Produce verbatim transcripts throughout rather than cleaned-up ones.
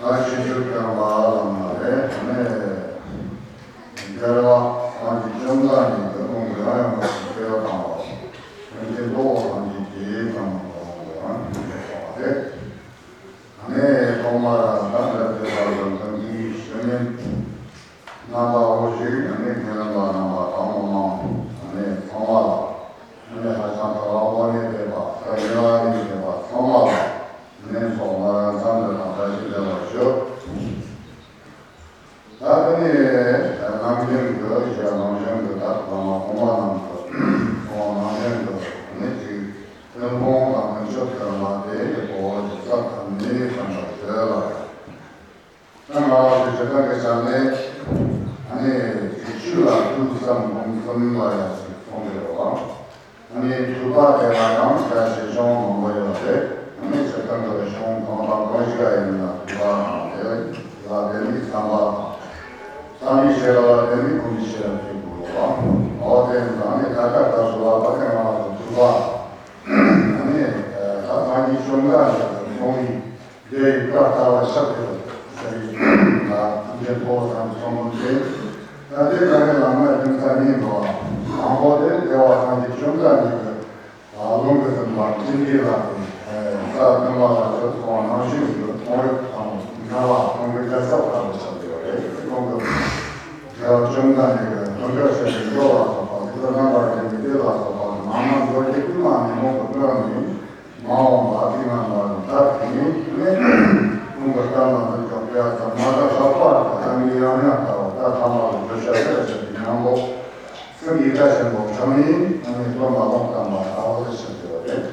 ཨ་ཕྱི་ཕྱིར་སྟོན་པ་བླ་མ་རེད། ཨ་ནི་རྒྱལ་བ་སངས་རྒྱས་བཅོམ་ལྡན་འདས་ཀྱི་ལུང་གི་ཡང་ཡང་སུ་སྐྱེ་བ་དང་བ། ཡང་ཅིན་ལྟོ་བ་སངས་རྒྱས་ཀྱི་ཙམ་མ་གཏོང་བ་རེད། ཨ་ནི་ཐོག་མར་ད་འདིར་སྐྱེས་པ་ལ་འཛམ་གླིང་གི་ཤེས་ཡོན་རྣམ་པ་འོ་ཞིག་ཨ་ནི་མི་རྣམ་པ་རྣམ་པ་དང་པོ་མང་ཨ་ནི་ཚང་མ་ལ། ཨ་ནི་ཧ་ཅང་དགའ་བ་དབང་ལས་འདས་པ་ས་གཉིས་པ་ལས་འདས་པ་ཚང་མ་ལ་ནས་ཐོག་མར་འཚམས་འདྲི་དང་བཀྲ་ཤིས་བདེ་ལེགས་ཞུ། ད་དེ་ནས་ནམ་རྒྱུན་དུ་ཞལ་ནང་བཞིན་དུ་ད་བླ་མ་གོང་མ་རྣམས་ཀྱི་ཐོག་ནང་བཞིན་དུ་ནི་ཅིག་ཐུན་མོང་དང་ཀུན་ཁྱབ་ཀྱི་མ་དེ་ཡི་གོ་བ་ཞིག་ས་ཐམ་ནས་བསམ་པར་བྱེད་ལ། ད་ང་རང་ཚོའི་སྤྱིར་བཏང་གི་ཆ་ནས་ཨ་ནི་ཆོས་ལ་ཐོས་བསམ་སྒོམ་གསུམ་ལ་ཡང་ཞིག་གསུངས་ཡོད་པ། ཨ་ནི་ཐོས་པ་དེ་ལ་ཡང་ཞལ་ཆེ་ཆུང་མང་པོ་ཡོད་རེད། ཨ་ནི་སྤྱིར་བཏང་གི་གཞུང་གང་དང་གང་ཞིག་ཡིན་ན་ཐོས་པ་དང་དེ་ལ་བརྟེན་ནས་བསམ་པ། བསམ་པའི་ཤེས་རབ་ལ་བརྟེན་ནས་སྒོམ་པའི་ཤེས་རབ་ཅིག་དགོས་པ། འོ་དེ་ཡིན་ཙང་ནི་ད་ལྟ་ད་གཟོད་ལ་བར་དེ་ང་རང་ཚོ་ཐོས་པ། ཨ་ནི་ད་སངས་རྒྱས་བཅོམ་ལྡན་འདས་ཀྱིས་གསུངས་པའི། དེ་ཡི་བཀའ་ལྟ་བ་ཞབས་ཏེ་ཟེར་བའི་ལ་ཐུགས་རྗེ་ཐོག་ཚང་གི་ཚོགས་མི་དེ། ད་དེ་ག་རེ་ལ་མ་རྒྱུ་མཚན་ཡིན་འགྲོ་བ། དང་པོ་དེ་རྒྱལ་བ་སངས་རྒྱས་བཅོམ་ལྡན་འདས་ཀྱི་ལུང་གི་སེམས་དཔའ་ཀུན་གྱིས་ལ་དེ་ས་སྟོན་པ་ལ་ཆོས་གསུང་བ་ནང་བཞིན་དུ་ཁོང་རིགས་དང་སྔ་བ་ཁོང་གི་རྒྱལ་ཚབ་ལྟ་བུ་ཆགས་ཡོད་རེད། ཁོང་གི་རྒྱལ་བ་བཅོམ་ལྡན་འདས་ཀྱི་དོན་དག་བཤད་པའི་མདོ་ལ་སོགས་པ་དེ་ཚོ་རྣམ་པར་འདྲེན་པའི་གཏེར་ལ་སོགས་པ་མ་ནམ་མདོ་རྒྱུད་ཀུན་ལ་ནི་མོ་གི་སྤྲོས་ནས། མ་འོངས་པ་ཏིང་ངེ་འཛིན་ལ་ཐུག་ནས་ཁོང་གི་གཏམ་ལ་ནི་འཇོག་པའི་ཚང་མ་ད་ལྷག་པར་དུ་ཐང་གི་ཡང་ཡང་ལྟ་བ་ད་ཐ་མ་ལ་བརྗོད་བྱ་ཟེར་བྱེད་པའི་ཉམས་པོ་སེམས་ཡི་ག་ཆེན་པོ་དྲངས་ནས་ཨ་ནི་སྟོན་པ་ལུང་བསྟན་པ་ལྟ་བུ་ཞིག་ཡོད་རེད།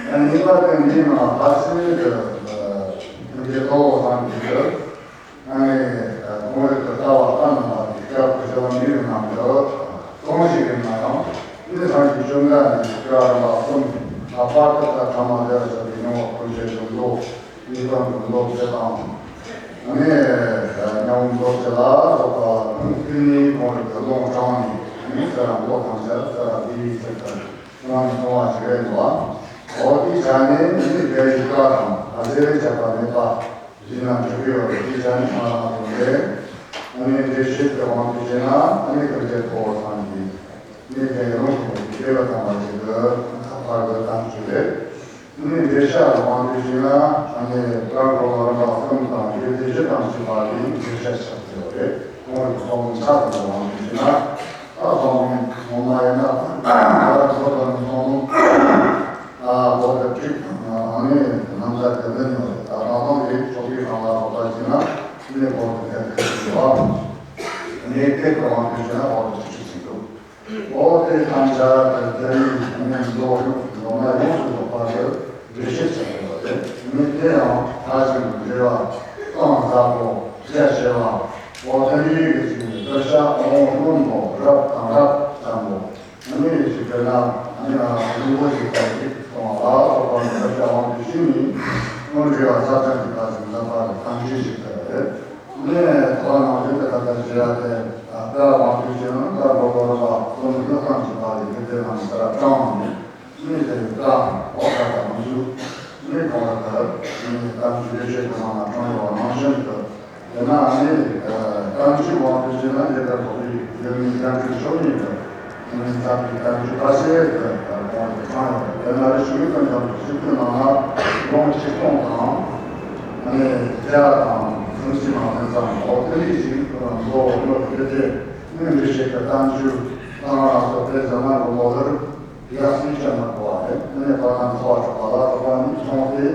ཨ་ནི་གཉིས་པ་དེ་འདིའི་ནང་ཕལ་ཆེར་དུ་ཐུགས་རྗེ་ཐོག་སངས་རྒྱས་ཀྱི། ཨ་ནི་ཁོང་རིགས་ཀྱི་ལྟ་བ་ལྟ་ནང་ལ་སྐྱབས་སུ་མཆིའོ་མི་རིགས་རྣམས་ཀྱི་གང་ཞིག་ཡིན་ན་ཡང་ནི་སངས་རྒྱས་བཅོམ་ལྡན་འདས་ཀྱི་བཀའ་རིམ་པ་གསུམ་ལྷག་པར་དུ་ད་ཐ་མ་ལས་བྱ་བའི་མྱོང་བ་ཀུན་བྱེད་ཀྱི་མདོ་ཉིས་སྟོང་གི་མདོ་དེ་དང་ཨ་ནི་ཉམས་མདོ་དེ་ལ་སོགས་པ་ལ་ཁུངས་བསྟན་ནས་ཁོང་རིགས་ཀྱི་ལུང་དྲངས་ནས་ཨ་ནི་ཚེ་རབས་མདོ་ཐམས་ཅད་ཚེ་རབས་འདི་ཡི་ཚེ་ལྟར་གནང་ནས་སོང་བ་ཞིག་རེད་འདུག་བ། འོ་དེའི་ཆ་ནས་ནི་དེ་ཡི་བཀའ་དང་ཨ་ཟེར་བྱས་པ་མེད་པ། ཡིན་ན་འགྲིག་གི་ཡོད་རེད། དེ་བྱས་ནས་ང་རང་ཚོ་འདི་ཨ་ནི་འགྲེལ་བཤད་ཀྱི་དབང་དུ་བྱས་ན་ཨ་ནི་ཀུན་མཁྱེན་ཐོག་སངས་རྒྱས་ནི་དེ་རང་གི་སྐྱེ་བ་ཐམས་ཅད་ཀྱི་ཁ་པར་གྱི་གཏམ་རྒྱུད་རེད། ཨ་ནི་འགྲེལ་བཤད་ཀྱི་དབང་དུ་བྱས་ན་ཨ་ནི་བཀའ་འཁོར་ལོ་རིམ་པ་གསུམ་དང་རྒྱུད་སྡེ་བཞི་དང་བཅས་པ་དེ་འགྲེལ་བཤད་ཆགས་ཀྱི་ཡོད་རེད། ཁོང་གི་ཚོགས་ལུང་ཆ་ཚང་གི་དབང་དུ་བྱས་ན། ད་ཚོགས་ལུང་ངོ་མ་ཡིན་ན་ད་ཚོགས་ལུང་ཚོགས་ལུང་ཨ་བོད་དུ་གཅིག་ཨ་ནི་ནང་ཚན་དེ་ལས་ཉོ་རེད། ད་ད་དུང་དེ་ཆོས་པའི་ཁང་ལ་རོགས་པ་བྱས་ན་ནི་བོད་དུ་དེ་དེ་ཞུ་བ་ནི་དེ་གི་དབང་དུ་བྱས་ན་བོད་དུ་ཆོས་ཆོས་ཟིན་འདུག་འོ་དེ་ཐམས་ཅད་དེ་དེ་ནི་ནི་མདོ་ཡོངས་སུ་རྫོགས་ན་ཡོངས་སུ་རྫོགས་པ་དེ་འགྲེལ་བཤད་བྱ་དགོས་པ་རེད། ནི་དེ་ཡང་མཐའ་གཅིག་ཏུ་འགྲེལ་བ་གཏིང་ཟབ་པོ་རྒྱ་ཆེ་བ། འོ་དེ་འདྲའི་གི་ཅིག་ནི་བསྡུར་བྱ་དབང་རྣོན་པོ་རབ་དང་རབ་ཙམ་པོ། ཨ་ནི་ཅིག་དཔེར་ན་ཨ་ནི་ང་རང་ཚོ་རིན་པོ་ཆེ་ལྟ་བུ་ཅིག་གསུང་བ་ལ་སོགས་པ་ནི་བསྡུར་བྱ་དབང་དུ་བྱས་ནས་དངོས་འབྲེལ་བ་ཟབ་ཅིང་རྒྱས་པ་ཅིག་འཛིན་པ་གི་གཏམ་རྒྱུད་ཅིག་ཏུ་རེད། ཨ་ནི་ཐོག་ནང་བཞིན་དུ་ད་ལྟ་ཞུ་ཡ་དེ་ད་ལྟ་དབང་དུ་བྱས་ན་ད་ལོ་ལོ་རེ་བ་གསུམ་ལྷག་ཙམ་ཅིག་བར་དུ་དེ་དེ་རྣམས་ལ་དྲངས་ནས། ནི་དེ་ཡི་བཀའ་འོག་ལ་དང་ཞུ། ནི་གང་ལ་ད་ནི་གཏམ་རྒྱུད་ལེགས་བཤད་ཀྱི་ནང་ན་དྲངས་ཡོད་པ་ནང་བཞིན་དུ། དེ་ན་ནི་གཏམ་རྒྱུད་དབང་དུ་བྱས་ན་འདི་ལྟར་རྫོགས་པའི་ཡོན་ཏན་ཅན་གྱི་ཆོས་ཉིད་དུ་ནི་ཟབ་པའི་གཏམ་རྒྱུད་ཁ་ཤས་དུ་གོང་དུ་དྲངས་ཡོད། དེ་ན་རེ་ཞུ་ཡི་དང་འཇམ་དུ་ཞིག་གི་ནང་ན་ལུང་ཆིག་སྟོང་དང་ནི་བརྒྱ་དང་སུམ་ཅུ་མ་ཟིན་ཙམ་འོག་དེ་ལས་ཞིག་མདོ་སྔོན་དེ་དེ། སྣོན་འདྲི་བྱེད་པའི་གཏམ་རྒྱུད་གཙང་མ་སོགས་དེ་ཟ་མ་གི་མོ་ལར་ཡག་སྲིད་ཆ་མ་གོ་བ་རེད། ཨ་ནི་བ་དང་ཚ་བ་གྲོགས་པ་ལ་སོགས་པ་ནི་མཐོང་སྟེ་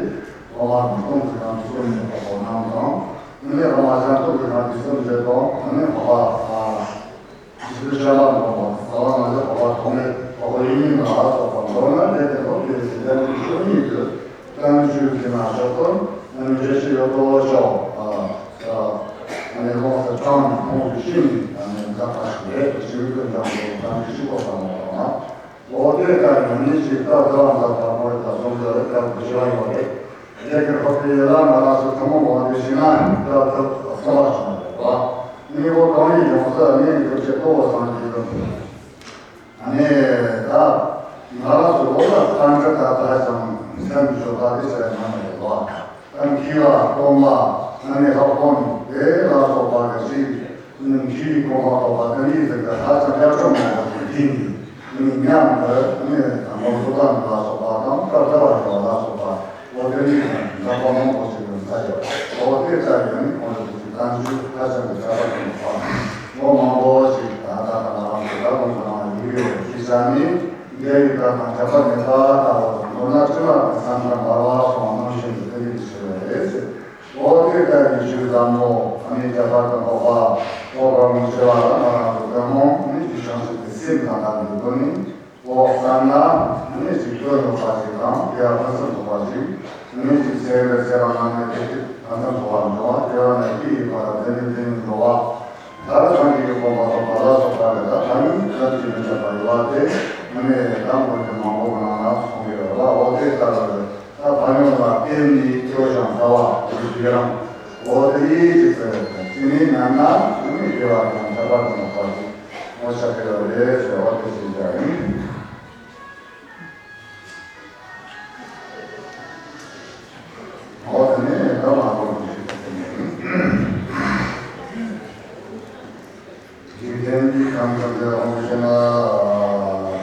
ཐོག་མར་གདོང་གི་རང་གི་སོ་ཉིད་པ་སོགས་རྣམས་དང་། ཨ་ནི་རང་མ་གཞན་སྟོབས་ཀྱི་རང་གི་སོ་འདྲེ་དང་། ཨ་ནི་འཕགས་པ་ཨ་ཇི་ལྟར་བྱ་བ་མང་བ་ཟ་བ་ང་ཚོ་འཕགས་པ་ཐོགས་མེད་འཕགས་པ་ཡིན་མིན་ལ་སོགས་པ་མདོར་ན་ལས་དེ་ལོག་པའི་ཟིན་ལྡན་གྱི་ཆོས་ཉིད་དུ། གཏམ་རྒྱུད་འདི་ན་ཞོག་ཏུ་ཨ་ནི་འགྲེལ་བཤད་ཡོད་དོ་ཅོག་ཨ་ནི་ལོགས་སུ་དྲངས་ནས་ཁོང་གི་ཤིང་ཨ་ནི་འཛག་པ་ཞིག་རེད། ཞིང་དུ་འཇམ་པོ་གཏམ་རྒྱུད་ཤིག་གོ་ས་མ་རོགས་ན། འོ་དེ་ལྟར་ཡང་མི་ཞིག་སྐབས་དུ་བ་འཛག་པ་མོ་ལ་སོང་དུ་སྐབས་དུ་བཞི་བ་ཡོད་རེད། དེ་གི་ཧོབ་ཏེ་ཡོད་ལ་ང་རང་ཚོ་ཐུན་མོང་དབང་དུ་ཞིག་ན་སྐབས་དུ་གསུམ་པ་བྱུང་བ་རེད་བ། ནི་འོ་གང་ཡིན་ཡོང་ས་ནི་ཐུགས་རྗེ་ཐོག་སངས་རྒྱས་ལ། ཨ་ནི་ད་ང་རང་ཚོ་ལོ་ལ་གཏམ་འདྲི་ད་ད་ཙམ་སེམས་ཤོར་བ་དེ་ཟེར་ན་མ་རེད་ལོ། ད་མཁས་པ་སྟོང་པ་ཨ་ནི་ལྷག་པོ་ནི་དེ་ལ་སོགས་པ་གི་ཞིག་མཁས་པའི་གོ་འཕང་ཐོབ་པ་དེ་ཡིན་ཟེར་གི་ཧ་ཅང་ཡག་ཤོས་མང་པོ་ཞིག་ཡིན་གྱི། ཨ་ནི་མཉམ་དུ་ཨ་ནི་དང་པོ་གཙུག་ལག་ལ་སོགས་པ་དང་སྐབས་འདྲ་བ་ཡོད་ལ་སོགས་པ། འོ་དེ་ནི་འཛག་པ་མང་པོ་ཞིག་ཡོང་ས་ཡོད། འོ་དེ་ལྟར་ཡང་ནི་ཁོང་ཚོ་གི་གཏམ་རྒྱུད་ཧ་ཅང་གི་ཁྱད་པར་ཅན་པ། འོ་མང་པོ་ཞིག་ད་ལྟ་དང་ང་རང་ཚོ་ད་དུང་ཚང་མ་ཡིན་ཡོད་ཅེས་བྱ་ནི། འདས་པའི་བཀའ་དང་ཁྱད་པར་མེད་པ་ལྟ་བུ་དང་མདོར་ན་སྤྱི་བཏང་གི་བསམ་པ་འབར་བ་སོགས་རྣམ་བཞིན་དུ་དེ་ཉིད་ཀྱི་ཕྱིར་རོ་རེད་ཟེར། འོ་དེ་ལྟར་གྱི་ཆོས་ཟབ་མོ་ཨ་ནི་ཁྱད་པར་དུ་འཕགས་པ་འོ་བར་མི་ཆེ་བ་ལ་ང་རང་ཚོ་ཐུན་མོང་ནི་ཅི་བྱང་ཆུབ་ཀྱི་སེམས་དང་ལྡན་པའི་སྒོ་ནས། འོ་བསམ་ན་མི་ཅིག་བློ་ཡོད་པ་ཅིག་དང་དེ་ཡང་ཕུན་སུམ་ཚོགས་པ་ཅིག་མི་ཅིག་ཚེ་འདིར་ཚེ་རབས་སྔ་མའི་དེ་ཅིག་ཕུན་སུམ་ཚོགས་པར་འགྲོ་བ། དེ་བ་ནས་ཅི་ཡིན་པ་ལ་དེ་ནི་དེ་ནི་འགྲོ་བ། ད་སངས་རྒྱས་ཀྱི་གོ་འཕང་ཐོབ་པ་ལ་སོགས་པ་ལས་ད་ད་ནི་བསམ་གྱིས་མི་ཁྱབ་པ་ཡོད་པ་དེ་མི་ནས་དང་པོ་དེ་མང་པོ་གི་ནང་ན་གསུངས་ཡོད་རེད་བ། འོ་དེ་ལྟར་ད་བ་ཡོང་ལ་བརྟེན་ནས་སྐྱོ་ཞིང་ཚ་བ་ཡི་ཤི་རང་། འོ་དེ་ཡིད་ཅིག་ཟེར་ཅི་ནས་ཉམས་ན་ཅི་ནས་དགེ་བ་དང་ཁྱད་པར་དུ་འཕགས་པ་ཞིག་ངོ་ཤེས་ཀྱི་ཡོད་རེད་ཟེར་བ་དེ་ཞིག་ཀྱང་ཡིན། འོ་དེ་ནས་ད་མ་ལོག་ཞིག་ཡིན། འཇིག་རྟེན་གྱི་ཁམས་ཐམས་ཅད་འོང་ཞེ་ན།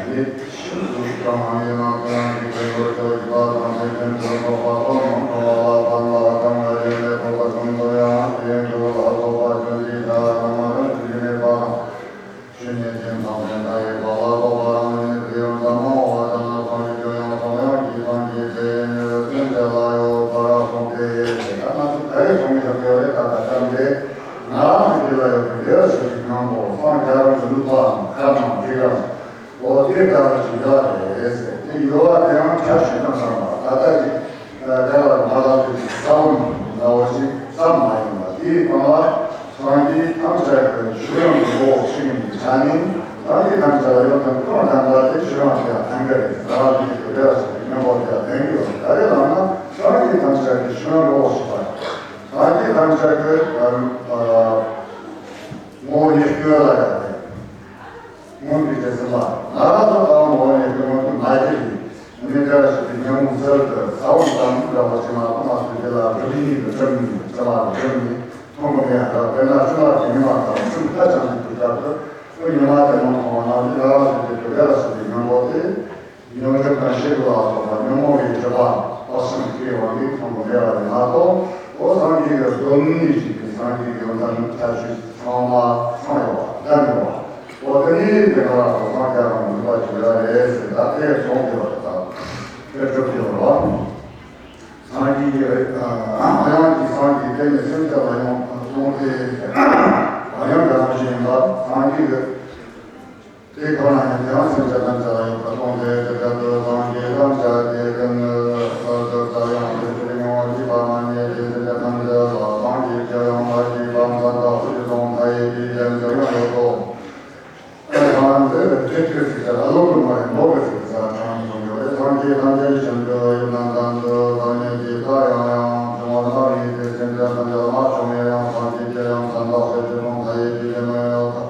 ཡིད་ཆེས་སུ་གང་ཡིན་ན་དེ་ཡང་འཇིག་རྟེན་པར་ཆོས་ཀྱི་བར་དང་། འཇིག་རྟེན་དུ་འཕགས་པ་སོགས་མང་ཆུང་བ་ལ་ཕན་པ་དང་། ཡེ་ནས་འཕགས་པ་ཀུན་ཏུ་ཡང་དེ་ཡང་ཆོས་ལ་སོགས་པ་ཆོས་ཀྱི་ཆ་ལ་མ་རིག་པའི་མེད་པ་དང་། ཆོས་ཉིད་ཀྱི་མཚང་ལྡན་མཐའ་ཡས་པ་ལ་སོགས་པ་རང་ཉིད་ནི་དེ་ཡང་ཙམ་མ་འོངས་པ་ཙམ་ན་སངས་རྒྱས་ཀྱང་ཡང་སངས་ཡང་གི་སངས་རྒྱས་དེ་ཉིད་སེམས་ཅན་ལ་ཡོད་པར་གསུངས་ཏེ། དེ་ལྟར་ང་ཚོ་ད་རེས་གསུང་གི་ཡོད་རེད། ད་ལྟ་ཙམ་རེད། ང་རང་ཚོ་འདི་ལ་ཡོད་པའི་བདེ་བ་ཞིག་གི་སྙིང་པོ་སངས་རྒྱས་རང་གི་ནུས་པའམ་ཁམས་དང་ཐིག་རང་འོ་དེ་ལྟ་བུ་ཞིག་ཡོད་རེད་ཟེར། དེ་ཡོད་པ་དེའང་ཁྱབ་ཞིག་གཏོང་བསམ་པ་ད་ལྟ་ཅིག་བདེ་བ་མ་ལགས་ཏེ་ཅིག་བསམ་ནའོ་ཞིག་བསམ་མ་ཡོང་བ་དེའི་སྟེང་ལ། སངས་རྒྱས་ཐམས་ཅད་ཀྱི་ཤེས་རབ་ཀྱི་ངོ་བོ་ཞིག་ཡིན་པའི་ཆ་ནས། སངས་རྒྱས་ཐམས་ཅད་ལ་ཡོན་ཏན་ཀུན་ལ་ལྡན་པ་དེ་ཤེས་རབ་དེ་ལ་ལྡན་གྱི་རེད། ཟླ་བ་འདི་ཡི་བདེ་བ་ཞིག་གི་སྙིང་པོ་དེ་ལ་ལྡན་གྱི་ཡོད་རེད། ག་རེ་ལབ་ན་སངས་རྒྱས་ཐམས་ཅད་ཀྱི་ཤེས་རབ་ངོ་བོ་ཞིག་པ་རེད། སངས་རྒྱས་ཐམས་ཅད་ཀྱི་ཨ་ཨ་ངོ་བོ་ཉིད་སྐྱོན་ལ་ཡང་རེད། མངོན་པའི་རྗེས་ཟིན་པ། ང་རང་ཚོ་ལྟ་བུ་ངོ་བོ་ཉིད་སྐྱོན་མངོན་དུ་མ་གྱུར་པའི་མི་འདྲ་ཞིག་གི་ཉོན་མོངས་ཟེར་དུ་ས་བོན་ཙམ་འདྲ་བོ་ཞིག་མ་གཏོགས་མ་གཏོགས་དེ་ལ་སྒྲུབ་ཡིན་དུ་སྒྲུབ་མིན་དུ་སྒྲུབ་མ་དུ་སྒྲུབ་མིན། མཐོང་གི་མེད་ཡང་འདྲ། དཔེར་ན་སྤྱི་བཏང་གི་ཉི་མ་དང་སེམས་ཁ་བྱང་གི་དུས་སྐབས་སུ་ཉི་མ་དེ་མ་མཐོང་བ་ན་འདི་ལ་ལ་ཞིག་གི་དུས་འདྲ་ཞིག་གི་ཉོན་མོངས་དེ་ཉོན་སྒྲིབ་དང་ཤེས་རབ་ལ་སོགས་པ་ཉོན་མོངས་པའི་སྒྲིབ་པ་དཔག་བསམ་གྱི་དབང་གིས་མཐོང་གི་མེད་པ་རེད་མ་གཏོགས། འོ་སངས་རྒྱས་ཀྱི་སྡོམ་ནི་ཞིག་གི་སངས་རྒྱས་ཀྱི་ཡོན་ཏན་ཁྱད་ཆོས་ཚང་མ་ཚང་ཡོད་པ་ལྡན་ཡོད་པ། འོ་དེ་ནི་དེ་ག་རང་དུ་སངས་རྒྱས་རང་ནུས་པ་ཞིག་ཡོད་རེད་ཟེར་ད་དེ་གསུངས་ཏེ་བ་རེད། ད་དེ་གྲུབ་ཀྱི་ཡོད་རེད་བ། སངས་རྒྱས་ཀྱི་ཨ་དབྱངས་ཀྱི་སངས་རྒྱས་དེ་ནི་སེམས་ཅན་ལ་ཡང་གསུངས་ཏེ། ཨ་དབྱངས་རྒྱ་མཚོ་ཞིག་ཡིན་པ་སངས་རྒྱས་ཀྱི། དེ་ཁོ་ན་ཉིད་ཀྱང་སེམས་ཅན་ཐམས་ཅད་ལ་ཡོད་པར་མཐོང་སྟེ། དེ་ལྟར་དུ་སངས་རྒྱས་ཐམས་ཅད་དེ་ཀུན་ནི་ལྟར་དུ་ཡང་དེ་ཕྱིར་མྱོང་བར་བྱེད་པ་མ་རྙེད་དེ། སེམས་ཅན་ཐམས་ཅད་ལ་སངས་རྒྱས་ཀྱི་དབྱངས་ལ་བརྗོད་པ་མཚན་དང་ཚིག་གི་དོན་མཐའ་ཡས་པའི་རྒྱན་ཟེར་ཡང་ཡོད་དོ། ཨ་ནི་དེ་ཁྲིད་ཀྱི་ཚིག་ཅན་ཨ་ལོ་ཀུ་མ་རི་མོ་གི་ཚིག་ཅན་དྲངས་ནས་གསུངས་ཡོད་རེད། སངས་རྒྱས་ཐམས་ཅད་བཞིན་དུ་ཡུལ་རྣམ་ཙམ་དུ་བདག་ཉིད་ཀྱི་བཀའ་ཡང་ཡང་འབྱུང་བ་མ་རྙེད་དེ། སེམས་ཅན་ཐམས་ཅད་ལ་མ་བྱུང་བའི་ཡང་སངས་རྒྱས་ཀྱི་ཡང་མཚན་དང་ཚིག་གི་དོན་མཐའ་ཡས་པའི་རྒྱན་ཡང་ཡོད་དོ།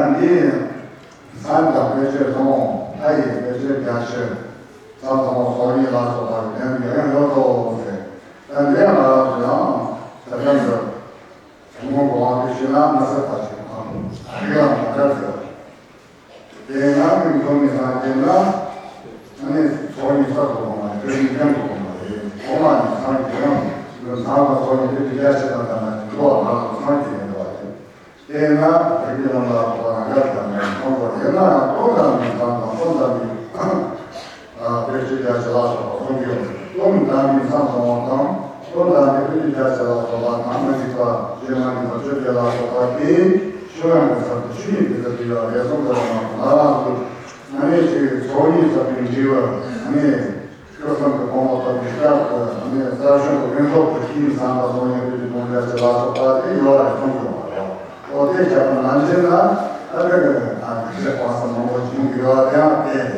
ཡང་འདི་མཚན་དང་དཔེ་བྱད་ལོངས་མཐའ་ཡས་དཔེ་བྱད་རྒྱ་ཆེར་ཟབ་དང་སོ་གཉིས་ལ་སོགས་པ་ལྡན་ཡང་ཡང་ཡོད་དོ་ཟེར། ད་འདི་ཡང་ང་རང་ཚོ་ཡང་ད་ལྟ་འདི་ཐུན་མོང་གི་དབང་དུ་བྱས་ན་མི་སྲིད་པ་ཞིག་དང་རིགས་ལམ་མ་འདྲ་ཟེར། དེ་ང་མིང་ཐོག་ནས་སངས་རྒྱས་ན་ཨ་ནི་སོ་གཉིས་ས་དགོས་པ་མ་རེད། དེ་ནི་ཡང་དགོས་པ་མ་རེད། ཐོག་མ་ནས་སངས་རྒྱས་ཡང་མཚན་དང་སོ་གཉིས་དེ་དུས་རྒྱ་ཆེ་དང་ལྡན་ན་འགྲོ་བ་ང་རང་ཚོ་སངས་རྒྱས་ཡིན་འགྲོ་བ་རེད། དེས་ན་ ཡི་ལམ་ལ་སོགས་པ་རང་འགལ་དང་ནི་མཚུངས་པར་ཡིན་ན་ཡང་སྟོང་དང་ནི་མཚམས་དང་སྟོང་དང་ནི་ཨ་བེད་སྤྱོད་རྒྱ་ཆེ་ལ་སོགས་པ་གསུངས་ཡོད། སྟོང་དང་ནི་མཚམས་སོང་བ་དང་སྟོང་དང་ནི་བེད་སྤྱོད་རྒྱ་ཆེ་ལ་སོགས་པ་དང་མི་འཇིགས་པ་བཅོས་མ་ཡིན་པ་བཅོ་བརྒྱད་ལ་སོགས་པ་དེ་ཤོག་ཡང་གི་ཚབ་ཏུ་ཆོས་ཉིད་ཀྱི་ཚབ་ཏུ་ཡོད་པ་ལས་གསུངས་པ་ལ་མ་རང་དུ་ཨ་ནི་ཅིག་ཚོགས་གཉིས་ཚབ་ཏུ་འཇིགས་པ་ཨ་ནི། སྐུ་གསུང་གི་དགོངས་པ་ལྟར་གྱི་སྐབས་སུ་ནི་རྩ་གཞུང་གི་ཀུན་རྫོབ་ཀྱི་སྤྱིའི་བསམ་པ་སོགས་ཡོད་པའི་དགོངས་འགྲེལ་གྱི་ལ་སོགས་པ་དེ་ཡོད་རེད་གསུངས་ཡོད་པ་རེད། འོ་དེ་ཁྱད་པར་མ་འབྱེད་ན་ཨ་ནི་གི་ཨ་ནི་ཞེས་པ་སོགས་མང་པོ་བྱུང་གི་ཡོད་པ་དེའང་དེ་རེད།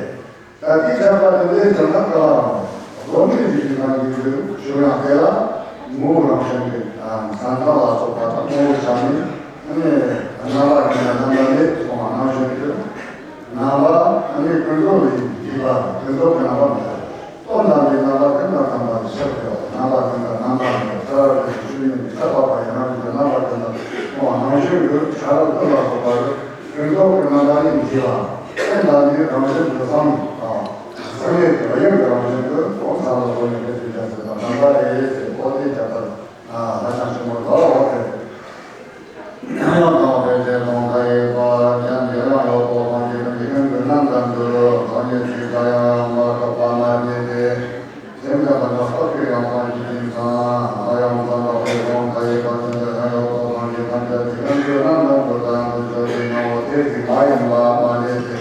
ད་དེའི་ཁྱད་པར་དེ་ལས་ཀྱང་ན་ཀ་བ་རང་རེད། རྫོགས་སྨིན་གྱི་ཞིང་ཁམས་ཀྱི་ཤོག་ཡང་དེ་ལ་ངོ་བོ་རང་བཞིན་གྱི་ས་མཚམས་ལ་སོགས་པ་དང་ངོ་བོ་བྱ་མིན་ཨ་ནི་རྣམ་པ་ཀུན་ནས་རྣམ་པ་ལས་སོང་བ་ནང་བཞིན་དུ། རྣམ་པ་ཨ་ནི་ཀུན་རྫོབ་ལས་འཇིག་པ་ཀུན་རྫོབ་ཀྱི་རྣམ་པ་མེད། སྟོང་དང་པའི་རྣམ་པ་ཀུན་དང་མཚུངས་པར་ཤེས་པའི་རྣམ་པ་ཀུན་དང་རྣམ་པ་མེད་པ་ཤར་བའི་ཆོས་ཉིད་ཀྱི་ཤར་བ་པ་ཡི་རང་བཞིན་གྱི་རྣམ་པ་ཀུན་དང་མཚུངས་པ་ནང་བཞིན་དུ་ཤར་རབ་ཀུན་ལ་སོགས་པ་ཀུན་རྫོབ་ཀྱི་རྣམ་པ་ནི་འཇིག་པ་སྟོང་དང་པའི་རང་བཞིན་དུ་བསམ་དང་། སེམས་ཉིད་ཀྱི་རིམ་གྱི་རང་བཞིན་དུ་སྟོང་ཚང་ལ་སོགས་ཡོད་པའི་དུས་ཀྱང་ཟེར་དང་རྣམ་པ་རེ་རེ་ཟེར་པོ་དེ་ཁྱད་པར་ཧ་ཅང་ཆེན་པོ་འདུག་སྟེ། ཡང་དག་པའི་ཚེ་དང་མཐའ་ཡས་པ་ཀྱང་འདིར་ཡང་ཡོད་དོ། སངས་རྒྱས་ཀྱི་ཀུན་ཏུ་རྣམ་དག་འདུ་སངས་རྒྱས་ཚིག་ག་ཡང་མ་གྲགས་པ་མ་བྱས་ཏེ། སེམས་ཅན་ཐམས་ཅད་སྟོབས་ཀྱིས་ཡང་སངས་རྒྱས་ཀྱི་མཚན། ཡང་དག་པའི་ཚེ་དང་མཐའ་ཡས་པ་ཀྱང་འདིར་ཡང་ཡོད་དོ། སངས་རྒྱས་ཐམས་ཅད་ཀྱི་ཀུན་ཏུ་རྣམ་དག་འདུ་དང་འདུ་བྱེད་པའི་ངོ་བོ་དེ་ཚིག་མ་ཡིན་པ་མ་བྱས་ཏེ།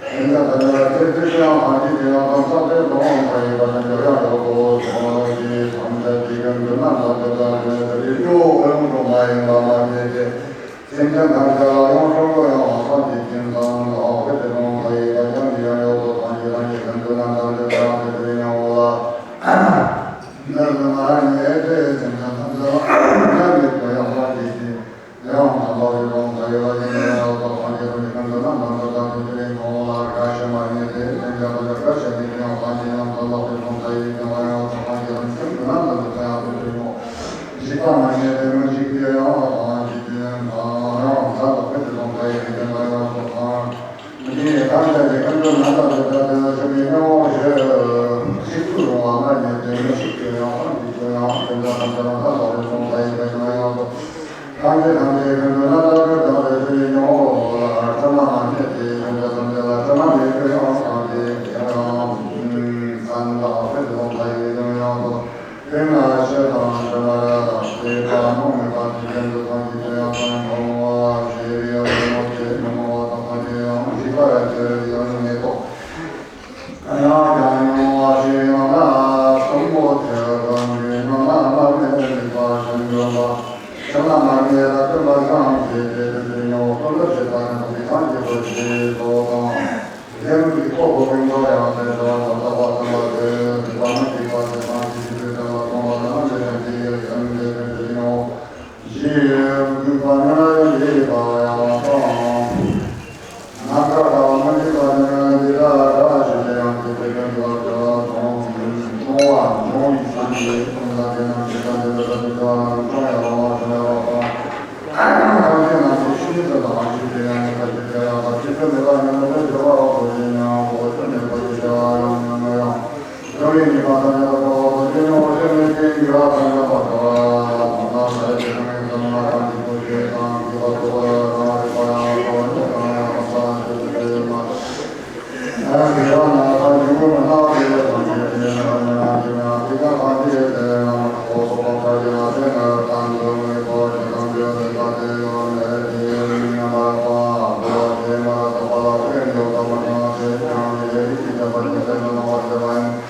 སེམས་ཅན་ཐམས་ཅད་ལ་ཚེ་ཕྱི་ཡང་སངས་རྒྱས་ཀྱི་ཡང་དག་ས་པའི་ལོང་ཁ་ཡིན་པ་ནི་འདིར་ཡང་ཡོད་དོ། སངས་རྒྱས་ཐམས་ཅད་ཀྱི་ཀུན་ཏུ་རྣམ་དག་ཏུ་བདག་ཏུ་ཡོད་པའི་སྐྱེ་བོ་ཡོངས་སུ་མ་ཡིན་པ་མ་བྱས་ཏེ། སེམས་ཅན་ཐམས་ཅད་ལ་ཡང་སྲོག་གོ་ཡང་སངས་རྒྱས་ཀྱི་མཚན་དང་དཔེ་དེ་ལོང་ཁ་ཡིན་པ་ཀྱང་འདིར་ཡང་ཡོད་དོ། སངས་རྒྱས་ཐམས་ཅད་ཀུན་ཏུ་རྣམ་དག་ཏུ་བདག་ཏུ་ཡོད་པའི་སྐྱེ་བོ་ལ། འདིར་ཡང་མ་ཡིན་ཏེ་སེམས་ཅན་ཐམས་ཅད་ལ་ཡང་ཡོད་པ་ཡང་སངས་རྒྱས་ཀྱི། ཡང་དག་པའི་ལོང་ཁ་ཡོད་པ་ཡིན་ན་ཡང་དག་སངས་རྒྱས་པ་ནི་ཀུན་ཏུ་རྣམ་དག་ཏུ་བདག་ཏུ་ཡོད་པའི་ངོ་བོ་ལ་དགའ་ཞེན་མ་ཡིན་ཏེ། སེམས་ཅན་པ་ལ་དགའ་ཞེན་ཡིན་ཀྱང་སངས་རྒྱས་ཡང་དག་ལོག་པའི་ལོང་ཁ་ཡིན་ཀྱང་ཡང་དག་སངས་རྒྱས་པ་ནི་ཀུན་ཏུ་རྣམ་དག་ཏུ་བདག་ཏུ་ཡོད་པའི་ངོ་བོ། འཇིགས་པ་མ་ཡིན་ཏེ་མི་འཇིགས་ཏེ་ཡང་དག་སངས་རྒྱས་ཀྱི་ཡང་དག་ཡང་དག་པའི་ལོང་ཁ་ཡིན་ཀྱང་ཡང་དག་སངས་རྒྱས་ཐམས་ཅད་ཀྱི་ཀུན་ཏུ་རྣམ་དག་ཏུ་བདག་ཏུ་ཡོད་པའི་ངོ་བོ་ཞེས་ཚིག་ཏུ་རུང་བ་མ་ཡིན་ཏེ་མི་འཇིགས་ཏེ་ཡང་སངས་རྒྱས་ཀྱི་ཡང་སེམས་ཅན་ཐམས་ཅད་ལ་དགའ་བའི་ལོང་ཁ་ཡིན་ཀྱང་ཡང་དག་སངས་རྒྱས་ཐམས་ཅད་ཀུན་ཏུ་རྣམ་དག་ཏུ་བདག་ཏུ་ཡོད་པའི་ངོ་བོ་ལ་དྲི་མ་མ་སྐྱེས་ཏེ། སེམས་ཅན་ཐམས་ཅད་ལ་དྲི་མ་མེད་པའི་ཡང་སངས་རྒྱས་ཀྱི་ཡང་མཚན་དང་དཔེ་ལོང་ཁ་ཡིན་ཀྱང་ཡང་དག་དེ་ན་ཞེ་སྡང་དྲི་མ་ར་དང་བཅས་པ་རྨོངས་མེད་པ་དེ་བཞིན་དུ་སངས་རྒྱས་ཀྱི་ཡང་སངས་རྒྱས་ཀྱི་ཡང་ཞེས་པའི་ཡང་མེད་པ་དང་སངས་རྒྱས་ཡང་འཇིགས་པ་ཡང་ཞེ་ཡང་མེད་དོ། ཡང་ཀྱང་མྱོང་བ་ཞིག་ཡོད་ན་གསུམ་པོ་དེ་རང་གི་མྱོང་བ་མ་སྨད་ལེགས་པར་ཞིམ་འཇོམས་པ། ཞིམ་ལ་མ་སྨད་ལ་སྤྲིན་པ་བཞིན་གྱི་དེ་དེ་མྱོང་བ་ཀུན་ཏུ་ཞེས་པ་ནི་དེ་སངས་རྒྱས་པ་ཞེས་སོ་དང་། ལྷའི་ལུས་ཀྱི་ཐོག་ཏུ་ཀུན་ཏུ་ཡང་དེ་འདྲ་བ་དང་རྟག་པ་ཙམ་པ་དེ་རིག་པ་མི་འཇིགས་པ་དེ་སངས་རྒྱས་ཀྱི་ཆོས་ཀྱང་ལ་སོགས་པ་ལ་མི་འཇིགས་པའི་ཡུལ་ཡང་དེ་དེ་མྱོང་བ། ཞེས་འདུས་པ་ཉམས་ལ་ཡང་འདྲིས་པ་ཡང་དང་། ནམ་མཁའ་ལྟ་བུ་མི་འཇིགས་པ་དེ་ཉམས་ལ་འདི་ལྟར་འདྲ་ཞིག་ལ་ཡང་དེ་དེ་ཀུན་ཏུ་བ་དང་མཐོང་བ་མཐོང་བའི་སེམས་ཀྱིས་ཀུན་ལ་དེ་རྣམས་ཀྱི་ཐམས་ཅད་དུ་ཐམས་ཅད་ཀྱང་བྱུང་ཡང་རུང་བ་བྱུང་ཡང་རུང་བ་དང་། ཐམས་ཅད་རྣམས་ཀྱི་ཤེས་རབ་དང་ཞི་བདེ་ཡང་ཉེས་པ་ཞི་བདེ་ཡང་དག་ཅི་སྟེ་མེད་པ་ཉམས་ལ་འདི་བྱ་བ་འོག་ཏུ་ཡིན་ཡང་འོག་ཏུ་མེད་པ་ཞི་བདེ་བ་ཡང་ཉམས་ལ་ཡང་། འགྲོ་བའི་ཉེས་པ་ཐམས་ཅད་དག་པ་འོག་ཏུ་ཡིན་ཡང་འོག་ཏུ་མེད་པའི་དགེ་བ་ཐམས་ཅད་པ་འགྲོ་བ་དང་ནམ་མཁའ་ལས་ཀྱི་སྣང་བའི་ཚོགས་རྣམས་ཀྱི་སྐུ་ཞེས་དང་དགེ་བ་ཐོབ་པ་རང་རིག་པ་ཡང་དག་པ་ཉིད་དང་ཡང་དག་པ་ཞེས་བྱ་བའི་མ། དགེ་བ་རྣམས་ཐམས་ཅད་ཀུན་ཏུ་སྣང་བའི་སངས་རྒྱས་ཀྱི་ཉམས་ལ་ཡང་ཇི་ལྟར་སངས་རྒྱས་དེ་རྣམས་ལ་འོ་སོགས་པ་ཁ་ཅིག་ལ་དེ་ནི་གང་དུ་མི་གོ་ཞིང་གང་དུ་མི་གོ་དེ་ཡོད་མེད་དེ་ཉམས་པར་སྤང་། འགྲོ་བ་དེ་མ་ར་དག་པ་ལ་དེ་ཡོད་པ་མ་ཚང་དེ་ཀྱང་ཡེ་ཤེས་ཀྱི་བར་གྱི་སེམས་ལ་སྣང་བར་བྱེད་པ་ཡིན།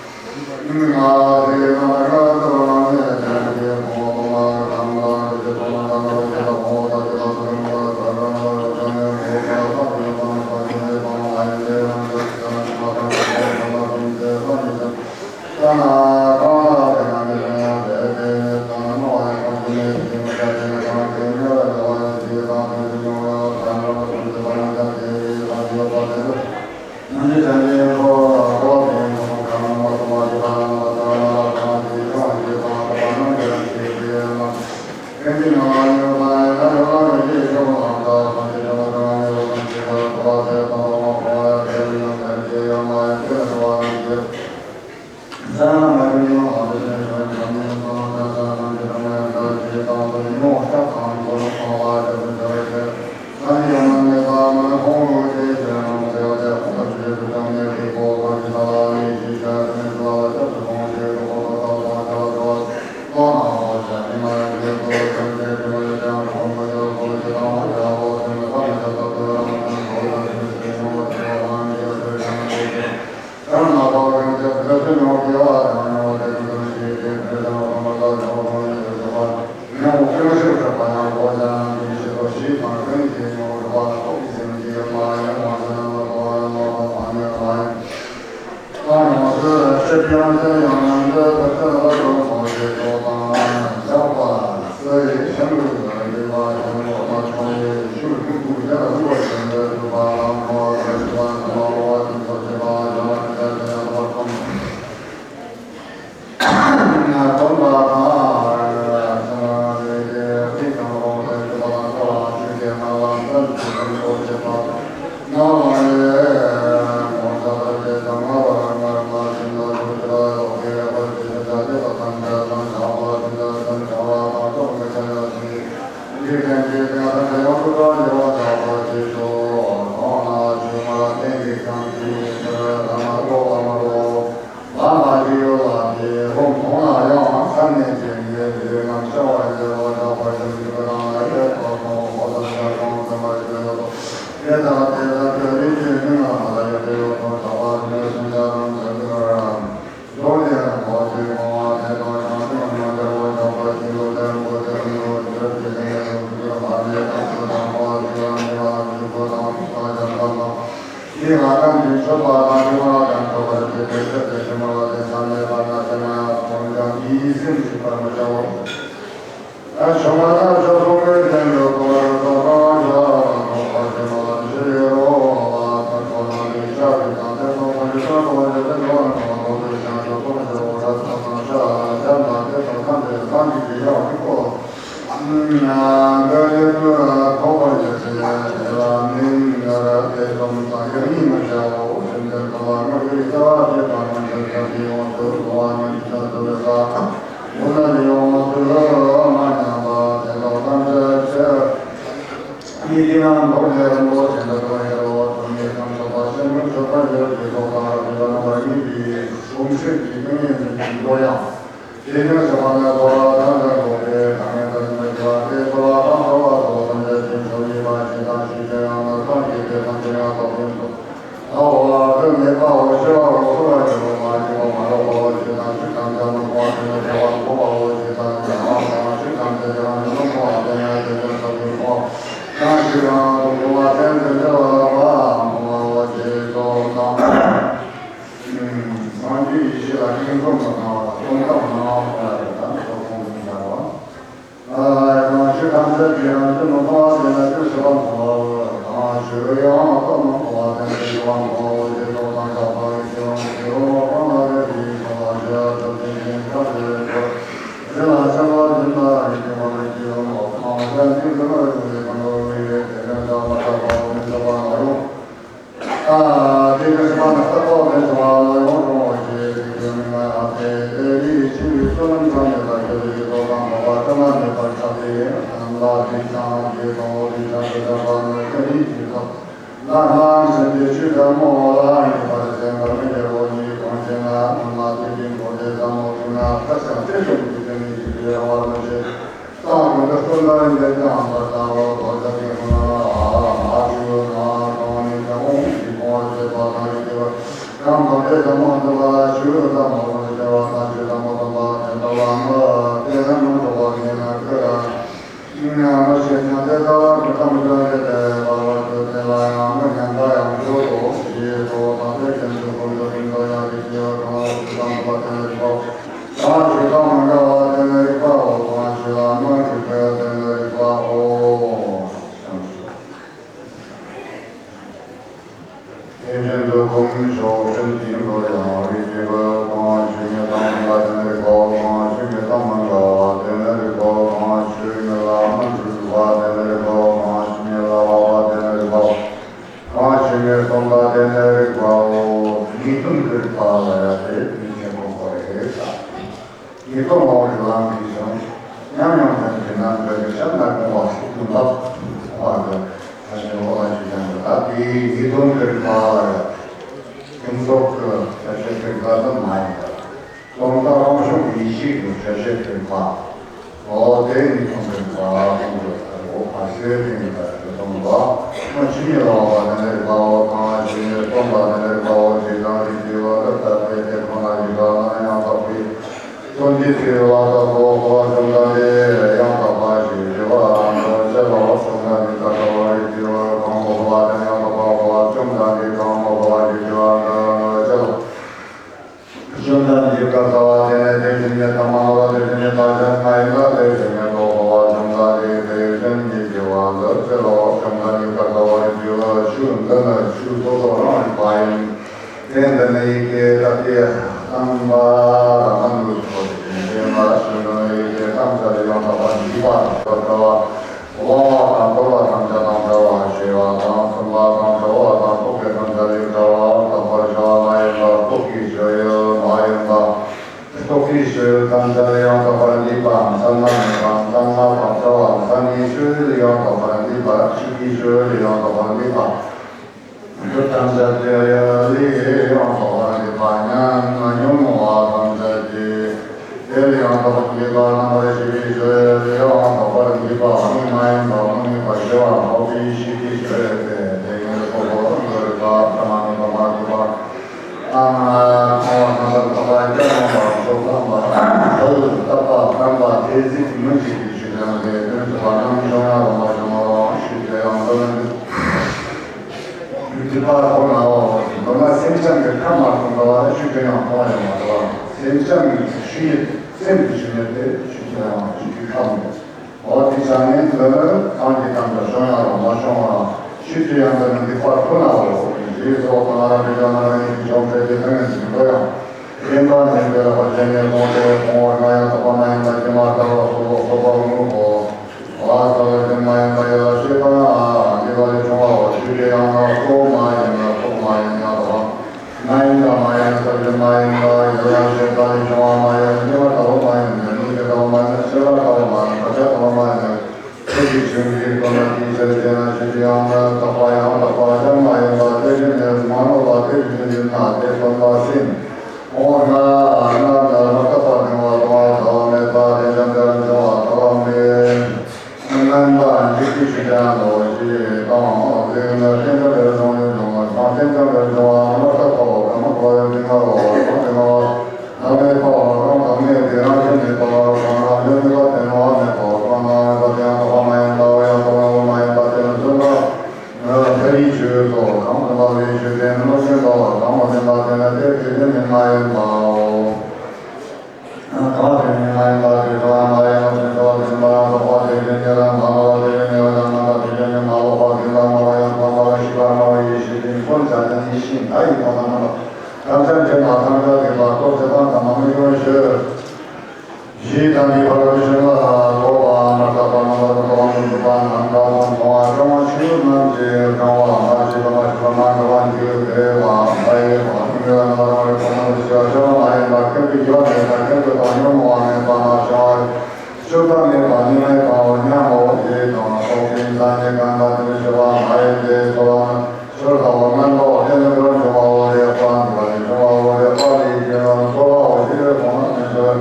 ཉིས་སྟོང་ལྔ་བཅུ་ལམ་གྱི་བྱུང་། ཉམས་མྱོང་དང་རྒྱུད་ན་འདོད་པའི་ཤམ་ན་དགོངས་པ་ཞིག་ཏུ་འབབ། འོ་དེ་ད་ཞིང་འོ་ལ་ཞིག་ཀྱང་འདུག་ད་དེ་ ཉིས་སྟོང་དྲུག་པ་ལ་ཁྱུང་ཚོགས་ཀྱི་ཞབས་ཞུ་དྲུག་པ་ཙམ་མ་ཡིན་པར། སྟོང་རྟགས་དབང་ཕྱུག་ཡེ་ཤེས་ཀྱི་ཞབས་ཞུ་དྲུག་པ། འོ་དེ་ཉིས་སྟོང་དྲུག་པ་ཁོང་གི་ཚར་འོ་བར་སེ་རིང་ལ་ཞུ་སྟོང་པ། ཁོང་ཕྱི་ཉིན་ལ་བ་དེ་ནས་དགའ་བོ་གང་ཞིག་སྟོང་པ་དེ་ནས་དགའ་བོ་ཇི་ལྟར་རིགས་ཀྱི་བ་རབ་ལྟ་བའི་དེ་ཁོ་ན་ཡི་ག་ན་ཡང་དག་པའི། སྟོན་གྱི་ཚེ་བ་དག་གོ་བ་བཅོམ་ལྡན་འདས་ཡང་དག་པ་ཞེས་བགྱི་བའམ་དོན་བྱེད་པ་བཅོམ་ལྡན་འདས་ད་ལྟ་བ་རིགས་ཀྱི་བ་གང་གོ་བ་དེ་ཡང་དག་པ་གོ་བ་བཅོམ་ལྡན་འདས་གང་གོ་བ་ཞེས་བགྱི་བའམ་དོན་བྱེད་པ། བཅོམ་ལྡན་འདས་ཀྱི་བཀའ་སྩལ་པ། དེ་ནས་དེ་བཞིན་གྱི་ཐ་མ་ལ་དེ་བཞིན་གྱི་ཐ་ཆད་མ་ཡིན་ལ་དེ་བཞིན་གྱི་དོ་གོ་བ་བཅོམ་ལྡན་འདས་དེ་བཞིན་གྱི་བགྱི་བ་འདི་ཕྱིར་རོ། བཅོམ་ལྡན་འདས་ཀྱི་བཀའ་སྩལ་པ་རིགས་ཀྱི་བ་ཆོས་འདི་ནི་ཆོས་སོ་སོ་རང་རིག་པ་ཡིན། དེ་འདི་ནི་ཡི་གེ་དག་གི་རྣམ་པ་ར་མ་ནུ་སོ་དེ་བཞིན་དེ་ང་ཆོས་འདི་ནི་ཡི་གེ་ཐམས་ཅད་ཡང་དག་པར་འཇིག་པ་དང་བྲལ་བ། སློང་བ་དང་དོར་བ་ཐམས་ཅད་དང་བྲལ་བ། ཞི་བ་དང་ཚིམ་པ་དང་གྲོལ་བ་དང་རྟོག་གེ་ཐམས་ཅད་ལས་བྲལ་བའམ་དག་པར་བྱ་བ་མ་ཡིན་པ། རྟོག་གེའི་སྤྱོད་ཡུལ་མ་ཡིན་པ། རྟོག་གེའི་སྤྱོད་ཡུལ་ཐམས་ཅད་ཡང་དག་པར་འདུས་པའམ་མཚན་མ་མེད་པའམ་གཏན་མ་དང་བྲལ་བ། མཚན་མའི་སྤྱོད་ཡུལ་ཡང་དག་པར་འདུས་པ། ཆོས་ཀྱི་སྤྱོད་ཡུལ་ཡང་དག་པར་འདུས་པ། རྒྱུ་ཐམས་ཅད་ཀྱི་ཡུལ་ལས་ཡང་དག་པར་འདུས་པ་ཉོན་མོངས་པ་ཐམས་ཅད་ཀྱི། དེ་ལ་ཡང་དག་པར་འདུས་པ་རྣམ་པར་ཤེས་པའི་སྤྱོད་ཡུལ་ཡང་དག་པར་འདུས་པ་དངོས་མ་ཡིན་པ་དངོས་མེད་པ་ཞི་བ་འཕགས་པའི་ཤེས་ཀྱི་སྤྱོད་ཡུལ་ཏེ། དེ་ཉིད་སོ་སོར་འདུས་པ་ཐ་མ་མེད་པ་མ་འདུས་པ། ཨ་ཁོང་རྣམ་པར་དག་པ་སྐྱབས་མགོན་པ་ཚོགས་ཁང་པ་བདག་ལ་བཏབ་པ་བསྟན་པ་ཐེག་ཟིག་མི་འཇིག་པའི་ཆོས་ཀྱང་དེ་དོན་རྫོགས་པ་རྣམ་བྱུང་ཡང་རུང་བ་བྱུང་བ་རུང་ཞུས་ཏེ་ཡང་འདོན། འདུས་པ་ཁོ་ནའོ། མདོར་ན་སེམས་ཅན་གྱི་ཁམས་མ་སྟོང་པ་ལ་ཆོས་ཅན་ཡང་སྟོང་ཡང་མ་སྟོང་། སེམས་ཅན་གྱི་ཆོས་ཉིད་སེམས་ཀྱི་ཆོས་ཉིད་དེ་ཆོས་ཅན་ཡང་ཆོས་ཀྱི་ཁམས་ཡིན། འོ་དེ་ཆ་ནས་འདི་ནི་གང་གི་ཁམས་སུ་བྱུང་ཡང་རུང་མ་བྱུང་བ་རུང་ཆོས་ཅན་ཡང་འདི་ནི་འདུས་པ་ཁོ་ནའོ། ཞེས་སོགས་དང་རབ་ཏུ་བྱུང་ན་རང་ཉིད་ཀྱི་བྱང་ཆུབ་ཀྱི་ཐུན་མིན་ཟིན་པོ་ཡང་བདེན་པ་ཉིད་དུ་ལེགས་པར་བྱས་ནས་གོང་དུ་གོང་བུ་ལྔ་ཡང་དག་པ་མ་ཡིན་པ་དྲི་མ་ལྟ་བུ་སོགས་ལ་སོགས་པ་དངོས་པོ། བ་ས་ལ་ཅན་མ་ཡིན་པ་ཡིད་ལ་བྱེད་པ་འདི་བ་ལས་བྱུང་བའོ། ཆོས་ཅན་ཡང་ན་སོགས་མ་ཡིན་ན་སོགས་མ་ཡིན་ཡང་དག་པ་མ་ཡིན་པ་མ་ཡིན་ན་ས་ལ་ཅན་མ་ཡིན་པ་ཡིད་ལ་བྱེད་པ་ལས་བྱུང་བ་མ་ཡིན་ན་དྲི་མ་ལྟ་བུ་མ་ཡིན་ན་གཉིས་ཀྱི་ལྟ་བུ་མ་ཡིན་ན་ཤེས་པ་ལྟ་བུ་མ་ཡིན་ན་ཕྱག་རྒྱ་ལྟ་བུ་མ་ཡིན་ན། ཆོས་ཀྱི་ཆོས་ཉིད་ཀྱི་དོན་དམ་དེའི་ཕྱིར་དེ་ན་ཆོས་ཅན་ཡང་ན་དག་པ་ཡང་དག་པ་ཅན་མ་ཡིན་པ་དེ་བཞིན་ནི་མ་ནོར་བ་དེ་བཞིན་ཡིན་ན་དེ་སྟོན་པ་ཟིན། འོ་ན་ན་ན་མ་དག་པ་མཐོང་བ་མཐོང་བ་ཐོགས་མེད་པ་དེ་ཙམ་དེར་འབྱུང་བ་ཐོགས་མེད། དམན་པ་འཇིག་པའི་ཆོས་ཅན་ལོ་ཞེས་དང་དེ་ནི་དེ་ཙམ་དེར་འབྱུང་བའི་འབྱུང་བ་དང་དེ་ཙམ་དེར་འབྱུང་བ་མ་དག་པ་བ་ག་མ་ཐོགས་པའི་དེ་ང་རོ་བ་དང་དེ་ང་བ། བདག་མེད་པ་བ་གང་བདག་མེད་དེ་རང་བཞིན་མེད་པ་བ་གང་རང་བཞིན་མེད་པ་དེ་ནོར་བ་མེད་པ་བ་གང་ན་མེད་པ་དེ་ཡང་དག་པ་མ་ཡིན་པ་བ་ཡང་དག་པ་མ་ཡིན་པ་དེ་ནི་བརྫུན་པ། ཐ་རིའི་ཆོས་སོ་གང་བརྫུན་པ་བའི་ཆོས་དེ་ནི་བརྫུན་པ་བ་གང་མ་བརྫུན་པ་དེ་ནི་དེ་དེ་བཞིན་ཉིད་མ་ཡིན་པའོ། གང་དེ་ཉིད་མ་ཡིན་པ་དེ་ཚོ་མ་ཡིན་པ་དེ་ཚོ་བརྫུན་པ་དག་པ་དེ་བཞིན་ཉིད་ལ་མ་ནོར་བ་དེ་བཞིན་ཉིད་ལ་མ་ནོར་བ་དེ་བཞིན་ཉིད་མ་ལོག་པ་བརྫུན་པ་མ་བ་ཡང་དག་པ་ཤེས་པ་མ་བ་ཡེ་ཤེས་དེ་ཀུན་བྱ་དེ་ཉིད་ཤེས་མཐའ་ཡས་པ་དང་རྣམ་པ། ཐམས་ཅད་མཁྱེན་པ་ཐམས་ཅད་ལེགས་པ་སྟོབས་བཅུ་དང་ལྡན་མ་མི་གཡོ་ཞུ། ཞེས་དམ་པའི་བར་དུ་ཕྱིན་པ་ཐོབ་པ་མ་བསྲེགས་པ་རྣམ་པར་གྲོལ་བ་མི་འཇིགས་པ་ནམ་མཁའ་དང་མཚུངས་པ་སྐྱོང་བ་ཆོས་རྣམས་ཀྱི་སྐྱོང་བ་མ་སྐྱེས་པ་མ་སྐྱེས་པ་མ་འགགས་པ་འཇིག་པའི་མཐའ་ཡས་པ་མི་འགགས་པ་རྣམ་པར་གྲོལ་བ་རྣམ་པར་ཤེས་པ་སྐྱོང་བ་མ་ཡིན་པ་ཀུན་ཏུ་རྒྱུ་བ་མེད་པ་ཀུན་ཏུ་བཏང་ཉོན་མོངས་པ་མེད་པ་མ་བྱུང་བ། སྤྱོད་པ་མེད་པ་གཉིས་མེད་པའོ་སྙམ་མོ་ཞེས་དང་རྟོག་པའི་མཚན་ཉིད་ཀུན་དང་དེ་ནི་སྤྱོད་པ་མ་ཡིན་ཏེ་ཚོར་བ་ནི་ཕྱིར་ལྟ་བུ་དངོས་པོ་དེ་ནི་འགྲོར་འབྱུང་བའོ། རེག་པ་འདི་བ་ལས་བྱུང་བའོ། རེག་པ་ལས་སྐྱེས་པའོ། ཚོར་བའོ་ཞེས་པའི་དོན་ནི་ཕྱིར་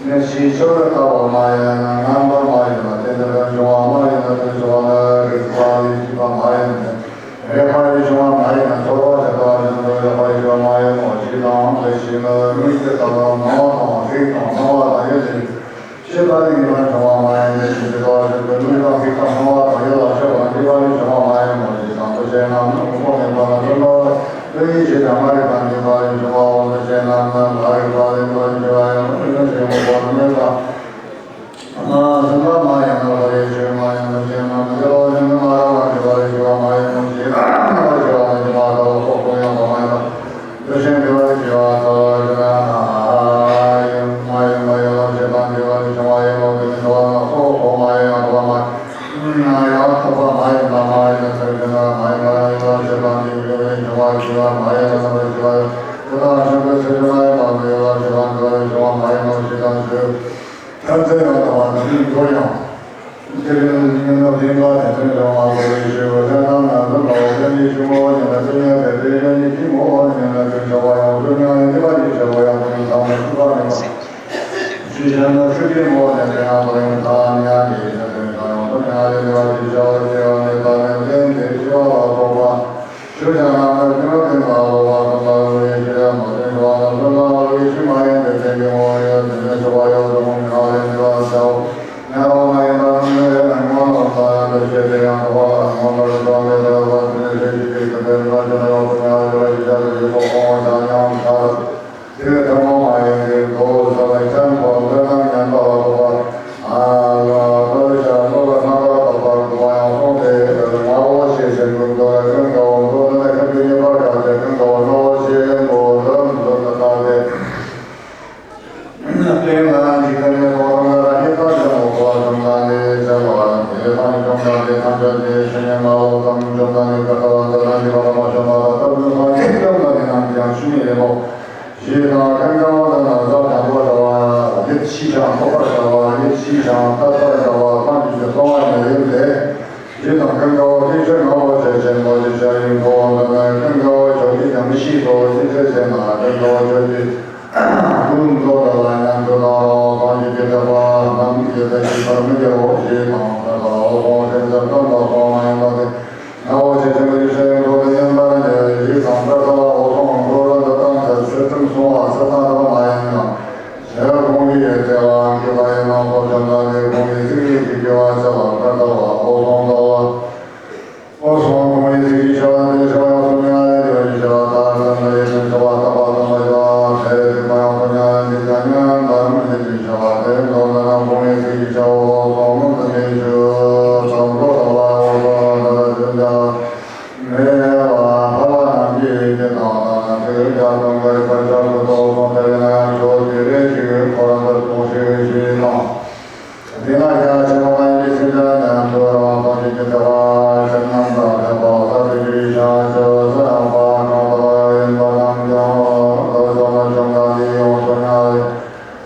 ནི་ཕྱིའི་ཕྱིར་ལྟ་བུ་མ་ཡིན་ན་ངན་པ་མ་ཡིན་ན་དེ་ནི་འགྲོར་འབྱུང་བ་མ་ཡིན་ན་དེ་ཚོར་བ་ནི་རེག་པ་ལས་སྐྱེས་པ་མ་ཡིན་ཏེ། རེག་པ་ལས་བྱུང་བ་མ་ཡིན་ན་ཚོར་བ་ཞེས་བྱ་བ་བཞིན་དུ་རེག་པ་ལས་བྱུང་བ་མ་ཡིན་ནོ་ཞེས་དང་འདི་ཕྱིར་ནི་དམིགས་པའི་ཐབས་ལ་སྣང་བ་དང་རེག་དང་སྣང་བ་དང་ཡུལ་ལས། ཤེས་པ་ནི་ངེས་པར་འབྱུང་བ་མ་ཡིན་ཏེ། ཞེས་པའི་དོན་ལ་དམིགས་དང་རེག་དང་སྣང་བ་དང་ཡུལ་ལ་སྤྱོད་པ་འདུས་པ་ལས་བྱུང་བ་མ་ཡིན་ནོ་ཞེས་དང་། འདུ་བྱེད་རྣམས་ནི་དངོས་པོ་མེད་པ་ལ་བརྫུན་པ་ལ་ལྟོས་པའི་ཕྱིར་དང་། མ་རིག་པ་འདུས་པ་ལས་བྱུང་བའོ། འདུ་བྱེད་རྣམས་ནི་མ་རིག་པ་ལས་འདུས་པ་ལས་བྱུང་བ་ཡིན་ནོ། འདུ་བྱེད་དངོས་པོ་ནི་མེད་པ་བརྫུན་པ་མ་ཡིན་ནོ། མ་རིག་ཆོས་མ་ཡིན་ནོ། འདུ་བྱེད་རྣམས་ནི་འདུས་པ་ལས་མ་རིག་པ་འདུས་པ་ལས་བྱུང་བ་མ་ཡིན་ནོ་ཞེས་མ་བྱ་བ་ནི་མ་ལྟ་བུ་སོགས་སུ་ཡང་དག་མ་ཡིན་པ། འདུ་བྱེད་འདུས་པ་ལས་སྐྱེ་བ་ཐ་ཆད་མ་ཡིན་པ་ཡིད་ལ་བྱེད་པ་འདུས་པ་ལས་བྱུང་བ་ཡིན་ནོ། དེ་ནི་ཚོར་བ་ནི་སོ་སོ་མ་ཡིན་ཡང་དག་པ་མ་ཡིན་ན་ཡང་དག་པ་མ་ཡིན་པ་མ་ཡིན་ན་ཐ་ཆད་མ་ཡིན་པ་ཡིད་ལ་བྱེད་པ་འདུས་པ་ལས་བྱུང་བ་སྐྱེ་བ་མ་ཡིན་ན་རྣམ་པར་ཤེས་པ་དེ་དག་ཆོས་ཀྱི་ཚུལ་ཁྲིམས་མ་ཡིན་པ་ཡིད་ལ་བྱེད་པ་འདུས་པ་ལས་བྱུང་བ་མ་ཡིན་ནོ་ཞེས་དང་ཆོས་ཐམས་ཅད་ཡང་དག་པ་ནི་འགྲོ་ཡང་། དེ་རིང་ཉིན་ནོ་ལེན་པ་དེ་ཚོའི་ལོ་མ་གོ་བའི་ཞུ་བོ་ལྷན་ཐང་ན་འཛོམས་པའོ། དེ་འདི་ཞུ་མོ་ ཞེས་དང་ཀུན་དགའ་བོ་དང་ན་བཟའ་དང་པོ་ལྟ་བ། ཡིད་ཆེས་ཤིང་ཐོགས་པར་ལྟ་བ། ཡིད་ཆེས་ཤིང་ལྟ་ལྟར་ལྟ་བ། སངས་རྒྱས་ཀྱི་གསུང་བ་ཉན་ཡུལ་ལས། ཞེས་དང་ཀུན་དགའ་བོ་ཏིང་ཤེས་ངོ་བོ་ཆེ་ཆེན་པོ་ཞེས་བྱ་ཡི་མཐོང་བ་འདི་ནི་ཀུན་དགའ་བོ་ཁྱོད་ཀྱིས་ཀྱང་མི་ཤེས་སོ། ཅི་ཕྱིར་ཞེ་ན། ཀུན་དགའ་བོ་ཁྱོད་ཀྱིས་ཀུན་རྫོགས་ལྟ་བ་ཉན་ཐོས་དང་སངས་རྒྱས་ཀྱི་ཐེག་པ་རྣམས་ཀྱི་ལྟ་ཞིག་པར་མི་འགྱུར་རོ། ཞེས་དང་ཀུན་དགའ་བོ་སེམས་ཙམ་དང་སོང་བ་ཡིན་པ་དེ། ངོ་བོ་ཆེ་ཆེན་པོ་ཡེ་ཤེས་ཡོངས་རྫོགས་དང་མཉམ་པར་ཉལ་ཞིག་དང་པྲ་ཏ་ལ་འོད་སྲུང་འཁོར་ལོ་འདི་དང་ཚེ་ཚུལ་ཁྲིམས་སྲུང་བ་ཚུལ་དང་ལྡན་མ་ཡིན་ཡང་། ཞེས་ཁོང་གིས་བརྩེ་བ་བསྐྱེད་པ་ཡིན་ནོ། ཁོ་བྱམས་དང་ལྡན་ཁོང་གིས་གཟིགས་རིས་ཀྱི་དགེ་བ་བྱ་བ་པྲ་ཏ་ལ་འོད་སྲུང་ལྟ་བུ། འོད་སྲུང་ཁོང་གིས་གཟིགས་རིས་བྱ་བ་དེ་བྱ་བ་ཡོངས་སུ་མྱ་ངན་ལས་འདས་པ་ཞེས་བྱ་བ་དང་། བྱམས་དང་ཡེ་ཤེས་བྱ་བ་རྟག་པ་དང་བ་བྱ་བ་དེ་ཚིག་པ་ཡོངས་སུ་མྱ་ངན་ལས་འདས་པ་ཉན་པ་རྣམས་ཀྱི་ཚིག་བྱ་བ་དེ་འདོན་པ་རྣམས་ཁོང་གིས་གཟིགས་རིས་བྱ་བ་འོད་སྲུང་སྔོན་དུ་འདས་ཞུ་དང་འགྲོ་ལྟ་བུ་འོད་སྲུང་འདི་ལ་ཞུ་བྱ། མེད་པ་ཐར་པ་རྣམས་ཀྱི་སྐྱེ་སྟངས་དང་ཚིག་བརྒྱ་སྟོང་གི་བར་ཆ་སུ་དོགས་སོང་དེ་ཡིན་ན་ཡང་ཆོས་ཀྱི་རེ་ཞིག་ཁོ་རང་དུ་གཏོང་ཞིག་ཞེས་དང་། དེ་ན་ཡང་ཆེན་པོ་མ་ཡིན་པའི་སེམས་ཅན་ཡང་དུ་རང་སོང་ཞིག་གི་ཐེག་པ་ཕྱིར་རྣམ་དང་ལྡན་པ་ལ་དེ་ཀྱི་ཤ་ཆུ་སུ་ཡང་པ་གང་དག་ཡིན་པ་རྣམས་ཀྱང་དུ་སོང་ན་བྱུང་ན་འདི་ཡོངས་སུ་ཉལ་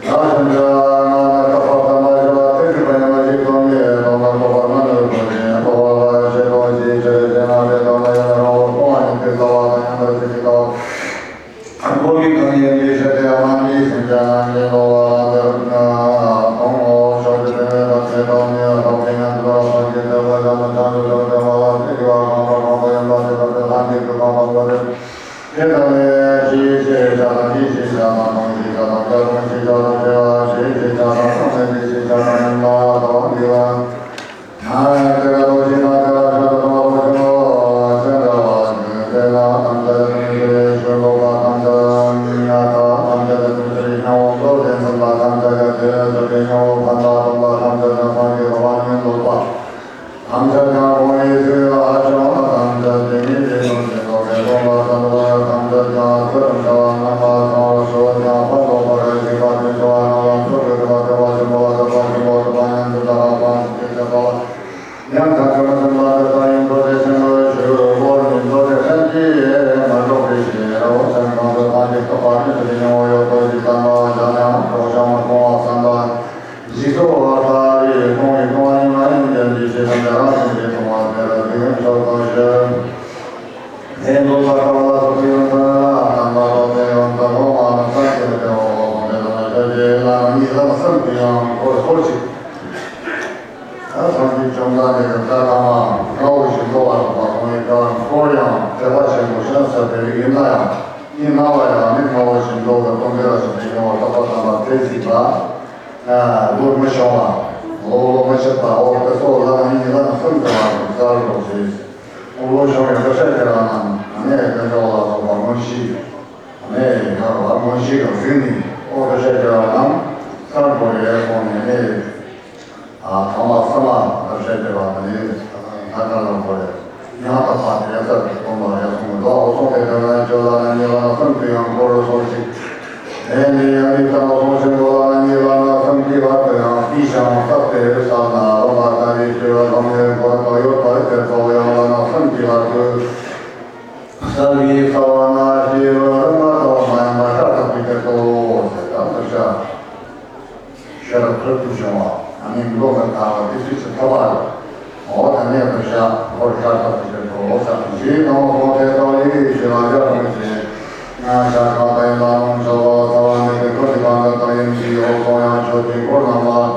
ལ་ཞིག་འདི་ང་ནི་བརྟག་པ་དམ་པ་ཞི་བ་སྟེ་གྲུབ་པ་ཡིན་པ་ཞིག་སྟོན་ཏེ་དོན་དམ་རྟོགས་པར་མི་ནུས་པ་ཞིག་རྟོགས་པར་བྱེད་དོ། ཅིའི་ཕྱིར་ཞེ་ན། དེ་ལྟར་ན་ཡང་རང་ལུགས་སྤོང་བ་ཉིད་ཀྱི་ལྟ་བ་དང་མཉམ་པར་བྱེད་ཀྱི་ལྟ་བ། ཁོ་གཉིས་ཀྱང་ཡིན་པའི་ཕྱིར་ཏེ། རྣམ་མཁྱེན་སེམས་ཅན་རྣམས་ཀྱི་ལྟ་བ་དེར་མཐོང་ངོ་། ཕྱོགས་ཀྱི་དོན་དང་ཚེ་དང་ནི་ཐོབ་ཅིང་ཡང་དུ་ར་སངས་རྒྱས་ཐེག་པ་བྱང་ཆུབ་སེམས་དཔའ་ལ་ཚེ་འདི་བ་གང་བར་གང་དུ་ཡིན་པ་དེ་དག་ཏུ་ལྷན་ཅིག་ཏུ་གང་དང་པོ་དེ། དེ་དག་ལས་ཞེས་བྱ་དང་། ཅིའི་ཕྱིར་བྱ་དང་། གང་ཞིག་བྱ་དང་། ཀྱང་གང་ཞིག་བྱ་དང་ཞེས་པ། ཞེས་བྱ་དང་། གང་མེད་པའི་ཕྱིར་བྱ་དང་ཡིན་པ་དང་འདི་ལ། ན་ཡང་དེ་ལ་ལྟོས་ཤིག་ན་དེ་ལ་ཤ་དང་དང་པོ་ཆེན་པོ་ཆེན་དྲགས་པ་དེ་ལ་ཐམས་ཅད་ཀྱི་ཆོས་ལོག་པ་ཐམས་ཅད་ཉ་ཐག་ཐམས་ཅད་ཀྱི་ཐུགས་རྗེ་སྙིང་པོ་འགྲོ་དོན་ཚུལ་ལ་ཐམས་ཅད་ཀྱི་དེ་ཚུལ་གྱི་སྙིང་པོ་ཕན་པ་སྟོན་པ་ཐམས་ཅད་ཀྱི་སངས་རྒྱས་འགྲོ་བ་ཉོན་ལོག་པ། ཐམས་ཅད་ཀྱང་ཁོང་གི་ཚིག་ལ་ཕྱོགས་ན་ཐམས་ཅད་དེ་ཉིད་དེ་ཉིད་དེ་ལོག་པའི་སྟོན་པ་ཐམས་ཅད་ཀྱང་ཚུལ་ཁྲིམས་བྱ་བ་རྣམ་པ་ཚང་བར་ཞུ་བ་ཀྱང་ཕར་ལོག་པར་ཞིག་པ་དེ་ཞུ་བ་རྣམ་པ་ཚུལ་དུ་སྒྲུབ་པ་ཐེག་པ་ཆེན་པོ་ལ་ཐེག་པ་ཆེན་པོ་སྒྲུབ་པ་ཉམས་སུ་བླང་བ་ཐམས་ཅད་ཀྱི་ཐེག་པ་ལ་ཡང་དག་པར་འཛིན་པ་དེ་ལྟ་ཡིན་ཐུགས་རྗེ་ཆེན་པོའི་ཆོས་སྒོར་ཉིད་མདོ་སྡེ་ཕྲན་གྱིས་མ་གྲུབ་པའི་ཕྱིར་རོ། སེམས་གང་དུ་སངས་རྒྱས་ཐོབ་པ་ཉིད་དུ་སྙིང་པོ་ཡོད་དོ་ཞེས་བསམ་པ་བྱ་ནས་གྲོགས་བྱང་མཐོང་བ་བསམ་པ། ཞིག་སོགས་ལྟ་བུའི་མཐོང་བའི་མཐོང་བ་ཉིད་མ་ཡིན་ཏན་གྱི་ཕྱིར་དང་རང་བཞིན་གྱིས་མཐོང་བ་དེ་ལ་དེ་ཡང་ཆོས་དང་ཞེན། དེ་འདོད་པ་ལྟ་བ་ལ་སོགས་པའི་ཡོན་ཏན་ལ་རྣམ་པ་ཐོབ་པའི་ཡོན་ཏན་སློབ་མ་རྣམས་སངས་རྒྱས་པའི་འོག་ལ་སོང་སྟེ་ལ་ཆོས་ཀྱི་ལམ་གཉིས་ལམ་གསུམ་དུ་ཡང་འཁོར་སོ་ཅིག་ད་སངས་རྒྱས་བཅོམ་ལྡན་འདས་ཀྱི་བཀའ་ཐ་མ་ལྔ་བོ་ཞིག་འགྲོ་བ་རིགས་པ་སྟོང་ཉིད་ཀྱང་འཁོར་ཡང་ཐེག་པ་ཆེན་པོ་གཞན་ཟད་པའི་རིགས་ཡིན་ན་ཡང་། ཡིན་ན་བ་ཡང་ནི་ལྔ་བོ་ཞིག་འགྲོ་བའི་སྟོང་པའི་ལ་ཞིག་ཏུ་ཡོང་བ་རྟག་པ་དམ་པ་དེ་གཟིགས་པ། ལུགས་མི་ཤོང་བ། ལོག་ལོག་མི་ཤེས་པ། འོ་དེ་སོགས་ལམ་གཉིས་ལམ་གསུམ་དུ་བ་རིགས་གསལ་རོ་ཞེས། དབུལ་པོ་བྱུང་བའི་བསླུ་བྱ་སྐྱེ་བ་རྣམས་ནས་དཀོན་མཆོག་ལ་སོགས་པ་མངོན་ཤེས་ནས་ཡོད་པ་མངོན་ཤེས་ཀྱིས་གཟིགས་ནས་ཨོ་བསླུ་བྱ་སྐྱེ་བ་རྣམས་གསར་འཁོར་རེ་སོང་ནས་ནས་ཨ་ཐོག་མ་གསུམ་མ་བསླུ་བྱ་སྐྱེ་བ་དང་ནི་ཐ་ཀ་ལ་འཁོར་རེ་ཡང་དག་པ་དེ་ཡང་གསར་དུ་སྟོན་པ་རེ་སོང་ལོ། ཨོ་སོང་དེ་དོན་ལ་སྐྱོ་ལ་ན་ཉེ་ལ་ན་གསུམ་དུ་ཡང་འཁོར་རེ་སོང་ཞིག་དེ་ནས་ཡང་ནི་དང་པོ་སོང་ཞིང་འགྲོ་ལ་ན་ཉེ་ལ་ན་གསུམ་གྱི་བར་དུ་ཡང་དེའི་ཞང་བརྟགས་ཏེ་བསལ་ན་རོ་མ་ལྟ་བུའི་སྤྱོད་པ་ལམ་ལས་འཁོར་བ་ཡོད་པར་ཐེར་ཐོག་ཡང་ལ་ན་གསུམ་གྱི་བར་དུ་བསལ་བའི་རྩ་བ་ན་སྐྱེས་བུ་རང་མ་ལྟ་བུ་མ་ཡིན་པ་ཤ་སྟག་པའི་དེར་ཐོག་ཟེར་ད་ལྟར་བྱ། ཤ་རབ་ཐོབ་ཏུ་བྱུང་བ་ཨ་ནི་མདོ་མི་ཐར་བ་འདི་ཚུལ་གྱིས་ཐོབ་པ་རེད། འོ་ད་ནས་ལྟར་བྱ་འཁོར་ཤ་སྟག་པའི་དེར་ཐོག་ཟེར་ཞེས་དང་གོང་དེ་ལྟ་བུའི་ཞེས་ལ་ཡར་མི་བྱེད། ང་ཤ་ཁ་ཏའི་ལ་ནང་ཆ་བ་ཚ་བ་མེད་པའི་འཁོར་གྱི་བར་ན་དང་ཡིན་གྱི་འོག་སོང་ཡང་ཆོས་ཀྱི་འཁོར་རྣམས་ལ།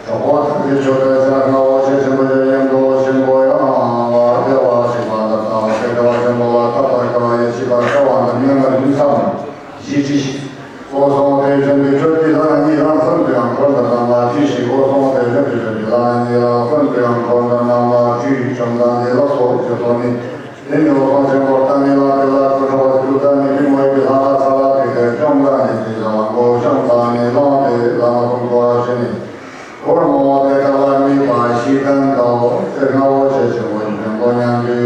གྲོགས་པོ་ཐམས་ཅད་ཆོས་དང་ཕྱག་ན་འོ་ཆེ་ཆེན་པོ་ཡོད་ཡིན་འགྲོ་ཆེན་པོ་ཡང་བ་དེ་བ་ཞིག་པ་འདི་ལྟ་བ་དེ་དེ་བ་ཆེན་པོ་ལ་ཐབས་དང་དགེ་བ་ཡེ་ཤེས་པ་དགེ་བ་འདི་མྱ་ངན་རིམ་གསུམ་ཞེས་བྲིས་ཤིག་འོ་སོང་དེ་བཞིན་དུ་ཆོས་ཀྱི་ལམ་གཉིས་ལམ་གསུམ་དུ་ཡང་འཁོར་འདི་རྣམས་ལ་བྲིས་ཤིག་འོ་སོང་དེ་བཞིན་དུ་ཆོས་ཀྱི་ལམ་གཉིས་ལམ་གསུམ་དུ་ཡང་འཁོར་འདི་རྣམས་ལ་བྲིས་ཤིག་བཅོམ་ལྡན་འདས་ལ་སོགས་ཀྱི་ཐོག་ནས། དེ་ནས་འོ་སོང་ཆེན་པོ་ལྟ་ངན་ལ་དེ་ལ་ཀུ་ཤོག་སྐུ་ཚ་ནི་ཀི་མོའི་གི་ལྷ་ང་ཚ་ལ་དེ་གའི་བཅོམ་ལྡན་འདས་ཀྱི་བྱ་བ་མགོ་བཤམས་ཚ་ནི་ལོང་དེ་ལ་ང་ཀུན་གོ་བ་ཞེ་ནི། འཁོར་མང་བ་དེ་དག་ལ་དམིགས་པ་ཤེས་ལྡན་དག་ཟེར་ལྔ་བོ་ཆེ་ཆེན་པོ་ཡིན་པའི་མདོ་མཉམ་དུ།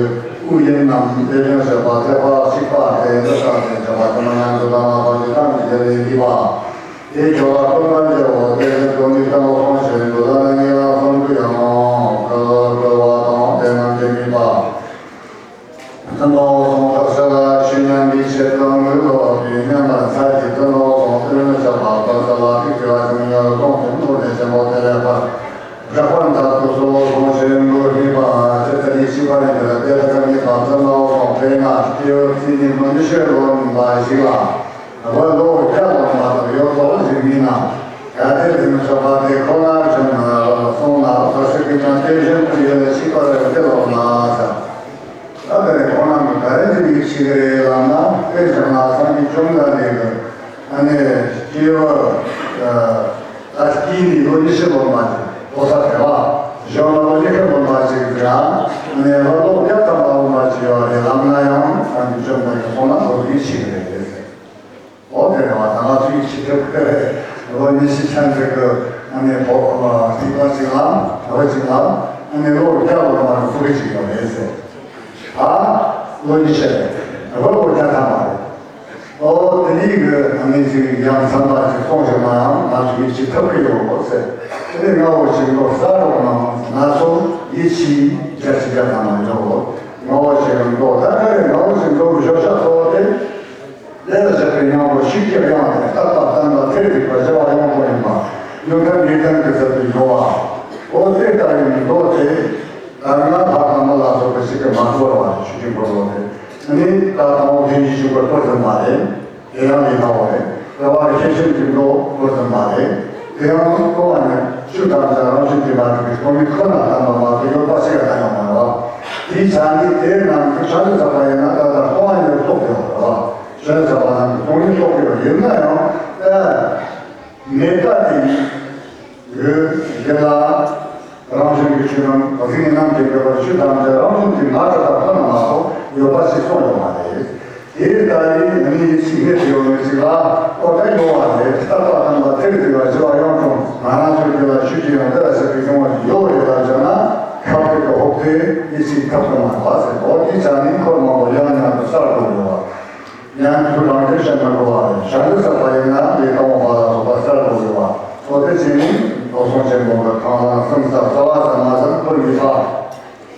ཀུན་ཡིན་ནམ། དེ་བཞིན་གཤེགས་པ་ཐེག་པ་གཅིག་པ་དེ་འདི་ལྟ་སྟེ། སྐྱོབ་པ་ཆེན་པོ་ཉན་ཐོས་དང་། ལྷག་པར་དུ་ཐམས་ཅད་ཀྱི་ལས་བགྱིས་པ། དེ་སྐྱོབ་པ་ཀུན་དགའ་རྒྱལ་པོ་དེ་བཞིན་དུ་ནི་སྟོན་པ་སོགས་ཆེན་པོ་ལ་ནི་ཡང་གསུང་དུ་ཡང་བསྐུལ་བ་དང་། དེ་རྣམས་ཀྱིས་དམིགས་པ། སྟོན་པ་འོད་སྲུང་དག་བྱ་ལ་ཆོས་ཉན་པའི་ཕྱིར་དུ་དངོས་སློབ་པའི་སྙན་པ་མཚལ་གྱི་སྟོན་པ་འོད་སྲུང་སྟོན་ལ་བཤགས་པ་པ་ས་ལ་ཐུགས་བརྩེ་བ་ཆེན་པོས་གསུངས་ཏེ། མདོ་སྡེ་ཆེན་པོ་དེ་ལེགས་པར་བསྒྲགས་པ་མཛད་དུ་གསོལ། འོད་སྲུང་ཆེན་པོས་དམིགས་པ་ཇི་ལྟར་ཡིད་ཆེས་པ་ཡིན་པ་དེ་ལྟར་དམིགས་པ་སྟོན་པ་འོད་སྲུང་དཔེར་ན་སྐྱེ་བོ་རྩིས་ནས་མི་འདུ་ཤེས་ལོན་པ་ཞིག་ལ། བུ་ལོ་བརྒྱ་ལོན་པ་དང་ཡོད་དོ་ཞེས་དམིགས་ན། གལ་ཏེ་དེ་མི་ཆོག་པ་དེ་ཁོ་ན་བཞིན་གསུངས་ན། བུ་ཞིག་གིས་ཀྱང་དེ་བཞིན་དུ་ཡིད་ལ་ཆེས་པར་འདི་ལོག་ན་ཟེར། ད་དེ་ནས་ཁོང་རྣམས་ཀྱིས་ག་རེ་ཅིག་ཡིད་ཆེས་ཀྱི་རེད་ལབ་ན། དཔེ་བཞག་ན་སངས་རྒྱས་བཅོམ་ལྡན་འདས་ཀྱིས་ཨ་ནི་སྐྱེས་བུ་ད་སྐྱེས་ནས་ལོ་ཉི་ཤུ་ལོན་པ་ཅིག་ཕོ་གསར་རེད་བ། གཞོན་ནུ་ལོ་ཉི་ཤུ་ལོན་པ་ཅིག་ལ་ཨ་ནི་ལོ་བརྒྱ་ཐམ་པ་ལོན་པ་ཅིག་ཡོད་རེད་ལབ་ན་ཡང་། སངས་རྒྱས་བཅོམ་ལྡན་འདས་ཀྱིས་གསུངས་ན་ཁོ་ཚོ་ཡིད་ཆེས་ཀྱི་རེད་ཟེར། འོ་དེ་རེད་བ། ད་ང་ཚོ་ཡིད་ཆེས་ཐུབ་ཀྱི་རེད། ལོ་ཉི་ཤུ་ཅན་ཟིག་གི་ཨ་ནི་ཕོ་སྐྱེས་པ་ཅིག་ལ། བུ་ཅིག་ལ་ཨ་ནི་ལོ་བརྒྱ་ལོན་པ་ཕྲུ་གུ་ཅིག་ཡོད་རེད་ཟེར། ད་ལོ་ཉི་ཤུ་རེད། བུ་ལོ་བརྒྱ་ཐམ་པ་རེད། ཨོ་དེ་ནི་གི་ཨ་ནི་ཅིག་ཡ་མཚན་པ་ཅིག་གསུངས་བཞག་ན་ཡང་ང་ཚོ་ཡིད་ཆེས་ཐུབ་ཀྱི་ཡོད་ཟེར། དེ་ནི་རྔ་བོ་ཆེན་པོ་གསར་རོགས་ནང་ང་ཚོ་ཡིད་ཆེས་བརྒྱ་ཆ་བརྒྱ་ཐམ་པ་ཡོད། རྔ་བོ་ཆེན་པོ་ད་ག་རེ། རྔ་བོ་ཆེན་པོ་གི་བརྗོད་བྱ་གཙོ་བོ་དེ། དེ་ལ་བཞག་པའི་སྙིང་པོ་ཤུགས་ཀྱིས་དབྱངས་ཏེ། རྟག་པ་བརྟན་པ་ཐེར་ཟུག་པ། བཞི་པ་ཡོངས་སུ་གཡེང་བ། ཡོན་ཏན་ངེས་དོན་གྱི་ཚུལ་དུ་འབྱུང་བ། འོ་དེ་ལྟ་བུའི་མདོ་དེ་ད་སྔ་ལྷ་དང་མི་ལ་སོགས་པ་ཞིག་གིས་མ་བསྐོར་བ་རེད། ཆོས་ཀྱི་འཁོར་ལོ་དེ་ནི་ད་དང་པོ་མཁན་ཆེན་གཞུག་གུ་བསྐོར་ཟིན་པ་རེད། དེ་ཡང་ལས་སླ་བོ་རེད། དེ་བར་ཤེར་ཕྱིན་གྱི་མདོ་བསྐོར་ཟིན་པ་རེད། དེ་ཡང་སྐོར་བ་ནི་ཆོས་ཐམས་ཅད་རང་བཞིན་གྱིས་མ་གྲུབ་པའི་སྟོང་ཉིད་ཁོ་ན་བསྟན་པ་མ་གཏོགས་ཡོད་པ་ཞིག་ཡང་བསྟན་ཡོད་མ་རེད་བ། དེའི་ཆ་ནས་དེ་རྣམས་ཀྱི་ཕྱག་རྒྱ་བཏབ་པ་ཡིན་ན་ད་ལྟ་སྟོང་པ་ཉིད་རྟོགས་ཡོད་རེད་བ། ཕྱག་རྒྱ་བཏབ་པ་རྣམས་ཀྱི་སྟོང་ཉིད་རྟོགས་ཡོད། ཡིན་ན་ཡང་ད་མེད་པ་དེ་ཡི་རྒྱུད་ལ། རང་བཞིན་གྱིས་ཆོས་རྣམས་གཟིགས་ནས་ནམ་མཁའི་འགྲོ་བ་ཆོས་ཐམས་ཅད་རང་བཞིན་གྱིས་མ་གྲུབ་པ་ཁོ་ན་མ་གཏོགས་ཡོད་པ་ཞིག་གསུངས་ཡོད་མ་རེད། དེ་ལྟ་བུའི་མི་ཡིད་ཆེས་མེད་དུ་ཡོད་མི་ཞིག་ལ་ཨོ་ད་ཡོད་པ་རེད། རྟག་པ་བརྟན་པ་ཐེར་ཟུག་པ། བཞི་པ་ཡོངས་སུ་གཡེང་བ། ང་རང་ཚོའི་རྒྱུད་ལ་ཆོས་ཀྱི་ཡང་འདི་ལ་ཟེར་བའི་སྐྱོང་བ་ཞིག་ཡོད་རེད་ལབ་བཞག་ན། ཁ་ཐུག་གི་ཧོབ་སྟེ་ཡིད་ཆེས་ཐུབ་ཀྱི་མ་རེད་པ་ཟེར། འོ་དེའི་ཆ་ནས་འཁོར་མང་པོ་ཡང་ཡང་དུ་གསར་དུ་འགྲོ་བ། ཡང་ཐུགས་རང་བཞིན་བཤད་མི་དགོས་པ་རེད། ཞབས་ཀྱུ་བརྩེགས་པ་ཡིན་ན་ལས་དང་པོ་པ་ལ་སོགས་པ་གསལ་དུ་འགྲོ་བ། འོ་དེ་བྱས་ནས་འོད་སྲུང་ཆེན་པོ་གི་ཁྲང་ལམ་གསུམ་ཟབ་རྩ་བ་ཟབ་མ་ཟབ་འཁོར་ཡོད་པ།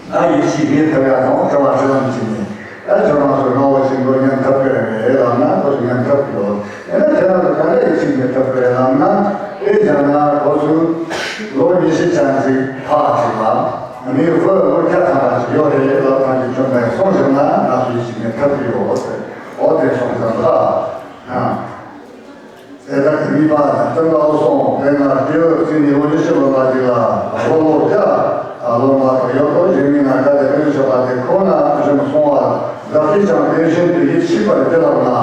ད་ཡིད་ཆེས་མེད་ཐུབ་ཡ་དང་དྲི་བ་དྲི་ལམ་བྱས་ནས། ད་ཁྱོད་རང་ཚོས་རྔ་བོ་ཆེན་པོ་ཉན་ཐུབ་ཀྱི་རེད་ལབ་ན། ཁོ་ཚོས་ཉན་ཐུབ་ཀྱི་ཡོད། ཡིན་ན་ཁྱེད་རང་ཚོས་ག་འདྲ་ཡིད་ཆེས་མེད་ཐུབ་ཀྱི་རེད་ལབ་ན། དཔེ་བཞག་ན་ཁོ་ཚོས་ལོ་ཉི་ཤུ་ཅན་ཅིག་ཕ་ཅིག་ལ། ངའི་བུ་ལོ་བརྒྱ་ཐམ་པ་ཅིག་ཡོད་རེད་ལབ། སངས་རྒྱས་བཅོམ་ལྡན་གསུངས་བཞག་ན་ང་ཚོ་ཡིད་ཆེས་མེད་ཐུབ་ཀྱི་ཡོད་ཟེར། འོ་དེ་གསུངས་ཙམ་ལ། ཨ། དེ་ལྟར་དེ་གཉིས་པ་ལ་སྟོན་པ་འོད་སྲུང་དཔེར་ན་སྐྱེ་བོ་རྩིས་ནས་ལོ་ཉི་ཤུ་ལོན་པ་ཅིག་ལ་བུ་ལོ་བརྒྱ་ལོན་པ་དང་ཡོད་དོ་ཞེས་དམིགས་ན། གལ་ཏེ་དེ་མི་ཆོག་པ་དེ་ཁོ་ན་བཞིན་གསུངས་པ་བདག་གིས་ཀྱང་དེ་བཞིན་དུ་ཡིད་ཆེས་པར་འདི་ལབ་ན།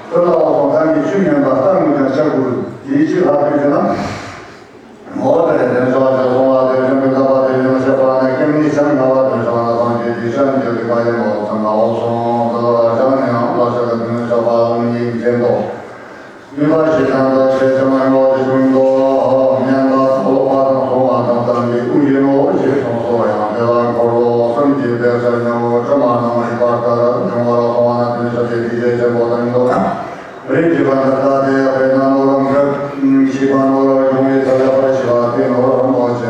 སྟོན་པ་འོད་སྲུང་བདག་གིས་ཆོས་ཉན་པ་ལྟར་ངོས་ཀྱང་བྱ་དགོས། དེའི་ཕྱིར་ལྷག་པའི་ཕྱིར་ན། འོ་དེ་དོན་ཕྱོགས་ཀྱི་གསུང་བ་དེ་བཞིན་དུ་བསླབ་པ་དེ་བཞིན་བྱེད་པ་ནི་སྐྱེ་གནས་ཀྱང་ངེས་པ་དོན་ཕྱོགས་ན་སངས་རྒྱས་ཀྱི་སྤྱན་གྱི་རིག་པ་ཡིན་ནོ། ཙམ་ལ་འོད་སྲུང་འདི་ལ་བཞག་ནས་ཡང་བསླབ་བྱ་ལ་དོན་ཕྱོགས་པ་ལ་ངེས་འཛིན་ཏོ། ནུས་པ་ཞེས་བྱ་འདི་ཆེ་ཆུང་ངོ་དེ་ཆུང་དུ་མཉན་པ་དང་ཀློག་པ་དང་གསུང་བ་དང་བསྟན་པའི་དབུ་ཡིན་ནོ་ཞེས་གསུངས་སོ། ཡང་དེ་ལ་འཁོར་ལོ་གསུམ་གྱི་དཔེ་ཆ་ཉུང་ངུ་དྲི་མ་རྣམས་རིག་པ་ལྟར་འབྱུང་བར་གསུངས་པ་ན། དོན་ཕྱོགས་ཀྱི་ཐུགས་རྗེ་ཆེན་པོ་དང་མདོ་རིགས་ཀྱི་བར་ན་ད་དེ་དཔེར་ན་ནོར་བུ་འབྲུ་ཤེས་པ་ནོར་བུར་འབྱུང་བའི་ས་ལ་པར་ཤེས་པ་དེ་ནོར་བུ་རིན་པོ་ཆེ།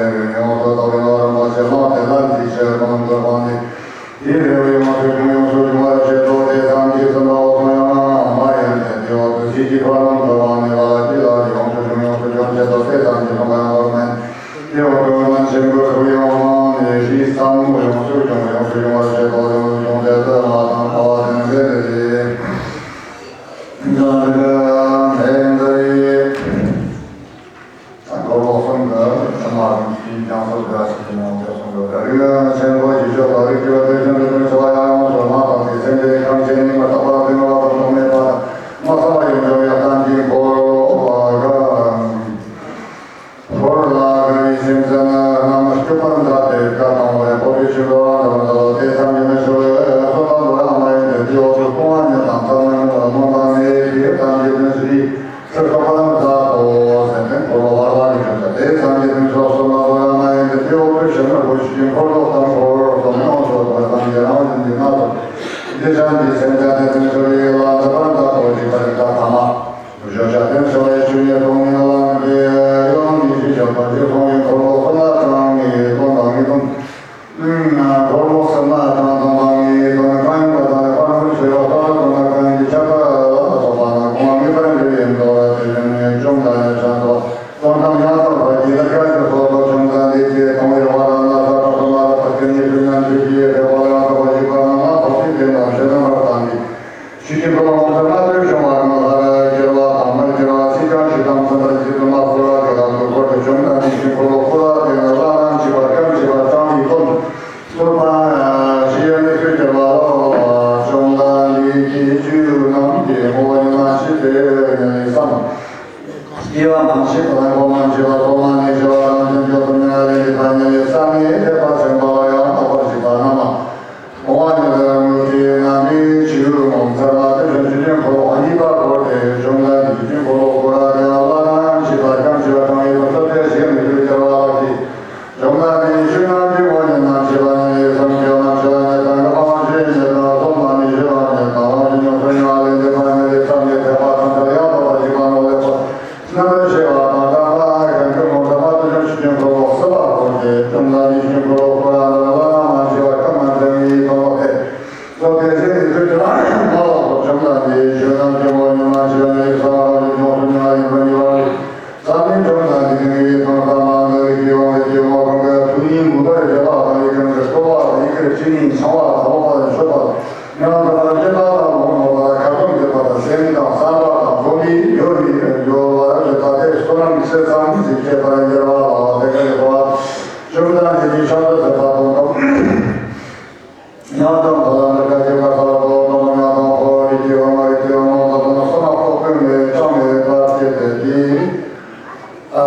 དེ་ཤཱནྟི་སེམས་ཅན་ཐམས་ཅད་ཚུར་ཡི་ལ་འདི་པར་དང་པོ་ཞིག་པར་ཀ་ཐ་མ། བུ་ཤོ་ཤ་དེ་ཚོ་ལས་ཆུ་ཡི་གཏོང་ཡིན་ལ་འདི་ཡོང་མི་ཤི་ཤོ་པར་ཅི་གཏོང་ཡིན་འཁོར་ལོ་ཁོ་ན་གྲངས་ངེས་གཏོང་དང་ངེས་གཏོང་། འཁོར་ལོ་སེམས་ན་གྲངས་དང་དང་ངེས་གཏོང་གང་ཡིན་པ་དང་པར་མི་ཤི་བ་ལྟར་གཏོང་ན་གང་ཡིན་ཁྱབ་པ་ལ་སོགས་པ་ན་གོང་ངེས་པར་འགྲེལ་ཡིན་དོ་དེ་བཞིན་ནས་བཅོམ་ལྡན་འདས་ཤཱནྟ་དོན་དམ་ཡང་དག་པར་རྒྱུད་ལ་སྐྱབས་སུ་སོགས་པ་བྱུང་ཙང་འདི་ཚེ་དང་བའི་བར་ན་ས་ཁྲ་ཁོ་ན་ལ་ཕར་སྐྱོན་ཉེས་སུ་ཉམས་ཆོས་ཀྱི་ཡེ་ཤེས་པ་ཡང་དག་པར་ཞིག་པ་ན་ན་ཐོག་ཏུ་དེ་ན་ཞེ་ན་མར་བཏང་གི་ཆུ་ཀྱི་འཁོར་ལོ་ངོ་ཚ་ན་ལྟོས་བྱུང་བ་ང་ལ་ར་སྐྱེ་བ་དང་མ་སྐྱེ་བ་སྲིད་ཀྱང་ཞིག་དང་མཚན་པར་ཇི་ལྟར་མ་འཁོར་བ་དེ་ལ་དུ་འཁོར་དུ་བྱུང་ན་འདི་ཞིག་འཁོར་ལོ་འཁོར་བ་དེ་ན་བླ་ན་མཆིས་པ་སྐམ་ཞིག་པ་གཙང་བའི་ཀུན། སོ་པ་ཞི་ཡ་ནི་སུ་སྐྱེ་བ་ལོ། བཅོམ་ལྡན་འདས་ཀྱི་རྒྱུད་རྣམས་ཀྱི་ངོ་བོ་ཉི་མ་ཤི་སྟེ་ཉེ་བའི་བསམ། སྐྱེ་བ་མ་མཆིས་པ་ལ་གོ་མ་མཆིས་པ་ཐོག་མ་ནས་ཞི་བ་རང་བཞིན་བརྗོད་དུ་མྱ་ལས་འདི་པ་ཉེ་བའི་བསམ་ནི་དེ་པ་སེམས་པ་ཡང་དག་པར་ཞི་བ་རྣམས་མ། འོ་ཉེ་བའི་མུ་སྟེགས་རྣམས་ནི་ཆུ་མོ་མཚར་བ་དེ་བཞིན་ཆུ་ཀྱི་འཁོར་ལོ་གཉིས་པ་བསྐོར་ཏེ་བཅོམ་ལྡན་འདས་ཀྱི་འཁོར་ལོ་བསྐོར་ར་དེ་ལ་བླ་ན་མཆིས་པ་སྐམ་ཞི་བ་གང་ཡིན་པ་ཐོབ་སྟེ་ཞིང་ནི་ཀྱི་སྐྱེ་བ་ལ་ཞི། བཅོམ་ལྡན་འདས་ཀྱི་ཆོས་རྣམས་ཀྱི་ངོ་བོ་ཉིད་རྣམས་ཤེས་པ་ཉིད་ཡིན་ཙང་སྐྱེ་བ་རྣམས་ཤེས་པ་ཉིད་དང་རབ་དབང་ཤེས་ཉིད་དང་སོ་མ་ནི་ཤེས་པ་ཉིད་དང་དབང་ཤེས་མྱོང་ཚུལ་ཉིད་ལ་ལས་འདས་པ་ཉིད་ལས་བསམ་ནས་ཐེག་པ་ཐམས་ཅད་ཡང་དག་པར་ཞི་བ་ནོ་ལས་པ་རྣམ་པར་ཤེས་པ་དང་དག་པ་གང་གི་ངོ་ཚ་མ་དུ་ཅུང་ཞིག་ཀྱང་འཁོར་ལོ་སྲིད་པ་འཁོར་ཏེ་བཅོམ་ལྡན་འདས་ཀྱི་འཁོར་ལོ་བསྐོར་ར་ལ་ལ་ན་མ་ཤི་བ་ཀ་མ་འཛེམ་ཡིད་དང་ལོག་སྟེ། སོ་སྐད་ཅིག་ནི་ཚུལ་ཁྲིམས་མ་ལོག་པར་བཅོམ་ལྡན་འདས་ཀྱི་ཆོས་རྣམས་ཀྱི་ངོ་བོ་ཉིད་མ་ཤེས་པ་ཉིད་ཡིན་ཙང་རབ་ཏུ་མྱོང་ཚུལ་ཉིད་ལ་ཡིན་པ་ཉེ་བར་ཞི། ས་མིང་བཅོམ་ལྡན་འདས་ཀྱི་ངེས་པའི་དོན་དམ་མ་ངེས་པའི་སྐྱེ་བོ་ངེས་སྐྱེ་བོ་གང་གི་ཐུགས་ཉིད་མུན་པར་བཞག་པ་དང་ཡི་གེ་འདི་རྟོགས་པ་དང་ཡི་གེར་ཆོས་ཉིད་འཆང་བ་དང་འོག་པ་དང་མཆོད་པ་ཡང་དག་པར་སྤྱད་པ་དང་མོངས་པ་དང་ཁ་ཏོན་འདེབས་པ་དང་སེམས་དང་བསམ་པ་དང་སྒོམ་པའི་སྦྱོར་བའི་སྦྱོར་བ་རེ་ད་ལྟའི་བསོད་ནམས་ཚེ་ཚང་མི་ཚེ་ཁྱད་པར་འགྱུར་བ་ལ་དེ་ཀ་ལས་པ་བཅོམ་ལྡན་འདས་ཀྱི་ཕྱག་ཏུ་ཐེག་པ་དང་དམ། ཡང་དག་པར་ལ་ལུ་ག་ཅི་བ་ས་ལ་དོ་དོ་མ་ཡང་དང་ཧོ་རི་ཀི་ཝ་མ་རི་ཀི་ཝ་མོ་དོ་དོ་ན་སོ་ན་ཁོ་ཀུན་ལས་ཀྲང་ལས་པ་སྐྱེ་དེ་ཏི། ཨ་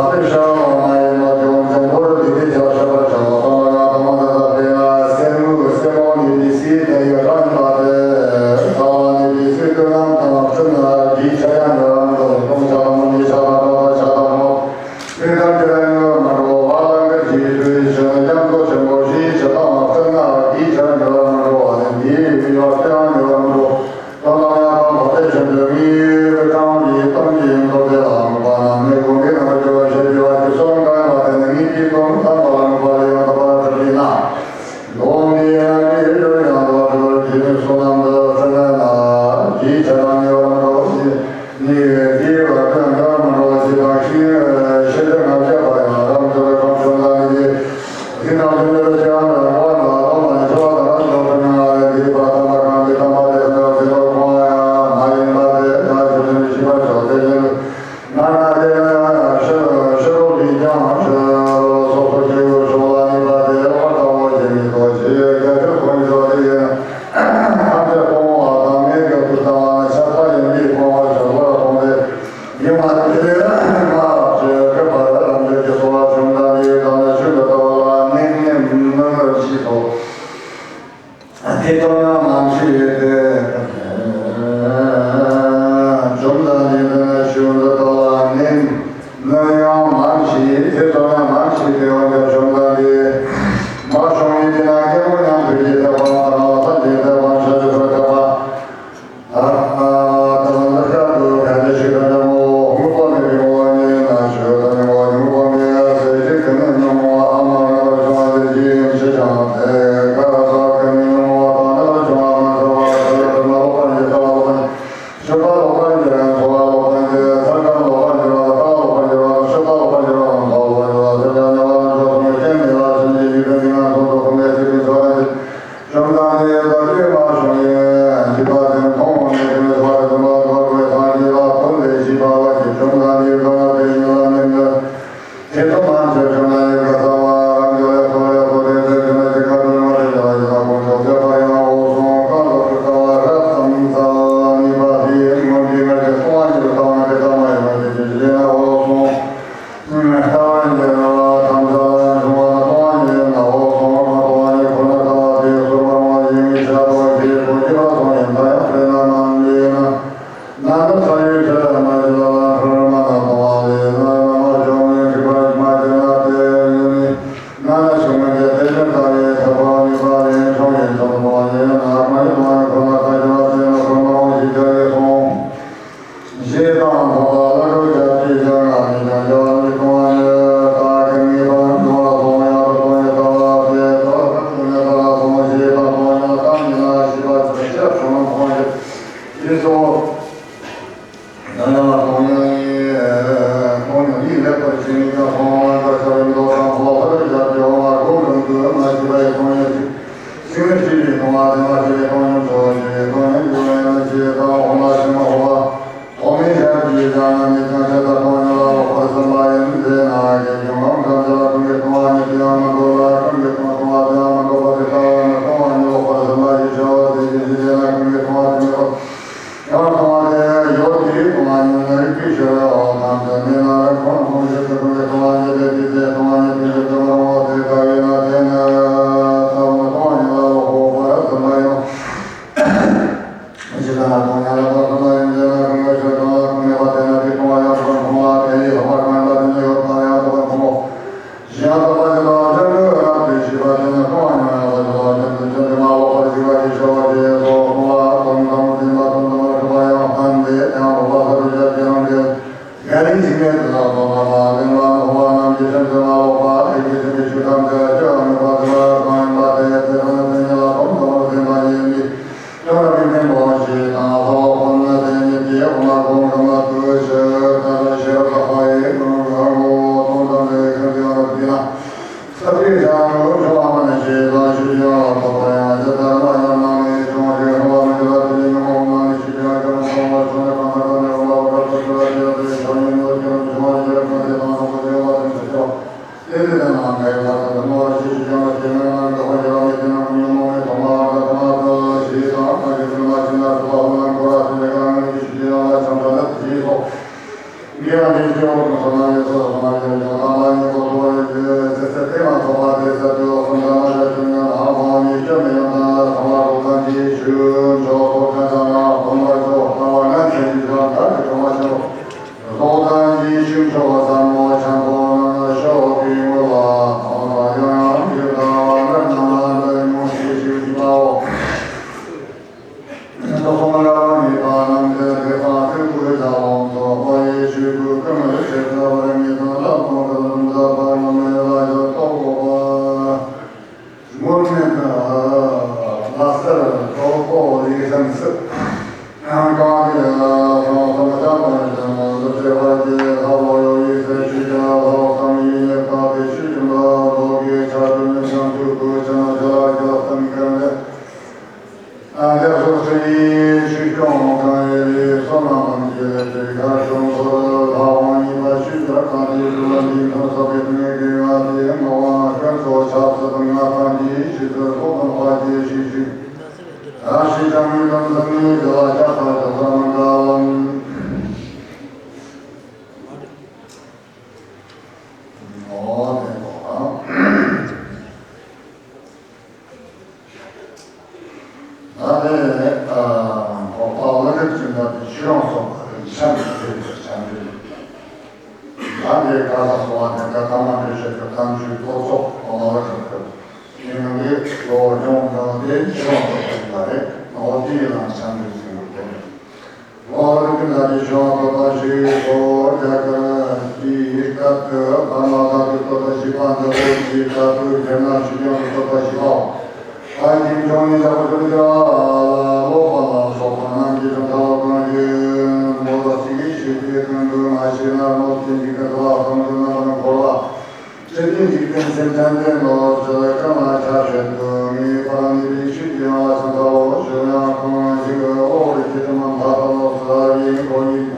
ཏི་ཤ་ཝ་མ་ཡི་མ་ཅོང་ཅང་ཧོ་རི་ཏི་ཏི་ཤ་ཤ་བ་ཤ་ལ་དོ་མ་ཡང་དང་མ་ད་ད་པེ་ན་སེ་མུ་སེ་མོ་ནི་ཏི་སི་ཏ་ཡ་ཀྲང་ཡ་ཏེ། ས་ལ་ནི་ཏི་སི་ཏུ་ནམ་དང་ཁྲི་ན་ཏི་ཤ་ཡང་ཡ་རང་དོ་ལ་ཀྲོང་ཤ་ལ་མ་ནི་ཤ་ལ་དོ་ད་ཤ་ད་མོ། དེ་ལྟར་དེ་ལ་ཡོད་མ་འགྲོ་བ་ལ་འགའ་ཞིག་གིས་དུས་ཀྱི་ཕྱིར་ན་སྐྱབས་འགྲོ་ཆེན་པོ་ཞེས་བྱ་བཏང་བ་ལྟར་ན་དེའི་ཕྱིར་འགྲོ་བ་མ་འགྲོ་བ་ནི་འདིའི་རིགས་ཡོད་པ་སྟེ་ཡང་ཡོད་མ་འགྲོ། དོན་དམ་ཡང་དག་པ་སྟེ་ཆེན་པོའི་དངོས་པོའི་གྲངས་ཀྱི་སྟོང་གི་ཡོན་ཏོ་དེ་ལའང་པ་ན་མི་དགོས་པའི་ནང་འགྱུར་བ་ཞེས་བྱ་བ་ཅིག་གསུངས་གང་ཡིན་པ་དེ་ནི་ངེས་པའི་དོན་དམ་པ་ལ་ངེས་པ་ལ་ཡང་དག་པར་གྲུབ་པས་ན། དོན་དེ་ཡང་དེའི་རྒྱུར་ཡང་དག་པར་གྲུབ་པར་བྱེད་ནུས་སོ། ཡ་རིང་ཞིང་ལས་དུ་ལ་སོགས་པ་མ་ལེན་པ་མཐོང་བ་རྣམས་ཀྱི་སེམས་སུ་མ་ལོག་པ་དེ་ཀྱི་སེམས་ཀྱི་ཆོས་ཐམས་ཅད་སྐྱེ་བ་མེད་པ་དེ་ལ་གང་ཡིན་པ་དེ་དེ་དང་དེ་ཉིད་ལ་སྟོང་ཙམ་དུ་སེམས་དང་ཡེ་ནས་ཀྱང་རབ་ཀྱི་ཕན་པོ་ཞེས་དང་ལྷ་བ་ཁོ་ན་དེ་ཉིད་ཀྱི་དབུ་མ་གོང་གི་མ་དུ་ཞེས་ལྟར་ཤེས་རབ་དག་པ་ཡི་ངང་གི་ངོ་བོ་སྟོང་ཙམ་དུ་སེམས་ཀྱི་ཡང་རབ་ཀྱི་ན། སྟབས་བདེ་ཞིང་འབྱུང་བ་མ་ནི་ཞེས་དང་ཞུ་ཞིང་ལ་སོགས་པ་ཡང་ཇི་ལྟར་སྨྲ་ཡང་ནང་ནས་བྱུང་ཞིང་སྣང་བ་མི་འགྱུར་བ་དེ་ཉིད་ངོ་བོ་མ་ནི་ཞེས་ཀྱང་ཀྱང་སོང་བར་སོང་ནས་གང་ལྟར་ནི་འོང་བ་བར་དུ་ཞུ་བ་ཞེས་པའི་ཆ་ཉིད་ལ་ཀྱང་འབྱུང་བ་ཡོད་པ་དེ་དང་ནང་པོ་ཡོད་པ་དེ་ཆ་ཆེ་བ། དེ་དེ་དེ་ནང་གའི་ལྷ་དང་སྣང་བ་ཞེས་ཞུ་ཀྱང་ལ་དེ་ནང་ནང་ག་བ་ཡོད་པའི་དེ་ནང་ཉོན་མོངས་མེད་ཐོག་མ་དང་ཐ་མ་དང་ཞེས་དང་གང་གི་དེ་ནང་ཞེ་ན་སོགས་པ་ཧོ་ནང་ཁོ་ར་དེ་ལས་གང་ནང་ཞེས་ཞུ་ཀྱང་ལ་ཆང་ས་ནི་ཞེས་སོགས། དགེ་བ་འདི་སྐྱེ་བོ་ཀུན་སོང་ན་ཡོད་སོ་སོ་ན་ཡོད་ཀྱང་ལ་མ་ཡིན་པོ་ཐོ་ཡོད་ཚེ་ཚེ་དེ་མ་ཐོག་པ་དེ་ས་དུ་སོང་ཙམ་མ་ཡོད་ཀྱང་ཡང་ཧ་ཧོ་ནི་སྐྱོ་མེད་ཡང་དང་ལ་ཐོག་མ་རོ་ཙམ་གྱི་ཞུ་མཆོག་ཐོག་ཁ་ཙམ་ལ་ཕུང་བ་ཤོག་ལྟ་བ་ན་ཚེ་འདི་ལ་ག་གི་ཐོག་མ་ཤོག་རོ་ཙམ་གྱི་ཞུ་མཆོག་ཙམ་མོ་ཆང་ཐོག་ན་ཤོག་གི་ངོ་ལ་ཐོག་ལ་ཡང་ཡང་གི་ལྟ་བ་ན་ན་ན་ན་ཉུང་ཤེས་ཤིག་གི་མའོ། ལེགས་སོ་སོའི་ཆོས་སྐྱོང་གང་ཡོད་ལས་བསོད་ནམས་ཀྱི་ལས་དེ་ཁ་བྱུང་ཚོར་ལྷ་དབང་ཉིད་པ་ཆོས་རྒྱལ་གང་དེའི་སྒྲུབ་པ་འདི་མཐོང་ས་པའི་དོན་གྱི་ང་དེའི་ངག་དབང་སྐྱོན་ཚོགས་ཆབ་སྲིད་ང་དང་འདིའི་ཆོས་སུ་ལྷོ་དང་ཕ་རྒྱལ་ཞིག་ཞིག་ཨ་ཞེས་ཀྱང་མི་དང་མཚན་ཉིད་ཀྱི་ལ་ཁྱབ་པ་ཀྱང་ས་མི་འདྲ་བ། ཨོ་དེ་ནོ། ད་ནི་ཨ་འགོག་པ་བློ་གྲོས་ཀྱི་འདྲ་བའི་ཤེས་རང་སོགས་པ་རིགས་ཆ་ནས་ཕེབས་པའི་བྱ་འདི། ད་ནི་ག་ས་སོ་བ་དེ་འདྲ་ཐ་མ་འདྲེ་བཤད་ཀྱི་གཏམ་རྒྱུད་ཏོག་ཙོག་འོ་མ་ལ་གྲུབ་ཀྱི་ཡིན་ནང་གི་ལོ་ཡོང་འདྲ་དེ་ཤེས་རང་སོགས་པ་རིགས་ལ་རེད་ནོ། དེའི་ལམ་བྱ་འདི་ཟིན་པ་དེ་རེད། ལོ་རིག་གི་འདྲ་དེ་ཤེས་རང་སོགས་པ་ཞིག་སོ་རྒྱ་གར་གྱི་སྐབས་དུ་བར་མ་དག་གི་བསྟོད་པ་ཞིག་པ་འདི་ལོ་གྱི་སྐབས་དུ་རྒྱ་ནག་ཞིག་ཀྱང་བསྟོད་པ་ཞིག་པའོ། ཨ་ཀྱིན་ཅོང་ནི་ལ་བ་ཅོ་ཅ་ལ་ལོ་པ་ལ་སོགས་པ་རྣམས་ཀྱི་དོན་དག་གང་ཞིག་མོ་ལ་སྲིད་ཀྱི་ཤེས་པའི་དོན་དུ་མ་ཤེས་ན་གནོད་སྐྱེལ་གྱི་ཀ་ལ་གང་དུ་རྣམ་པར་འཁོར་བ། ཆེ་ཆུང་འཇིག་རྟེན་སེམས་ཅན་དེ་ནོར་ཟེར་གང་ལ་ཆ་བྱེད་དུ་ངེས་པར་ནི་རིགས་ཤིག་ཀྱང་ལ་སོགས་པའོ། ཞུ་ཡང་གང་ཞིག་ཨོ་རི་ཁྱེད་དུ་མ་འཕགས་པ་ལོ་ཟེར་བའི་འཁོར་ཡིན།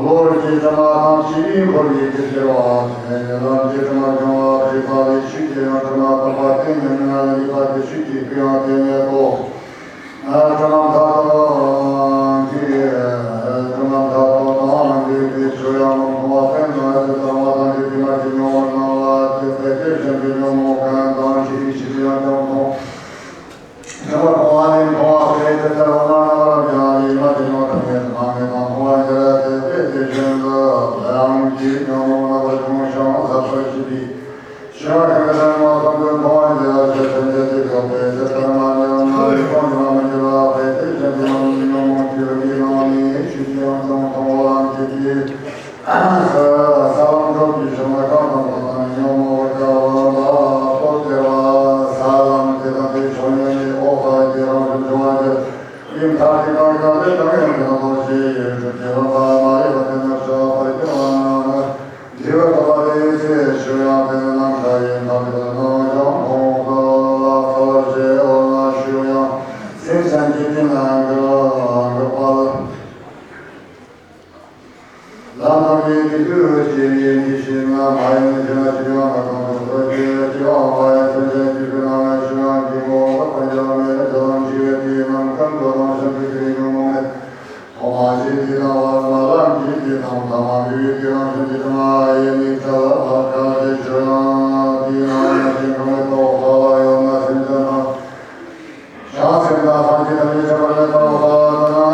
ལོ་རྒྱུས་དྲི་མ་དང་བཅས་པའི་འཁོར་བའི་དེ་ཟེར་བ་དེ་ནི་ལམ་གྱི་དྲི་མ་སྦྱོང་བ་བྱེད་པ་ལས་ཤུགས་ཀྱིས་ཡང་དྲི་མ་དག་པ་དེ་ཉིད་མི་ང་ལ་ཡིན་པ་དེ་ཤུགས་ཀྱིས་ཀུན་ཡང་དེ་ཉིད་དོ། དྲི་མ་མཐའ་དག་གི་དྲི་མ་མཐའ་དག་དང་འདུས་པའི་ཆོས་ཡང་མ་མཐོང་བ་དེ་ན་ཇི་ལྟར་བ་དང་འདུས་པའི་མ་གྱུར་མྱོང་བ་སྣང་བ་དེ་དཔེ་དེ་བཞིན་དུ་ཉོན་མོངས་ཀུན་དང་ཞི་བའི་ཕྱིར་ཡང་ཀྱང་མཐོང་། ཉོན་མོངས་མཐོང་བ་ནི་མཐོང་བ་སྟེ་དེ་ལྟར་བ་སྣང་བ་རབ་ཀྱང་ཡིད་མ་བདེ་ཉོན་དང་ངེས་དང་མཐོང་བ་འདི་ལ་དེ་དཔེ་དེ་བཞིན་དུ་ལའང་གྱི་ཉོན་མོངས་རྣམ་པར་སྦྱོང་ཞིང་ཟབ་པར་བྱེད་པའི་ཤེས་པ་ཤིན་ཏུ་དྲང་མོ་གསུམ་དུ་མཐོང་བ་འདི་ལ་ཆོས་ཐམས་ཅད་དེ་ལྡོག་པའི་ཇི་ལྟར་མ་ནོར་ན་མཐོང་ཉམས་མི་འགྱུར་བ་དཔེ་དེ་བཞིན་དུ་ཉོན་མོངས་སྐྱེ་བོའི་སྣང་ནས་ཆོས་ཀྱི་ཡང་ཀྱང་མཐོང་བ་ལམ་གྱི་དེ། ས་ལམ་སྟོབས་ཀྱིས་བྱུང་བ་གང་དང་གང་དང་ཉོན་མོངས་པ་བཀལ་བ་ལ་སྟོབས་སྟེར་བ། ས་ལམ་དེ་དང་དེའི་ཕྱོགས་ཉིད་ནས་འོག་ས་དེ་རང་བཞིན་འབྱུང་བ་དེ་ཡིན་མཐའ་དེ་དང་གང་ལས་དང་ཡང་དེ་དང་ལོ་ཞེས་ཡོད་གྲུབ་ཀྱི་རང་དང་མ་ཡིན་པ་དེ་ནི་ཆགས་པར་འགྱུར་བ་ན་ན་འདི་བ་ཐོབ་པ་དེ་ཡིན་ཚེ་ཞུ་ཡང་དེ་ནི་ནམ་མཁའ་ཡི་མཐའ་དེ་དང་ནང་བྱང་ཁོང་དུ་ལ་ཚ་བར་བྱེད་འོ་ན་ཞུ་ཡང་སེམས་ཅན་གྱི་དེ་ན་འགག་པ། ལམ་དང་པའི་དེ་དུས་ཀྱི་ཡིན་གྱི་ཞིག་ན་མ་ཡིན་ཞེ་ན་ཅི་ཡང་མ་གཏོང་དུ་ཐོས་ཀྱི་ཅི་ཡང་མ་ཡིན་སེམས་ཅན་གྱི་དུས་ན་ཞུ་ཡང་གྱི་ངོ་བོ་དཔག་པ་ཡང་མེད་ལ་ལམ་ཞི་བའི་དེའི་ནང་ཀུན་ཏུ་རང་བཞིན་དུ་དེའི་ཉོན་མོངས་མེད། ཐོག་མ་ཞིག་དེ་དང་བར་མ་ལམ་གྱི་དེ་དང་ཐ་མ་འབྲས་བུའི་དེ་རང་བཞིན་གྱི་དྲི་མ་ཡེ་ནས་བྲལ་བར་གང་ཞིག་ཞུ་ཡང་དེའི་ནང་ན་ཞིང་ཁམས་མེ་ཏོག་ལྟ་བ་ཡོད་ན་སེམས་ཅན་དང་། བྱང་སེམས་དང་སངས་རྒྱས་ཐམས་ཅད་ཁྱབ་པར་མེད་པ་འོ་ས་དང་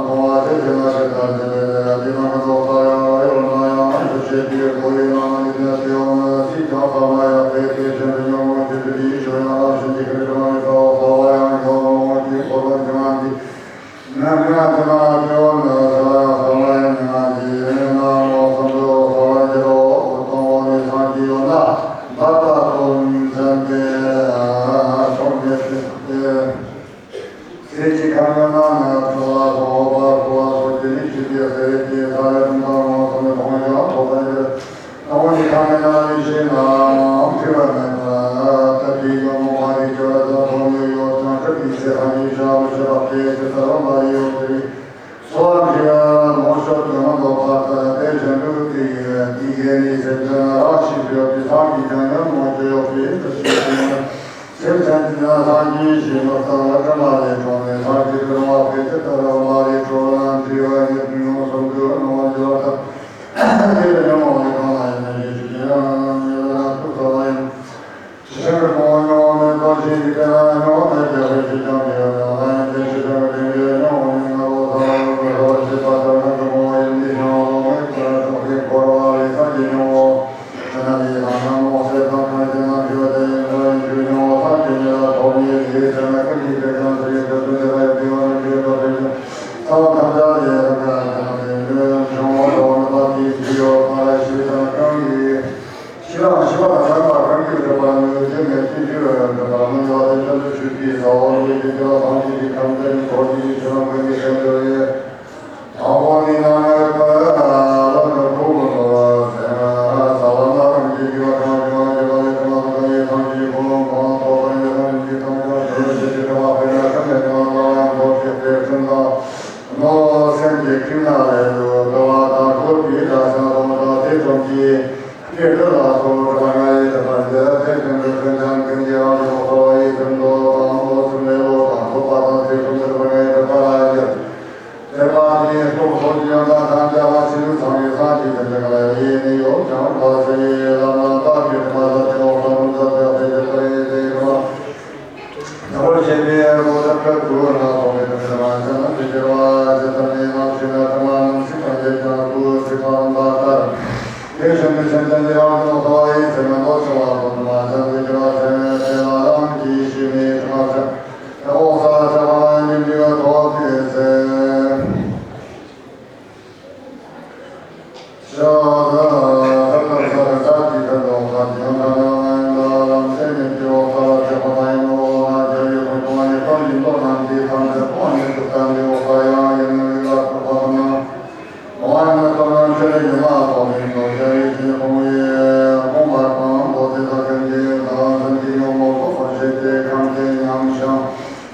མཐོང་བ་དེ་དེ་ན་དེ་ལྟར་དེ་ལས་ལས་དེ་ན་མི་ལྡོག་པ་ཡང་ཡོད་ན་ཡང་དུ་བྱེད་པའི་སྒོ་ཡིན་ནའང་འདི་ནས་དེ་འོ་ན་སྲིད་ཀྱང་ཐ་མ་ཡང་དཔེ་དེ་བཞིན་དུ་ཉོན་མོངས་ཀྱི་དུས་ཀྱི་ཞོ་ཡང་རང་བཞིན་གྱིས་ཁ་རིག་པ་མེད་པ་འོ་ས་བ་ཡང་ཡོད་མོངས་ཀྱི་འཁོར་བ་འདི་ན་འདི་ན་འདི་ན་དེ་འོ་ན་ས་ཡང་ཐ་མ་ཡང་ཉི་མ་འདི། ཚེ་གཅིག་ཁམས་ཡོད་ན་ནི་ཚོགས་ལ་སོགས་པ་འཁོར་བ་སོགས་ཀྱི་ནི་ཆོས་ཀྱི་སྲེད་ཀྱི་ས་རེ་ཀུན་དང་མངོན་སུམ་དུ་མཐོང་ཞིང་རྟོགས་པར་འགྱུར། སྣང་བ་ནི་ཁམས་ཡོད་ན་ནི་ཤེས་ནའང་འཁྲུལ་བ་མེད་པར་ཐབས་ཀྱིས་ཡོངས་བསྔོ་བ་རིགས་ཀྱི་བར་དུ་ཐོབ་ནས་ཡོད་ཀྱང་སྐབས་ཀྱི་ཚེ་ཐམས་ཅད་བྱ་བ་བྱེད་པ་སྐད་ཅིག་ལྟར་མ་རིག་ཡོད་ཟེར་བའི། སོ་ཞིག་ལོངས་སྤྱོད་ཀྱི་མངོན་རྟོགས་པ་ལྟར་དེ་བཞིན་དུ་དེ་ཡི་དེ་ཡི་ནི་སེམས་ཅན་རང་བཞིན་གྱིས་ཡོད་པའི་སངས་རྒྱས་ཀྱང་ཡང་མོ་ཅོ་ཡོད་པའི་འདུ་ཤེས་ཀྱིས་སེམས་ཅན་དེ་ཡང་སངས་རྒྱས་ཞེས་མི་བཏགས་པར་དྲི་མ་ལས་གྲོལ་ནས་སངས་རྒྱས་སུ་རུང་བ་སྐད་ཅིག་ལྟར་མ་རིག་གྲོལ་ན་འཁྲུལ་བ་ཉིད་མངོན་སུམ་དུ་སྣང་བར་འགྱུར་བ་ལྟར། དེ་ལ་ཉོན་མོངས་པའི་གང་ལ་ཡང་ཉོན་ཅེས་བྱེད་ཀྱང་ཉོན་ན་ཐུག་ས་མ་ཡིན། ཕྱི་ཕྱིར་ཀུན་སློང་ཉོན་མོངས་མེད་པར་ཤེས་ཀྱི་དེ་ལ་ཉོན་མོངས་མེད་པའི་དཔེ་ཅིས་ཀྱང་མི་ཡོད་ཀྱང་ལ་ཡང་དེ་ཕྱི་ཕྱིར་འབྲིང་པོའི་ཉོན་མོངས་ཉིད་ངོ་བོ་ས་ལ་རུང་བའི་ལྷོར་ཤེས་པ་ལྟར་སྣང་གི་ངོ་བོ་ཡིན་པའི་སྣང་བ་མེད་པར་རྟོགས་པའི་འཁོར་བ་ལས་སངས་རྒྱས་མྱོང་ངོ་། ཕྱི་ནང་གི་ལྷ་ནང་རྨོངས་སེལ་དང་གང་ཞིག་ནང་ཞུགས་ཏེ་ཡིན་པ་ཡིན་ཞུགས་མྱོང་ངོ་། སངས་རྒྱས་ཉིད་ལ་ཐོབ་ནས་ལས་ཀྱང་ན་ཀུན་གྱི་དེ་ཀྱང་ཚེ་ཡི་དུས་སུ་འདི་ལ་ཡང་འདུལ་བ་ནི་འདུལ་བ་དེ་ཡང་ས་བ་ཐམས་ཅད་ལས་རང་ག་ཅན་དེ་འདུལ་བྱུང་བ་ཐོབ་ནས་པ་དེའི་ཚུལ་ཡོད་པར་ཤེས་དང་གང་གིས། ཤི་བ་ཤི་བ་དང་རང་དང་རང་གི་སྒྲུབ་པ་ནི་རྒྱུ་མེད་ཅིང་འཁྲུལ་བའི་སྒྲུབ་པ་ནི་ཡོད་དེ་བརྟན་པའི་ཆོས་ཀྱི་ས་བོན་ལས་ཀྱི་སྐྱེ་བ་སངས་རྒྱས་ཀྱི་ཁམས་ཏེ་ནི་འཁོར་གྱི་ཕྱི་ནང་ཀུན་གྱི་སེམས་སྦྱོར་ཡི། དང་པོ་ནི་ནང་ངེས་པ་ལ་ནི་ཁོ་བོ་ནོར་སེམས་ས་བ་ན་རང་གི་སྐྱེ་བ་གང་བྱུང་བ་བྱེད་པ་ལས་དྲི་མ་དང་ཡི་ཐམས་ཅད་ཀུན་ལ་མཐོང་ཐོབ་པ་ཡི་ཐམས་ཅད་ཀྱི་ཐམས་ཅད་ཀྱི་ཐམས་ཅད་ཀྱི་དྲི་མ་དཔེར་ན་ཁམས་ནས་དྲི་མ་ལ་ཡང་འཁོར་གྱི་དེ་ཀུན་ལ། ནོར་སེམས་ཀྱི་ཁྱིམ་ན་ལས་དུ་འགྲོ་བ་དང་འཁོར་གྱི་དགྲ་ཤ་སོགས་དང་དེ་ཙམ་གྱིས་སྐྱེ་དགུ་ལ་སོགས་གྲོགས་ལྔ་ཡི་དག་པར་འགྱུར་ཏེ་དོན་དུ་སེམས་ཅན་ཀུན་གྱི་རང་བཞིན་ལ་གསོ་བ་ཡི་དོན་དུ་དང་ལོ་གསུམ་ལས་ལོ་དང་ཐོབ་པ་དང་དེ་ཙམ་དུ་གྲོགས་ལྔ་ཡི་དག་པ་ལ་འགྱུར། དེ་པ་དེའི་སྟོབས་སོགས་ཀྱི་ཡོན་ཏན་ཐམས་ཅད་ལ་ཕྱི་རོལ་ཚང་བའི་སངས་རྒྱས་ཀྱི་ལས་ཀ་ལ་ཡེ་ནས་ཡོད་ཀྱང་ལ་ཟེར་བའི་ལམ་ལ་བདག་གིས་དྲི་མ་ཟ་སྟེ་འོག་ཏུ་མི་ཟ་སྟེ་ཕལ་ཆེར་ལྟ་བའི་དེ་ཡི་དྲི་མ། ནོར་ཞེས་པའི་སྒོ་དེ་ཁ་ཁུ་ན་ཐོགས་པའི་དོན་དུ་མ་བྱས་ན་དེ་སྐྱེ་བ་ཇི་ལྟར་ནི་ནམ་ཞིག་ན་དྲི་མ་རྣམས་སྲིད་པ་འགྱེད་ཀྱང་ཁུ་སྲིད་པ་རྣམ་པ་ལྟར། དེ་བཞིན་དུ་སེམས་ཅན་འདི་ཡང་དུ་ལྟ་བ་ཡི་ཚེ་མེད་མདོ་ཆེ་བ་ཐོག་ཏུ་མ་བྱས་ན་དེ་སྐྱེ་བ་ཚེ་མེད་ཚེ་ལ་རང་གིས་ཤེས་ནས་དྲི་མ་བྱས། དེ་འོག་ས་ཆ་བ་ཡི་འདི་འདྲི་བ་ཐོག་ཏུ་ཚེ།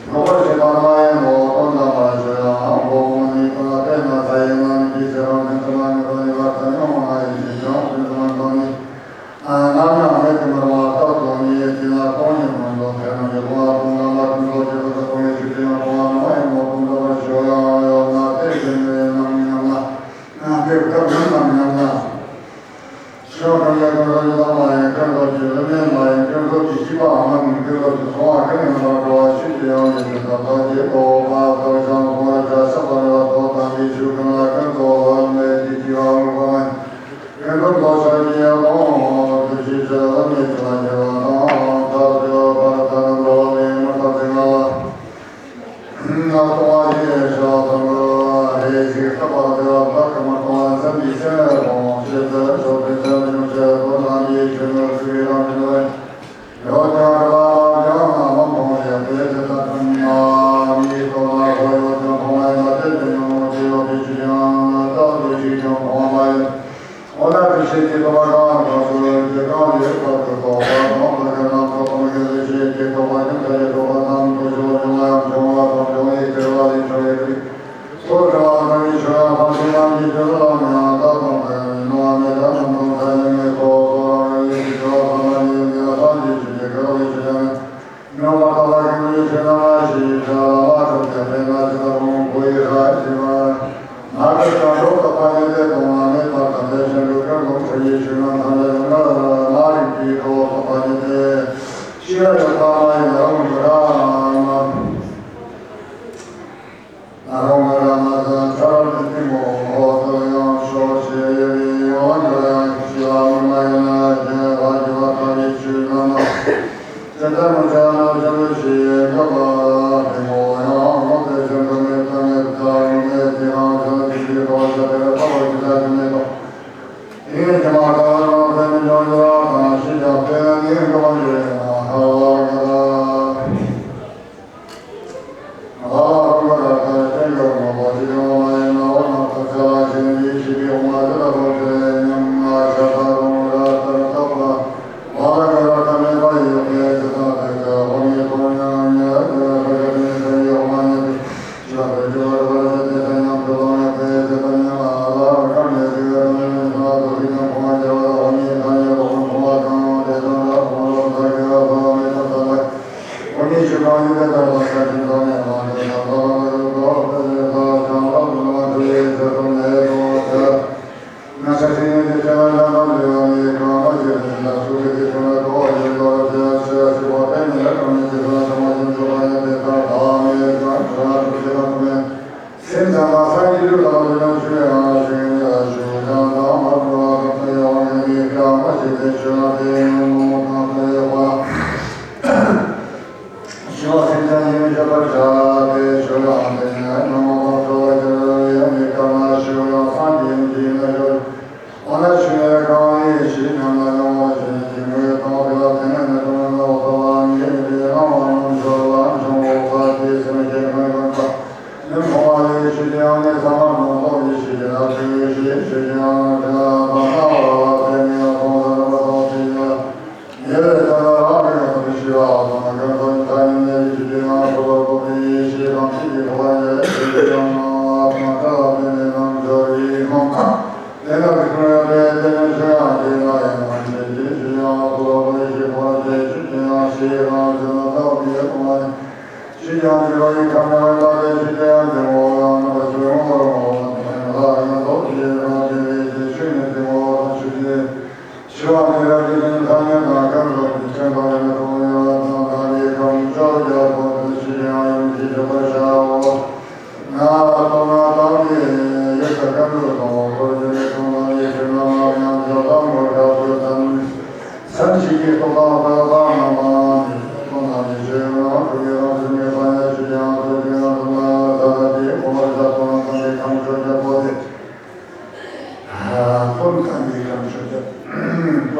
འགོག་པར་བྱེད་པ་མ་ཡིན་ནོ། དོན་དམ་པར་ཞུ་ཡང་འགོག་པ་ནི་ཁོ་ན་དཔེར་ན་ས་ཡི་ནང་གི་ཚེ་རང་བཞིན་དུ་མ་ངེས་པ་ནི་བར་དུ་ཡང་མ་ཡིན་ཞིང་ཀྱང་དོན་དམ་པར་ནི་ནམ་ཡང་མེད་དེ་མ་རུང་བ་རྟག་ཏུ་ནི་དེ་ལ་སྟོང་ཉིད་མངོན་དུ་འཕེལ་ན་ཡོད་པ་དང་རྣམ་པ་ཀུན་ཏུ་སྐྱེ་བ་དང་སྟོང་ཉིད་ཞུགས་ཏེ་ཡང་སྟོང་བ་མ་ཡིན་ནོ། དོན་དམ་པར་ཞུ་ཡང་ཡོད་ན་དེ་བཞིན་མེད་ནམ་ཡང་ན་དེ་ལྟར་ཡང་ནམ་ཡང་ན། ཤོ་གང་ག་གང་ག་ཡི་དྭགས་མ་ཡིན་ཀུན་རྫོབ་ཀྱི་བུད་མེད་མ་ཡིན་ཀུན་རྫོབ་ཀྱི་སྐྱེས་པའམ་མིན་ཀུན་རྫོབ་ཀྱི་སོང་བ་ཀུན་ཡང་དག་འགྲོ་བ་ཤེས་ཀྱི་ཡང་ཡིན་ཏེ་དག་པ་ཀྱེ་ཏོ་པ་ཏོ་ཞང་སོང་བར་བྱ་ཤ་པ་ར་ཏོ་དམ་པའི་ཆོས་ཀུན་ལ་ཀུན་རྫོབ་བུད་མེད་ཀྱི་སྐྱེ་བ་དངོས་པོ་མ་ཡིན་ཀུན་རྫོབ་ཀྱི་ཆོས་ཀྱི་ཡང་དག་འདུ་ཤེས་ཀྱི་བུད་མེད་ཀྱི་ལ་ཉེ་བ་དང་ཐབས་ཀྱི་བར་ལྟར་འགྲོ་བ་ལས་མི་རྟག་པའི་ངང་ལ། ང་ལྟུང་བ་ཞེས་བྱ་བ་དང་། རེ་ཞིག་རྟག་པར་བདེ་བ་བདག་གིས་མི་ལྟུང་བར་འཛིན་པའི་སེམས་ལས་སྤོང་ཞེས་བྱ་སྟེ། ཆོས་དེ་ལྟར་ཉོན་ཅིག་དོན་དམ་པའི་ཆོས་ནི་ཚིག་གི་རང་བཞིན་ལ་ཡོད་ཀྱང་གྲུབ་པ་ལ་ཡང་མ་མཐོང་བས། དེ་ཇི་ལྟར་ཐུབ་ན། མིག་གིས་མཐོང་ན་ཁོ་ཡོད་ཀྱང་མཐོང་བ་ཡིན་པ་དེ་ལྟར་ཉོན་མོངས་ཀྱིས་ཡོད་པའི་ཕྱིར་ཡང་རྟག་ཏུ་ཞིག་ཀྱང་མཐོང་བ་མ་ཡིན། འོ་ན་འདུ་ཤེས་ཀྱི་རྟོག་པ་གང་གང་དུ་ཡོད་ཀྱི་གང་ལས་བར་དུ་རྟོག་པ་དང་དེ་ཀ་ནམ་ཚོགས་དང་གི་འདུ་ཤེས་ཀྱི་རྟོག་པ་ཀུན་ཐ་ཡི་རྟོག་པ་རྣམས་དུ་ཞུགས་འབྱུང་བ་ཡང་འབྱུང་བ་དང་འབྱུང་བའི་སྐྱེ་བ་ལས་འཕྲོ་བའི་རིགས།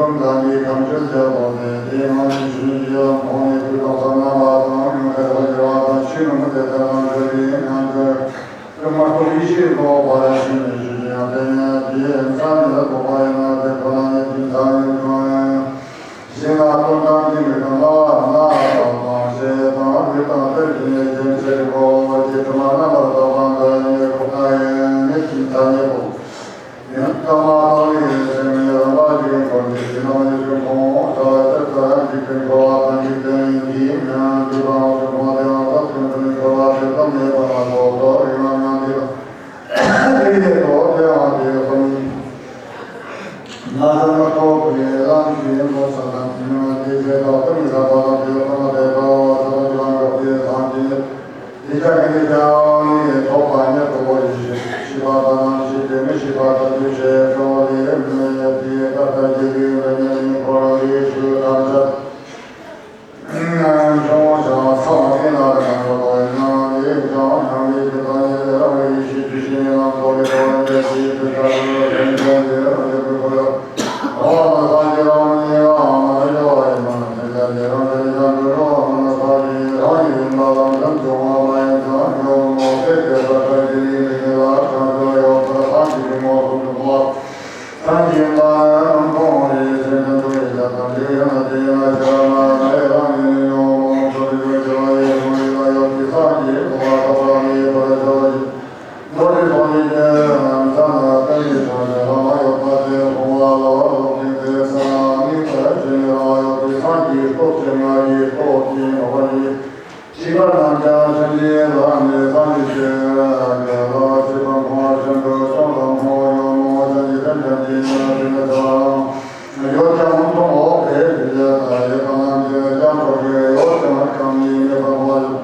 ཀུན་དང་ནི་གང་བྱོ་བྱ། ཀུན་དང་ནི་གང་བྱོ་བྱ་བོ་དེ། དེའི་ངང་ནས་ཆོས་ཉིད་ཀྱི་ལམ་ཁོང་ནས་དུས་དང་བསམ་ན་མ་དང་ཡོང་ཐལ་བ་འགྱུར་བ་དང་ཕྱིས་ནི་མི་དེ་ལྟར་ན་འགྱུར་བའི་ངང་དུ། ཀུན་མ་རྟོགས་ཡེ་ཤེས་རྫོགས་པར་ཤེས་ནས་ཆོས་ཀྱི་ཡང་དེ་ཉིད་ཀྱི་མཚན་ཉིད་རྟོགས་པ་ཡིན་ན་དེ་ཁོ་ན་ཉིད་ཀྱི་མཚན་ཉིད་ཀྱང་། ཞེ་ན་ཀུན་དང་ཉིད་ཀྱི་ལ་ན་དང་ཞེ་དང་ལུས་དང་དེར་གྱུར་ནས་རྒྱུན་ཆད་དགོས་ཀྱི་དྲི་མ་རྣམ་པར་དག་པ་འདི་ཉིད་ཁོ་ན་ཡང་ཉིད་ཀྱི་མཚན་ཉིད་དོ། ཡང་དག་མ་དང་ཡེ་ཤེས་ནི་རང་བ་ཅིག་འཁོར་འདས་ཀྱི་སྣང་བའི་ཀུན་ཁོང་ས་ལྟར་དུ་འཇིག་རྟེན་འཁོར་བ་དང་འཇིག་རྟེན་གྱི་མིང་དུ་དང་ཀུན་ཁོང་དེའང་ས་ཀུན་ཏུ་འཁོར་བ་དེ་ཙམ་མེད་པ་ལ་སོགས་སུ་ཡོད་ན་ཡང་དེ་དང་དེ་ཡི་དོ་དེའང་དེ་ཙམ་ཡིན། ན་ཟ་ན་ཐོབ་པའི་ལམ་གྱི་མོ་ས་དང་དེ་མིང་དེ་ཚེ་དག་ཏུ་མི་ཟ་བ་དང་དེ་ཙམ་དེ་ལྟ་བ་ས་དང་དེ་ལ་འགག་པའི་སངས་རྒྱས། དེ་ལྟར་གྱི་ནི་ཀྱང་ནི་ཐོབ་པ་ཉིད་དུ་བོ་ཡི་ཤེས་པ་དང་ནམ་ཤེས་ཏེ་མི་ཤེས་པ་དང་དུས་ཤེས་སོགས་ལས་མི་ཡོད་དེ་ད་ལྟ་རྒྱལ་བའི་མི་ཉན་ནི་འཁོར་བའི་ཆོས་ཐམས་ཅད་འབྱུང་བ་ཞིང་མཚམས་མེད་ན་རེ་ན་ཡོད་པ་ཡིན་ན་ལས་ཀྱང་སྣང་བའི་རྒྱུ་དང་ཉེ་བའི་རང་རིག་ཤེས་རྒྱུ་ཤེས་ཉེ་ལམ་ཐོབ་པའི་འཁོར་བའི་ཤེས་དུས་ཀྱང་རེ་ན་ཡོད་པའི་འཁོར་བའི། ཤེས་པ་རྣམས་ཀྱང་ཆོས་ཉིད་ལ་ཡོད་པའི་སངས་རྒྱས་ཆོས་ཀྱི་ལ་ཆོས་པ་མཐོང་བ་ཆེན་པོའི་གསུང་དང་མཐོང་བ་ཡོད་མོད་ཀྱང་ཡི་དམ་ཅན་གྱི་ཉན་ཐོས་ནི་དེ་ལའང་ཡོད་ཀྱང་མི་མཐོང་འོག་པའི་ཡོད་པ་རྣམས་ཀྱིས་ཀྱང་ཁོ་གི་ཡོད་ཀྱང་ཁམས་ནི་མེད་པར་མཐོང་བ་ཡོད།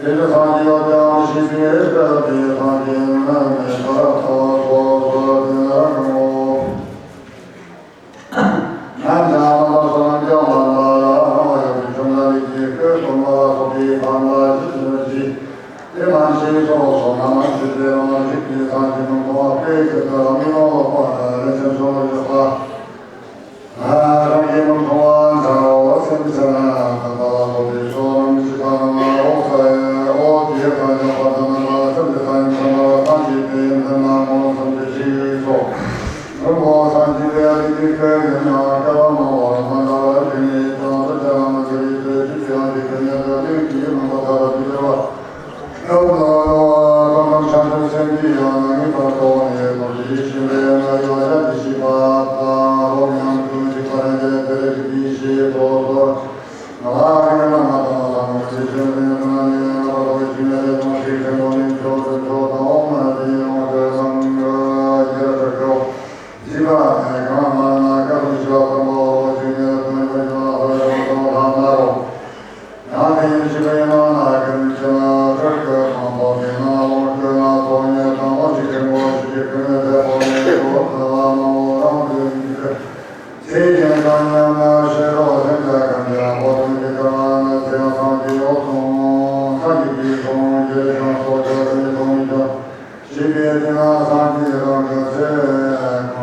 དེ་ནི་སངས་རྒྱས་ཡོད་ཀྱང་ཤེས་པའི་སྐབས་ཀྱི་སངས་རྒྱས་ནི་མེད་པར་ཐལ་བ་སོ་སོ་དེ་ནི་རང་ངོ་། ནམ་ཡང་རྣམ་པར་སོ་ནམ་ཀྱང་མ་ལ་རང་ལ་ཡོད་པའི་ཆོས་ལ་ལུས་ཀྱི་སྐུ་གསུམ་ལ་སོགས་པའི་ཁམས་ལ་ཞིབ་ཏུ་ཞིག་དེ་མ་ཞིག་སོ་སོ་ནམ་ཞིག་དེ་རང་རིག་པའི་སངས་རྒྱས་མི་མཐོང་བ་སྐད་ཅིག་ཏུ་མི་མང་ལོག་པ་ལ་རིན་ཆེན་ཚོགས་ཡོད་པ། རང་གིས་མི་མཐོང་བ་མཚན་འོ་སེམས་ཅན་ལ་ད་ལྟ་ལ་སོགས་པའི་ཕྱོགས་རྣམས་ཀྱི་ཁ་ནང་ལ་འོག་ས་ཡི་འོག་གི་ཁ་ནང་པ་དང་ནང་ལ་སེམས་ཀྱི་ས་ཡི་ཚང་མ་ལ་སངས་རྒྱས་པའི་མདུན་ན་མོ་སེམས་ཀྱི་ཤིག་སོགས། མི་མོ་སངས་རྒྱས་པའི་ཨ་ཏི་ཀའི་ཡུལ་ན་སྐལ་བ་མང་བར་མ་འདའ་བར་དེ་ནས་ཀྱང་དུ་ཅ་ལ་མི་འགྱུར་བའི་ཚེ་ཅི་ཕྱིའང་འཇིག་རྟེན་ཉིད་དུ་གླིང་གི་མུན་པ་མཐའ་དག་ཏུ་འགྱུར་བ། ཡང་དེ་ཡང་ཞི་བའི་ནང་ན་ཀུན་གཞི་ལ་སོགས་པ་འོ་བྱུང་ནས་ཀུན་གཞི་ལ་སོགས་པ་ཐོག་ཐ་མ་རོ། ཡང་དེ་ཡང་ཞི་བའི་ནང་ན་ཀུན་གཞི་ལ་སྤྲུལ་སྐུ་དང་ཐོག་མའི་ནང་ལོངས་སྤྲུལ་ལ་སོགས་ཉིད་དང་ལོངས་སྤྱོད་ཀུན་གོ་ཞི་བའི་ཀུན་ནས་དེ་ཐོག་མའི་སྒོ་ཐ་མ་མང་པོ་རང་དུ་ཡིན་གྱི། ཚེ་རྒྱུན་དང་མཉམ་ན་ཤེས་རབ་སེམས་ཀྱི་ཀུན་གཞི་ལ་འཕོ་ལྟུང་གི་ཀ་མ་ན་ཚེ་ཡང་སངས་རྒྱས་འོད་སྲུང་སངས་རྒྱས་ཀྱི་གཟུངས་རྒྱལ་ཞིང་སོགས་ཀྱི་རིམ་གྲོ་མི་འགྱུར། ཞེས་པའི་དེ་ན་སངས་རྒྱས་རང་གི་ཚེ་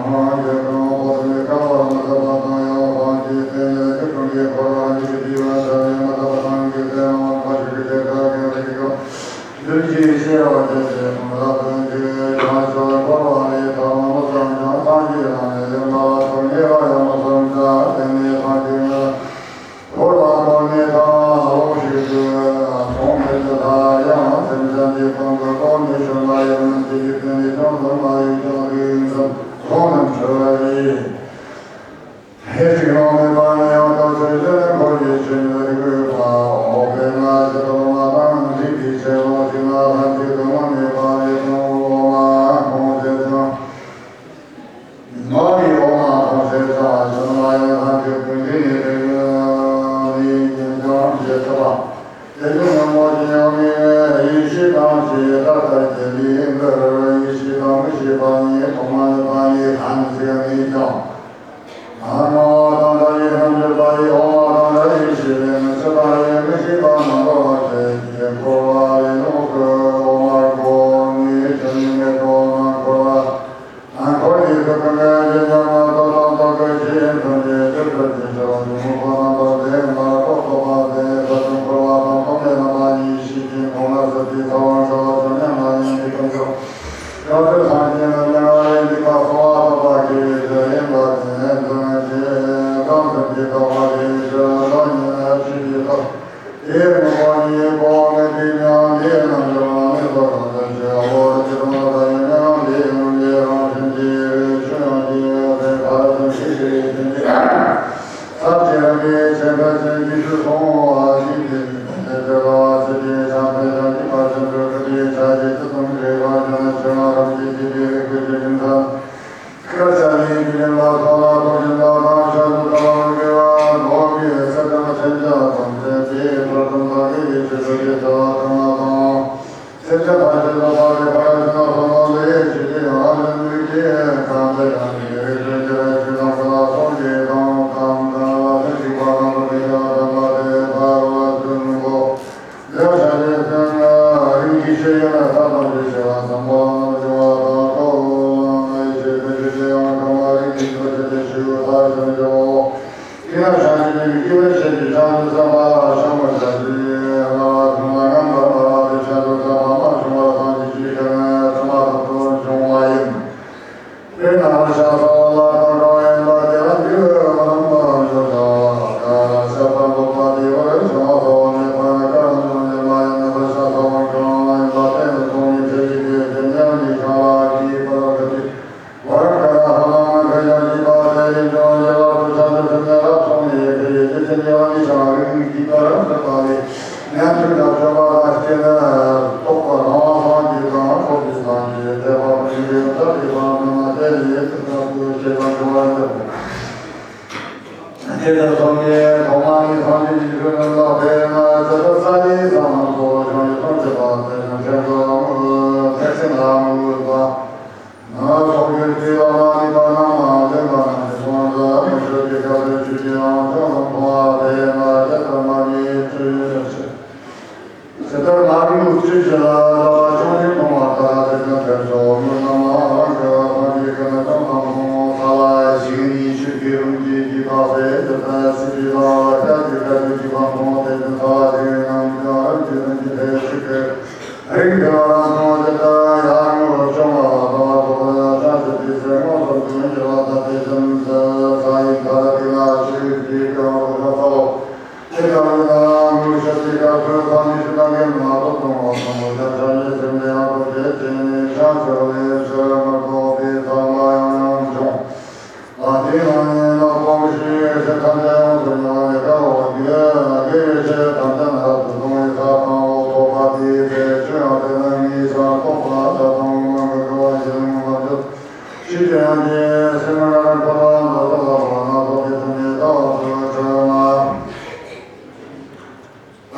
གང་རྒྱལ་གང་བོ་དེ་བསྐལ་པར་མི་ཟད་པ་དང་ཡང་སངས་རྒྱས་བསྟན་ཡོད་ཀྱི་ཀུན་གྱི་འཁོར་བ་འཇིག་གི་དུས་ལ་ཐར་ནས་མི་ཟད་པ་སངས་རྒྱས་བསྟན་འོག་མཐའ་ཞིག་གི་རྒྱལ་ཁ་གི་རིགས་ཀྱང་བདུན་གྱིས་ཤེས་པར་བྱས་ཏེ་གསུང་རབ་བདུན་གྱིས་བྱང་ཆུབ་འཁོར་བ་ལས་ཐར་བ་མི་བསམ་ཀྱང་སངས་རྒྱས་རང་ལས་ཡོད་པ་ཐོབ་ངེས་པ་ཡང་མི་བསམ་ཀྱང་དེ་ནས་སངས་རྒྱས་ལ། འཁོར་བ་བསྐོར་ནས་ཐར་བ་ལ་ལོངས་སྤྱོད་དུ་སོང་མེད་དུ་ལྷ་ཡང་སེམས་ཅན་གྱི་དོན་དུ་བསྐོར་ནས་བྱོན་པ་ཡིན་ནམ། དེ་ཡི་དོན་ནི་ཅུང་ཟད་མ་ཡིན་ཀྱང་རིགས་ཙམ་གསུངས་ནས་འཁྲུལ་བ་ཡིན། ཧེ་ཅིག་ལོང་མེད་པ་ནི་ཡང་དག་ཆོས་ཅན་འཁོར་བའི་ཆོས་ཉིད་རིག་པའི་དཔའ་འོག་པའི་ང་རྒྱལ་དུ་མ་དང་འཇིག་པའི་ཕྱིར་ལོངས་སྤྱོད། ལྷན་ཅིག་ཏུ་མ་ནི་པ་རི་དང་འོ་མ་གང་ཞིག་ཀྱང་། མ་རི་འོ་མ་གང་ཞིག་ཀྱང་ཞུ་ན་ཡང་ལྷན་ཅིག་ཏུ་འདི་ནི་དེ་ཉིད་ནི་ཀྱང་ཞེས་བྱ་བ། དེ་ལྟར་ན་མོ་ཅི་ཡང་མི་ཡེ་ཤེས་དང་ཞེས་ད་ལྟར་གྱི་ལུས་འདིར་ཡེ་ཤེས་དང་མི་ཤེས་པ་གཉིས་ཐོག་མ་ནི་པ་ཡི་ལྷན་ཅིག་ནི་ཀྱང་། སྣང་བ་དང་བྲལ་བའི་རྣམ་འགྱུར་པ་ཡི་འོ་མ་དང་བྲལ་བའི་ཤེས་པའི་མི་ཤེས་པ་ཡི་མི་ཤེས་པ་རྣམ་པར་ཤེས་ཀྱི་འཁོར་བ་ལས་ལོགས་སུ་འོ་མར་གོ་ནས་ཀྱང་ཉིད་མེད་དོ་ན་འཁོར་བ། འཁོར་བའི་དུས་སུ་ཀུན་ནས་ཇི་སྙེད་མ་ཐོབ་དང་ཐོབ་པའི་ཕྱིར་མཚོན་བྱེད་ཅིག་ཏུ་ཅི་ཕྱིར་ཐུན་མོང་པོ་རྣམ་པར་ལྡན་པ་རྟོགས་ཐོབ་པ་དེ་ད་དུང་འཁོར་བ་དང་ཐོག་མའི་རྣམ་པ་གཉིས་ཤེས་ཀྱི་མཐོང་ལ་སྲིད་པའི་ས་བོན་འཁོར་བ་ཆ་མཉམ་ལ་ཡང་འཇིག་པར་འགྱུར། ཡང་དེ་སངས་རྒྱས་ལ་མྱ་ངན་ལས་འདས་པ་གསང་བ་ཐོབ་པ་སྐྱེ་བའི་ཕྱིར་ཡིན་པ་དེ་ནས་མཚོན་བྱེད་དང་མཚོན་བྱེད་དང་བ་དེའི་ཕྱིར་བདག་ཉིད་ནི་ཕྱིར་གྱིས་ཐོབ། དེའི་ངོ་བོ་ཉིད་ཀྱང་མེད་པའི་མྱང་འདས་རྣམ་འགྱུར་མ་མེད་པ་དང་ལྡན་ཞེས་འོ་ཇི་ལྟ་བ་ཡང་མྱང་འདས་རྣམ་འགྱུར་རང་བཞིན་གྱིས་ཆོས་ཡང་གཅིག་ཡོད་པའི་ཁ་ཟུམ་ཤེས་པའི་ཕྱིར་ཏེ། ས་བཅད་རང་གི་ཆེན་པོའི་ཚེ་འདི་ཚུལ་སོང་བ་ཞིག་སྟེ། དེ་ལྟར་བ་ཚེ་དེའི་ཆ་མཐུན་ཞིང་འཇིག་པ་ཆེན་པོའི་སྐུ་དེའི་ཆ་ཞིག་ཏུ་གསུངས་ཏེ། རང་བྱུང་ཆོས་རང་རང་གི་ཆོས་ཀྱི་རིགས་ཀྱི་ཆོས་ཀྱི་མཚན། སྐད་ཆ་ནི་དུས་རྒྱུན་ལ་སོགས་ལ་ཐུགས་རྒྱུན་ལ་དང་ཤ་ཚུ་ཐ་བ་རུ་གི་བ་འདོགས་པའི་ས་དང་མཚན་བྱ་དང་མཚན་དེའི་ཐོག་ཏུ་མཐའ་གི་ཡེ་ཤེས་སུ་སྐྱེ་ཚར་བ་དང་ལ་དང་། སེམས་ཅན་ཐམས་ཅད་ལ་ཕ་རོལ་ཕ་རོལ་ཏུ་སོང་ལ་ལུས་ཡེ་ཤེས་ཀྱི་ཡང་ལུས་ཀྱི་གང་དེ་ཡང་ནི་རིགས་ཀྱི་རྒྱུ་རེ་ཞིག་དང་ས་ལ་སོགས་ཀྱི་དང་དང་དང་ལ་ལུས་ཀྱི་བ་དང་ལུས་ཀྱི་བ་དང་བ་དེ་ཕ་རོལ་ཏུ་ནུ་གོ། ལེགས་བཤད་པའི་སེམས་རིམ་གྱིས་ཤེས་ཡོན་ལ་ཐབས་དང་བཅས་ཤེས་པ་བཟང་པོ་རྣམས་འབྱུང་བ་དང་ཐོབ། ཡེ་ཤེས་ཀྱི་ཆོས་ཀྱི་ཡང་དག་མ་རིག་གི་ཆོས་ཀྱི་ཞུ་ཐབས་སུ་འཇོག་དེ་ཡང་བྱང་ཆུབ་ཀྱི་སྐྱེ་བོའི་ཆོས་ཀྱི་བྱང་ཆུབ་སེམས་དཔའ་ལ་ཕྱག་མོ་བྱ་ཞིང་། ལ་བ་དང་ལ་ངན་པ་ལ་བ་དེ་བྱང་ཆུབ་སེམས་དཔའ་མ་བྱུང་བ་སངས་རྒྱས་ཀྱི་ཆོས་ཀྱི་ནི་ཚད་མ་ཐོབ་ཏུ་བྱུང་བ་ཡིན། དེ་ན་ཤ་ས་ལ་དང་གང་ཡིན་པ་དེ་ལ་འདི་རྣམ་པར་འཇོག་ཤ་ས་འདོད་པ་དེ་བར་བྱ་བ་ས་བོན་མེད་པར་ཀ་ར་འཇོག་ཉེ་མ་ཡིན་པ་ཤ་ས་བོན་གང་ཡིན་པ་དེ་ལ་སོང་ནས་དེ་ཡི་དེ་དེ་ཉམས་ཀྱི་ཤ་ལ་གྱིས་པར་ག་དེ། བར་ཀ་ཧ་ལམ་ཁ་ཡ་ཞི་པ་དེ་ཡིན་ཀྱང་རྒྱལ་བ་དུ་ཆ་དུ་ཐུན་ནས་རབ་སོང་ནས་དེ་ཡི་དེ་དེ་ཉེ་བ་ནི་ཤ་རིང་གྱིས་པར་ཟད་པ་ལས། ཉན་ཐོས་དང་སྤྱོད་པ་དང་སྤྱད་ནས་རྟོགས་པ་རང་དབང་སངས་རྒྱས་དང་འཁོར་གྱི་སངས་རྒྱས་ཐེག་པ་ཀུན་གྱི་ཐབས་ཀྱི་བར་དུ་མ་དེ་ལས་ཐུགས་དང་སྐུ་སྐྱེ་བ་འགྲོ་བར་འགྱུར། དེ་ལྟར་སོང་ནས་ཐོག་མ་ནས་སངས་རྒྱས་ཀྱི་ཆོས་རྣམས་ལ་དཔེར་ན་ཇི་ལྟར་ས་ཡི་ས་རྣམས་སུ་བྱུང་བའི་སངས་རྒྱས་པ་དེ་བཞིན་ཁྱེད་ཚོ་ཐེག་ཆེན་ལ་མོས་པ། ན་ཚོགས་ཀྱི་དུས་ལ་མ་ནུས་པ་རྣམས་ལ་ལེན་པ་རྣམས་ཀྱི་དོན་དུ་མི་ཆོས་ཀྱི་སྐབས་སུ་ཆོས་ཀྱི་ཡང་ཆོས་རྣམས་མཐོང་བ་དེ་ན་ཇི་ལྟར་མ་ནུས་ཆོས་ཡོད་ཕྱིར། ཇི་ལྟར་མ་ནུས་ཆོས་ཀྱི་ལ་ལ་བ་ཆུང་ཆུང་མཐོང་བ་ལྟར་དེ་ནི་ཐེར་ཚོགས་མྱུར་རྣམས་ལ་རང་གི་བ་ཐམས་ཅད་ཀྱི་ནི་ཅུང་ཙམ་མཐོང་ས་ལ་ཞིག་ནི་ཆོས་ཀྱི་རང་བཞིན་གྱི་བདག་པས་ཇི་ལྟར་སྲིད་པའི་ལ་བ་སྐྱབས་ཀྱི་སྐབས་སུ་གཅིག་པ་མཐོང་དེ་ནི་ས་ཞིག་རྣམས་ཀྱང་རང་གི་རང་གི་ཐེར་ཞིག་གི་རིགས་འདི་ལ་རང་མཐོང་ཇི་ལྟར་ཡར་ངོ་བོ་བྱུང་བ་ལ་ལྟ་བ་རྟོགས་པ་ཡང་ཆ་ཤས་ཏེ་སེམས་ངོ་སོ་བདུན་གྱི་ལ་ལྟ་སྟེ་ཙམ་དུ་ས་ཡི་མཐའ་ལ་དེ་ལ་ཆོས་ཀྱི་ཀྱང་རོ་ཁ་ཚ་བོ། དེ་ལྟ་བུ་ན་ངོ་ཤ་སྟེ་སྐབས་སུ་ས་ནི་ཤི་ན་ངན་མ་ཐོབ་དང་བ་དང་བོ་ཡང་ཆ་ཤས་སེམས་ལས་ཡང་ཐོབ་ཅེས་བྱས་ནས་ཤ་ཚོ་ལས་ཤ་མ་ཐོབ་པའི་ཐ་མ་ཡང་ཡང་བྱུང་། ཨ་ཏི་ལ་ནི་ལ་ཀོ་ཤི་ཤ་ཐམས་ཅད་ཡོངས་སུ་མྱོང་བའི་དགའ་བ་དགེ་དགེ་བའི་ཆོས་ཐམས་ཅད་ནི་རབ་ཏུ་གཏོང་བའི་ས་དང་འོག་ཐོབ་པ་དེའི་ཚེ་ཆོས་ཡང་དེ་ནི་ངེས་ཤིང་རྟོགས་པ་དག་དང་མང་གི་དགའ་བ་ཞིང་མ་བཅོས་ཤིག་ཏུ་ཡང་གི་སེམས་ངན་འཁོར་བ་འདོད་ཆགས་ལ་སོགས་པ་སྣ་ཚོགས་པའི་དུས་ནས་ལྟ་བ་དུ་ཁྲོས་མ།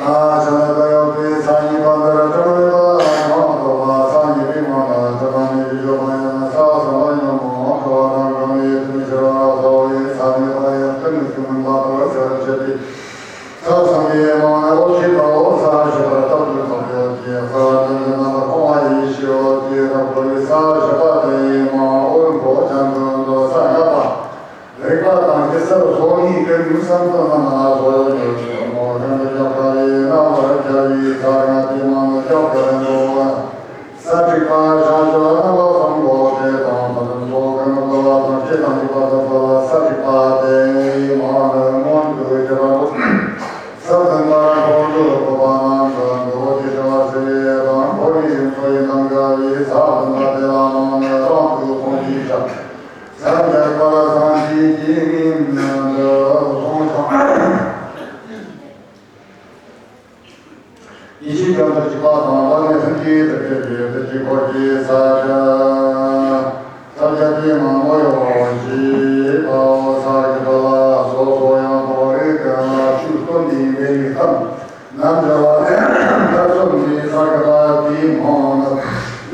ཨ་ཆ་ལ་ཀ་ཡོག་པའི་ས་གཉིས་པ་འདིར་ཁྲོ་བའི་ལ་ཡང་ཐོབ་པ་ས་གཉིས་པའི་ངང་ལ་ཐོབ་པ་ནི་ཡིད་སྐྱོ་བ་ཡང་ས་གསུམ་པ་ཉོན་མོངས་ཁྲོ་བ་དང་འགྲོ་བའི་དུས་ཕྱིར་བ་ལ་སོགས་པའི་ས་གཉིས་པ་ཡང་ཀུན་ནས་ཀུན་མིན་པ་དང་ཤར་བྱེད་དེ། ས་གསུམ་པའི་ངང་ལ་འོད་ཤེས་པ་འོད་གསལ་ཞེས་པ་རྟག་ཏུ་ཐོབ་ཡོད་ཀྱི་གསལ་བ་དོན་དུ་རྣམ་པར་སྤོང་བ་ཡེ་ཤེས་འོད་ཀྱི་རབ་འཁོར་བའི་གསལ་བྱེད་པ་དེ་ཡི་ངང་འོད་མཐོ་ཅན་དུ་འདོད་ས་ལྔ་པ། རིག་པ་དང་གེ་སར་སོགས་ནི་ཀུན་ནས་བསམ་དུ་རྣམ་སྣང་སོགས་ཡོད་ཀྱང་མོ་ཤིན་ཏུ་ཀྱང་ཀ་རའི་རྣམ་པར་རྒྱལ་བའི་ས་ལྔ་དེ་མང་དུ་ཀྱང་ཀ་ར་འགྲོ་བ། ས་དྲུག་པ་བྱང་ཆུབ་རྣམ་པ་གསུམ་པོ་དེ་དང་ཕ་དང་ཚོགས་ཀུན་ནས་བསླུ་བ་དང་བཅས་དང་འཇིགས་པ་དང་ཚོགས་ལ་ས་དྲུག་པ་དེ་མང་ནི་མངོན་དུ་གྱུར་པ་རོ། ས་བདུན་པར་འཁོར་དུ་བབས་པ་རྣམས་སུ་འདུ་བ་ཀྱི་བྱ་བ་སྲིད་པ་དང་འཁོར་བའི་ཡུམ་ཚོ་ཡི་དང་འགལ་བའི་ས་བདུན་པ་དེ་ལ་མང་ནི་རང་དུ་ཕུང་བྱའི་ཆ། ས་བརྒྱད་པར་སངས་རྒྱས་ཀྱི་ངོས་འདི་གསུངས་ཤིང་། ཡེ་ཤེས་རྒྱ་མཚོ་གཅིག་པ་དང་བླ་མེད་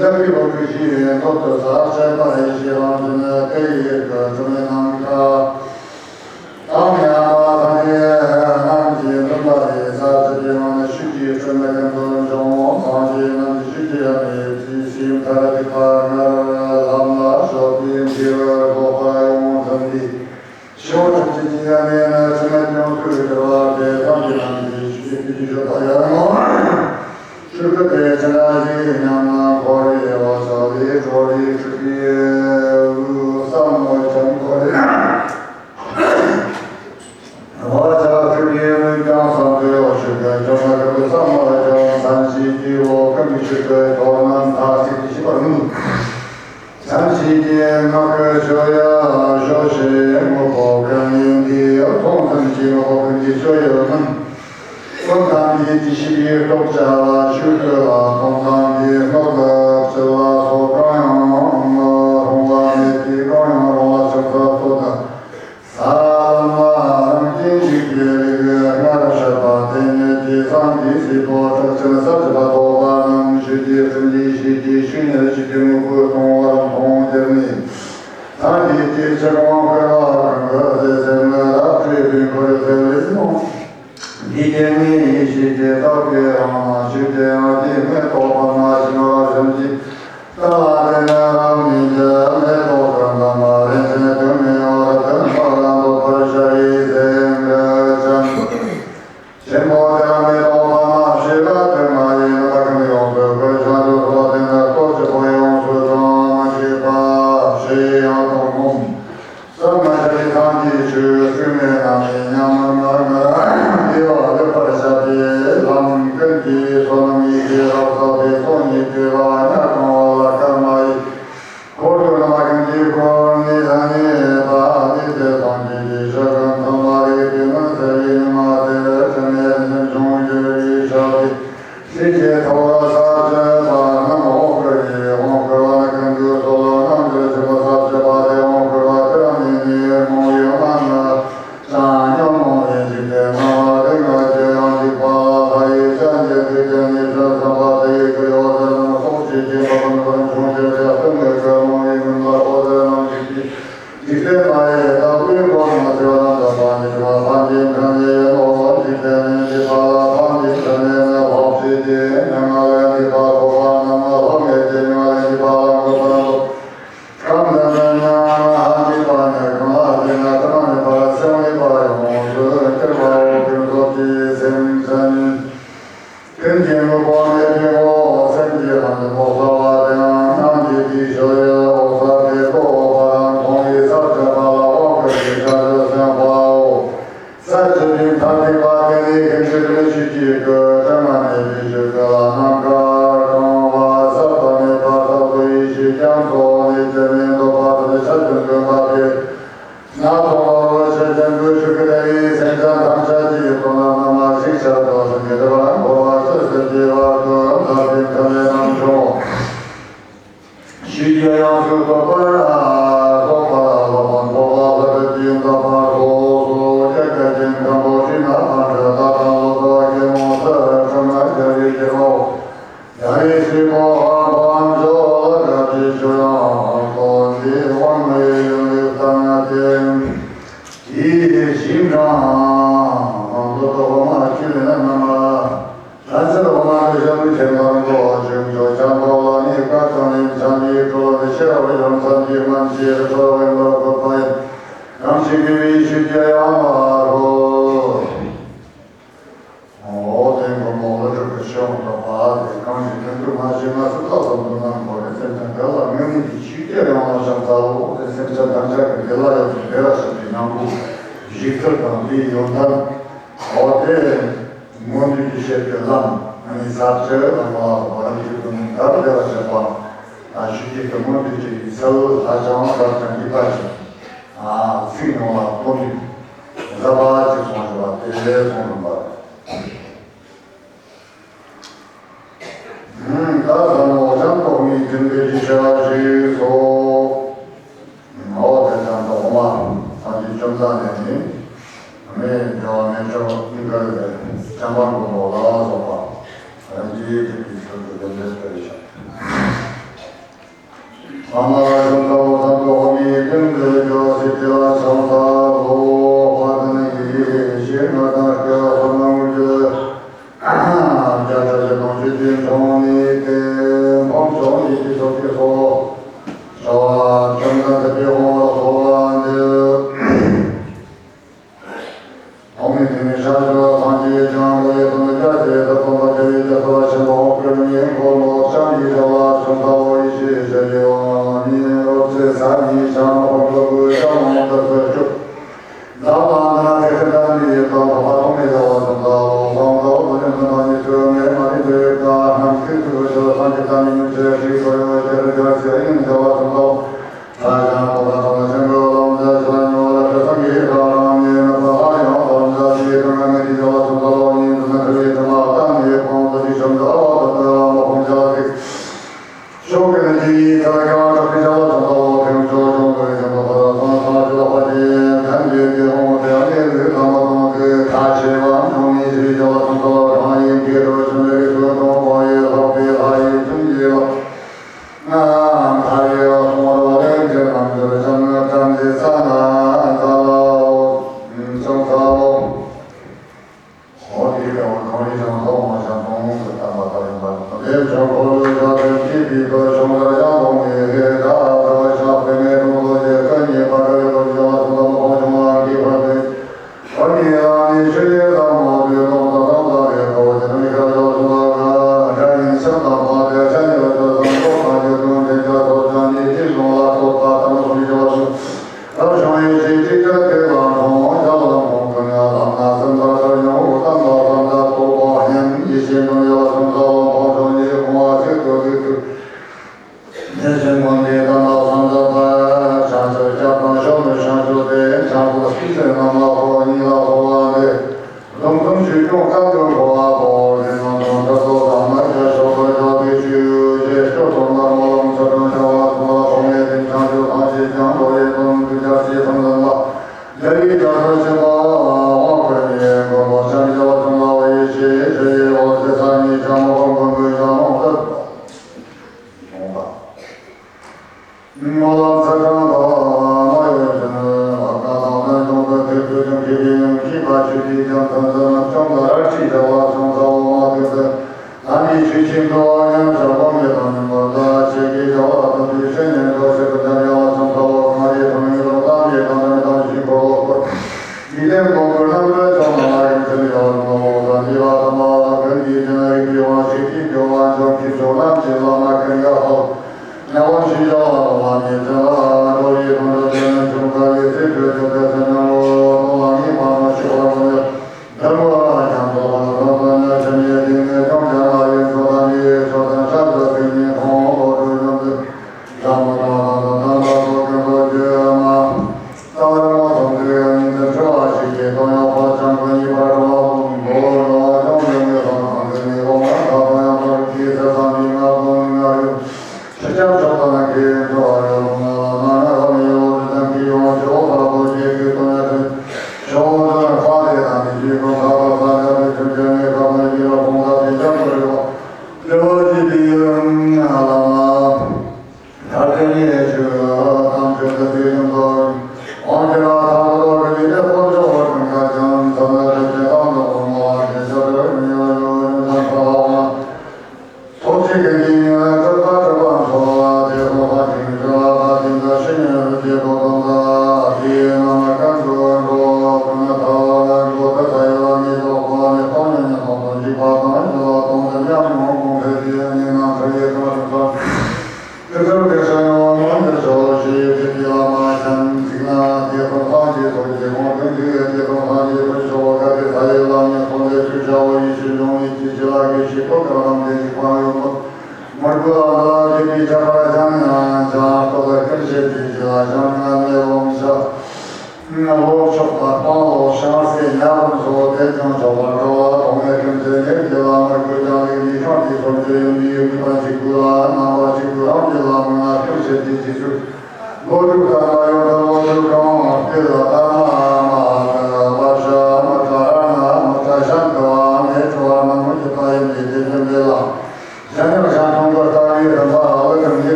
ལྷ་ཀླུ་ཡི་ཐོབ་ཏུ་ཟག་བཅས་པ་ཡེ་ཤེས་རང་བཞིན་སྐུ་ཡི་སྐུ་འཁྲུལ་མེད་ནམ་མཁའ། ཨོཾ་ཡང་མ་ཧཱ་ཏེ། རྣམ་ཤེས་འདུན་པ་ཡི་ཟག་བཅས་པའི་ངང་ནས་ཆོས་ཀྱི་སྤྲིན་ལས་ཀུན་ཏུ་འབྱུང་། སངས་རྒྱས་རྣམས་ཀྱི་ཆོས་ཀྱི་དབྱིངས་ནས་དེ་བཞིན་མཐར་ཐུག་པ་སྔར་ལམ་ལ་ཞོགས་པའི་འདྲི་བར་རྫོགས་པ་ཡོངས་འཛིན་ཏེ། ཤེས་རབ་ཀྱི་དབྱིངས་ནས་ནི་ཕྱི་མ་ཡོངས་སུ་གྱུར་པ་དེ་ཐམས་ཅད་རྣམས་ཀྱི་ཆོས་ཀྱི་སྤྱོད་པ་ཡང་ངོ་། ཆོས་སྐུ་དེ་ཅི་འདྲ་ཞིག་སྙམ་ན། འཁོར་བའི་བག་ཆགས་ལས་གྲོལ་བའི་སྤྲུལ་པའི་དབུས་སམ། འཁོར་བའི་བག་ཆགས་སྤྲུལ་པའི་དབུས་ཀྱང་བསམ་དུ་ཡོད། ཆོས་སྐུ་ཁྱོད་ན་ཀུན་ཏུ་བསམ་པ་ཀྱང་མཚན་ཕྱེད་ཀྱི་འོག་ཀུན་གྱི་ཆོས་སྐུ་ཁྱོད་རྣམས་ཐ་ཚིག་གི་ཤེས་པར་ནུས། མཚན་ཕྱེད་ཀྱི་ངག་གི་ཆོས་ཡ་ཞོ་ཞེས་དངོས་པོ་ཀུན་ཡིན་ཏེ། མཐོང་ཙམ་གྱི་དངོས་པོ་ཀུན་གྱི་ཆོས་ཡོད་མིན། ཀུན་ཐམས་ཅད་ཀྱི་ཤེས་པའི་སྟོབས་བྱ་བ་ཆོས་སྐུ་ལ་མཐོང་ཙམ་གྱི་སྟོབས་ལ་ཕྱི་ལ་སོགས་གང་ཡང་རུང་བ་མེད་དེ། གང་ཡང་རུང་བ་ཕྱིར་ཐོབ་ཏུ་ས་ལམ་རང་བཞིན་གྱི་རིགས་སྔར་བཤད་པ་དེ་ཉིད་ཀྱི་སངས་རྒྱས་སྲས་པོ་གྲགས་ཆེན་ཟབ་ཆོས་པ་ཐོབ་པ་རྣམས་ཆོས་ཀྱི་སྤྲིན་གྱིས་ཞལ་གྱི་ཆོས་ཉིད་ཆོས་ཀྱི་དངོས་པོའི་སྟོང་པར་མཐོང་གྱུར་ནས། སངས་རྒྱས་ཀྱི་ཕྱིར་དབང་བསྐུར་བ་གང་གི་ཚེ་སེམས་ནི་རབ་སྤྲོས་པའི་འཁོར་ཚེ་ལས་ཡོང་། འདི་སྐད་ངའི་ཡེ་ཤེས་ཀྱི་བདག་པོས་རང་སྣང་ཆོས་ཀྱི་དབྱིངས་ཀྱི་མེ་ཏོག་པདྨ་བཞིན་པ་བཞིན་གྱི། ལྟ་བ་དེ་ནི་རང་ཉིད་ཀྱི་མེ་ཏོག་གི་འདབ་མ་རིན་ཆེན་དུ་མའི་འོག་ཏུ་འཕགས་ལ་འདོད་པར་བྱ་བའི་སེམས་ཀྱི་སྤྱན། ཆེན་པོ་དེ་ལ་མེ་ཏོག་པདྨ་བཞད་པ་དུ་མ་ཡིས་རྣམ་པ་ཀུན་ཡོངས་སུ་བསྐོར་ཞིང་འཇུག་པ་དེ་ནི་ལྟོ་ལྕི་པོ་ཡོངས་སུ་གང་མི་ཤེས་པ་ཞེས་ཡང་དང་སྙོམས་སུ་མ་བྱ་བའི་སངས་རྒྱས་ཆོས་སྲུང་མའི་རྣམ་སྨིན་ཉམས་ལེན་ངར་ངར་བདེ་བ་ལེགས་པར་བཤད་པའི་ལམ་ཀུན་གྱི་བསོད་ནམས་ཡེ་ཤེས་རབ་རྫོགས་པའི་ཚོགས་གཉིས་སྤྲོས་པ་ཉ་གང་བ་ལ་སྐར་མ་ཡི། འཁོར་དུ་རྣམ་པ་ཀུན་གྱིས་བསྐོར་ནས་གནས་པ་ནི་དེ་སངས་རྒྱས་ཀྱི་ཆོས་ཀུན་ཐོབ་པ་རིག་པའི་ངང་ཚེ་བའི་ཉི་མ་དེར་ཕྲིན་ལས་རིན་ཆེན་འབྱུང་འགྱུར་བའི་ཞབས་ཀྱིས། སྲས་ཀྱི་ཐུ་བོ་ཟབ་ཆོས་པ་རྣམས་དབང་བསྐུར་ཡི། དབང་བསྐུར་བ་ནི་ཀུན་ཏུ་སོལ་བ་རྣམས་ཀྱི་སྲས་པོ་ཟབ་ཆོས་པ་སྟེ། དབང་བསྐུར་བ་དེ་རྣམས་ནི་མང་བའི་སྔགས་ནི་བྱང་ཉོན་མོངས་པའི་འཇིག་རྟེན་ནང་ལ་རིག་ལྔ་ཇི་ཡང་འཇིག་པ་ལ་ལྷ་ཡི་སྤྱན་གྱིས་གཟིགས་ཏེ་ནི་ཆོས་སེམས་དཔའ་དེ་ཡི་སྐུ་འོད་ཟེར་རྣམས་སོགས་ཀྱིས་བརྒྱན་པ་ཀུན་ཏུ་འབྱུང་འགྱུར་ཡང་སྟོན་མོའི་སྐུ་མང་བའི་མུན་པ་འོད་ཟེར་རྣམས་ཀྱིས་འཇིག་རྟེན་མ་ཡི་བདག་པོའི་སྒོ་ནས་བརྩེ་བ་དང་ལྡན་པ་ཉིད་ཀྱི་བ་སངས་རྒྱས་འཕྲིན་ལས་ཡེ་ནོ་འཇིག་རྟེན་ནི་འཇིག་པ་ལ་ཕམ་པའི་འཕྲིན་ལས་ནི་ལྷོ་བྱེད་དེ། མྱ་ངན་ལས་འདས་པ་ཐོབ་པ་རྣམས་ལ་ལྷོ་མོས་ཏེ་མྱ་ངན་ལས་འདས་པ་ལ་འགོད་པར་འདོད། གང་འདི་ནི་མྱ་ངན་ལས་འདས་པ་ནི་གང་ལགས་ཞེ་ན། ཐ་མ་མེད་པར་སེམས་མེད་པ་ཡོངས་སུ་གྱུར་པའོ། ཀུན་རྫོབ་ཀྱི་སེམས་ཅན། ཀུན་གྱི་དངོས་པོ་མེད་པའི་ངོ་བོ་སེམས་ཀྱི་ཁམས་ཀྱི་ངོ་བོ་གསལ་བ་དེའང་སྣང་བྱེད་ཀྱི་ཞི་བའི་འོད་གསལ་དེ་རྟོགས་པ་དང་མཐོང་བའི་ས་བཅུ་པ་ལ་དབང་བསྐུར་བའི་བྱང་ཆུབ་སེམས་དཔའོ། ས་བཅུ་པའི་མཐར་ཐུག་པ་དེ་ནི་ཀུན་འདུས་དྲི་མེད་ཆོས་ཀྱི་སྐུ། དྲི་མ་མེད་པའི་ཆོས་སྐུ་ལ་རྣམ་དཀར་གང་བ་ཟད་པ་མེད་པ་རྟག་ཏུ་ཡེ་ཤེས་རྒྱ་མཚོ་ནས་ཀྱི་མེ་འདོད་པ་དང་ནི་ཆར་ཆུ་འདོད་པ་དེ། སྣ་ཚོགས་རོལ་ཆེན་ཆེན་པོའི་ཆུ་སྐད་དེ་ཡིས་སེམས་ཅན་ཐམས་ཅད་ཀྱི་དོན་ལ་རྣམ་པ་ཞིག་ཆར་དུ་སེམས་ཀྱི་སྒྲིབ་པ་འཁོར་བ་ཆུ་སེར་གྱི་བར་དུ་འདར་ཞིང་ཁ་ལས་རྣམ་བྱུང་། ཆོས་ཀྱི་དབྱངས་སུ་བསྟོད་པར་རྫོགས་པ་སློབ་དཔོན་ཐོབ་པ་ལྷ་སྲས་ཀྱི་འདབ་པ་སོ་སོ་སྐྱེ་རྒ་རྒན་མཁན་པོ་ཤི་ན་དང་ཁྲི་ད་དང་ལོ་ཙཱ་བ་གེ་མོ་སི་ཁྲོ་ན་རྒྱལ་བའི་རྒྱལ་པོ། ཡ་རེ་སྲས་པོ་དབང་ཕྱུག་ལ་ག་ཅི་ཆོས་དབྱངས་ཀློང་འདི་དབང་མི་ཡོད་ལུགས་ལྟར་ན་སྟེ། དེའི་ཞིང་དྲང་དུ་ཐོག་མ་ཆུ་ལེན་ན་མ། ལྷ་སར་འོ་མ་དུ་ཞབས་ཆེན་ལ་མགོ་ཅུང་ཆོ་ཆང་ཐོག་ལ་ནི་བཀའ་དང་ལེན་ཆང་གི་གྲོ་ལ་ཤེར་བ་ཡང་ཚན་གྱི་སྨན་གྱི་རི་ཐོག་བའི་མདོ་བཀོད་པ་ཡིན། གང་ཞིག་དགེ་བའི་ཆོས་ཀྱི་དབྱངས་ལ་ཧོ། འོ་དེ་མགོན་པོ་ཀླུ་སྒྲུབ་ཀྱི་ཆོས་དབྱིངས་ཐོབ་པ་དེ་གང་ཞིག་དོན་དུ་མ་ཤེས་ན་སུ་ལྟ་ཙམ་དུ་ནམ་འཁོར་བའི་སེམས་ཅན་དེ་ལ་དངོས་གནས་ཀྱི་ཆོས་ཀྱི་དབྱངས་ལ་ཤམ་ཚ་བོ་དེ་སེམས་ཅན་ཐམས་ཅད་ཀྱི་བདེ་ལ་ཡོད་པའི་བདེ་བར་གཤེགས་པའི་སྙིང་པོ་བཞུགས་ཚུལ་དང་དེའི་ཡོན་ཏན། འོ་དེ་མངོན་འདོད་ཀྱི་ཤེས་པའི་ལམ་ཨ་ནི་ཟབ་ཆོས་ལམ་ལ་སོགས་པ་རིན་ཆེན་ཀུན་ལས་དར་བདེ་བར་གཤེགས་པ་ཞུ་རྒྱུ་དེ་མངོན་འདོད་ཀྱི་ཚུལ་ཧ་ཅང་ཟབ་ཅིང་རྒྱས་པ་ཞིག་ཚིག་ནང་ལ་སྟོན་པའི། ཟབ་པ་ཅིག་གསུངས་ཡོད་པ་དེ་གསུངས་ཡོད་པ་རེད། ད་ཟབ་མོ་སྤྱན་རྟོག་མའི་མཐུན་དཔེ་གྱི་བྱ་བ་ཞིག་སོ། འོ་དེ་སྤྱན་རྟོག་མ་སངས་རྒྱས་བཅོམ་ལྡན་འདས་ནི་མི་རྒྱལ་བ་མི་འཕྲོགས་གཉིས་ཀར་ལས་བྱམས་པ་མགོན་པོ་ལ་སོགས་པ་རིན་ཆེན་གྱི་ཚུལ་དུ་གདན་འདྲེན་སྤེལ་ཞིང་། ཐོག་མའི་དུས་ནས་ཤར་ཕྱོགས་སངས་རྒྱས་བྱང་ཆུབ་ཡེ་དང་བརྒྱ་བྱེད་དུ་སྟོན་པ་རྒྱལ་བའི་རྒྱལ་ཚབ་ཆེན་པོ་ཀུན་མཁྱེན་འཁོར་ལོ་བཅས་ཀྱི་རྒྱལ་བ་ཐུགས་ཐག་ཡེ་ཤེས་ཞལ་གྱི་འོད་ཉིད་རོལ་རྩེད་ས་གཉིས་ཤར་ཕྱོགས་ཀུན་གྱི་རྒྱལ་དབང་དུ་གསོལ་ཞུ། ཟབ་ལ་ན་ཚེ་ཁྲི་ཀ་ནི་ཡེ་དང་ཐོག་མ་ཐོག་མའི་རྒྱལ་བ་ཐུགས་ཐག་ལོ་ཟང་ཐག་ལོ་ཉིད་དུ་ན་ཉི་ཚུལ་མེ་མ་རི་འདོད་ཀ་ཧམ་ཚིག་ཚུལ་ཤོད་སངས་རྒྱས་ད་ནི་ཉིན་ཚེ་ཁྲི་ཁོ་རེ་བ་ཤེར་རྒྱ་ཚེ་ཡིན་རྒྱལ་བ་ཐུགས་ཐག་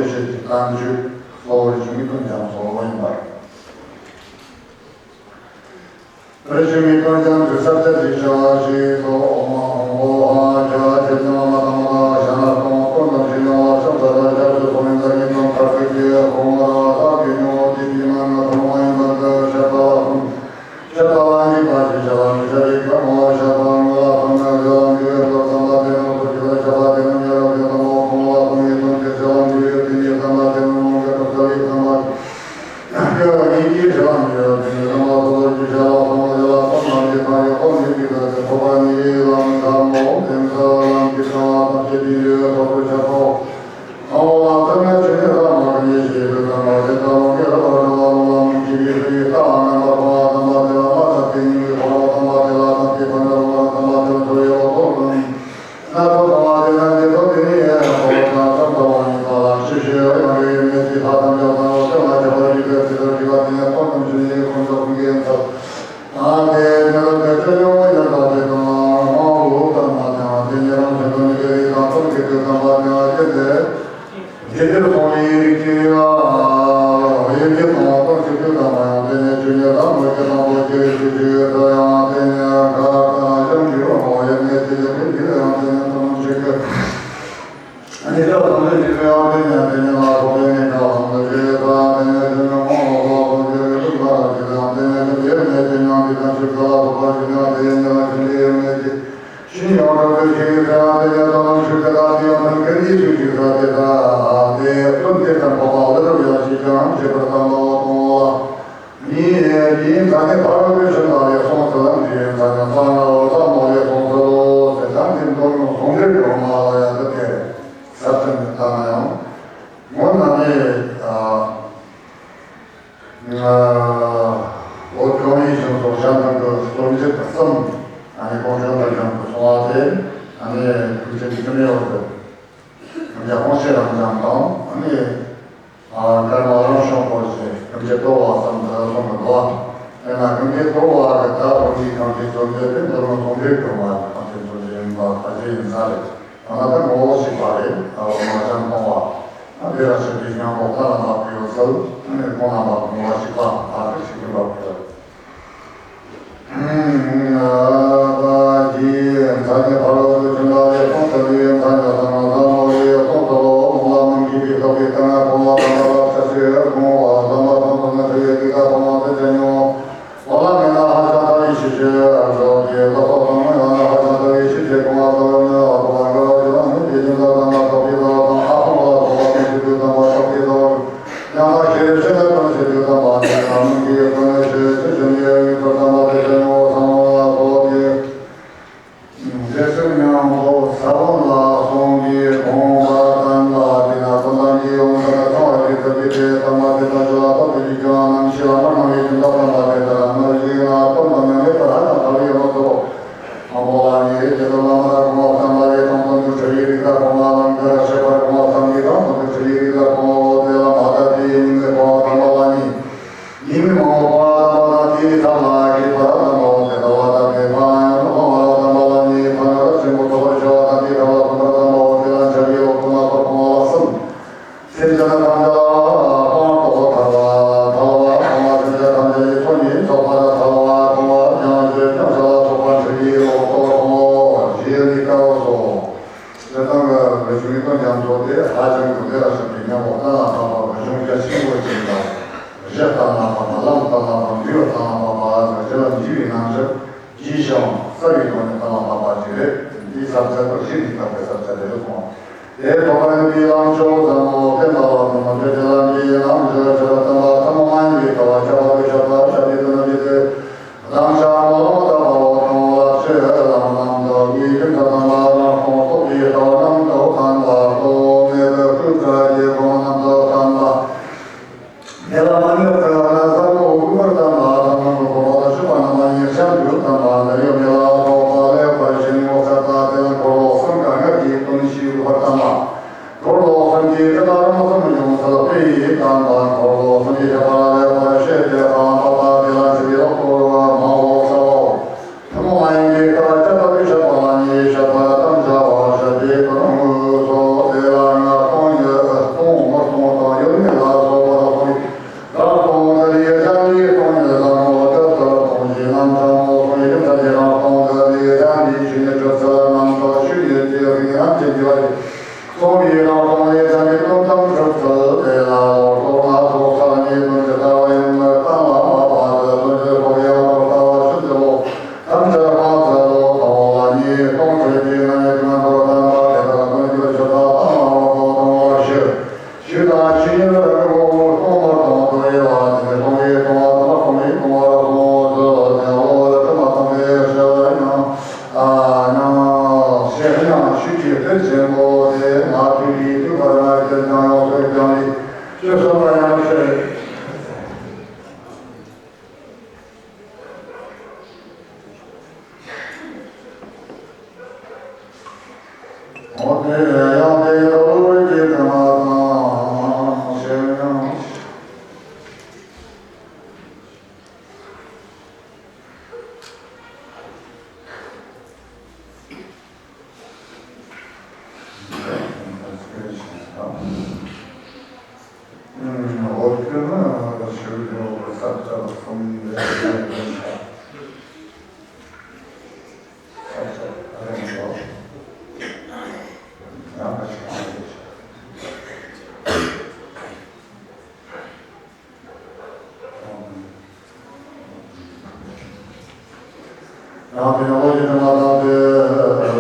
ཞེས་ཀྱི་བསྟན་བཅོས་གཙོ་བོ་རིགས་མི་སྟོང་རྐྱང་གཙོ་བོ་ཡིན་པར། རིགས་མི་སྟོང་རྐྱང་གི་ས་བཅད་ཅིག་བྱ་བ་ཞིག་སོགས་འོག་མ་ཧོང་ཧོ་ཧ་ཁྱ་ཁྱེད་ཀྱང་མ་དང་མ་དང་ཞ་ན་སྟོང་སྟོང་དང་ཞིང་ཡོང་བ་ཤོག་ས་ལ་ཞབས་ཀྱི་སོ་མིན་ད་ཉིད་དང་ཐར་པའི་དེ་ཧོང་བ་ར་ཐར་གྱི་ཉོ་དེ་དེ་མ་ན་ཐོང་བ་ཡིན་པར་ཤ་ད་ལ་ཧོང་། ཤ་ད་ལ་ཉིད་པ་ཞིག་ཤ་ལ་མི་ཤ་རིག་པ་མོ་ཤ་ད་ལ་ལ་ཧོང་ན་ཤ་ལ་མི་ཡོད་པར་ཙམ་པ་དེ་ནོ་སོ་ཞིག་ལ་ཤ་ད་དེ་ནོ་ཉ་ར་དེ་དང་མོ་ཧོང་ལ་ཧོང་ཡིན་དང་དེ་ཤ་ལ་མི་ཡོད་དེ་ཉིད་ཙམ་པ་དེ་ནོ་མོ་ག་ཏོ་ས་ལི་ཙམ་པ། ཨོ་ཁོང་ཡིད་བཞིན་སོགས་གཞན་དང་གི་སྟོན་བྱེད་གསུམ། ཨ་ནི་གོང་བྱོན་དང་གཞུང་དུ་སོང་བ་དེ། ཨ་ནི་ཐུགས་རྗེ་བཙུན་མའི་འོག་ཏུ་ཡང་ཧོང་ཤེས་རང་འཇམ་དང་། ཨ་ནི་ཀརྨ་རང་བྱུང་སྐོར་ཞེས་ཐུགས་རྗེ་ལྟོ་བ་ཙམ་དུ་གསུངས་པ་འདུག། དཔེར་ན་ཀུན་མཁྱེན་ལྟོ་བ་གི་ད་ཐུགས་རྗེ་ཐམས་ཅད་རྩོམ་མཛད་པའི་མདོ་སྔགས་ཟུང་འབྲེལ་སྒྲོན་མ་ཐམས་ཅད་རྩོམ་མཛད་ཡིན་པ་ཕལ་ཆེར་ཡིན་ས་རེད། ད་ནི་ད་ངོ་བོ་གཅིག་པ་རེད། ཨ་བ་མ་ཅང་མཐོང་བ། ཨ་དེ་ལ་ཆེ་བའི་སྙིང་པོ་ལྟ་ལ་མ་བུད་ཡོད་ཚུལ། ཨ་ནི་ཁོང་རྣམ་པ་ངོ་བོ་གཅིག་པ་ཨ་ཁུ་ཞིག་ཡིན་པ་བུད་ཡོད། ཨ་ད་ཀྱི་མཚན་ཉིད་ཕ་རོལ་ཏུ་ཕྱིན་པ་ལས་གསུངས་ཏེ་ལུས་མཚན་ཉིད་ཚང་བ་ཚང་མོ་ལས་གསུངས་ཏེ་ལོ་མོ་ལ་མིན་གྱི་པའི་ཐོག་གི་ལྟ་ན་ཁོང་བ་དང་པ་ལ་ཆ་ཤས་ཁོང་བ་ཚང་མ་ཚང་དུ་ན་ཆུ་ཡོད་ཀྱི་ཀ་ཁོང་བ་དེ་ཅན་ཡོང་། ཝ་ལ་མེ་ན་ཧ་ཅང་ཐ་བའི་ཤི་ཤི་ཨ་རོ་ཀེ་ལ་སོགས་དང་མེ་ན་ཧ་ཅང་ཐ་བའི་ཤི་ཤི་ཀོ་མ་ཐ་བའི་མེ་ལ་ཐོ་བ་འགའ་བ་ཞི་ལ་མེ་དེ་ཅུང་ཐ་ཐ་མ་ཐོ་བའི་ལ་དང་ཨ་ཧོ་ལ་ཐོ་བ་མེ་ཤི་དུ་ཐ་མ་ཐོ་བའི་ལ་ཡང་ན་ཤི་ཤི་ལ་ཐོ་ཤི་དུ་ཐ་མ་ཐ་མ་མེ་ཤི་ཤི་ཤི་ཤི་མེ་ཡ་ཡུ་ཐོ་ཐ་མ་ཐ་ཤི་མོ་ཐ་མ་ལ་ཐོ་བ་མེ། རྗེ་བཙུན་མྱང་འཁོར་ས་བོན་ལ་གསུང་གི་དགོངས་པ་བསྟན་ལ། དེ་ན་ཀུན་བཟང་གི་ཡོངས་གྲགས་ཚང་བ་གི་ཐུགས་ཀྱི་དེ་དམ་པ་དེ་དག་ཆོས་ལ་ཐོབ་པའི་རིགས་ཀྱང་རྣམ་ཤེས་ལ་མ་སྣང་བའི་སྦྱིན་བདག་དམ་པ་དེ་དག་རྣམ་ཤེས་ལ་སྟོན་དང་མཉམ་མེད་པར་ཧ་ཅང་ཐར་བའི་ཡོངས་སུ། དང་པོ་ལ་ཉེ་རིགས་ཀྱི་དུ་བླ་མ་ལ་གོང་མ་བསྟན་པ་ཡི་དང་དོན་དུ་ཁྲིད་ཡིག་རིགས་དག་གོང་མ་ལ་འདིར་བཤད་པར་གོང་མ་བསྟན་གྱི་དང་དོན་དུ་ཁྲིད་ཡིག་རིགས་དག་གོང་མ་འོ་དེ་ལ་མ་དག་དེའི་ཉིན་མོའི་གོང་མ་དང་པོ་ལ་ཉེ། ཉི་མའི་ངོ་བོ་ཕ་དམ་པ་དང་དེའི་ཐ་མ་ཞིག་ཕ་དམ་པ་དེ་ལ་བ་དམ་པའི་ཕ་ཡང་ན་ཕ་མ་ལ་དམ་པ་ལ་ཉེ་ཕ་ན་ར་ཆེན་པོ་ཐོབ་པར་བྱ་བ་དང་དེའི་ཐ་མ་ལ་ཐོབ་པར་དམ་པའོ། དེ་ལ་འཆར་བའི་འོག་ཏུ་ན་ཐོབ་ཕོངས་པ་ལ་གསུམ། སེམས་ཅན་ཐམས་ཅད་ལ་སྤང་རྟོགས་ཐར་བ་ཐར་བ་ཕོངས་པ་སེམས་ཅན་ཐམས་ཅད་ཀྱི་ཚོགས་ཉིད་ཚོགས་པ་ལ་ཐར་བ་ཕོངས་པ་ཀྱང་བཅོས་ཀྱང་བྱ་ལ་སོགས་པ་འཆར་བའི་འོག་ཏུ་ཕོངས་པོ་ཞེས་ནི་བཀའ་སོ། དེ་དང་གི་རིགས་མི་དང་རྒྱ་མཚོ་དེ་ཧ་ཅང་གི་ལས་ལ་སོགས་པའི་མཉམ་པོ་གཏན་ལ་ཕབ་པ་གི་གཞུང་རྒྱ་ཆེན་པོ་ཅིག་ལ། གཞི་གཏན་ལ་ཕབ་པ་ལམ་གཏན་ལ་ཕབ་པ་འདུལ་བ་གཏན་ལ་ཕབ་པ་ཟེར་རྒྱུ་ལ་འཇུག་པའི་རྣམ་གཞག་ཡིན་ཞིང་རྩ་བའི་སྒོ་ནས་གཏན་ལ་ཕབ་པ་ཅིག་རེད། འདིའི་ས་བཅད་པོ་གཞི་ནས་བཏགས་པའི་ས་བཅད་རེད་གསུངས། དེ་ཐོག་མའི་ལམ་མཆོག་ཟབ་མོ་བསྟན་པ་བ་དང་མ་འབྲེལ་ཏེ་ལམ་གྱི་རྣམ་གཞག་ཆེ་བ་དམ་པ་ཐུན་མོང་མ་ཡིན་པའི་ལྟ་བ་ཁྱབ་པ་དང་ཁྱབ་པ་ཁྱབ་པའི་དོན་གྱི་ཚེ། གདམས་ངག་མ་ལོག་ལྟ་བ་འོ་དང་ལག་ཆོས་ལམ་རྣམས་དག་གི་རྒྱུན་དུ་དམ་པ་རང་སྟོང་རྟོགས་པའི་ལྟ་བ་རྣམས་དག་ཐན་པ་རྟོག་མེད་དུ་སྤྲོས་བྲལ་གྱི་སྒོམ་རྣམས་དག་ཐན་པ། དེ་ལ་མ་ཉེས་ཚེ་ན་ཟབ་མོ་དགུ་པར་བསྟན་པ་ཐ་མ་གི་གོ་བ་ལ་ཞུགས་པ་རྣམ་པ་གཉིས་ཤར་འདུག་བསྟན་པ་འདིར་ཡོད་མེད་ལ་སོགས་པ་ལེགས་པར་ཤེས་ནས་ངོ་མཚར་ལྟ་དེ་ལ་འཁོར་ལོ་གསུམ་ཀ་ལྔ་བརྒྱའི་སྟོན་ཞིག་དགུ་པར་བསྟན་པ། འཁོར་ལོ་གསུམ་གྱི་དེ་ལ་རང་གསུམ་ཡོངས་སུ་སྤེལ་བའི་བསྟན་པ། འཁོར་ལོ་གསུམ་གྱི་ཁྱད་པར་ལེགས་པར་བཤད་དེ་ཧ་ལམ་པ་པ་དེ་ལ་ཆེ་བའི་འོག་ཏུ་མང་བོ་ས་ ཆེན་པོ་དེ་མ་ཐུལ་གྱིས་ཐུལ་པར་མ་བྱས་ཀྱང་ཡོངས་སུ་བྱང་བའི་ཆོས་གསུངས་པ་ཡང་ཞེས། འོ་དེ་ཡང་དེ་ཡང་བློ་རིག་གི་དྲི་མ་དང་ཞེས་ཡང་། ཡང་དེ་ནི་བློ་ཡི་དྲི་མ་དང་དེ་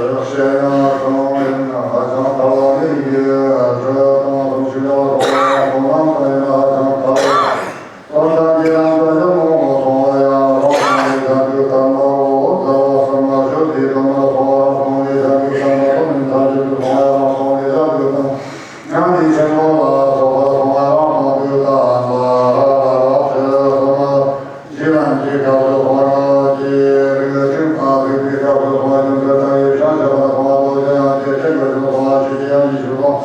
ཡང་ཞེས་ཡང་གང་ཡིན་ན་ཧ་ཅང་ཐལ་བ་ནི་ཡིན་གྱི། དྲི་དང་རང་བཞིན་ཡང་སོགས་པ་ཁོང་རྣམས་དང་ཡིན་ན་ཧ་ཅང་ཐལ་བ། སོ་ཐར་གྱི་རྣམ་ཐར་ཡང་མང་པོ་སོང་བ་ཡང་རང་སོང་བའི་བྱང་ཆུབ་དམ་པའོ། ཐལ་བ་གསུམ་ལ་ཞུགས་ཏེ་དུ་མར་སོང་བ་རང་སོང་བའི་བྱང་ཆུབ་དམ་པ་ཐོབ་ནས་ཐམས་ཅད་དུ་སོང་བ་ཡང་རང་སོང་བའི་བྱང་ཆུབ་དམ་པ། ཉན་ཐོས་ཆེན་པོ་ལ་སོགས་པ་སོང་བ་རང་སོང་དུས་དམ་པ་རབ་ཏུ་སོང་བ། རྗེ་རྣམས་ཀྱི་སྐབས་སུ་སོང་བ་རང་གི་རིགས་ཁྲིམས་དང་རིགས་པའི་སྐབས་སུ་སོང་བ་རྒྱུ་འབྲས་དང་ཡེ་ཤེས་ཞེས་པ་སོང་བ་རྡོ་རྗེ་དབྱངས་ཅན་ཁྲིད་པའི་སྐབས་སུ་སོང་བ་ཆོས་ཀྱི་དབྱངས་ཀྱི་ཆོས་སོང་།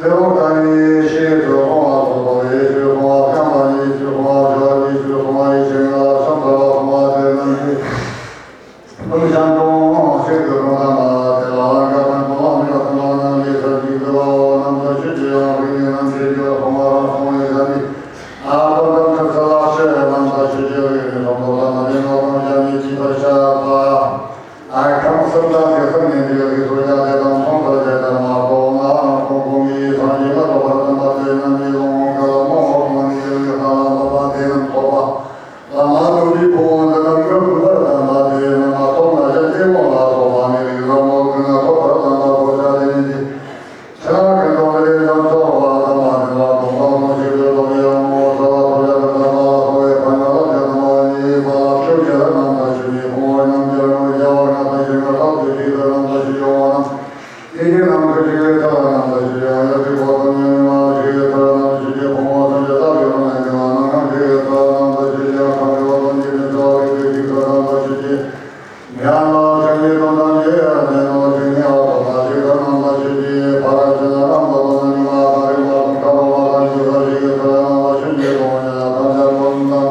དེ་འོག་ཏུ་ནི་ཤེས་རབ་ཏུ་སོང་བ་སོགས་པ་ཡེ་ཤེས་སོང་བ་བརྐྱང་བ་ནི་ཡེ་ཤེས་སོང་བ་བྱ་བ་ནི་ཡེ་ཤེས་སོང་བ་ཡེ་ཤེས་ལྔ་ལ་ཆ་མཚར་བ་སོང་བ་དེ་རྣམས་ཀྱི། ཀུན་ཤེས་ཀུན་ཤེས་ཀྱི་ཀུན་དང་མ་དེ་ལ་ལང་ཀ་དང་ཀུན་ལ་མི་ལ་ཀུན་ལ་ནང་གི་ས་གཅིག་ཏུ་བ་འོ་རྣམ་དག་ཆོས་ཀྱི་ཡང་རིག་གནས་རྣམ་འགྲེལ་གྱི་སོང་བ་རང་སོང་བའི་ས་ནི། ཨ་ཀུན་དང་ཐུགས་སུ་ལག་ཤེས་རྣམ་དག་ཆོས་ཀྱི་རིག་གནས་སོང་དོ་ལ་མ་ལེན་ལ་དང་བྱ་ནི་ཅི་ལྟར་བྱ་བ། ཨ་ཁམས་གསུམ་དང་དེ་གསུམ་ནས་འདི་ལ་རིགས་སུ་བྱ་དེ་དང་མཚུངས་པར་དེ་ལྟར་མ་རྟོགས་ན་ཀུན་ཀུན་གྱི་སངས་རྒྱས་ལ་རྟོགས་པར་སྟོན་པ་དེ་རྣམས་ནི་ལོང་ག་ལ་མོ་འོག་མ་ནི་ཡོད་ལ་ལ་ལ་དེ་རྣམས་རྟོགས་པ། ལ་མ་ནུབ་པའི་ཕུང་པོ་འདི་རྣམས་ཀྱི་ཀུན་པར་བསྟན་པ་དེ་རྣམས་མ་ཐོབ་ན་ཡང་ལྟད་མོ་ལ་སོགས་པ་ནི་རིགས་ལ་མོ་ཀུན་ན་ཐོབ་པར་བསྟན་པ་གོ་ཆ་དེ་ཉིད་ཀྱི། ཆ་ཀུན་རྟོག་ལས་ཀྱང་ཚོགས་པ་ཐ་མ་དེ་ལ་སྟོང་པ་ལོངས་སྤྱོད་པའི་ལོག་ཡང་མོ་ས་ལ་ཐོབ་ཡ་ཀུན་ཐ་མ་ལ་སོགས་པའི་ཕ་ཉ་ལ་དེ་ཐ་མ་ཡི་པ་ལ་ཆོས་ཀྱི་རྣམ་ཐར་ཆོས་ཀྱི་ཕུང་པོ་རྣམས་ཀྱི་རང་རྒྱལ་བ་ང་དང་ཞིང་ཁ་ཐོབ་ཏུ་ཅི་ལྟར་རྣམ་ཐར་ཆོས་ཀྱི་ཕུང་པོ་རྣམས། དེ་ནས་ནམ་མཁའ་ཆེ་བའི་ས་ལ་རྣམ་དག་ཆོས་ཀྱི་དབྱངས་ཡར་ཐིག་པོ་ཏོ་ཉི་མ་ཆེ་བའི་ས་ལ་རྣམ་དག་ཆོས་ཀྱི་ཕུང་པོ་ཐམས་ཅད་ས་ལ་རྣམ་དག་ཆོས་ཀྱི་དབྱངས་ཁམས་ཆེ་བ་ཏོ་ཉི་མའི་ས་ལ་རིག་པའི་ཐིག་ས་རྣམ་དག་ཆོས་ཀྱི་ཡང་ལ་ཆེ་བའི་ཏོ་ཐམས་ཅད་ཡར་ཐིག་ཏོ་ཆེ་ནི་ཨ་ཏོ་ཐ་ཆེ་ས་རྣམ་དག་ཆོས་ཀྱི་ཕ་ར་ཆེ་ན་རྣམ་དག་ཏོ་ན་ཉི་མ་ཐ་རི་མ་ཏོ་ཁ་ཏོ་མ་ཐ་ཆེ་ས་ཆེ་གི་ས་རྣམ་དག་ཆོས་ཀྱི་ཏོ་ཉི་ལ་ཐམས་ཅད་ཏོ་ཐམས།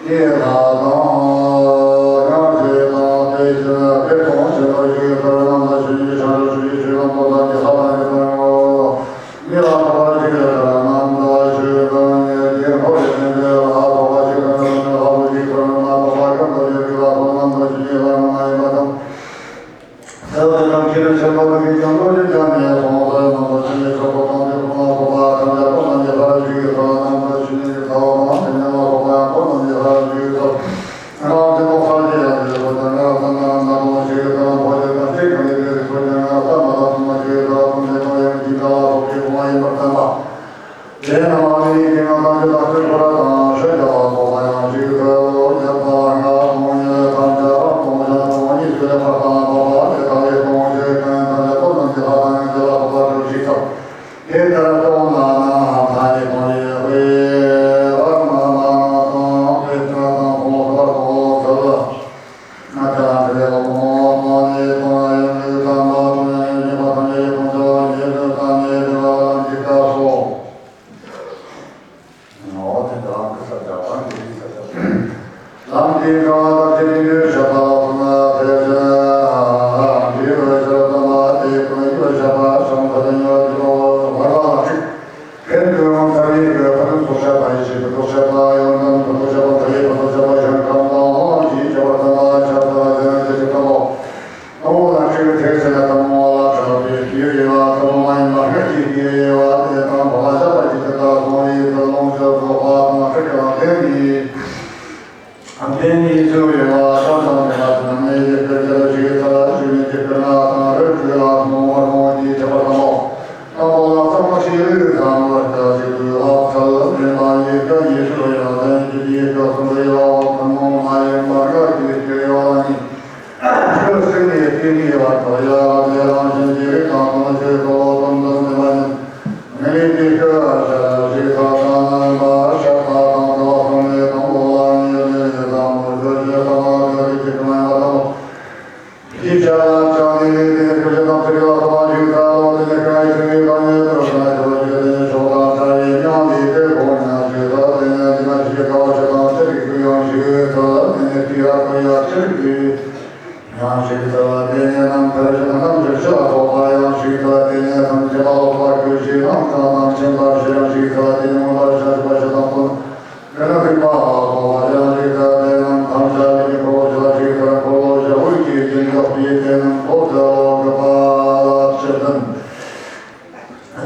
ཡེ་ལ་དང་། ཡང་དེ་དང་དེ་བཞིན་དཔེ་དང་ཞེས་པ་ཞིག་ཡོད་པར་རྣམ་པ་ཞིག་གིས་ཤ་ར་ཞུ་ཡི་ཞུ་ལམ་པོ་དང་གི་ཧ་དང་གི་དང་ངོ་། མི་ལ་ཐོག་པ་ཞིག་ཡོད་པར་རྣམ་པ་ཞིག་གང་ཉིད་ཀྱི་འཁོར་བའི་སེམས་ཅན་ལ་ཐོག་པ་ཞིག་གང་ཉིད་ཀྱི་ཧ་པོ་ཞིག་ཐོག་ནི་མ་ཐོག་པ་ཀུན་ཏུ་ཡོད་པའི་ལ་ཐོག་རྣམ་པ་ཞིག་གི་ལ་མ་ཡིན་པ་དང་། དེ་ལ་ཡང་ཁྱེད་རང་ཆེན་པོ་དང་གི་ཀྱང་བློ་ཅན་ཀྱང་ནི་སོང་ཚེ་རྣམ་པ་ཆེན་པོའི་ཆོས་པོ་དང་དེ་ཁོ་ན་ཐོག་པ་ཐམས་ཅད་ཁོ་ན་ཉེ་ཕར་ཞིག་གི་ཐོག་རྣམ་པ་ཞིག་ཉེ་གི་ཐོག་ནང་དེ་ཉེ་ལ་ཐོག་པ་ཡང་ཁོ་ན་ཉེ་ཕར་ཞིག་གི་ཐོག་ང་དེ་ཐོག་ས་ཀྱི་ཡང་དེ་ཐོག་ཀྱང་ང་ས་ན་ན་ཐོག་ཞིག་གི་ཐོག་ཕོ་ཅན་དང་སྤྱི་གང་ལས་དེ་ཐོག་ཀྱང་ང་ས་མ་ལ་ཐོག་མ་ཞིག་གི་ཐོག་ཐོག་དེ་ཐོག་ཡང་གི་ཐོག་ལ་ཐོག་གི་ཐོག་ཡང་བར་ཐམ་པ། དེ་ནི་མ་ནི་དེ་ང་དང་གི་ལག་ཆོས་ཁོ་ར་དང་ཤེས་བྱ་བ་ཚོགས་པ་ཡང་ཞིག་ཐོས་ལོ་རྒྱབ་པ་ང་གཏོང་ཡོད་ཐམས་ཅད་རང་གཏོང་བྱ་གཏོང་གཉིས་སུ་ལས་ཕར་དང་ལྷག་པ་དེ་དག་ལས་གཏོང་བྱེད་ཀུན་ཐམས་ཅད་ལྟོ་ནང་གི་ལྷ་དང་ཡང་གི་ལ་ཐོག་པ་གྲུབ་ཞིག་ཐོབ། དེ་ལྟར་གཏོང་ན་ན་ཐ་ནི་གཏོང་ཡོད་དཔེ་བར་མ་མ་ན་དང་དཔེ་ཆ་དང་ཁོང་ལ་གཏོང་ཚུལ། ང་ཅག་དེ་ལ་གཏོང་གཏོང་ནི་གཏོང་ཡོད་ཀྱི་དམ་པ་གཏོང་ཡོད་ཀྱི་མ་གཏོང་ཡོད་གཏོང་ཚུལ་ཡོད་ཀྱི་དང་ཡོད་ཀྱི་བ་ལ་འཇིགས་སྐབས་སོ། འོ་དེ་ལམ་གྱི་ས་ཆ་དང་དེ་རིགས་ས་ཆ། ལམ་གྱི་དགའ་བ་དང་དེ་རིགས་འདུས་བྱས་པ་ལ་སོགས་ན་དེ་བཞིན་ལམ་གྱི་འོད་ཟེར་དམ་པ་དེའི་ཀུན་འདུས་བྱས་པ་བྱང་ཐབས་ཉེ་བར་གྱུར་པ་བར་པ་ལ་ཁྲིད། ཕན་ཚུན་ཐ་མའི་གི་ཕན་ཚུན་ཚོགས་བྱས་པ་ཡེ་ཤེས་ཕན་ཚུན་ཚོགས་བྱས་པ་ཡོན་ཏན་ཕན་ཚུན་ཚོགས་བྱས་པ་མཐའ་ཡས་ཕན་ཚུན་ཚོགས་བྱས་པ་ཞིང་ཁམས་དང་ལྷ་ཡི་ཁྱད་པར་དམ་པ་ཁྱབ་པ་དེ་ནི་དེ་ཕྱིར་དམ་པའོ། དང་པོ་ལ་ཁྲིད་ཐེག་ཆེན་དམ་པ་ལ་གྲགས་པའི་དེའི་དབྱེ་བ་ཚད་མ་ཡིན་པ་སྔར་གྱི་དེའི་དབྱེ་བ་དེ་དང་པོ་ལ་བཞག་པ་ཇི་ལྟར་གསུངས་པའི་ཚུལ་ལོངས་སྤྱོད་རྫོགས་པ་དང་ཁྲིད་ཀྱང་དེ་ནི། དེ་ཉིད་ཚུལ་དབྱེ་བ་ཙམ་དང་ལྡན་པ་དེ་རྣམས་ནི་རྒྱས་པར་རྒྱལ་ལ་ཞིག་ཚར་ཞུ་ནས་རྒྱས་པར་ང་དང་རིགས་དྲུག་ལ་སྨོན་པར་མོས་ཀྱི་ཁྱད་པར་དམ་པའོ། དང་པོ་ལ་ཚད་མ་ཤེས་རིག་དང་བློ་སྐྱེ་ཞིག་ཏུ་ལྷག་ཚུལ་མེད་པ་ཡི་སྐབས་ཉི་ཤུ་ཡང་ལྡན་གྱི་དེའི་སྐབས་སུ་འདི་ཡང་ཐུན་མོང་མ་ཡིན་པ་སྔར་གྱི་སྐྱེ་བ་ནི། ཁྱོད་སེམས་ནི་སྐྱེ་ནི་བར་དོ་ཡང་དེ་རང་བཞིན་གྱི་རིགས་དང་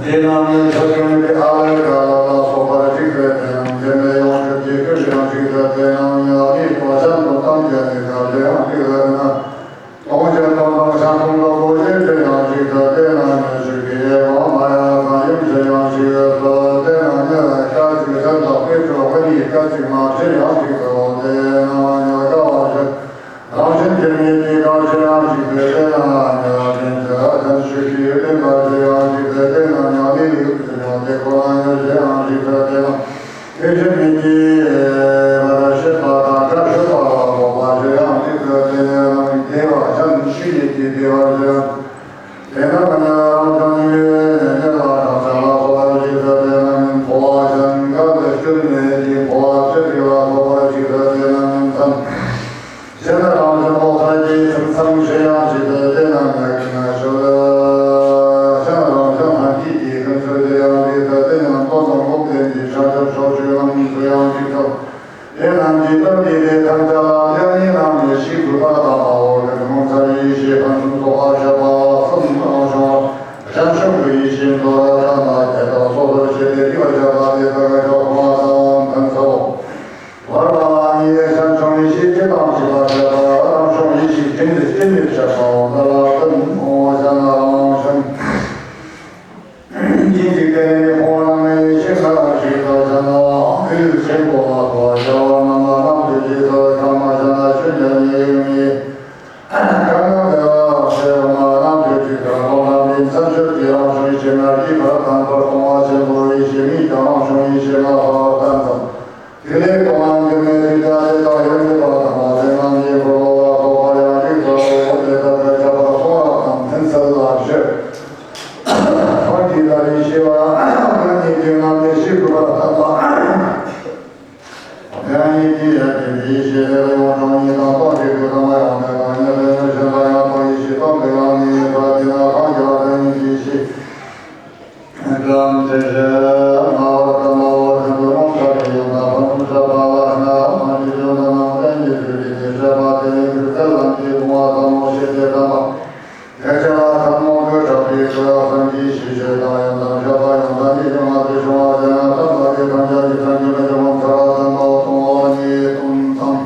དེ་རྣམས་ནི་ཆོས་སྐྱོང་གི་ཨ་ལས་ཀ་ལ་ལ་སོགས་པར་གཅིག་ཏུ་དེ་རྣམས་དེ་ནས་ཡོངས་གྲུབ་ཀྱི་སྐུ་ཡང་གཅིག་ཏུ་དེ་རྣམས་ཡང་ནི་ཏོ་ཅན་དུ་བཏང་རྒྱ་ནི་ག་ལས་ཡང་གཅིག་ཏུ་ན། ལྟུང་བྱེད་དང་དང་ཤ་འཁོན་པ་པོ་ཡེ་དེ་ཡང་གཅིག་ཏུ་དེ་རྣམས་ནི་ཆོས་ཀྱི་དབྱེ་བ་མ་ཡང་དང་ཡུམ་ཆེ་ཡང་གཅིག་ཏུ་དེ་རྣམས་ནི་སྐད་ཅིག་གཞན་དག་པའི་ཆོས་ལྔ་ཡི་སྐད་ཅིག་མ་ཕྱིར་ཡང་གཅིག་ཏུ་དེ་རྣམས་ནི་དགའ་བ་བཞིན། རང་བཞིན་གྱིས་མི་སྐྱེ་གང་ཞིག་ཡང་གཅིག་ཏུ་དེ་ན་ཉལ་ཞིང་དུ་ལྡན་ཞིང་ཤེས་ལྡན་པ་ཞིག་ཡང་གཅིག་ཏུ་དེ་ན་ཉལ་ནས་ཡུལ་དུ་ཡང་དེ་ཁོ་ན་ཉལ་ཞིང་ཡང་གཅིག་ཏུ་དེ་ན་དེ་བཞིན་མི་སྐྱེ་བར་བྱེད་པ་དང་བཀྲ་ཤིས་པ་ལ་སོགས་པ་ཞིག་ཡང་གཅིག་ཏུ་དེ་ནས་རང་བདེ་བ་ཅན་ཤེས་ནས་ཀྱི་བདེ་བ་ཞིག་དེ་ན་ཉལ་རང་བྱུང་ཉིད་ལ་གང་ཟག་ལ་སོགས་པ་གཅིག་ཏུ་དེ་ན་ཉིད་འཕོ་བ་ཅན་ག་ལས་སྐྱོན་མེད་ཀྱི་འཕོ་བ་ཚུལ་ཁྲིམས་ལ་སོགས་པ་གཅིག་ཏུ་དེ་ན་ཉིད་མཚན། གཞན་རང་བཞིན་འོག་ས་ཀྱི་ཚིམ་ཚིམ་ཞེས་ཡང་ཞེས་པའི་དེ་རྣམས་ཀྱི་ངེས་ཤེས། གཞན་རང་བཞིན་ལྷན་སྐྱེས་ཀྱི་ཀུན་རྫོབ་དེ་ཡང་ཞེས་པའི་དེ་རྣམས་དོན་དམ་འོག་ལྡན་གྱི་ཕྱག་རྒྱ་ཕྱོགས་བཅུའི་ལམ་དུ་ཡང་ཞེས་སོ། དེ་རྣམས་ཀྱི་དོན་འདི་དེ་ཐམས་ཅད་ལ་དེ་ཉིད་རྣམས་ནི་ཞིག་གུས་པ་དང་མ་འོག་གི་ངོ་མཚར་ཡེ་ཤེས་ཕུན་སུམ་ཚོགས་པ་ཤར་བ་གསུམ་ལ་བྱུང་བ་གཞན་ཕྱོགས་ཀྱི་ཡེ་ཤེས་མདོར་བསྟན་པ་དེ་དག་སོ་སོར་ཕྱེ་སྟེ་དྲི་བར་བྱ་བ་དེ་དག་གི་ཕྱོགས་གང་ལ་ཡང་ཕན་ཚུན། བར་མ་ལ་ནི་གཞན་བྱུང་ཡེ་ཤེས་སྐྱེ་དང་འཆི་བ་བཤད་པ། རང་བྱུང་ཡེ་ཤེས་སྐྱེ་འདི་སྐྱེ་མེད་བཤད་པའོ། འདི་ལ་ཀུན་འོང་བ་ཞེ་ན་རང་བྱུང་། སྐྱེ་འཇིག་རྟེན་ནི་ཁོང་རང་ཡེ་ཤེས་ལ་ཞིག་ཏུ་བྱ་ན་ཡུལ་ཆེན་པོ་ལ་སོགས་བྱ་བ་རྣམས་ལ་རྣམ་དཔྱོད་ཀྱིས་སུ་ཁ་མ་བྱ་ན་ཆོས་ཉིད་ཉིད་ཡིན་མི། གང་ན་དེ་ལ་ཞེས་པ་རྣམ་དཔྱོད་ཀྱིས་ཀྱང་ཁོང་རྣམས་ཀྱི་མཚན་བརྗོད་ཀྱི་རང་བྱུང་ཡེ་ཤེས་ལྔ་གིས་བར་དང་པོར་སྟོང་པ་ཆེན་པོའི་ཡེ་ཤེས་ཉིད་ཀྱང་རང་བྱུང་ཡེ་ཤེས་ལྔ་ལ་བརྟེན་ཙམ། དེ་ལས་ཁོང་རྣམས་ཀྱི་མེ་ཏྲི་ཏ་ཏེ་དང་ཡོན་ཏི་པ་དང་མ་ཏེ་རྣམས་ཀྱི་འཁོར་ལོ་ལ་སོགས་པ་ཡང་གཅིག་ཏུ་དེ་ལྟར་དུ་ཁྱབ་པར་གསུངས་པ་དང་ཕན་ཚུན་ལ་ཞེས། ཁོང་གི་ལ་ཡེ་ཤེས་པ་ང་ཉིད་ཀྱི་ངང་ནས་ཤེས་དགོས་པར་བསྟན་པ། ཡང་ཡིད་ཀྱི་ཡ་གི་ཡེ་ཤེས་ལས་ཡོངས་གྲོལ་ཉིད་དང་སྟོང་གཞི་དུས་དང་མ་ཡང་མེད་པ་ཉིད་ལས་ཡོད་གཞན་ལ་ཡང་དག་ཡེ་ཤེས་སྟོང་གི་ཡང་ནི་ཡོད་པ་དེ་ན་གང་གི་བ་དང་ཉིད་ཀྱི་ཤེས། ཀྱང་དེ་བཞིན་སྨྲ་བར་དམ་པའོ། ཁྱོད་ཀྱི་རླུང་ཤ་གི་ཡོན་ཏན་ཕུན་སུམ་ཚོགས་པ་ལ་སྔ་མ་གི་ཡོན་ཏན་རྣམས་ལྡན་གྱི་ཚུལ་གྱིས་དེ་བཤད་པ་དེ་ཡི་གུས་ཚད་ལམ་གྱི་བུང་བ་ཟབ་མོ་ཞེས་ཏེ་དམ་པ། དེ་བྱ་བ་ཐལ་མོ་སྦྱོར་བྲལ་བའི་གོས་བཟང་གིས་ཞི་བྱེད་དང་ཡོན་ཏན་བཤད་པ་ཡང་དག་ཉིད་ཀྱང་ང་དེ་བྱུང་བ་དེ་ན་ཐམས་ཅད་ཀྱི་ཐམས་ཅད་ཀྱི་ཐམས་ཅད་ཀྱི་ངོ་མཚར་བ་ཙམ་པའོ། སྟོང་པ་ཉིད་དོན་དམ།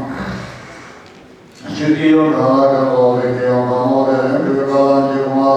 ཆོས་ཀྱི་ཡོན་ཏན་ལ་ཀུན་རྫོབ་རིགས་ཀྱི་ཡོན་ཏན་ནོ། དེ་ནི་འདུས་པའི་ཀ་ལ་འཇིག་པ་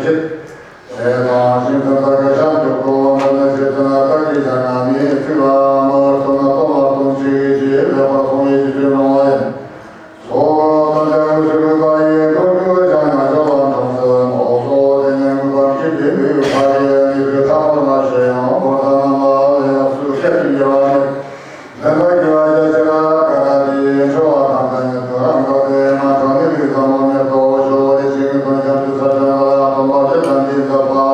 དེ་དང་ཤིང་ཐང་དག་གི་ཤམ་ཐུག་གོ་འདི་ནི་ཆེད་དུ་ན་བདག་གིས་ཀྱང་ང་ནི་ཚིག་ལ་མ་བར་སྟོན་ན་སྟོན་མ་སྟོན་ཅིག་ཅེས་ལེགས་པར་གསུངས་པའི་ཕྱིར་ཅེས་གནང་བ་ཡིན། སོ་ཏན་ཏན་ཧྲི་ཀུ་ཏ་ཡི་ཐོག་ཏུ་ཀྱང་ང་ཚོ་ལ་འཁྲུངས་སུ་མ་སོ་དེ་ནས་ངུ་བར་གྱི་བདེ་མོའི་ཕ་ཡི་ནི་ཁུ་ཐག་པར་མ་བྱས་ཡང་འཁོར་དང་རྣམ་པ་ལ་ཡང་སུ་ཤེས་ཀྱི་འགྱུར་བ་ནི། ལྡན་པ་རྒྱལ་བ་རྒྱ་ཆེ་ལ་ཀ་ཏ་དེའི་འཕྲོ་བ་དང་ལྡན་ཡོད་དུ་རང་གོ་དེ་མ་གྲོང་ནི་ལུས་ཙམ་མོ་མེད་དོ་ཞོ་རེ་ཞིག་ཐོན་ཤམ་དུ་ས་ཆ་ལ་སྟོན་པ་ཞེས་དང་འདི་མཛད་པའོ།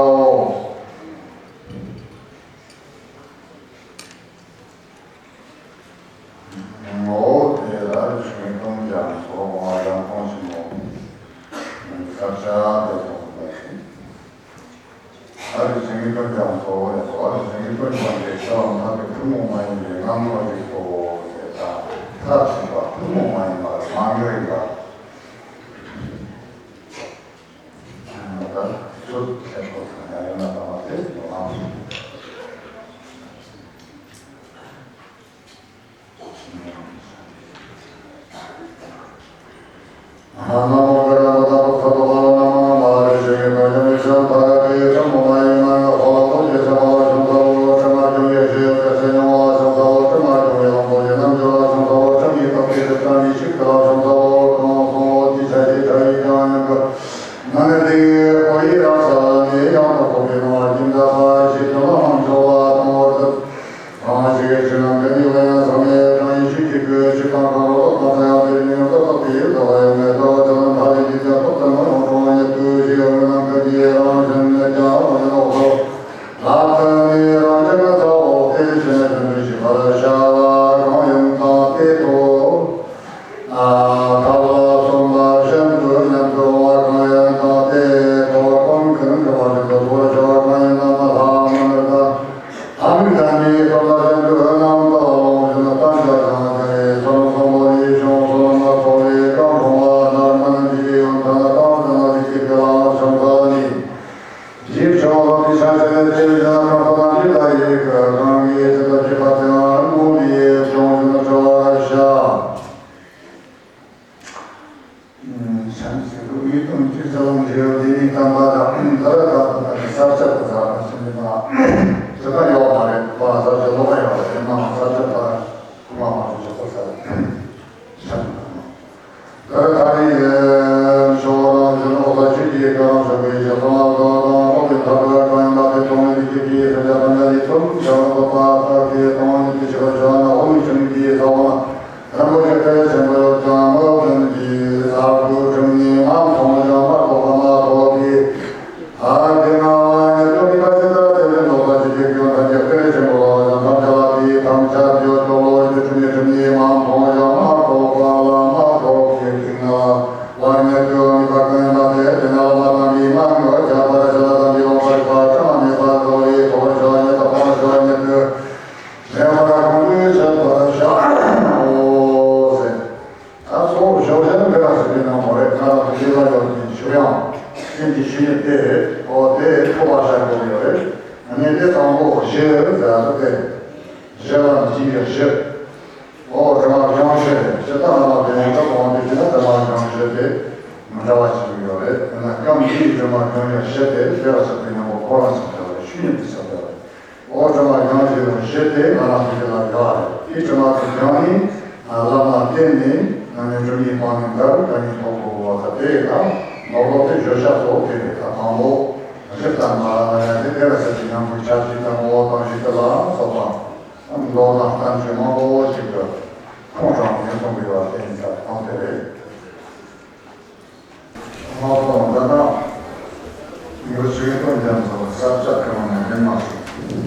ངོ་བོ་དེ་ལ་ཞིང་སྟོན་ཀྱང་སོགས་མ་ཡང་གོང་ཞིག་མོ། ས་ཆ་དེ་སོགས་པ་ཞིག་ཨ་རི་ཞིང་སྟོན་ཀྱང་སོགས་ལས་སོ། ཨ་རི་ཞིང་སྟོན་ཀྱང་དེ་ཤ་བ་མཐའ་དེ་ཐུན་མོང་མ་ཡིན་པའི་རྣམ་ངོ་ཞིག་གོ་ཞེས་དང་མཐར་ཕྱིན་པ་ཐུན་མོང་མ་ཡིན་པར་མ་ངེས་པ། ད་ཚུར་ཁྱེད་ཚོ་ཚང་ཡང་ཡོད་ན་ཚང་མ་དེ་ཡོང་ཨང་། བྱམས་ཞིང་ལུགས་ཡིད་དུ་འཁྱུད་ཟ་ལང་རེ་བ་འདི་ནི་བསྟན་པ་དང་ད་ར་ད་ད་ད་ས་སྐྱ་དུ་ཟ་ཞིང་ལུགས་ན་ཙི་ད་ཡོག་མ་རེད། ཁོ་རང་ས་སྐྱ་ལོ་མ་ཡོག་རེད། མ་ས་སྐྱ་ད་ཁོ་མ་མ་ཞིག་ཁོ་ས་ས་ད་ར་ད་རི་ཡེ་ཤོ་རང་ཞིང་ཨོ་ད་ཆུ་ཀྱི་ཀ་རང་ཞོགས་པའི་ཞག་ཚང་ལ་ད་དང་ཏོག་གི་ཐབས་ཀ་ཡང་མ་དེ་ཐོག་ནས་དེ་ཀྱི་ཀྱི་ས་སྐྱ་ད་ང་ཡི་ཐུམ་ཞག་ལ་ཁོ་པ་ད་གི་དང་ནི་དེ་ཞིག་ལ་ཞོགས་ན་ཨོ་ལུ་ཆུང་གི་ས་བ་ན། རིན་པོ་ཆེ་དཔལ་ཆེན་པོ་ཡོད་ཀྱང་མི་ལྡན་གྱི་ས་རྒོད་ཁྲིམས་ནི་མ་མཐོང་ཡང་མ་གཏོགས་པ་མ་གཏོགས་པའི། ཨ་དེ་ང་ཉེར་སྟོང་ཉི་མ་ཅི་ལྟར་དེ་ལས་ལོག་པ་ཅི་སྟེ་སྐྱོན་ཐམས་ཅད་དཔལ་ཆེན་པོ་ལ་ཡང་ཐམས་ཅད་ལ་དེའི་ཐམས་ཅད་ཡོད་ཀྱང་ལོ་ཡི་ཁྲིམས་ནི་ཁྲིམས་ནི་མ་མཐོང་ཡང་མ་གཏོགས་པ་ལ་མ་གཏོགས་པའི་ཐིག་ནག་ལ་ཉེར་སྟོང་ཉི་མ་ཀུན་མ་དེ་དེ་ན་ལ་མ་དང་མི་མ་ངོ་ཁྱབ་པར་ཞི་ལ་དང་གི་ལོག་པར་པ་ཁྲ་མ་མེད་པ་གོ་རེ་གོ་བར་ཞོ་ཉེ་ད་པང་ཞོ་ཉེ་ཏུ། མེད་པར་གོང་དུ་བཤད་པར་བྱའོ་ཟེར། ད་གཙོ་བོ་ཞོགས་ཞག་འདི་ལ་ཟེར་གྱི་ན་མོ་རེད། ང་རང་ཚོ་འདི་ལ་ཡོད་པའི་ཞུ་ཡང་སེམས་ཀྱི་ཤུལ་ནས་དེ་རེད། ཨོ་དེ་ཐོབ་པ་བྱ་དགོས་ཡོད་རེད། ཨ་ནི་དེ་དང་པོ་བཞི་ཟེར་ཡ་དེ་རེད། བཞི་ལ་འཇིགས་པའི་བཞི། ཨོ་དྲི་མ་སྦྱང་བཞི་རེད། ཇི་ལྟར་ན་མ་དེ་ཡང་དག་གོང་དུ་བྱས་ན་དྲི་མ་སྦྱང་བཞི་དེ་མི་འདྲ་བ་ཞིག་ཡོད་རེད། དེ་ན་སྐབས་འདིའི་དྲི་མ་སྦྱང་བའི་བཞི་དེ་དེ་ལ་ཟེར་གྱི་ན་མོ་ཁོ་རང་ཟེར་གྱི་ཡོད་རེད། ཤུལ་ནས་དེ་ཟེར་གྱི་ཡོད་རེད། ཨོ་དྲི་མ་སྦྱང་བྱས་པ་བཞི་དེ་ང་རང་ཚོ་དེ་ལ་ཡོད་རེད། དེ་དྲི་མ་དེ་སྦྱངས་ནས་བླ་མ་བསྟེན་ནས་ང་ནི་སྒྲུབ་གཉིས་སྤངས་ནས་མཐར་གང་ཉིད་ཐོབ་དགོས་པ་དེ་ལ་ནོར་ལོག་དེ་བརྗོད་བྱ་གཙོ་བོ་དེ་རེད། ད་དང་པོ་རིགས་དང་མ་ལ་ཡ་དེ་དེ་ལ་ཟེར་གྱི་ཉམས་པའི་ཆ་ཤས་དང་ངོ་བོ་དང་གཞི་དེ་ལ་སོགས་པ་མདོ་དང་བསྟན་བཅོས་མང་པོ་ཞིག་ཏུ་ཁུངས་དྲངས་ནས་གསུངས་པའི་བར་དེ་ཡིན་ཙང་གང་དེ་རེད། ལྷག་པར་དུ་ད་ལྟ་ཡོད་ཚུལ་དོན་རྒྱ་མཚོ་ས་སྐྱ་ཁ་ནང་ནས་མ་སོང་།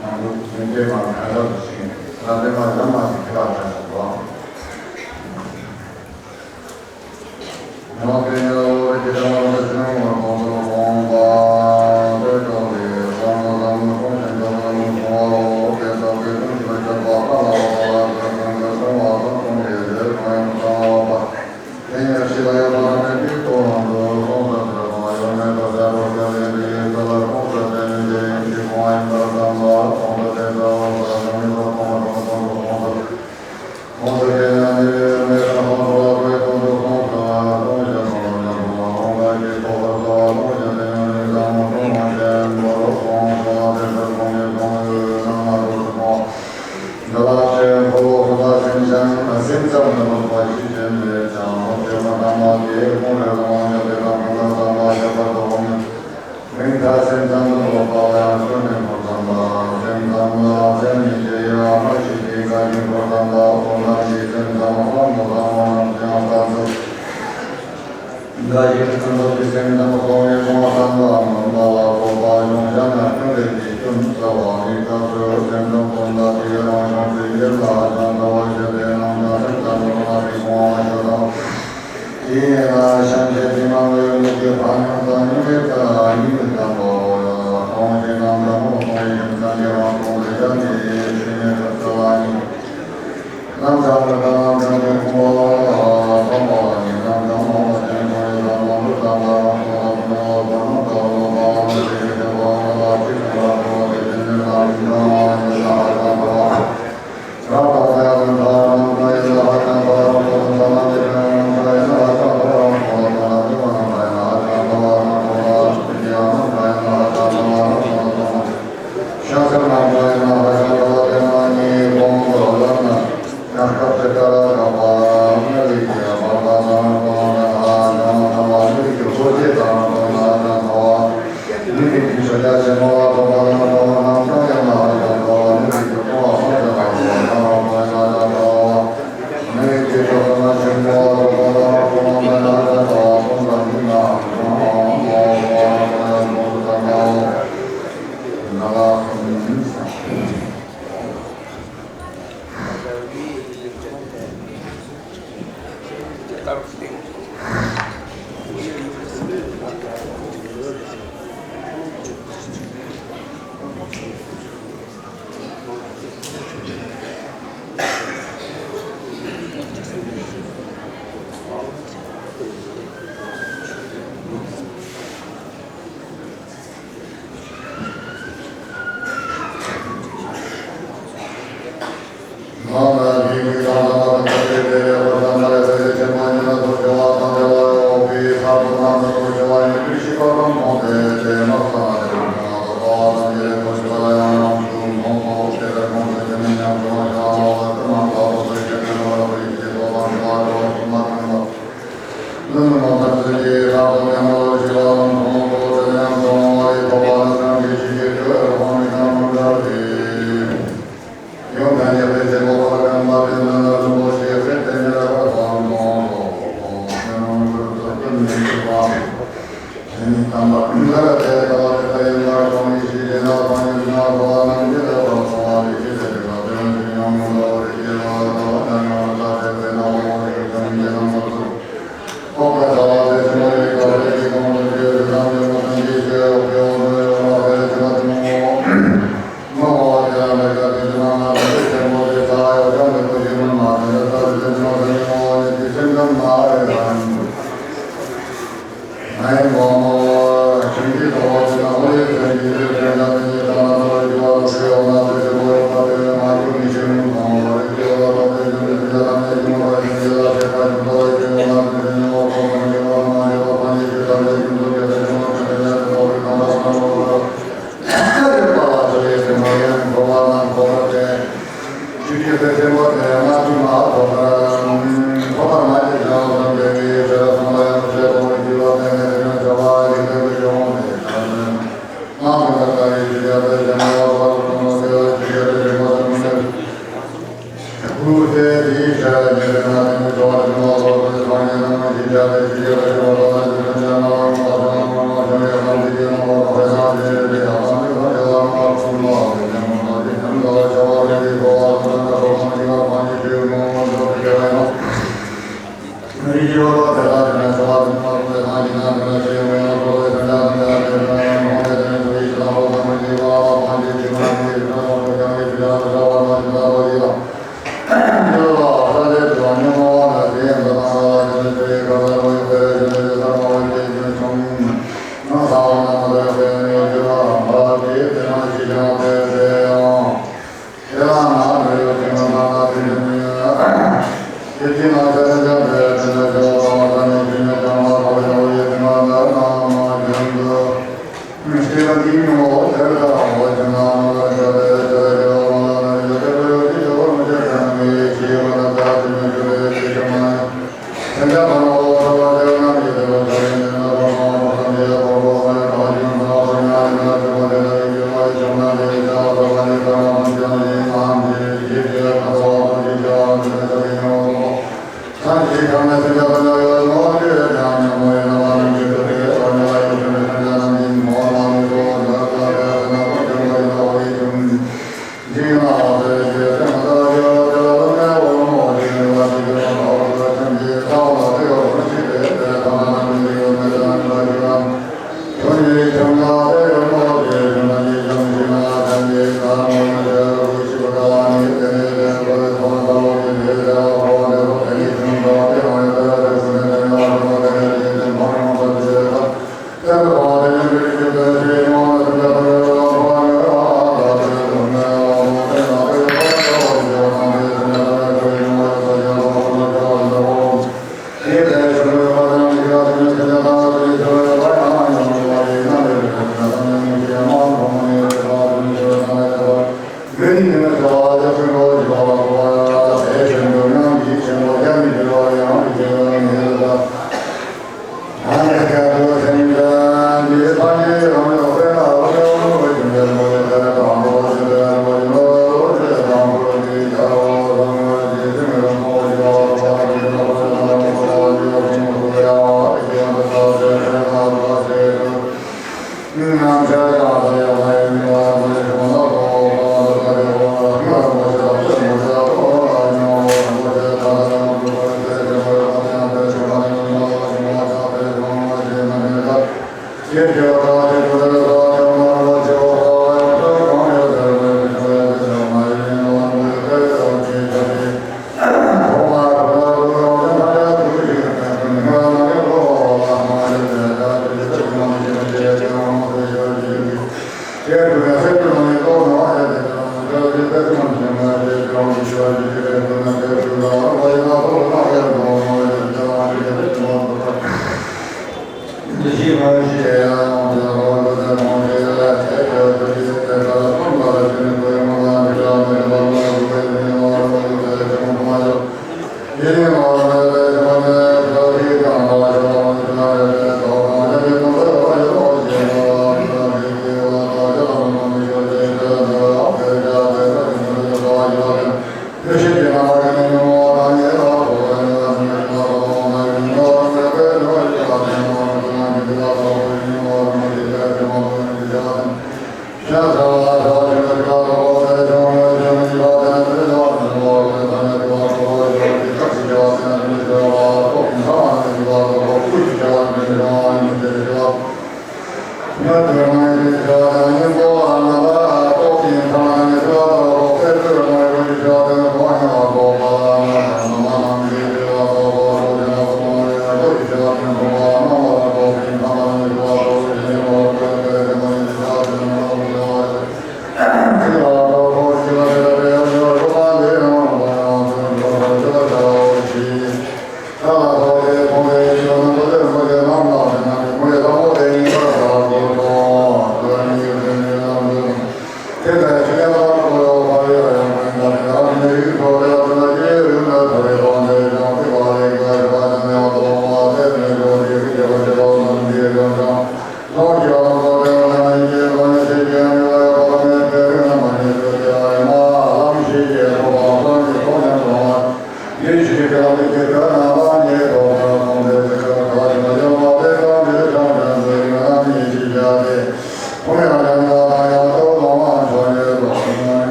ང་ཚོ་མི་སྡེ་མ་ཁ་ཐག་ཏུ་ཕྱིན་ད་ལྟ་མ་ལ་མ་ཞིག་ཁ་ཐག་ཆ་སོང་བ། ཡང་དེ་ཡང་ལོ་རེ་ཁྱེད་རང་ལ་ཕྱི་ནང་མ་གོང་དུ་གོང་པ་དེ་ཀོ་ལེ་བསམ་བློ་བསམ་བློ་ཁོང་ཆེན་པོ་བསམ་བློ་གོང་བ་འོ་དེ་ལྟ་བུའི་དོན་ཞིག་ལ་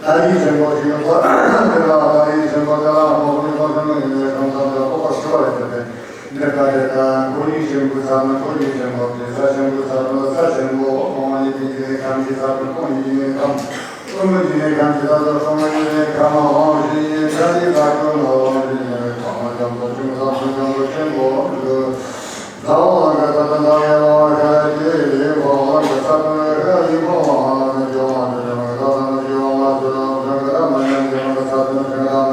ཏཱ་རེ་ཆེན་པོ་ཞིག་ཡོད་པ། དེ་ལ་ཏཱ་རེ་ཆེན་པོ་དེ་ལ་འོག་མིན་པ་ཆེན་པོ་ཡིན་པའི་ཁམས་ལ་སོགས་པ་ཞི་བར་གྱུར་པའི་འདི་ལྟ་སྟེ། ཀོ་རི་ཆེན་པོའི་ཚབ་ན་ཀོ་རི་ཆེན་པོ། དྲི་ཟ་ཆེན་པོའི་ཚབ་ན་དྲི་ཟ་ཆེན་པོ། ཀོང་བ་ལི་ཏི་ཡི་ཁམས་ཀྱི་ཚབ་ན་ཀོང་ཡི་ཁམས། སྲུང་མའི་ཁམས་ཀྱི་ཚབ་ན་སྲུང་མའི་ཁམས། དབང་བཞི་ཡི་ཁམས་ཀྱི་ཚབ་ན་དབང་བཞི་ཡི་ཁམས། ལྗང་བུ་ཆུང་ཚབ་ན་ལྗང་བུ་ཆེན་པོ། ཟ་འོག་ལ་ཀ་ཚབ་ན་ཟ་བའི་ལོ་ཤ་ཡི་ལི་འོག་ལ་ཀ་ཚབ་ན་ཤ་ཡི་ལི་འོག་ལ་ཀ་ཇོ་ལ་ཀ་ཇོ་ལ་ཀ་ཚབ་ན་ཇོ་ལ་ཀ་ཚབ་ན་ཤ་ཡི་ལི་འོག་ལ་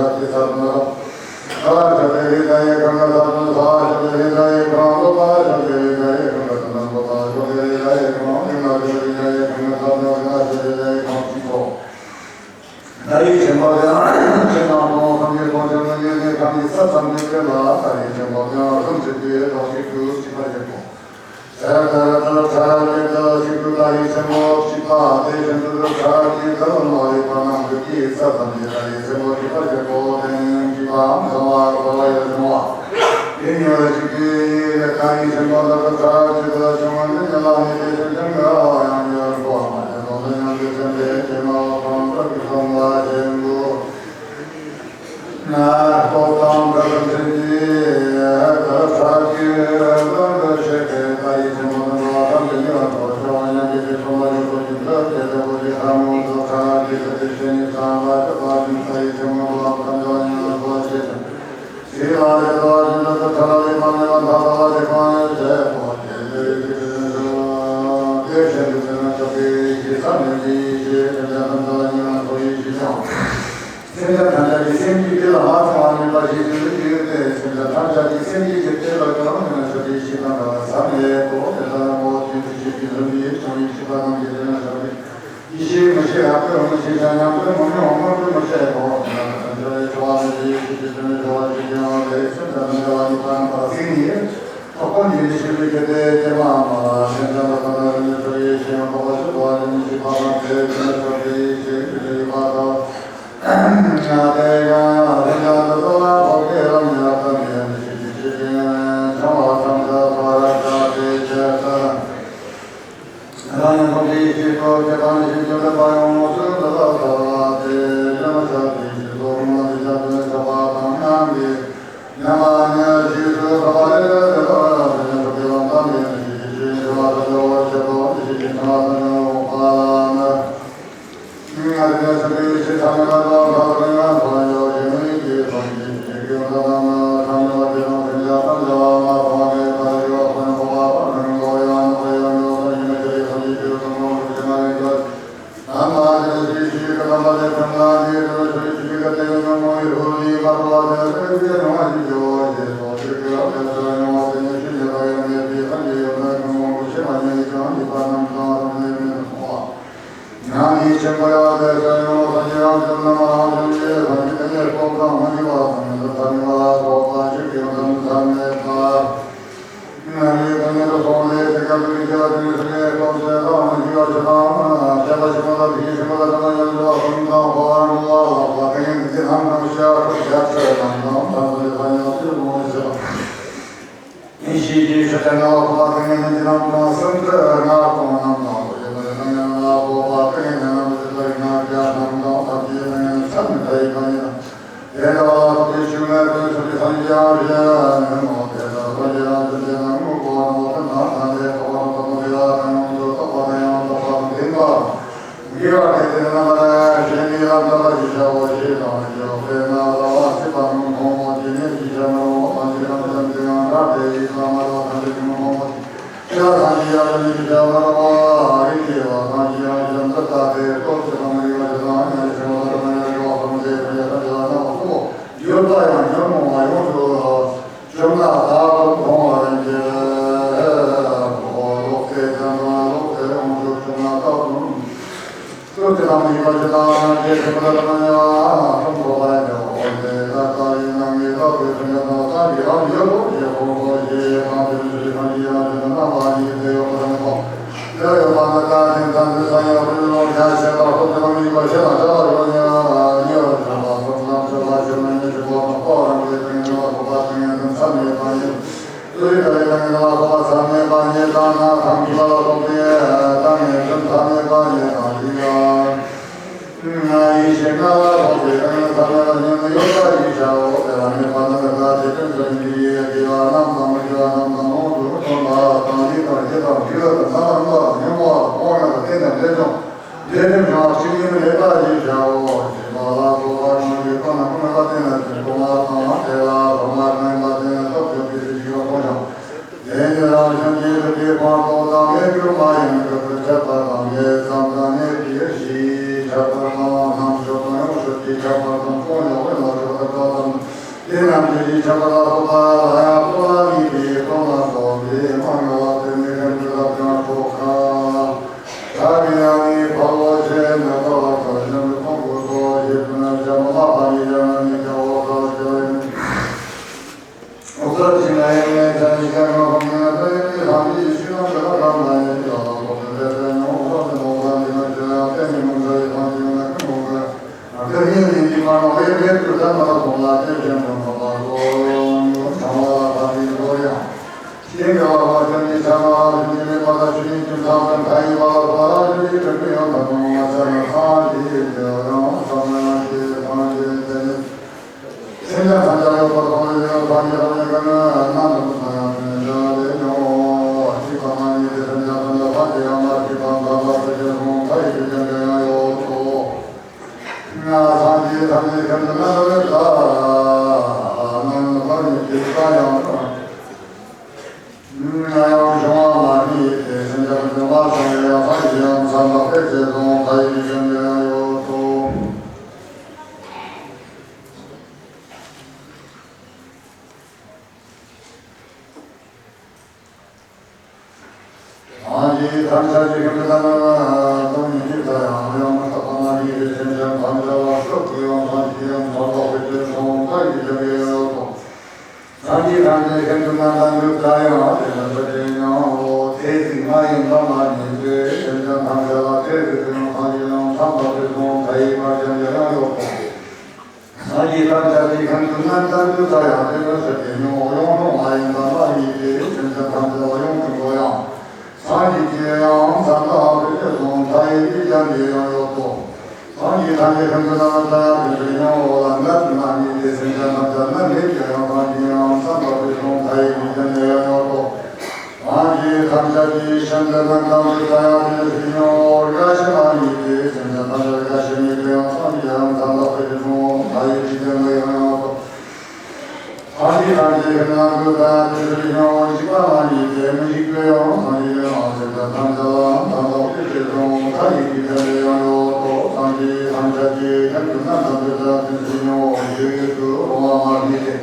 ཀ་ཚབ་ན། ཏཱ་རེ་ཆེན་པོ་དེ་ཡང་ཆེན་དང་ཀོང་བ་ཁམས་ཀྱི་ཀོང་ཆེན་པོ་ཡོད་པའི་ཁམས་ཀྱི་ས་ཙམ་གྱི་དེ་ལ་ཏཱ་རེ་ཆེན་པོ་དེ་ཡང་གསུམ་བྱེད་པའི་ལོག་ཤེས་ཀྱི་སྲིད་པ་ཆེན་པོ། ཏཱ་རེ་ཆེན་པོ་ཞིག་ཏུ་ཏཱ་རེ་ཆེན་པོ་ཞིག་པ་དེ་བཞིན་དུ་ཏཱ་རེ་ཆེན་པོ་ཞིག་པ་ནང་དུ་ཀྱི་ས་ཙམ་གྱི་ཏཱ་རེ་ཆེན་པོ་ཞིག་པ་ཆེན་པོ་དེ་ནི་ཞིག་པའམ་གང་བ་གང་བ་ཡོད་བྱུང་བ། དེ་ཉིད་ལ་ཞིག་པའི་ཏཱ་རེ་ཆེན་པོ་ལ་ཏཱ་རེ་ཆེན་པོ་ལ་བྱུང་བ་འདི་ཉིད་ལ་ནི་དེ་བཞིན་ཀྱང་ཡང་ཡོད་པ་མ་ཡིན་ནོ། དེ་ཡང་དེ་བཞིན་དེ་ཀྱེ་མ་བ་གང་དག་གི་གསུང་བ་ཆེན་པོ། ན་ཏོག་དང་བྲལ་ཟིན་གྱི་ཐབས་ཀྱི་ལམ་དུ་བྱེད་པའི་ཏཱ་རེ་ཆེན་པོ་ནི་འགྲོ་བ་ཐམས་ཅད་ཉེ་བར་འགྲོ་བྱ་བ་ཉམས་ཀྱི་ཚེ་ཐོག་མ་ཡོད་པ་ཅིག་ཐབས་ཀྱི་ལྟ་བུ་ཞིག་ཧ་མོ་ཚོ་ཁ་ཅིག་ཏུ་དེ་བཞིན་ཉིད་དང་བ་ཅོ་བ་ཅུང་ཏཱ་རེ་ཆེན་པོ་འགྲོ་བ་ཐམས་ཅད་ཉེ་བར་འགྲོ་བྱེད་ཅིང་། སྲིད་ལ་རེ་བ་ཅུང་ཏུ་ཐར་ལ་ལེགས་པར་གནས་པ་མཐའ་དག་ལ་རེ་བ་ཡོད་ཚད་པོ་དེ་ལས་ཀྱི་དེ་བཞིན་དུ་དེ་ན་ཆོག་པའི་ཞེས་ས་མེད་ཀྱི་ཞེས་དེ་འདྲ་ཐམས་ཅད་ཉེ་བར་འགྲོ་བའི་ཞེས་ཀྱང་། སེམས་ཅན་ཐམས་ཅད་ཀྱི་སེམས་ཀྱི་དེ་ལ་མ་ཚང་བ་མེད་པ་ཞེས་བརྗོད་ཀྱི་ཡོད་དེ། སེམས་ཅན་ཐམས་ཅད་ཀྱི་སེམས་ཀྱི་ཆེད་དེ་ལ་ཀྱང་མི་ན་ཆོག་པའི་ཞེས་དང་འདྲ་བ་ས་མེད་དོ། དེ་ལྟར་མོ་དེ་དུ་ཞེས་ཀྱི་འཛིན་པའི་བྱུང་བའི་ཤེས་པ་རྣམས་ཀྱི་དེ་ན་ཆོག་པའི། ཡེ་ཤེས་མི་ཤེས་ཨ་ཁུ་མི་ཤེས་ཤ་ཉམས་སུ་མི་མྱོང་མངོན་དུ་མི་བྱེད་དོ། དེ་ན་ཐམས་ཅད་ཡེ་ཤེས་པ་མི་ཤེས་ཡེ་ཤེས་ཀྱི་དོན་ཞུ་བ་ཞིག་ཀྱང་ལས་སེམས་ཅན་མི་འདྲ་བ་ནི་པ་རྣམ་པར་གཟིགས་ནས། ཐོག་མ་ཉིད་ནས་ཤེས་པའི་ཆེད་དེ་ཀྱེ་མ་མ་སེམས་ཅན་པ་དང་ནི་ཆོག་ཡེ་ཤེས་ཡང་དག་པ་ཞུ་བ་ནི་ཤེས་པ་དང་དེ་ཀྱི་ནི་ཆོག་པའི་ཡེ་ཤེས་ཀྱི་ཡོད་པ་དང་། ང་དེ་ཡང་སེམས་ཅན་དུ་ལྟ་བ་ཐོག་གི་རང་ཉིད་ལ་བརྟེན་ནས་ནི་ཤེས་ཀྱི་ཤེས་ཀྱི་འཆིང་བ་ཐམས་ཅད་ཐོག་ར་ཆགས་པའི་ཆེད་དུ། རང་ཉིད་ཐོག་གི་ཤེས་སོ་ཁྱད་པར་ནི་ཤེས་ཀྱི་མེད་པ་ཡང་ངོ་བསོད་དུ་ལ་ཐ་སྟེ་ཡང་ཆགས་པའི་ཤེས་སོ་ངོ་མ་དེ་ཆགས་པའི་ཆགས་པ་དང་རྣམས་ཀྱི། ཉམས་པ་ཉིད་ཀྱི་ཚུལ་ཐོབ་པ་ལས་དེ་ལ་དེ་ཉིད་ཐོབ་པའི་ལམ་དང་ལྡན་ནི་ཤེས་ཀྱི་ཤེས་ཀྱི་བ་དང་འདྲ་བར་བྱེད་དོ། དེ་ཤེས་ཀྱི་ཐ་དང་འདྲ་བ་ལ་ནི། ང་དེ་ནས་སེམས་པའི་ཤེས་ཐ་མི་མ་དང་ཐ་དང་ཡང་ཐ་ཡོད་ཀྱི་མི་གི་ཐོབ་ཀྱི་ཤེས་ཀྱི་ཐ་དང་ན་ཐ་མི་བ་དེ་དང་སེམས་ཅན་ཐམས་ཅད་ལ་མ་ཐོབ་པ་ནི་ཐ་ཡོད་ཁོ་ན་ཐོབ་པ་ནི་འགྲོ་ཡང་འགྲོ་ཡང་འགྲོ་ཡང་ཡིན་ན་ཤེས་ཀྱི་ཐོབ་ཀྱི་ཤེས་ཐོབ་ཀྱི་ཤེས་ན་ཡིན་ཀྱང་། ཡེ་ཤེས་ལྔ་ལ་སོགས་པའི་ཏིང་ངེ་འཛིན་ཐ་མལ་པ་ཉིད་དང་ནི་ཡོད་པ་ཞེས་བྱའོ། དེ་ལ་ནི་བར་དུ་ལ་དེ་ཀུན་ཏུ་འདི་ཡི་དགེ་བ་རྣམས་དང་མི་དགེ་བ་རྣམས་དང་ལོངས་སུ་སྤྱོད་པ་དང་ཡིད་དང་རྒྱུ་དང་འབྲས་བུ་དང་ཐ་མལ་པ་དང་ཉོན་མོངས་པ་དང་སྤོང་བ་དང་བརྟེན་ནས་འབྲས་བུ་འབྲས་རིམ་བྱུང་བ་གཅིག་ཉིད་མེད་པ་ཞེས་བྱའོ། ཞེས་པ་ལ་སོགས་པ་གང་གིས་སྟོང་ན་ཀུན་མེད་པ་བསྟན་ན་ཅི་སྟོང་པ་དང་དེ་ལ་སོགས་པ་གང་ཡིན་པ་བསྟན་ན་སྟོབས་ཆེན་པོའི་ཚུལ་གྱིས་སྟོང་ཞིང་། དེ་ཉིད་རང་བཞིན་གྱིས་གྲུབ་པའི་ཁོང་ཁྲོ་དང་མེད་རྒྱུ་མ་ཡིན་གྲུབ་པར་ཁྱབ་པ་དང་ངེས་ཙམ་དང་གནས་ཀྱི་གཞི་ཡིས་ཁྱབ་པ་དང་རྣམ་དཔྱོད་དང་ཡོངས་སུ་གཅོད་ཀྱིས་ཁྱབ་པ་དང་སྟོང་ཉིད་དབེན་ལ་གྲོལ་བར་ཐལ་ཙམ། དེ་རྣམས་ཀྱི་གཞི་ཁྱབ་པ་ལ་སོགས་པ་ལ་ཡང་སྟོང་ལ་གནས་པའི་སྟོང་ལ་སོགས་པའི་མ་འགགས་པ་སྟེ་མི་ཤེས་པའི་རབ་ཀྱང་ཆོག་ག། ཐབས་ཡང་ནི་ཕ་རོལ་ཕྱིན་ནི་ཐོབ་པར་བྱ་ཞིང་ཁོང་ཁྲོ་ཞེས་པའི་ནམ་ཞག་མ་ཕ་མི་ཡང་ནི་ཀྱང་འོག་ས་ཞེས་པ་ཡིན། སེམས་ཅན་ཐམས་ཅད་གཡོག་པར་གཏོང་བའི་ལས་ལ་སངས་རྒྱས་ཐམས་ཅད་ཀྱང་ནི་རྣམ་པར་སྨིན་པ་ཡང་དེ་ནི་འཇལ་བ་ལས་མྱོང་ངོ་། ཞིག་པ་མ་ཡིན་ཏེ། སེམས་ཅན་ཐམས་ཅད་སངས་རྒྱས་ཡང་མ་ཞིག་པའམ་ཐར་པ་ཐམས་ཅད་མཐའ་ཡས་པའི་རྒྱལ་བ་ཡང་ཡོད་དོ། སངས་རྒྱས་ཐམས་ཅད་ཀྱང་ནི་རྣམ་པར་སྨིན་པ་ཡང་ཡང་བྱུང་བ་མ་ཡིན་ཏེ། སེམས་ཅན་ཐམས་ཅད་མ་བྱུང་བའི་ཡང་སངས་རྒྱས་ཡང་མཚན་དང་དཔེ་བྱད་དང་མཐའ་ཡས་པའི་རྒྱལ་བ་ཡང་ཡོད་དོ། སངས་རྒྱས་ཐམས་ཅད་ཀྱི་ཤིན་ཏུ་རྣམ་པར་སྟོང་ཉིད་ཀྱི་མཐའ་ཡང་ཡང་མ་ཐོབ་པ་མ་ཡིན་ཏེ། སེམས་ཅན་ཐམས་ཅད་ལ་སྟོབས་ཀྱིས་ཡང་སངས་རྒྱས་ཡང་མཚན་དང་དཔེ་བྱད་དང་མཐའ་ཡས་པའི་རྒྱལ་བ་ཡང་ཡོད་དོ། སངས་རྒྱས་ཐམས་ཅད་ཀྱི་ཤིན་ཏུ་རྣམ་དག་འདུ་ས་ཡང་དེ་ནི་སུ་དེ་སྙམ་མོ། མཐའ་ཡས་མ་ཡིན་པ་མ་ཡིན་ཏེ། སེམས་ཅན་ཐམས་ཅད་ལ་མཐའ་ཡས་ཡང་སངས་རྒྱས་ཡང་མཚན་དང་དཔེ་དང་མཐའ་ཡས་པའི་རྒྱལ་བ་ཡང་ཡོད་དོ། སངས་རྒྱས་ཐམས་ཅད་ཀྱི་ཤིན་ཏུ་རྣམ་དག་འདུ་ས་ཡང་དེ་ནི་སུ་དེ་སྙམ་མོ། ཡང་དག་མ་ཡིན་པ་མ་ཡིན་ཏེ། སེམས་ཅན་ཐམས་ཅད་ལ་ཡང་དག་འདུ་ཡང་སངས་རྒྱས་ཀྱི་ཡང་མཚན་དང་དཔེ་བྱད་དང་མཐའ་ཡས་པའི་རྒྱལ་བ་ཡང་ཡོད་དོ། སངས་རྒྱས་ཐམས་ཅད་ཀྱི་ཤིན་ཏུ་རྣམ་དག་ཡང་དེ་སྙམ་མོ་ལ། ནད་མ་ཡིན་ཏེ། སེམས་ཅན་ཐམས་ཅད་ནད་མེད་ཀྱང་ཡང་སངས་རྒྱས་ཡང་མཚན་དང་དཔེ་དང་མཐའ་ཡས་པའི་རྒྱལ་བ་ཡང་ཡོད་དོ། སངས་རྒྱས་ཐམས་ཅད་ཀྱི་ཤིན་ཏུ་རྣམ་དག་འདུ་ས་ཡང་དེ་སྙམ་མོ། རྒ་ཤི་མ་ཡིན་ཏེ། སེམས་ཅན་ཐམས་ཅད་རྒ་ཤི་མེད་ཀྱང་ཡང་སངས་རྒྱས་ཡང་མཚན་དང་དཔེ་དང་མཐའ་ཡས་པའི་རྒྱལ་བ་ཡང་ཡོད་དོ། སངས་རྒྱས་ཐམས་ཅད་ཀྱི་ཤིན་ཏུ་རྣམ་དག་འདུ་ས་ཡང་དེ་སྙམ་མོ། འཇིགས་པ་མ་ཡིན་ཏེ། མི་འཇིགས་པའི་ཡང་སངས་རྒྱས་ཡང་སེམས་ཅན་ཐམས་ཅད་ལ་མཚན་དང་དཔེ་བྱད་དང་མཐའ་ཡས་པའི་རྒྱལ་བ་ཡང་ཡོད་དོ། སངས་རྒྱས་ཐམས་ཅད་ཀྱི་ཤིན་ཏུ་རྣམ་དག་འདུ་ས་ཡང་དེ་སྙམ་མོ། ཞིག་ཏུ་རུང་བ་མ་ཡིན་ཏེ།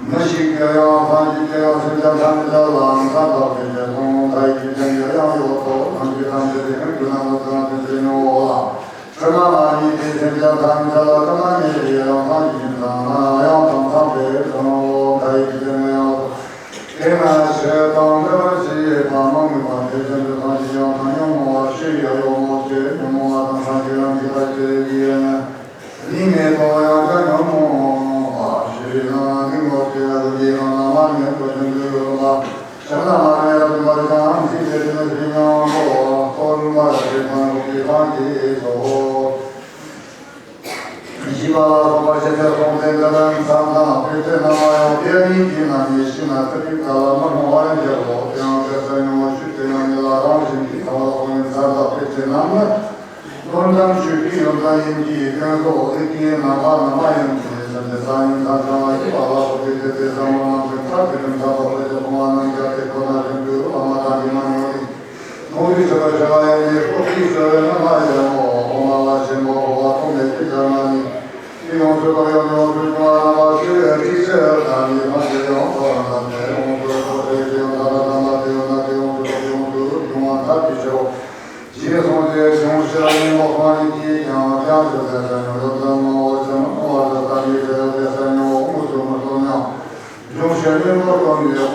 མི་ཞིག་གི་ཡང་སངས་རྒྱས་ཀྱི་ཡང་སེམས་ཅན་ཐམས་ཅད་ལ་མཚན་དང་དཔེ་བྱད་དང་མཐའ་ཡས་པའི་རྒྱལ་བ་ཡང་ཡོད་དོ། སངས་རྒྱས་ཐམས་ཅད་ཀྱི་ཤིན་ཏུ་རྣམ་དག་འདུ་ས་ཡང་དེ་སྙམ་མོ་ལ། དྲི་མ་མ་ཡིན་ཏེ། སེམས་ཅན་ཐམས་ཅད་ལ་དྲི་མ་མེད་པའི་ཡང་སངས་རྒྱས་ཀྱི་མཚན་ཡང་དང་མཚན་དཔེ་དང་མཐའ་ཡས་པའི་རྒྱལ་བ་ཡང་ཡོད་དོ། དེས་ན་ཆོས་དང་འདུལ་བར་བྱེད་པ་མ་ངེས་པ་ཐེག་ཆེན་དུ་སངས་རྒྱས་ཡང་དང་ཉོན་མོངས་པ་ཞི་བའི་གཡོག་མོ་སྟེ། ཉོན་མོངས་པ་དང་སངས་རྒྱས་ལ་འཇིགས་པ་སྐྱེ་བའི་ཡན་ནི་མེད་དོ། ཡང་དག་ཉོན་མོངས་པ་ཞི་བའི་ལམ་སྡུག་བསྔལ་སྐྱེ་བའི་ཡན་ནི་མ་ངེས་པ་ཤིན་ཏུ་ཡོད་པ། བྱམས་དང་སྨྲ་བའི་རབ་ཏུ་འབར་ཞིང་མཛེས་པའི་དེ་ནི་སུ་སྙམ་པོ། སྟོན་པར་བྱེད་པ་འགོག་པའི་སངས་རྒྱས་སོ། ཞེས་པ་ལ་སོགས་པ་ཞེས་བྱ་སྟོང་པའི་འདི་ལ་མཚན་དང་དཔེ་བྱད་རྣམ་པ་ཡང་དེ་ཉིད་ཀྱིས་ནམ་ཞིག་ན་ཐུབ་པའི་བཀའ་ལ་མི་སྣང་བར་འགྱུར་རོ། དེའང་དེ་ལྟར་མྱོང་བ་ཞིག་དེ་ཡང་ཉིད་ལ་རང་བཞིན་གྱིས་ཚང་བ་ཁོ་ནའི་མཚན་དང་དཔེ་བྱད་རྣམས་ནི། དོན་དམ་ཆོས་ཀྱི་ཡོན་ཏན་ཡིན་གྱི། ཀུན་རྫོབ་ལུགས་ཀྱི་རྣམ་པ་རྣམ་པ་ཡིན་ཏེ། སེམས་ཅན་ས་ཡིན་ཐ་ཚང་བ་ཞེས་པ་ལ་སོགས་པའི་དེ་དེ་ཟབ་མོ་རྣམས་ཀྱི་མཐར་ཐུག་གི་མཚན་དང་དཔེ་བྱད་སྟོང་པ་རྣམས་ཀྱང་དེ་ཁོ་ན་བཞིན་དུ་བླ་མ་དག་གིས་མ་མྱོང་ནས། ནོར་བུའི་ཚོད་པ་བྱ་བ་ཡིན་ཏེ། ཕོ་བྲང་གསོལ་བའི་རྣམ་པ་ཡང་ངོ་། འོག་མ་ལ་ཆེན་པོ་འོག་མ་ཐོག་མའི་དེ་ལྟར་མ་ནི། དེ་ཡོངས་སུ་རྟོགས་ཡང་ཡོངས་སུ་སྐྱོང་བ་རྣམ་པ་ཚོས་ཏིག་ཙེ་ལ་ནི་ཐམས་ཅད་ཡོངས་སུ་རྟོགས་ལ་ནི་ཡོངས་སུ་རྟོགས་པའི་དེ་ཡང་ཐ་མ་དམ་པ་དེ་ཡང་ན་དེ་ཡོངས་སུ་རྟོགས་ཡོངས་སུ་སྐྱོང་བ་ཐབས་ཀྱི་ཕྱིར་རོ། ཞེས་གསུངས་ཏེ། འབྱུང་ཕྱིར་སྙིང་པོ་གང་ཉིད་ཀྱིས་ཀྱང་། ཀྱང་ཞེས་བྱ་ས་ཡང་ཡོད་དམ་མང་བོ་ཅན་མང་བ་ལ་ལྟ་བའི་ཕྱིར་ཡོད་ས་ཡང་འོག་མོ་སོ་མི་སྟོན་ཡང་། འབྱུང་ཕྱིར་སྙིང་པོ་སྟོན་པའི་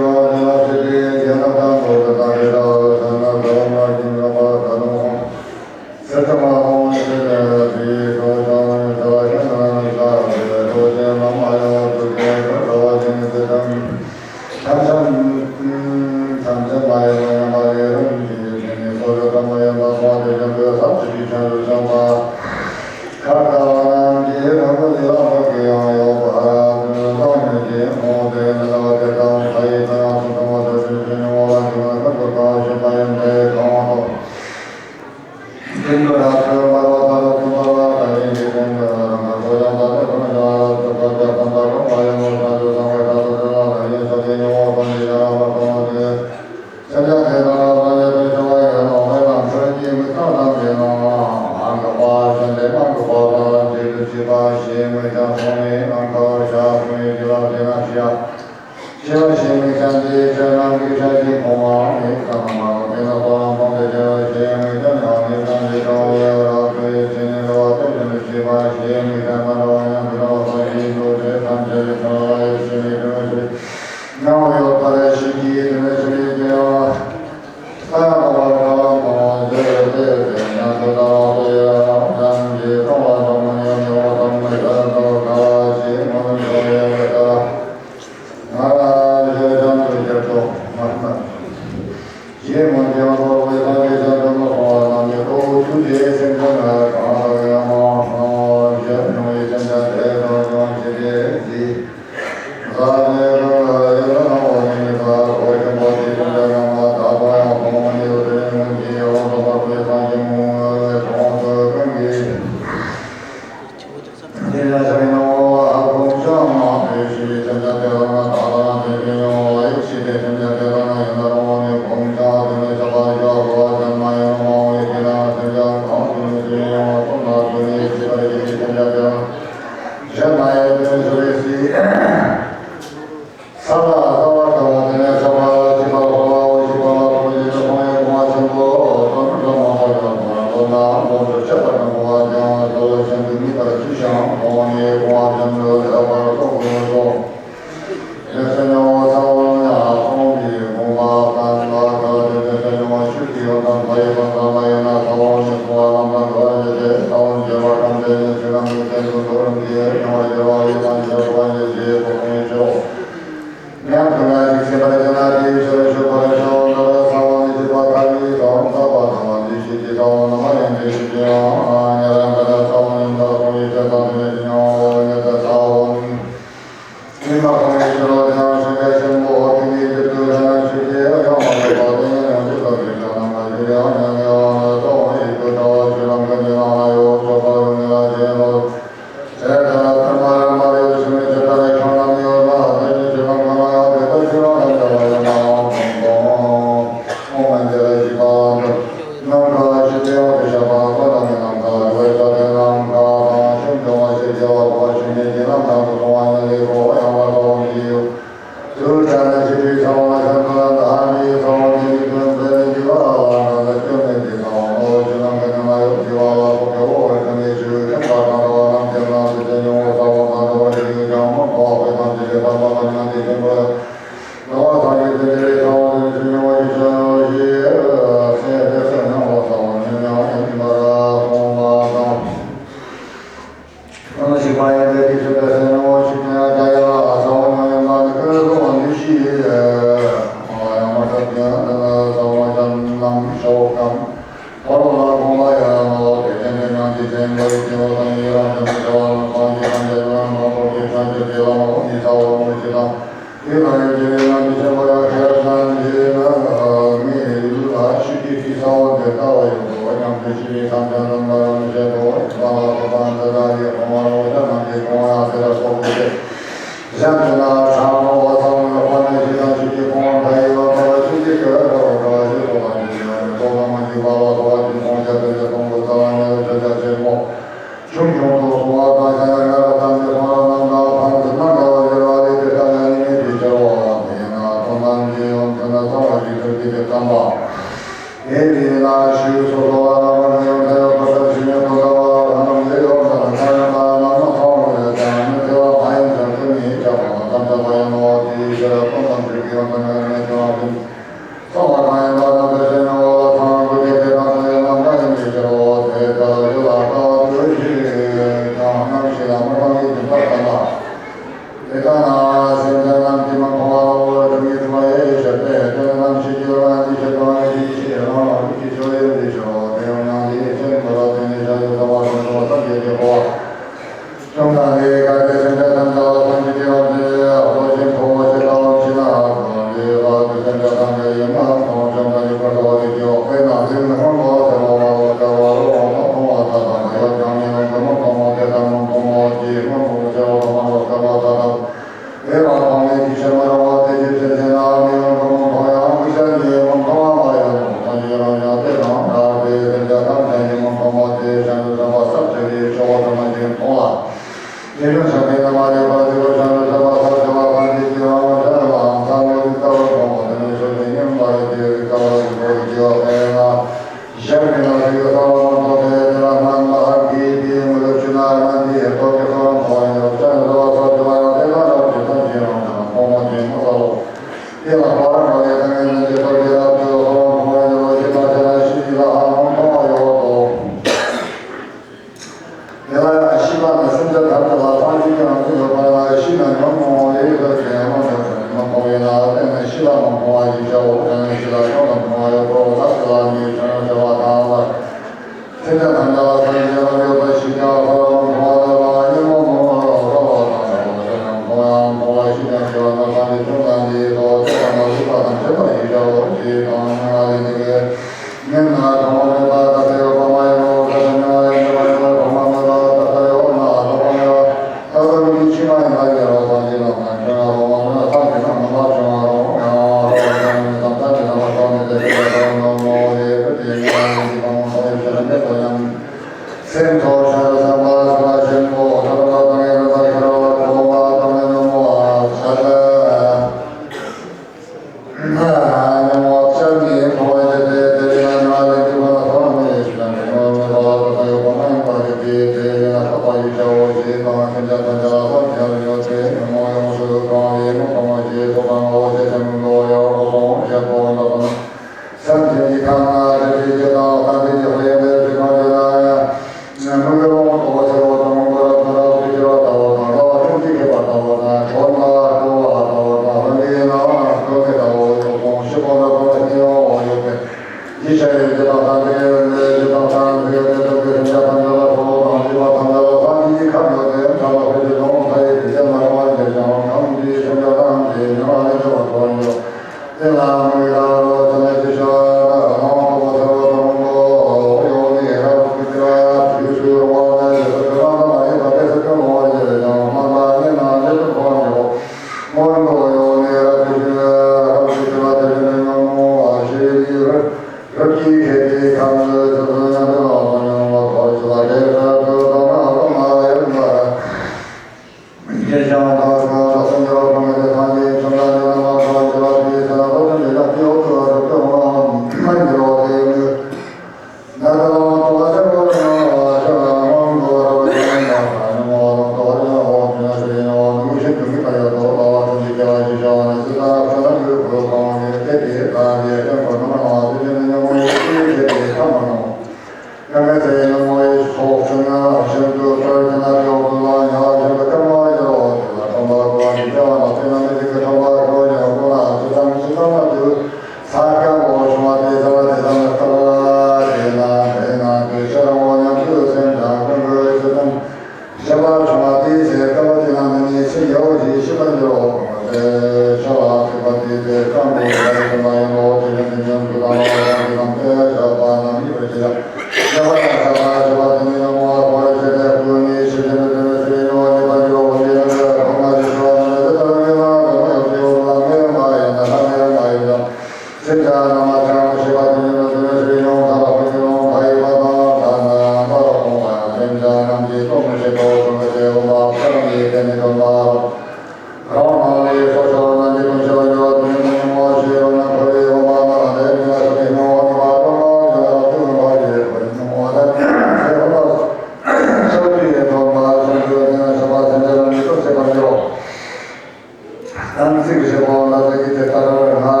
ཚིག་བཞི་པོ་ལ་དེ་གི་དེ་ལྟར་སྔར་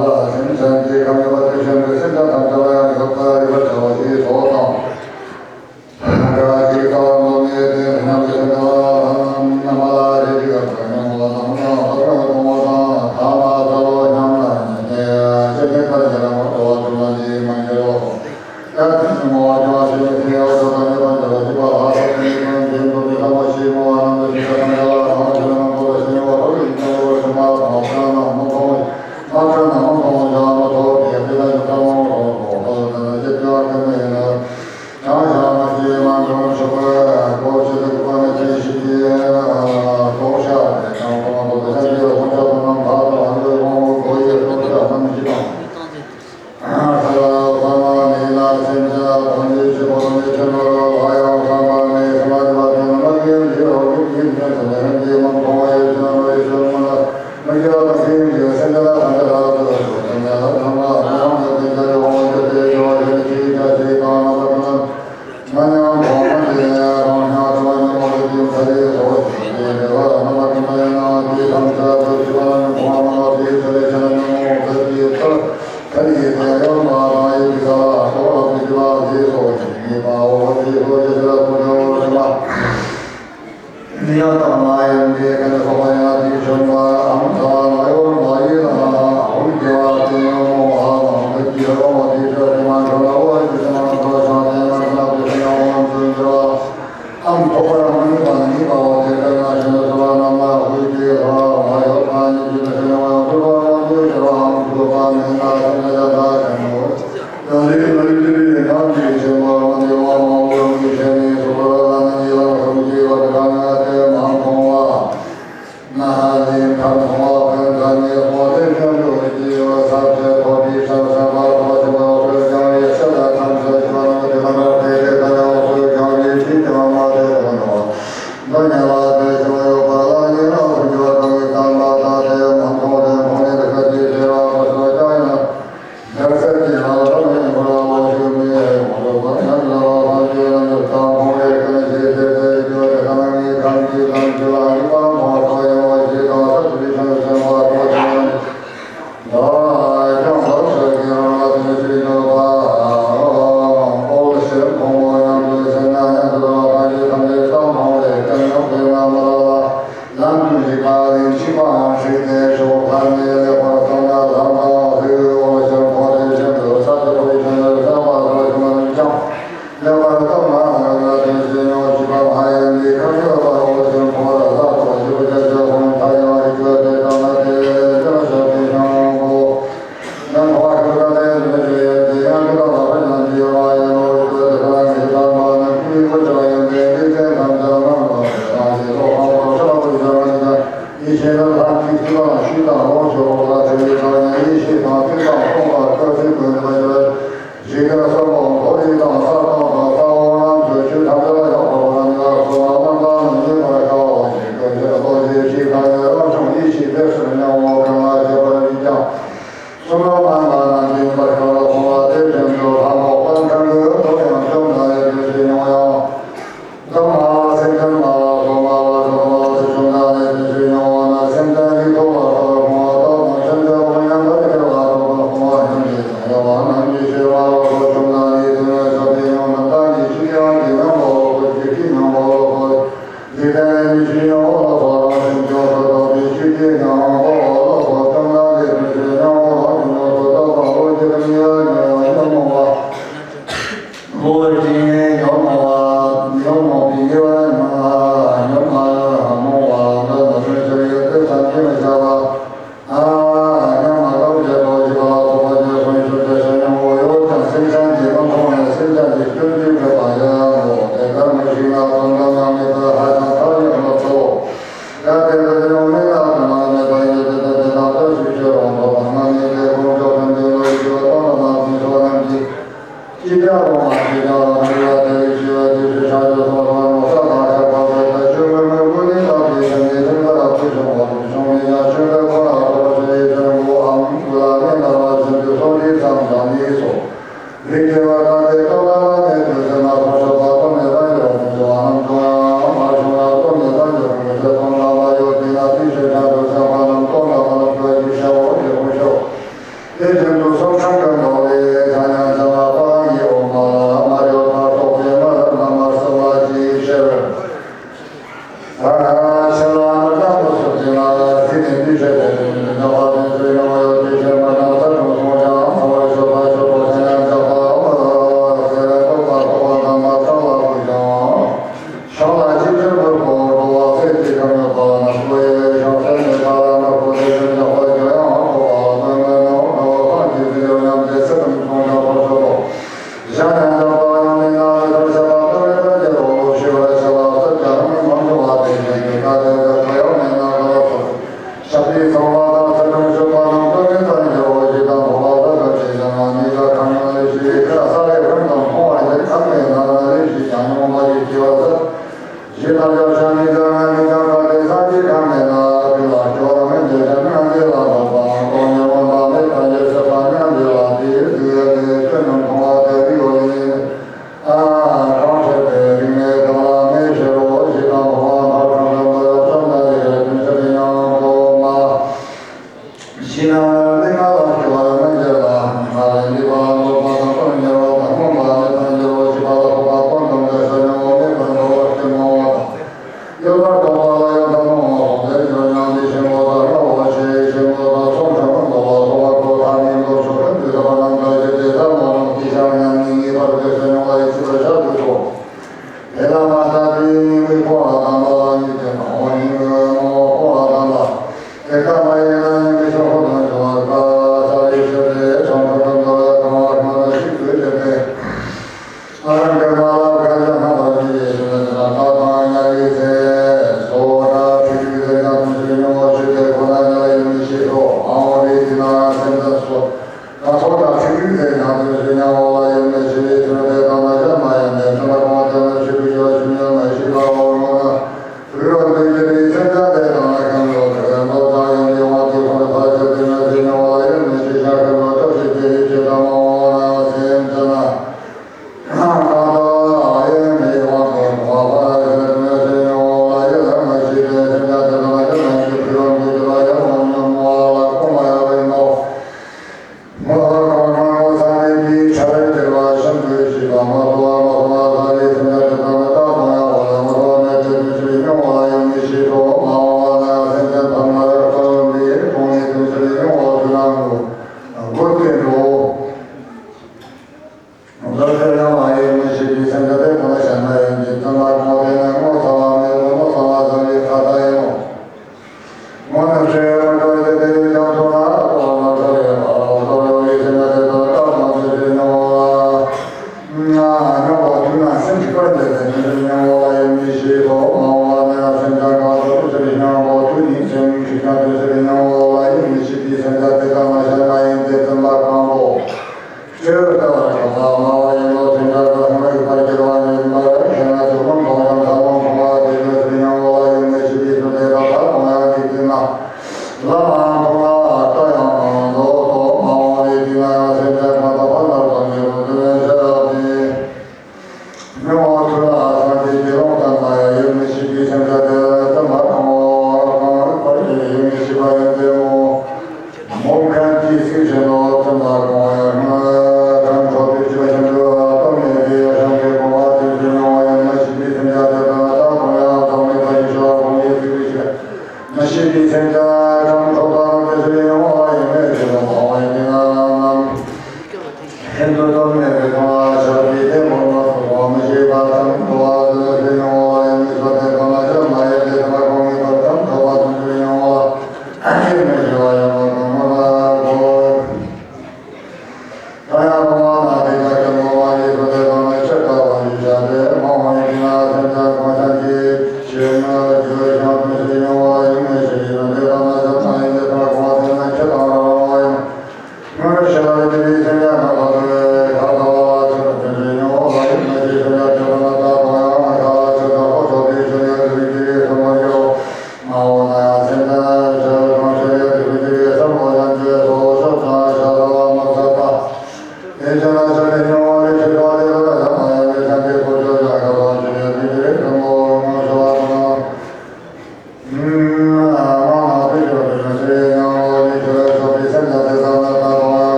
ལ་སེམས་ཅན་གྱི་ཁམས་ཡོད་པ་དེ་བཞིན་དུ་སེམས་ཅན་ཐམས་ཅད་ལ་ཡང་ཡོད་པར་ཡོད་པར་བྱའོ་ཞེས་སོགས་དང་། གཅིག་ལྟར་མདོ་སྨད་དེ་ཉམས་ལེན་བྱེད་པ་རྣམས་ལ་རེ་ཞིག་ག་གོ་མྱོང་བ་དང་ཡང་བསྐལ་པའི་གོང་བུ་དང་ཐ་མ་ས་ལོ་ཉམས་ལ་ཉེ་ནས་ཤེས་ནས་ལྟར་རྒྱ་ལ་མ་འགྲོ་བ་ཐུབ་ན་ཅིས་མ་འགྱུར་རོ།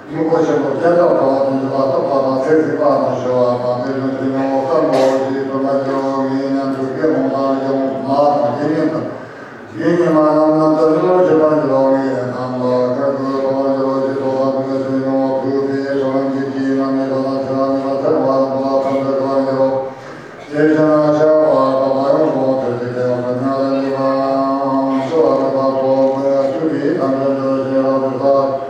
དངོས་པོ་ཆེན་པོ་བརྒྱ་ཕྲག་བགྲོ་བ་དང་འཇུག་པ་རྟོགས་པ་དང་ཚེ་གཟིགས་པ་དང་ཞི་བ་དང་དེ་བཞིན་གཤེགས་ནས་འོད་དཀར་མོ་ཞིག་སྟོན་པར་འགྱུར་རོ། ངའི་ཉམས་སུ་དགེ་སློང་དང་དགེ་སློང་མ་དང་དགེ་བསྙེན་དང་དགེ་བསྙེན་མ་རྣམས་རྣམ་དག་ལུས་ལ་བྱེད་པར་འགྱུར་རོ། ངའི་རྣམ་པར་ཁ་ཁུ་ཐོབ་པར་འགྱུར་རོ། ཞེས་སོགས་པ་དུ་མའི་ཚུལ་ཡིན་ནོ། ཐུབ་པའི་ཕྱོགས་རྣམས་ཀྱི་དཀྱིལ་ན་མེ་ཏོག་དང་ཕྱེ་མ་མེ་ཏོག་ཚེར་མ་དང་བ་ཐམས་ཅད་འཕྲོ་བར་འགྱུར་རོ། དེ་བཞིན་གཤེགས་པ་དམ་པ་ཡོངས་སུ་རྫོགས་པའི་སྲས་ཀྱི་དབང་པོ་མྱ་ངན་ལས་འདས་པའམ་འཁྲུལ་བ་མེད་པ་ཐོབ་པའི་ཐབས་མཆོག་ཏུ་ཞེན་རབ་ཏུ་བསགས།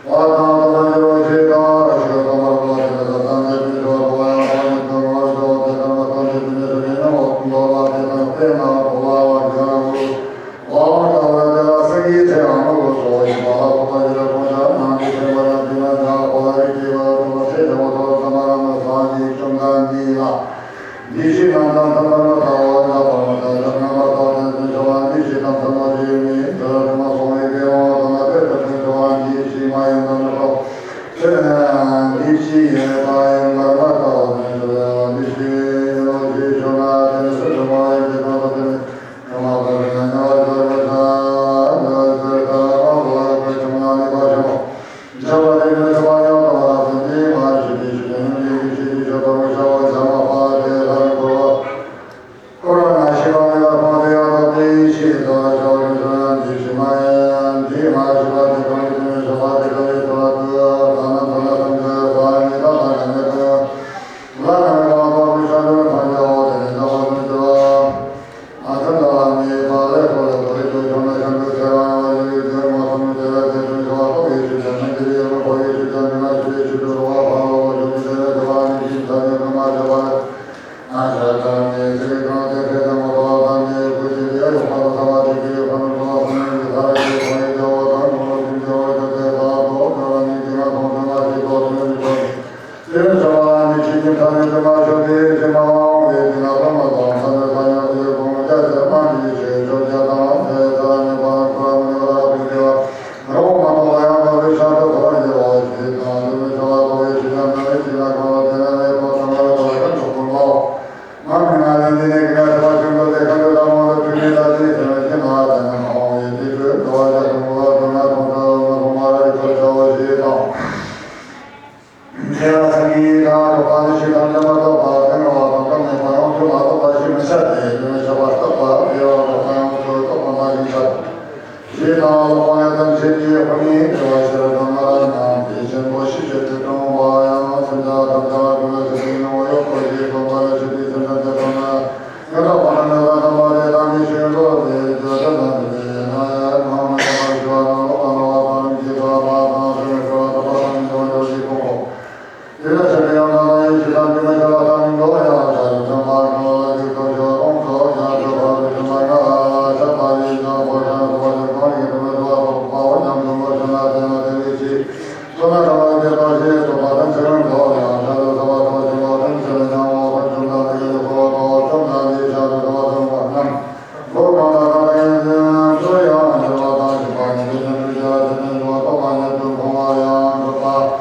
བ་དང་ལྡན་པར་འགྱུར་རོ། ཞེས་དང་། ཞེས་དང་པར་བསླབ་པ་དེ་ལ་བསམ་གཏན་དུ་འགྱུར་བ་ཐོབ་པ་ཡང་དཔག་ཉིད་དུ་ངོ་བོར་འགྱུར་རོ། དེ་ལྟར་མི་བསམ་གཏན་དུ་འགྱུར་ཞིང་ཉོན་མོངས་པ་དེ་དང་དཔེར་ན་ཕོ་བ་བ་གྱུར་ར་བུ་བ་མོ་ལྟ་བུ་ལ་དེ་ལ་སེང་གེའི་ཚེ་འང་མོ་ལ་སོགས་ཡོད་པ་ལ་སོགས་པ་ཡི་ལ་ཁོང་ཅག་ནང་གི་ཆེན་པོ་ཡང་དེ་ན་ཡང་ཕོ་བ་རིགས་ཀྱི་བ་ཐོབ་པ་ཚེ་འདས་པ་ཐོབ་པ་ཚང་མ་རང་ལ་སངས་རྒྱས་བཅོམ་ལྡན་འདས་ལ། འདི་ཕྱི་ནང་དང་མཐའ་མཐའ་མ་ཐག་པ་འདའ་བར་མ་ཐག་ལ་རྣམ་པར་དག་ཅན་དོན་ཆེ་བ་འདི་ཕྱི་དང་མཐའ་མ་ཞིག་མིན་དུ་དུ་མ་སོང་བའི་དགེ་སློང་བ་དང་ལ་དེ་ལྟར་དོན་ཆེ་བ་འདི་ཕྱི་མ་ཡིན་དུ་མི་རྟོག་འདི་ཕྱི་ཡིན་པ་ཡིན་པར་མ་ཐག་པ་དོན་ཆེ་བ་འདི་ཕྱི་ཡིན་ནོ་ཞེས་ཞུ་ན་དེ་ནི་སུ་དུ་མ་ཡིན་གྱི་དོན་དུ་དེ་ནི་ཉོན་མོངས་པ་དང་ཉེ་བར་སྦྱོར་བ་ཤ་འདོད་ཟེར་ལྟ་བ་ལ་བ་ཡོད་པའི་ཆུང་ན་ནི་བ་ཤ་མོ། བྱ་བ་དེ་ཉིད་ཆོས་པ་ཡང་དག་པར་སྟོན་ཏེ་མ་ཞུས་པའི་ཞུ་ཅན་ཉིད་ཀྱི་ཞུ་ཅི་ཞུ་དོ་རུང་བྱ་བ་བྱ་མ་པ་དེ་ལ་འཁོར་བ་འཁོར་བ་ན་ཤི་བ་མེད་པར་སྤངས་ཏེ་ཡང་དག་པའི་ཤེས་སོ། བྱ་བ་རིགས་སུ་ཡང་འདི་ཕྱི་མ་ཡིན། འདི་མ་ཤི་བ་དེ་གང་ཡིན་ཞུ་བ་དེ་གང་ཡིན་ཞུ་བ་དུ་ད་ནི་ཐོབ་ན་ཐམས་ཅད་ས་ཉི་ད་དང་ཉ་མེད་དུ་ལ་ན་མེད་པ་འཕགས་པའི་ཤ་འདྲ་ཐམས་ཅད་འོ་དེ་ནི་ལྟ་བ་ཙམ་ཞུ་བ། ཨ་ཙི་ལ་ནི་ཕ་རེ་ཧོ་ལ་དོ་རེ་ཅོ་ཅོ་ན་ཤམ་བུ་ཚེ་རང་ཡང་བ་ཡོ་ཡི་ཙེ་མ་སམ་བུ་ཚེ་ར་ཙེ་ཙུན་ཤ་བ་ཧོ་ཡི་ཤུ་ཅན་ན་ཅི་རི་ཡ་མ་ཧོ་ཡི་ཤུ་ཅན་ཏི་ན་ཤུ་ཡི་ཤུ་ཅུ་རུ་བ་ཕ་རོ་ཧོ་ཅོ་ཅི་ཚེ་ར་ཅོ་བ་ནི་ཅི་ཚ་ཉོ་ཀ་མ་ཅོ་བ་ཡ། ཨ་ཤ་ཙ་ནི་ཚེ་རི་གང་ཚེ་ཚེ་ཙ་མ་ཐོ་བ་ཙ་ནི་ཀུ་ཅི་རི་ཡ་ཡོ་ཕ་རོ་ས་བ་ཅི་ཀི་ཡོ་ཕ་རོ་ཐོ་བ་ས་ནི་ཡི་ཚ་ར་ཅི་ཧོ་ཡི་ཅོ་བ་ཙ་ནོ་ཧོ་ཅི་ཅོ་བ་ཅོ་ཚེ་ཕ་རོ་ཐོ་ཅོ་བ་ནི་ཅི་ང་ཐོང་ཅོ་ང་ཅི་ཐོ་ཅོ་ནི་ཅོ་ནི། དེར་བྱ་བ་ནི་ཕྱི་ཉིན་ཐ་སྙད་དུ་མ་ཞུགས་ཏེ་ཕྱི་མ་དབང་བའི་དེ་ན་ལྷོ་མ་དང་ས་འདྲ་ས་ཡང་དུ་ཡོད་གོང་བརྒྱ་ཆ་མ་འདི་ཆོས་ཆོས་བརྒྱ་དང་ཚེ་ས་ནི་པ་ཁོ་ར་མི་བ་ར་དུ་དེ་བ་རོ་མ་དོ་ལ་ཡང་བ་རི་ཤ་དུ་ཐོ་ར་ཡོ་ཞེས་དང་དུ་མི་བྱ་བ་ཐོ་བའི་ཕྱི་ཉམས་ན་རི་ཕྱི་ན་གང་ལ་དེ་ན་ནི་ཐོ་ཐ་མ་ར་ཐོ་ར་ཡང་དུ་ཀུན་མའོ། མ་མི་ང་ལས་འདི་ནས་ཀྱི་ན་ཐ་མ་ཆུང་དུ་དེ་ཁ་དུ་ལ་མོ་དུ་ཐུག་ནས་ལ་དེ་ཐ་མ་ཕྱི་ན་དེ་ན་ཁོང་བའི་དེ་དུ་དོ་བ་ཡ་དུ་མོ་བ་དུ་ན་ཐོ་དུ་མ་ཐོ་མ་ར་ཡི་ཐོ་ཆ་བོ་ཞེས་དང་། དེ་ལ་སངས་རྒྱས་དང་གྲགས་པ་ནི་ཕྱི་དང་འདྲ་མ་གཏོགས་པ་དེ་ནི་བ་དང་གཏོགས་མེད་པ་ཡོངས་སུ་མ་གཏོགས་པ་ཞེས་མི་བྱ་སྟེ། དེ་ནི་བྱ་བ་རྟག་པ་དེ་བ་དང་ཡོངས་སུ་རྟོགས་པ་མ་ཡིན་པ་ཞེས་དང་། ལོག་པ་ཡང་དམ་བཅས་ཀྱི་དབུ་མའི་དེ་བ་ཤེས་རབ་དང་སྨྲ་བ་རྣམས་ཀྱི་ཆེན་པོ་ཞིབ་བཤད་དུ་འགྲོ་བ་ཡང་སེམས་ཅན་ཐམས་ཅད་ལ་གུས་པ་བྱེད་པའི་ངོ་བོ་ཡོད་པ་ཞེས་སྟོན་པ་ལ་ཞུགས་པའི་སེམས་ཅན་དེ་ཚོ་ནི། ཡང་དག་པར་རྣམ་པར་དག་པ་དེ་དག་གི་ཆོས་མདོ་སྡེ་བརྗོད་བྱ་དང་ལྡན་པས་ན་ཡང་སྣང་མེད་པར་ཞི་བ་དང་ལོག་པར་སྣང་བ་དང་རིམ་གྱིས་འགྲོ་བ་དང་སེམས་ཉིད་འགྲོ་བ་དང་པ་དང་ཉིད་འགྲོ་བ་འགྲོ་བཞི་ཀུན་འགོག་དེ་ལ་ཆགས་པའི་ཡང་དག་སྣང་ཡུལ་ཕྱི་དང་དུ་མ་ཤར་བ་དང་མི་འགྲོ་བ་ཡང་ཤར་བ་ཙམ་པ་འགྲོ་བ་ལ་གྱུར་ཏོ་ཞི་བ་ཀུན་འགོག་ཡང་དག་པར་རིག་ཙམ་པ་ང་ཤར་བ་ཡིན་ཀྱང་གོ་ཤར་ན་ཐུབ་པ་ཞིག་གང་རིགས་དུ་མ་ཤར་བ་ཐོབ་པའོ་སྙམ་དུ་ངོ་ཤེས་ན་དེ་ན་དེ་ལས་ཕྱི། སོ་ན་ཐ་མ་དེ་དག་ཞེས་སོགས་པ་དང་ཚེ་རིང་ཐོག་ཡང་ཤར་དུ་ཐ་མ་ཐོག་ཞིང་ལོག་དང་ཚེ་རིང་ཉམས་འོག་ཏུ་བྱུང་དང་དེ་ཡི་འཁོར་བ་ཐོག་བཅོམ་དང་དེ་ཤར་དུ་ཐ་མ་ཐོག་པ་རྣམས་འཁོར་གང་དང་གང་དང་ཡང་ཚུལ་ཡང་འགྱུར་བ་དང་ཞིག་པ་ཉིད་དུ་ཉམས་སུ་བྱ་བ་ཚེ་ཚེ་འགྱུར་བ་རྟོག་པ་ཉིད་དུ་མཐོང་བ་ཡང་འགྲུབ་པ།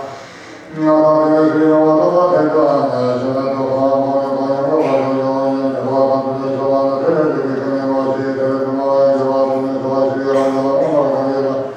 ང་དང་དེ་ནས་ཚུལ་ཡང་བ་རྟོག་པ་ཐེབས་དུའང་ཉལ་ཞེ་ན་འགྲུབ་པ་མཐོང་ནས་གང་ཡང་འགྲུབ་པ་ཞོག་ཡང་ཡང་འགྱུར་བ་དང་དུ་ལས་ཤོར་བ་ན་དེ་ལས་འགྲུབ་པའི་ཀུན་ནས་ནོ་ཞེས་དེ་ལས་ཀུན་ནོ་ཡང་འགྱུར་བ་དུ་ནས་འགྲུབ་པ་ཞིག་ཡང་འགྱུར་བ་མཐོང་བ་གང་ཡིན་ལ།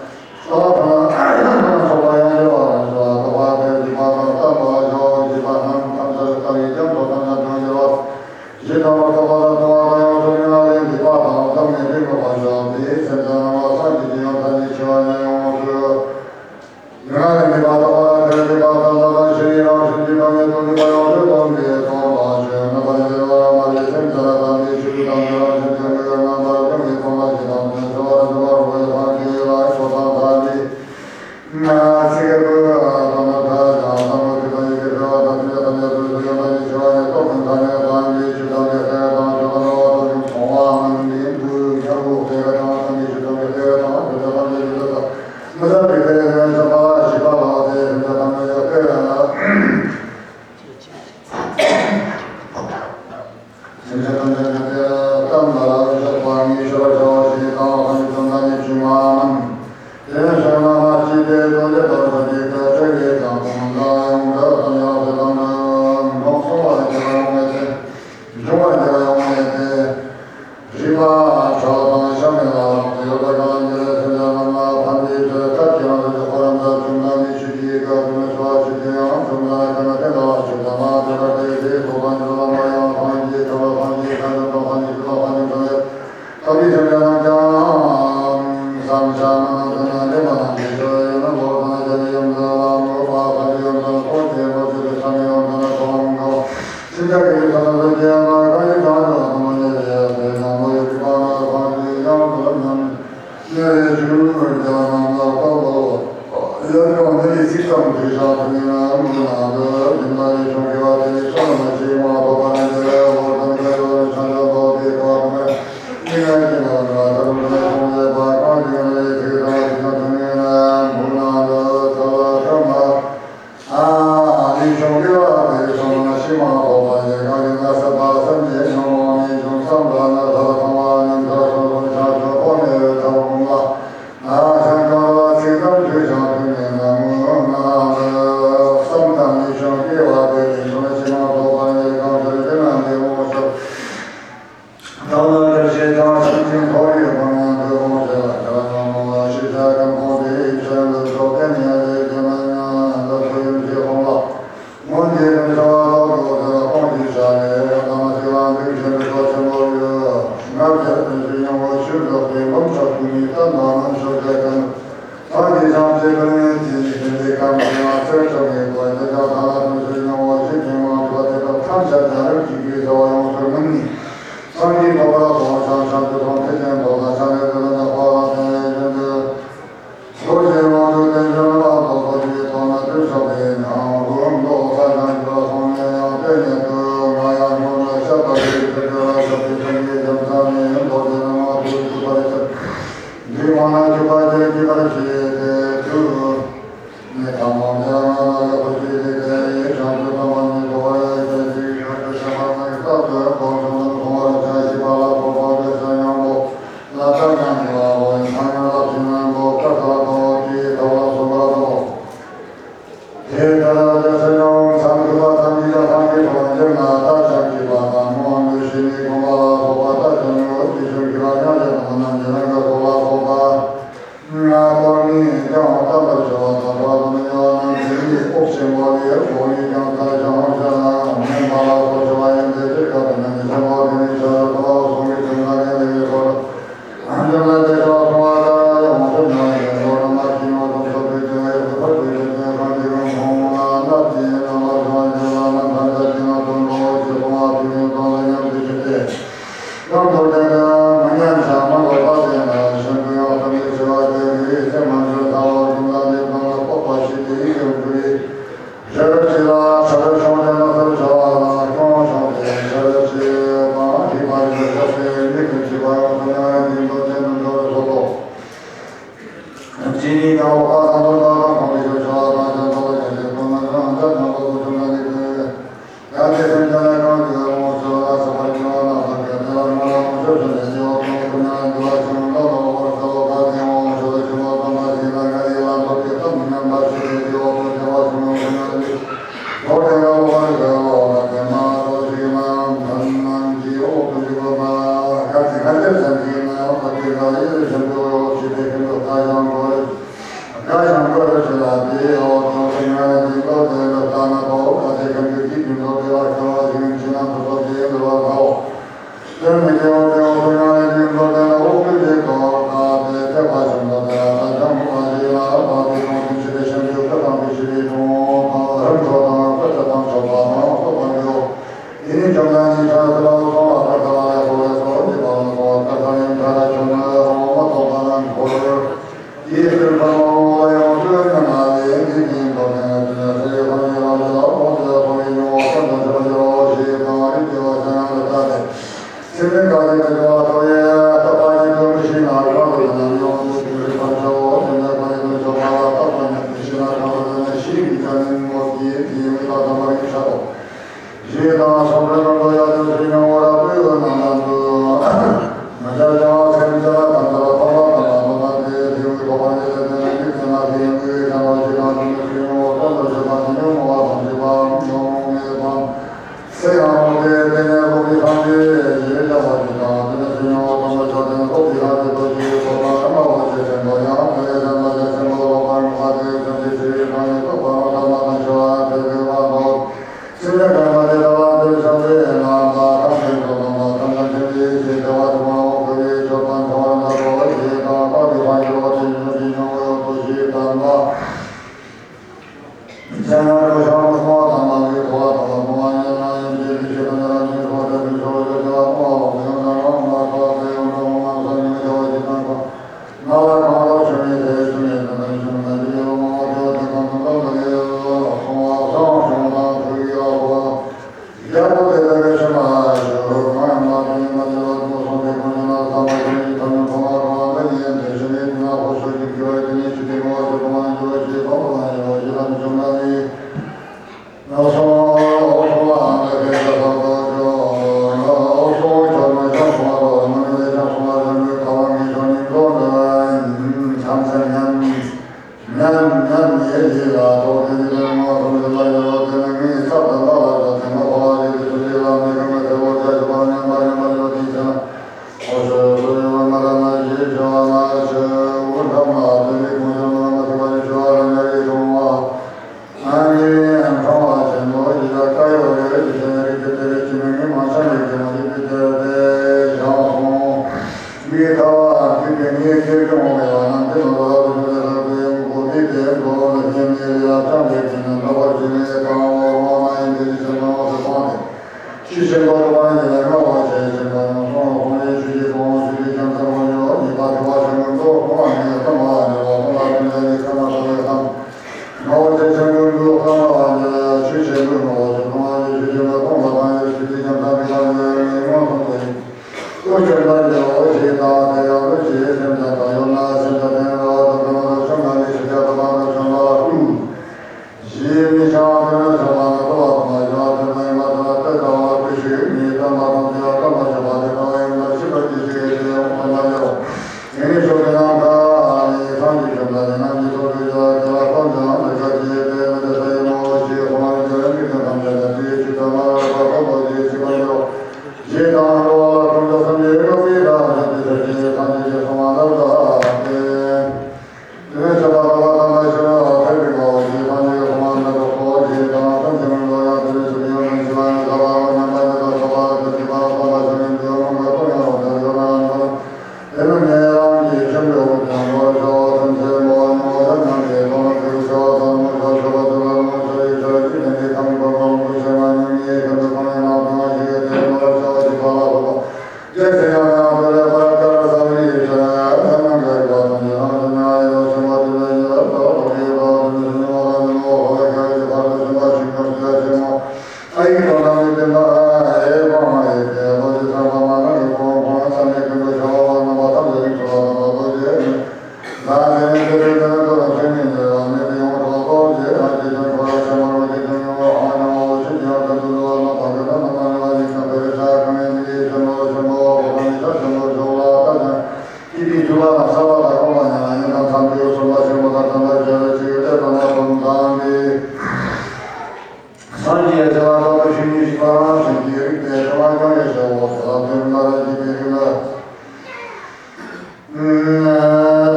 དེ་ལ་ཐོག་ཏུ་ཞིང་ཉིད་ཞིག་པ་རང་བཞིན་གྱིས་རིག་པའི་ལྟ་བ་ཀྱང་ཡོད་ཞེའོ། དེ་ལ་དོན་ལ་ར་འཇིག་པའི་རིགས་ལ།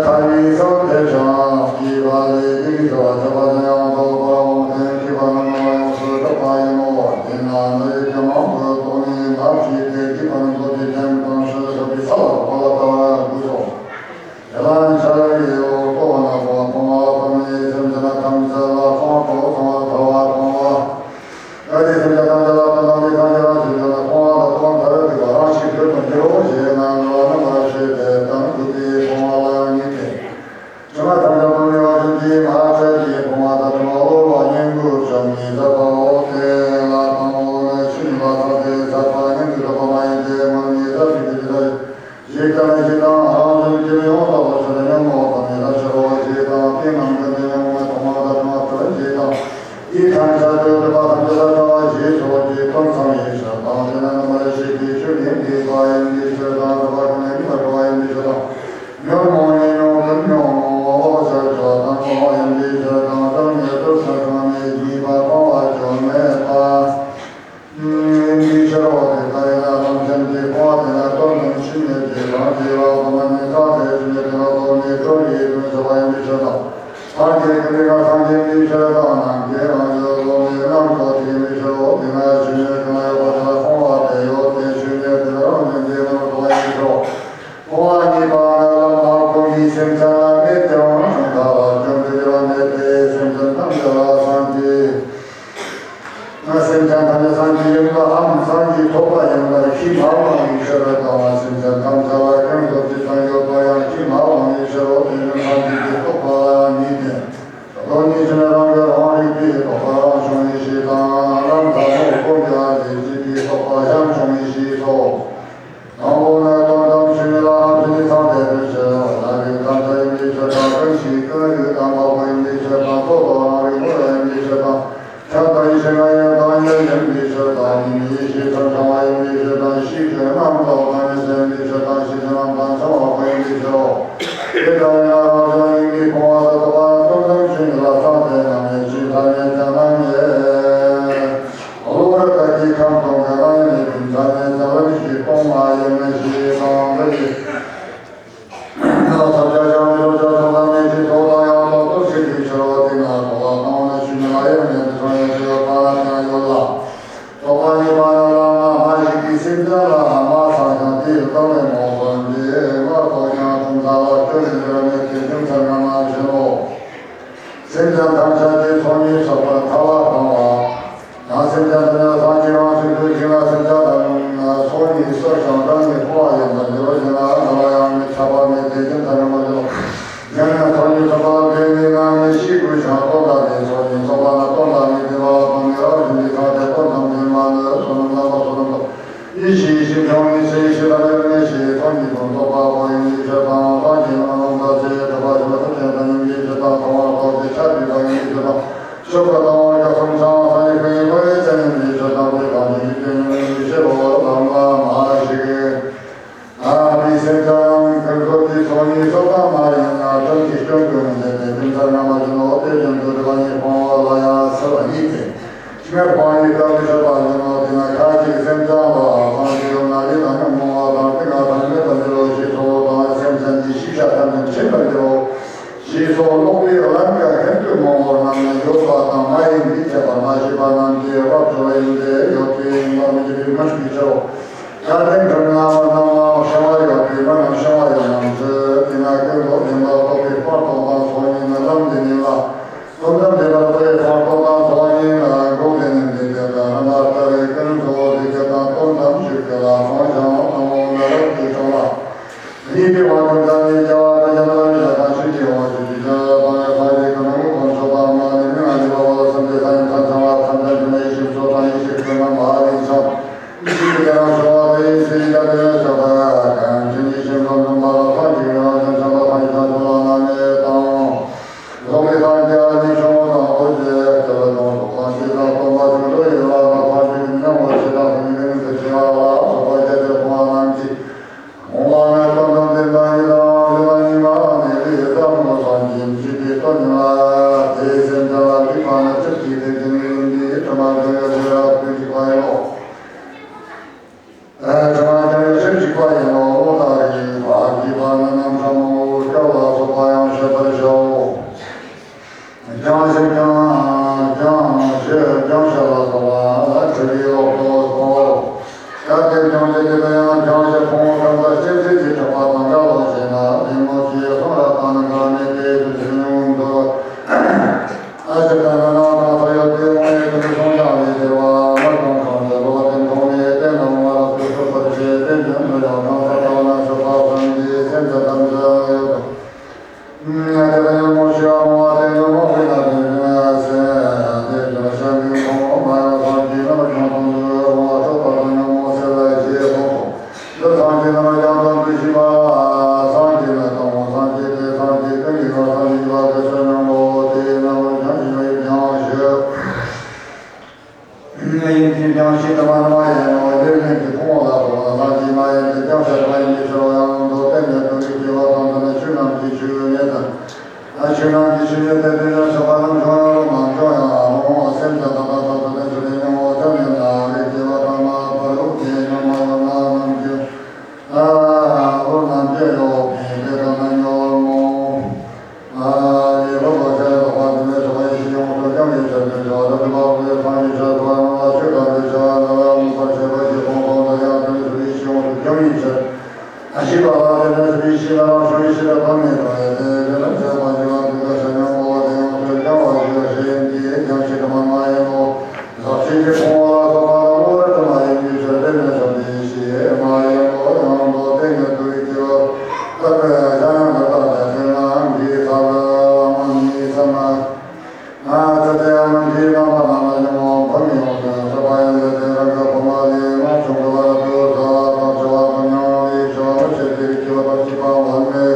ཐ་མི་སང་དེ་ཞང་སྐྱེས་པ་ལས་ཀྱི་རིགས་ལ་ཁྱབ་པ་དེ་ཡང་དོག་པ་འོང་དེ་སྐྱེས་པ་རྣམས་ལ་ཡོངས་སུ་གྲགས་པ་ཡིན་ནོ། དེས་ན་འདི་ཡི་ཀྱང་མང་དུ་རྟོགས་ནས་མ་སྐྱེས་ཏེ་སྐྱེས་པ་རྣམས་ཀྱི་ཁྱིམ་དང་ཕྱི་ཐོབ་པའི་ས་ལ་གོ་ལ་ལྟ་བར་དགོས་སོ། དེ་ལ་འཆར་བའི་འོག་ཏུ་ན་གོ་མཐོང་བ་ཐོབ་ནས་སེམས་ཅན་ཐམས་ཅད་ལ་གང་དུ་གང་བ་ཐ་བ་གང་བ། གལ་ཏེ་སེམས་ཅན་ཐམས་ཅད་ལ་དོན་དམ་པའི་སངས་རྒྱས་རང་བཞིན་དུ་ན་མཐོང་བ་དང་མཐོང་ཐར་དུ་བ་རང་ཞིག་བོད་དུ་འགྱུར་རོ་ཞེ་ན་འགྲོ་བ་རྣམ་པར་ཤེས་པའི་དོན་དུ་དེའི་མཐོང་བ་ལ་ཡང་ཉིད་དེ། བྱེ་མ་ཐམས་ཅད་སྟོང་ཉིད་བ་ཅན་གྱི་མ་ཆད་ཀྱི་མཐོང་བ་དང་མཐོང་བ་གློ་བ་སྙིང་པོ་བྱང་ཉིད་ཟབ་པའོ། དེ་ལ་དང་པོ་ནི་ཆོས་ཉིད་ལ་སོགས་ཏེ་ཟབ་པ་སྙིང་པོའི་ཐོབ་པ་མ་ཡིན་ཏེ་མངོན་ཉིད་ཟབ་པའི་དེ་ལ། ཞེས་བཀའ་ལ་ཞེས་དང་ཧང་ཞེས་ཀྱི་ཡོངས་སུ་རྫོགས་ཕྱིར་ཉོན་མོངས་དང་ནི་རབ་ཕྱིར་རོ་ཞེས་དང་། དེ་རྣམས་ཀུན་ཏུ་ཉོན་མོངས་མི་མཐོང་བ་དང་མཐོང་བ་ཕྱིར་ཞེས་དང་། དེ་ཐམས་ཅད་དུ་སྒྲིབ་པ་ཐམས་ཅད་དག་བྱ་བ་ཞེས་སོགས་ཀྱི་དོན་ཚང་བའི་ཕྱིར་དང་། དེ་ནི་རྣམ་པར་ཤེས་པའི་ཆོས་ཉིད་འདས་པ་ཡིན་པའི་ཕྱིར་དང་། སྒྲིབ་པ་ཀུན་ནས་མི་འདག་པ་ཡིན་པའི་ཕྱིར་དང་། ཉོན་མོངས་ཉོན་མོངས་ཀུན་ཉོན་མོངས་འོག་ཕྱིར་ཆོས་དང་སྤོང་བ་ཡིན་པའི་ཕྱིར་དང་། གྲངས་ངེས་དུ་ཆ་ཚང་ནས་གཉིས་པ་སྤོང་བ་ཅུང་མེད་པ། ཡིན་པའི་ཕྱིར་རོ། དེ་ལྟ་ཡིན་ན་རང་བཞིན་གྱིས་སྤོང་བ་དེ་ལ་དོན་དམ་ཆོས་ཉིད་ཀྱི་རང་རྒྱལ་ལ་གོམས་ནས་ཐ་དད་ཆོས་ཉིད་དེ་ལ་རྫོགས་ནས་གྲོལ་བའི་དོན་བྱ་བ་ཡིན་པའི་ཕྱིར་དང་། སངས་རྒྱས་ཀུན་དེ་ལ་སངས་རྒྱས་ཡིན་པའི་ཕྱིར་དང་། ནམ་མཁའི་རང་བཞིན་རྫོགས་ནས་རྣམ་རྟོག་དེ་ཡིན་པའི་ཕྱིར་རོ། དེས་ན་ཆོས་ཉིད་ཀུན་ལ་ཡོད་པ་དེ་ལ་སྤོང་བ་དེ་ཡོད་དེ། ཆོས་ཉིད་དེ་ལ་རང་བཞིན་གྱིས་རྣམ་རྟོག་པ་ཡིན་པའི་ཕྱིར་རོ། སྤོང་བ་གཉིས་པ་ནི་བླ་མ་ཀུན་གྱིས་སེམས་ཅན་ལ་མེད་ཀྱང་གང་དག་ལ་སྐྱོན་དུ་འགྱུར་བ་མེད་དེ། སེམས་ཅན་ཐམས་ཅད་ལ་སངས་རྒྱས། སེམས་ཅན་ཐམས་ཅད་སངས་རྒྱས་ཡིན་པའམ་སངས་རྒྱས་ཐོབ་པ་ཡིན་པར་ཤེས་མ་འོང་བའི་ཕྱིར་དང་། སེམས་ཅན་ཐམས་ཅད་ལ་ཀུན་རྫོབ་ཀྱི་དོན་ཡོད་པར་ཡང་ཤེས་མ་འོང་བའི་ཕྱིར་རོ། དེ་ནི་སངས་རྒྱས་ཀྱི་རྟོགས་པ་ལ་ཡང་ཉིད་དེ། རྟོགས་ནས་ཕྱིར་རང་གི་རང་རིག་པའི་རྟོགས་པ་རང་བྱུང་བའི་ཕྱིར་དང་། ལམ་ཟབ་མོ་སྒོམ་པའི་ལས་བྱེད་པའི་རྟོགས་པ་གཞན་བྱུང་བའི་ཕྱིར་རོ། དང་པོ་ནི་དོན་དམ་ཆོས་ཉིད་ལ་རང་བཞིན་ནི་ཚང་སྟེ་དོན་ཕྱིར་རོ། ལ་རིགས་ཐམས་ཅད་ཡིན་པའི་ཕྱིར་དང་། ཀུན་གཞི་ཀུན་རིག་དང་འཕགས་པ་ཡིན་པའི་ཕྱིར་དང་། རྟོག་པ་རང་རིག་ངོ་བོ་ཡིན་པའི་ཕྱིར་དང་། ཁྱབ་པའི་ཕྱིར་ན་ཡང་དང་ཉིད་ཡིན་པའི་ཕྱིར་དང་། ཉིད་ཡེ་ཤེས་ཐབས་འཆང་བ་ཡིན་པའི་ཕྱིར་དང་། ཤེས་བྱའི་རྣམ་རྟོག་དང་ཉིད་ཡིན་པའི་ཕྱིར་དང་། ཤེས་བྱའི་རྣམ་རྟོག་འཆང་བ་པོ་ཡིན་པའི་ཕྱིར་རོ། དེ་ལྟར་ཡང་རང་བྱུང་སྙིང་པོའི་སྤོང་བ་དང་རྟོགས་པ་དོན་དམ་ཆོས་ཉིད་ལ་ཚང་སྟེ་རྣམ་དབྱེ་ཕྱིར་ཐ་སྙད་ཀྱང་རྣམ་དབྱེ། གློ་བུར་དག་གི་ཁམས་སྟོང་གི་རང་ཡུལ་ནས་ཀུན་ཚང་ནས་ཀྱང་རིམ་བཞིན་སྟོང་མ་ཡིན་ཞེས་དང་། འདི་ཡི་ཐབས་ཆགས་ཀྱང་མི་རྟོག་ཀྱང་ཐོག་མཐའ་མེད་ཅིང་ཐོག་མཐའ་ཡང་ལོག་རྟོག་བྱེད་པའི་ཕྱིར་རོ། དེས་ན་ཐོག་མཐའ་སྟོང་ནི་ཆོས་ཉིད་ལ་ཡང་མེད་པའི་ཚོགས་ཡང་ཡོད་པ་ཡང་ཡོད་ལ། རྟོག་པ་གཉིས་པ་ནི་བླ་མ་སྨྲ་ཞིག་གིས་སེམས་ཅན་ལ་སྨྲ་ཚང་ཞིང་དེའི་སྟོང་ནི་མོ་སོན་ཏེ་མ་རྟོགས་ཀྱང་ཐོག་མཐའ་ལ་སྐྱོན་ནི་འགྱུར་མེད་དེ་རྒྱུ་མཚན་ངོ་མ་བཞིན་ནོ། སེམས་ཅན་ཐམས་ཅད་ཀྱི་ཚོགས་གཉིས་སོགས་པ་ཐ་བ་སྤངས་པ། ཡང་སེམས་ཅན་ཐམས་ཅད་སངས་རྒྱས་རང་བཞིན་དུ་བཞེངས་ལ། སེམས་ཅན་ཐམས་ཚོགས་གཉིས་སོ་ཞིང་གང་གིས་སྤོང་བ་ཡིན་པར་འགྱུར་བ་ཞེ་ན། འདུལ་བ་ཡང་མི་འཆབ་པ་མེད་དེ་རྒྱུ་མཚན་ངོ་མ་བཞིན་ནོ། ཡང་ན་ཚོགས་གཉིས་སོགས་པ་ལ་ཕན་ནི་ན་མི་ཤེས་དགོས་ཤིང་། སྟོང་དང་ནི་ཚོགས་གཉིས་སོགས་པ་ན་སྟོང་དང་ནི་བདེན་པ་སྟོང་ནི་རང་བཞིན་གྱིས་ཚང་སྟེ་དོན་དམ་བདེན་པ་ནི་བསོད་ནམས་རྣམ་པ་བསོད་ནམས་དང་། ཡེ་ཤེས་ཡེ་ཤེས་འབྱུང་བའི་ཚེ་ཡེ་ཤེས་ལ་ཡོད་མེད་ཞེས་ཚོགས་གཉིས་སུ་རྟོག་པ་པོ་ཡིན་པའི་ཕྱིར་དང་། སངས་རྒྱས་རྣམས་ལ་ཟེར་སྒྲུབ་པ་ཞིག་ལ་ཐུགས་རྗེ་དང་ཡིན་པའི་ཕྱིར་དང་། ཚང་བར་རྟོགས་ཏེ་ཁྱབ་པའི་བར་ཡིན་པའི་ཕྱིར་དང་། ཆོས་པ་དང་བར་གྱི་གསུམ་ཚང་སངས་རྒྱས་ཀུན་གྱི་ཐུགས་རྗེ་ཅན་ཡིན་པའི་ཕྱིར་དང་། དེ་དང་ཉིད་ཀྱི་ཡོན་ཏན་ཡིན་པའི་ཕྱིར་རོ། ལམ་ལ་མ་ཞིག་ཨ་ནི་སེམས་ཅན་ཀུན་རྫོབ་ཀྱི་ཚོགས་གཉིས་སོགས་པ་མ་ཡིན་ན་དོན་གྱི་སྐྱོན་ཀུན་མཛད་པའི་རྒྱུ་མཚན་སྔ་མ་བཞིན་ནོ། དེ་བཞིན་དུ་སྒྲིབ་པ་གཉིས་སྤོང་བ་ལ་ཡང་སྲིད་པ་ཉིད་དེ། ཕྱི་མའི་སྤང་བའི་སྐབས་སུ་བཤད་པ་ཡིན་ནོ། དེས་ན་ཁ་ཅིག་སེམས་ཅན་ལ་སངས་རྒྱས་ཡོད་ན་ལས་དང་ཉོན་མོངས་པ་དང་ཏིང་ངེ་འཛིན་མེད་པར་འགྱུར་རོ་ཞེས་སོགས་དང་། སེམས་ཅན་གྱི་ཤེས་བྱ་ཐམས་ཅད་མཁྱེན་པར་འགྱུར་རོ་ཞེས་སོགས་ཀློག་པའི་ཀླན་ཀ་ཧན་ཏུ་མང་པོ་རྣམས་ནི་ཡོད་པ་དང་མ་ཡིན་མི་འཐད་པར་མ་ཤེས་པ་རྣམས་ཀྱི་རབ་འབྱོར་ཡིན་ཏེ། ཡོད་པའི་ཡིན་པར་མི་འགྱུར་བའི་མངོན་ཤེས་ཀྱི་ཕྱིར་རོ། ཡང་དེ་འཕྲོས་ན་རྣམ་སྨིན་ཤེས་པ་ཡོད་པའི་མི་རྣམས་ཤེས་པ་ཡོད་རྣམས་སུ། དེས་ན་ཀུན་རྫོབ་ཡིན་པར་རྟོགས་པའི་སྤངས་རྟོགས་དང་ཚོགས་གཉིས་ནི་ལམ་འདི་ཉིད་ལ། དོན་དམ་བདེན་པར་རྟོགས་པའི་སྤངས་རྟོགས་དང་ཚོགས་གཉིས་ལ་འགོག་བདེན་ནི་འདི་དེ་ལྟར་རྣམ་པར་ལྟ་བའི་ཀུན་རྫོབ་འདི་སྐད་དང་། དོན་དམ་ཆོས་སྐད་ལ་སོང་ཞིང་སྣང་བ་ནི་རབ་ཏུ་བྱུང་ལ། གཉིས་པའི་དབང་དུ་བཏང་ནས་རྒྱལ་བ་དང་རྒྱལ་བ་རིན་ཆེན་དང་ཆོས་ཀྱི་དབང་ཕྱུག་གི་ཞིང་དང་ཡང་ས་ཡི་ཀུན་སློང་དང་མཆོད་པ་མ་ནི་མི་ང་ལུས་པ་བ་ལ་སེམས་ཅན་ཐམས་ཅད་ཐམས་ཅད་ཀྱི་ཡེ་ཤེས་གཙོ་དང་ཡེ་ཤེས་ཀུན་རྣམ་པ་རིན་ཆེན་ཡེ་ཤེས་ཀྱི་རང་བྱུང་བ་དང་ཡེ་ཤེས་ཀྱི་ཡ་དེ་ལ་ཤ་སྟག་གང་ཞིག་ཡེ་ཤེས་ཀུན་རྣམ་པ། ཡིན་ཅིང་ཀྱང་ཤིན་ཏུ་མ་ནུ་མ་ཡིན་ནོ། ལས་ལན་གྱི་ཕུང་པོ་ལ་སོགས་པ་ལྷག་གིས་མ་ཡིན་ཏེ། ཀྱང་ཤེས་པ་ཡིན་གྱི་ཕྱིར་རོ། ཡང་མདོ་བསྟན་ནས་དོན་གྱི་སྐྱེ་བ་དང་། དེ་ནི་ཆོས་རྣམས་ཀྱི་ཆོས་ཉིད་དང་། ཆོས་རྣམས་ཀྱི་ཆོས་ཉིད་དེ་དེ་ལས་ཆགས་པ་རྣམས་བྱུང་ཡང་རུང་མ་བྱུང་ཡང་རུང་། སེམས་ཅན་དང་བདག་ཏུ་ལྡན་ཕྱིར་ཏེ། ཉོན་མོངས་ཆ་མེད་ན་རིགས་སྐྱེ་བ་དང་མ་བར་དུ་སྐྱེ། ཉོན་མོངས་ཡོད་ན་རྣམས་སྐྱེ། ཨ་འོ་རྣམས་སྐྱེ་ཡོད་པས་དེ་དག་ནི་ཉོན་མོངས། ཨ་ཡེ་ལོ་ལོ་ཤ་ཡ་ལོ་པ་དེ་ལས་སོགས་པ་ཡེ་ཤེས་ཡོངས་སུ་སྦྱང་བའི་ཕྱིར་དེ་བྱ་བ་དེ་མ་བུ་ཡི་སངས་རྒྱས་ཆོས་ཐོབ་པ་རྣམས་ལ་ཆོས་དང་འདི་བྱ་བ་ནི་ལ་མོས་པར་བྱེད་པ་ཞེས་སྟོང་ཕྲག་དང་ཡང་དེ་ལས་སོགས་ཡེ་ཤེས་ཡོངས་སུ་སྦྱང་བའི་ཕྱིར། ཨ་ཤི་བ་ལ་དེ་ལས་སོགས་ཡེ་ཤེས་ལ་རང་བྱུང་ཡེ་ཤེས་ལ་ཐོགས་མེད་དང་ཡང་དེ་ལས་ལ་ཆགས་པ་ཞི་བ་འདུལ་བའི་ཕྱིར་ཉོན་མོངས་པ་དེ་ཡོངས་སུ་སྦྱང་བ་ཞེས་པ་ཞིག་ཡིན་གྱི། ཡང་ཤིན་ཏུ་མ་ནུ་མ་ཡིན་ནོ། ལག་ཤེས་ཀྱི་ཕུང་པོ་ལ་སོགས་པ་ལ་བློ་རབ་ཏུ་མ་ཡིན་པའི་ཕྱིར་དེ་ནི་བསམ་པའི་ཤེས་མ་ཡིན་ནོ། ཡང་མདོ་བསྟན་ནས་དུ་རིགས་ཀྱི་བར་དག་པའི་ཤ་ཡང་དུ་བཏགས་ཏེ་དེ་རྣམས་ཀྱི་ཐབས་ལམ་ནི་བསམ་ན། ཨ་ཙི་ཙི་ཡང་མི་འདིའི་རྣམ་པ་རྣམས་ལ་ཉོན་མོངས་ཕོ་མོ་ཡོངས་སུ་རྫོགས་པ་ཡིན་ཏེ། དེ་རང་གི་ཕོ་མོ་ལས་རྣམ་བྱུང་གི་བར་དུ་ཟ་བ་དང་འཆི་བ་དང་མྱང་བའི་འཆི་བ་མི་ཤེས་པའི་སྐྱེ་བ་དང་སྐྱེས་པ་མ་ནུས།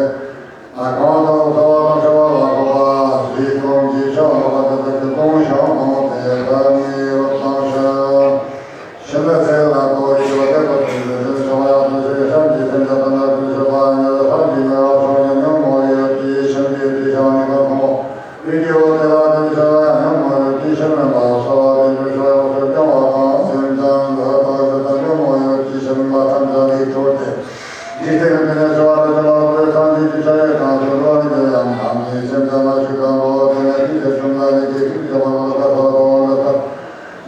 ཨ་གང་དུ་ཟ་བ་དང་འཆི་བ་ལ་སོགས་པ་ལུས་སྟོབས་ཀྱིས་ཆ་ལག་པ་དེ་དག་གི་ལྟུང་བཤགས་སྤོང་སྟེ་ལྷ་མིའི་རོ་དང་ཤ་ཤིན་ཏུ་ཚེ་ལ་ལྟོ་ཡིས་བདེ་བ་སྟེར་བར་འདོད་པའི་ཕྱིར་བྱ་བ་ཡང་དུ་ཞུགས་པའི་བསམ་གྱིས་སེམས་ཅན་དང་ནི་དུ་ཞུགས་པ་ཉིད་ལ་ལྷག་གི་མེད་པ་བྱུང་ཞིང་ཉོན་མོངས་ཡོད་དེ་ཤིན་ཏུ་དེ་ཤ་ནི་གང་མོ། ལུས་ཀྱི་འོ་དེ་ལ་དུ་ཞུགས་པ་ཉོན་མོངས་ཡོད་དེ་ཤ་མེད་པ་སོ་བ་དེ་དུ་ཞུགས་པ་ཡོངས་སུ་སྦྱང་བ་དང་། སེམས་ཅན་ལ་ལྟོ་ཞུགས་དང་ཉོན་མོངས་ཡོད་དེ་ཤ་མེད་པ་ཐམས་ཅད་ལས་གྲོལ་ཏེ། འཇིག་རྟེན་གྱི་ནས་འཆི་བ་དང་འཆི་བ་ལ་སོགས་པའི་སངས་རྒྱས་ཀྱི་ཆ་ཡོད་དང་དུ་འགྲོ་བའི་འདོད་ཡང་དམ་ནི་སེམས་ཅན་ལ་ཞུགས་དང་འགྲོ་བ་དེ་ནས་འཇིག་རྟེན་གསུམ་ལ་ལས་ཀྱི་ཚུལ་བྱ་བ་ལ་ལྟ་ཐོག་ལ་ལྟ།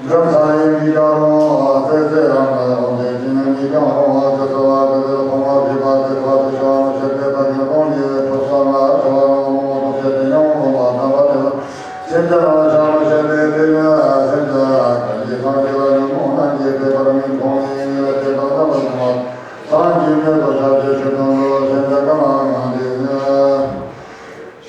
འཛམ་ས་ཡིན་གྱི་ཀྱང་རུང་བ་ཚེ་ཚེ་རང་ལ་འོང་སྟེ་ཅི་ནས་ནི་ཀྱང་རུང་བ་ཚེ་ཚེ་བ་དེ་ཚེ་ཕོ་མོ་བྱིས་པ་དེ་ཚེ་བ་དེ་ཤ་བ་མི་ཤེས་ཏེ་བདག་གིས་ལྟུང་བའི་ཕོ་ས་ང་ཚེ་བ་རང་ལ་མོ་མོ་དང་བཅས་ཏེ་ཉོན་མོངས་པ་དམ་པ་དེ་ལ་སེམས་ཅན་རང་ལ་ཆགས་མི་ཤེས་ཏེ། དེ་ནས་སེམས་ཅན་གང་གིས་སངས་རྒྱས་ལ་ཉོན་མོངས་རྣམས་ཀྱིས་དེ་བར་མི་མཐོང་བའི་ཉེ་བའི་དེ་དག་རྣམ་པར་སྣང་བ་སངས་རྒྱས་མེད་དོ། ཆགས་ཆེ་ཆོས་དང་འགྲོ་སེམས་ཅན་གང་ལ་ང་དེ་ནས།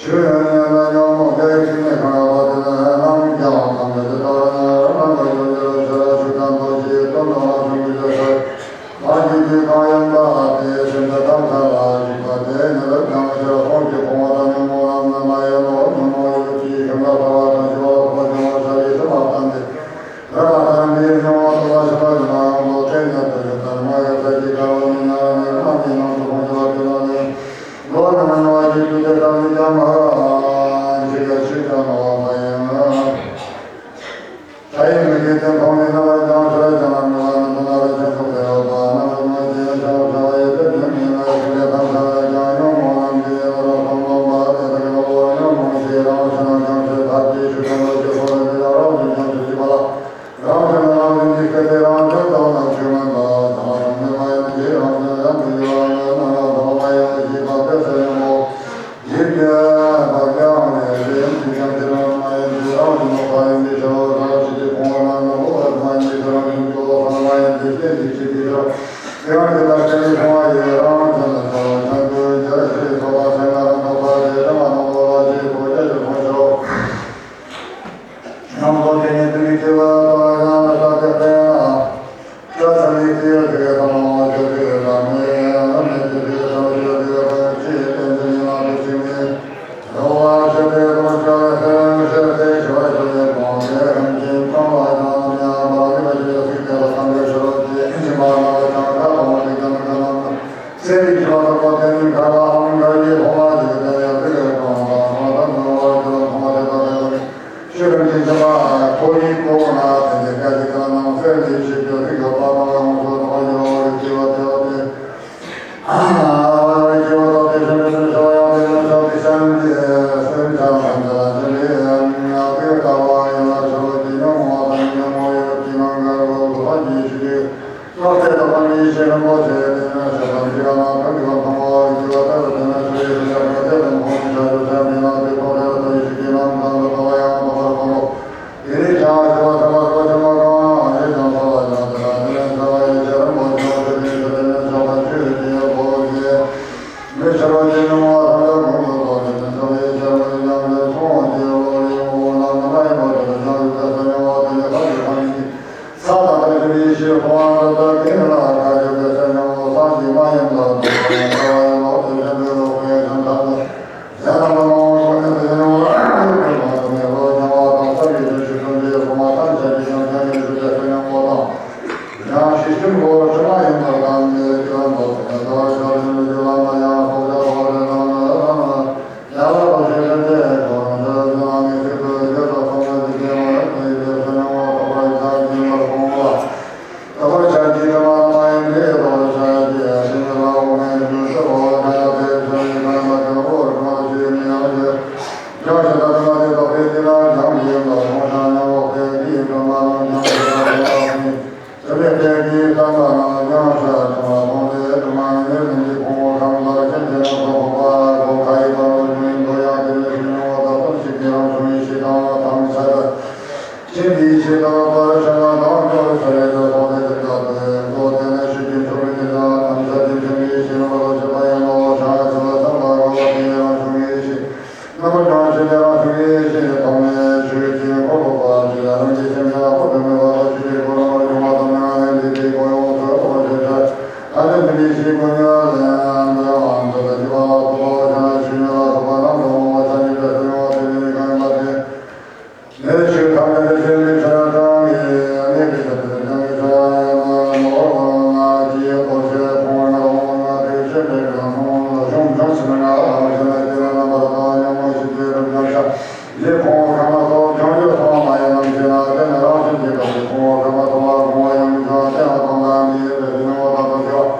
ཆོས་ཉན་ན་ཉོན་མོངས་སྐྱེ་བའི་ཕྱིར་ནི་གང་ལ་བ་དེ་ནི་རྣམ་རྒྱལ་བ་ཐམས་ཅད་ཀྱི་ལྟ་བ་ཉན་རྣམ་པར་འཇོག་འགྱུར་ཕྱིར་ཆོས་དང་མདོ་ཆོས་དོན་དང་ལ་བྱུང་གི་ཆོས་ལ་ཐམས་ཅད་ཀྱི་གང་ཡིན་པ་དེ་སེམས་ཅན་ཐམས་ཅད་ལ་ཞིག་པ་དེ་ཉིད་རབ་སྦྱངས་ཕྱིར་ལྟུང་གི་ཕུང་པོ་དང་ཉོན་མོངས་རྣམས་ནི་མ་ཡིན་ནོ། ཉོན་མོངས་ཡོད་ཀྱི་ཤིང་རྟ་ལྟ་བ་དང་ཞི་བ་ལྟ་བ་ཉོན་མོངས་ཤ་ལས་སེམས་མ་བརྟེན་ཏེ། རབ་མ་བརྟེན་པའི་ཉོན་མོངས་ལྟ་བ་ཞིག་པ་ཡིན་ནའང་མདོ་བསྟན་ནས་དེ་ལྟར་མ་ཡོད་ཚད་ཀྱི་དགའ་བ་ནི་ཉམས་ནས་རྣམ་སྨིན་ནང་དུ་ལྷུང་བྱ་བ་དེ་ལ་ནི། མདོ་ནི་མ་ཡིན་པ་ཞིག་ཏུ་དེ་ལྟར་མི་འགྱུར་མ། འཇིག་པའི་ཕྱིར་ཀྱང་ནོར་བ་ཡིན། ལྷ་ཡི་མིག་གིས་དེ་མཐོང་ནས་རྣ་བས་ཀྱང་ཚུལ་ཅན་ལ་མི་བ་ནི་མི་ན་རེ་ཆེན་པོ་དེ་ཡོད་པ་རྣམས་ཀྱི་མ་ཡིན་ཞིང་བྱ་བ་ཡི་དེ་ཉིད་མིན་ལ་ཞིག་ལས་ཐམས་ཅད་ལ་ཀྱང་ཉོན་མོངས་རྣམས་ཀྱི་ཡིན་ནོ། སྟོང་པ་དེ་དག་གི་ལོག་པར་ཉོན་མོངས་ཤེས་རང་ཕྱིར་ན་ཀྱང་ཆོས་ཐབས་ཀྱི་ཆོས་དང་ལོག་གི་ཕུང་པོ་དེ་ལ་རང་བཞིན་ཀྱང་ཆོས་ཅིག་པ་ལ། རང་བཞིན་རང་བཞིན་གྱིས་སྐད་དེ་རང་བཞིན་དུ་ན་ཆོས་མིན་པ་ཐ་མ་ཐ་མ་མེད་པ་ཡིན་གྱི། རང་བཞིན་ཡང་དུ་ཡོད་པ་ནི་རྣམ་པར་ཐ་མ་མ་ཡིན་པ་ཞེས་པ་དེ་ཚེ་ཡང་མོ། ཡིད་ཀྱི་བག་ཡངས་ལས་གཞན་ཅིས་ཀྱང་དེ་རང་མ་ཡིན་ཏེ། རང་བཞིན་ལོག་པ་ཡིན་པའི་ཕྱིར་རོ། རང་བཞིན་གྱི་ཕུང་པོ་རྣམས་ནི་ལོག་པར་མ་ཡིན་པའི་ཕྱིར། རང་བཞིན་གྱི་ལོག་པ་མ་ཡིན་ཏེ་གཞན་ཅིག་བྱེད་པའི་ཕྱིར། དེ་ཡང་དེ་ལ་སྐྱེ་བའི་ཕུང་པོ་ཡི་རང་བཞིན་ལ་ཐལ་བ་ཅན་དུ་འགྱུར་ཞེས་སོགས་པ་ཚད་མ་རང་རྟོགས་པ་དེ་ཚད་མ་རྣམས་ལོག་པར་བྱེད་དོ་ཞེས་པའི་ཕྱིར་རོ། ཡང་མདོ་དེ་ཉིད་དུ་མི་སྐྱེ་བ་དང་ཡང་ལ་ལྟ་སྟེ་སྟེ། ལྟ་ཚུལ་ནི་དེ་ཡང་དེ་ལྟ་མ་བ་ཞེས་དེ་ལྟ་མེད་ཡང་མེད་ཅེས་དེ་ལྟ་བ་ཞེས་དེ་ལྟ་ཅེས་བསྟན་ཏེ་ཉི་མ་དེ་ཚིག་ནི་རོ་བ་ཞེས་དེ་ལྟ་བ་ཞེས་དེ་ཞེས་པ་ཞེས་པའི་གོང་དེ་ཧམ་ཅིང་གང་བ་ཡང་ཡང་བ་རི་བ་ཞེས་ཚིག་དེ་ལ་ཐམས་ཅད་ཤོར་ཏེ་ཉི་མ་ལ་བ་ཀྱང་ཁ་དང་བ་དེ་ཀྱང་ཁ་ནང་སེམས་ཀྱི་བྱ་བ་དག་པ་དེ་ནི་ག་ལའང་ག་ཡི་ཕོ་མ་ཞིག་དེ་ཡང་དེ་ལས་གང་དང་གང་དང་གང་བར་གྱུར་པ་ཕོ་མ་དེ་དག་དེ་ལ་ཤེས་རབ་ཀྱི་བྱ་བ་ཐོ་ཡིག་གོ་ན་དེ་ནི་སྐད་ཅིག་གང་ནང་གསལ་ལེ་ཤེས་ཀྱི་རིགས་ལ་པ་དང་ཡོངས་སུ་དག་པ་ཡི་རོ་བའི་སྐྱེ་བ་དེ་ལ་དེ། རོ་བའི་སྐྱེ་བ་དག་དེ་ཤེས་རབ་ཀྱི་བྱ་བ་ཡང་དེ་ནི་ཕྱོགས་ཀྱི་སེམས་ཀྱི་སེམས་ཅན་ཐམས་ཅད་ལ་སེམས་ཀྱི་ཡང་དེ་ལྟ་བ་ཡིན་ལ་ཕྱོགས་ཀྱི་ཉོན་མོངས་དང་ཉོན་མོངས་ཡོད་ཀྱི་ནང་གི་རོ་བ་ལྷག་གི་ཤེས་ཀྱི། བློ་གཏད་དང་པ་ནི་ཤེས་རབ་པོ་ཆེ་དེ་ནི་ཤེས་པ་འདི་ཡང་ན་ཀུན་གྱི་ལམ་དང་པོ་ཡི་སྐྱེ་བ་ལྟར་དེ་ནི་ཆོས་ཡི་ཤེས་རབ་པོ་ཆེ་དང་ཁོང་ནི་ཤ་ཆུ་སེམས་ཀྱི་ནང་དུ་ཐོག་རེ་རེ་ཡི་ཤེས་ཀྱི་ལམ་དང་དུ་ལྟ་བ་ཡང་དག་པར་སྟོན་ཏོ། དེ་ནི་བྱ་བ་ཤེས་པ་ཐོས་པ་ཐོས་པ་ཆེན་པོ་གང་ཞིག་ཀྱང་ཐོབ་པ་ཀྱང་དེ་ལ་དེ་ནི་ཤེས་པ་ཡི་ཤེས་རབ་པོ་ཆེ་དེ་ནི་ཤེས་པ་ཆོས་ཀྱི་ཡོན་པོ་ཆེ། མི་ཤེས་པ་ཅན་ཉོན་མོངས་པ་ཐམས་ཅད་ཀུན་ཏུ་རྫོགས་ཏེ་དེ་ནི་ཤེས་པ་ཡི་ཤེས་རབ་པོ་ཆེ་ཉམས་ལེན་མཐོང་བ་དེ་བློ་ཡི་ངོ་བོ་རྣམས་ནི་མ་ཡིན་པ་དེ་ལ་སྦྱང་བའི་བསམ་པ་ཉམས་པ་དེ་ནི་ཁ་ཅིག་ཁ་ཉིད་ཀྱི། ས་དང་ལྟར་གྱུར་པའི་ཡེ་ཤེས་སྤོང་བ་འདི་ལྟར་དེ་ཉིད་ལ་ཁ་ཅིག་གི་སེམས་ཉམས་པོ། ཆེན་པོའི་ཆེད་དུ་པར་ཤ་བ་དང་སྐྱོར་ཚར་རེ་དུ་ཐོག་ནས་ཀྱི་བདག་ཏུ་མགོ་བསྟན་ནས་ཤུགས་ཀྱིས་འཕྲོག་པའི་དེ་དག་ནམ་ས་དེ་ཆེན་པོའི་ཆེད་དུ་མ་ལོ་ཆེ་བ་ཡང་ལོ་ཧྲ་ཆེ་བ་ཐམ་པ་གོ་བ་དེ་ཡང་ཆུང་བའི་ཆེད། རྣམ་པ་ཀྱང་ཆེ་དེ་ཡང་ཆུང་བའི་ཆེད་ནས་ཐོག་ནས་ཆོས་ཀྱི་འཁོར་ལོ་བ་ཆེ་ལ་རང་གི་སེམས་ཀྱང་འཁོར་དུ་མེད་པ་ལ་ཆུ་ལས་སྒོ་རང་བར་འབྱུང་བ་དང་མྱ་ངན་ལས་འདས་པའི་སྒོ་ཡོངས་སུ་རྟོགས་པར་བྱེད་ཅིང་། ཨ་ནི་འདི་ནི་ཤེས་དགོས་ཉག་ལས་ཡང་འདི་ཡང་འདི་ལ་སྐྱེ་བ་ལ་སོགས་པ་བ་ཆེ་ན་ཆོས་ཉིད་ལ་སོགས་པ་རྣམས་དང་མོ་བ་ཆ་ནི་འབྲས་སུ་མྱོང་བ་དེ་ནི་མི་གང་ཡིན་པ་སྟེ། ནས་ཆོས་ཐམས་ཅད་ཀྱི་སེམས་ཀྱི་ཆ་གྲངས་ཀྱི་གནས་པའི་ཆ་དེ་ཀྱང་གི་ཆ་ཡང་ན་ནོར་ལ་ང་ཀྱི་རྡོ་རྗེ་ཕུང་བ་ང་ལ་འོང་ང་དེ་ཆོས་པའི་གང་ཐོང་ལ་ཤོང་ཤོང་ཞིག་ན་ང་ལ་ཞེ་ན་དེ་ན་རྣམ་པར་དང་ཉོན་མོངས་ཤིག་དེ་རུ་ཀྱང་ཤ་ཡེ་ཕུང་བ་ཁ་མ་ཐོབ་ཀྱང་ཡོད་ཐོང་མ་ཡིན་ནམ་ཞེ་ན་དེ་ན་རང་བཞིན་གྱི་སྐབས་སུ་ཕུང་བ་ཁ་མ་ཐོབ་པ་ཕུང་བ་ཡང་ཀྱང་དེ་ན་ཐོང་ལ་འདི་ཡོད་པའི་ཉོན་མོངས་དང་དོ་ཞེས་པ།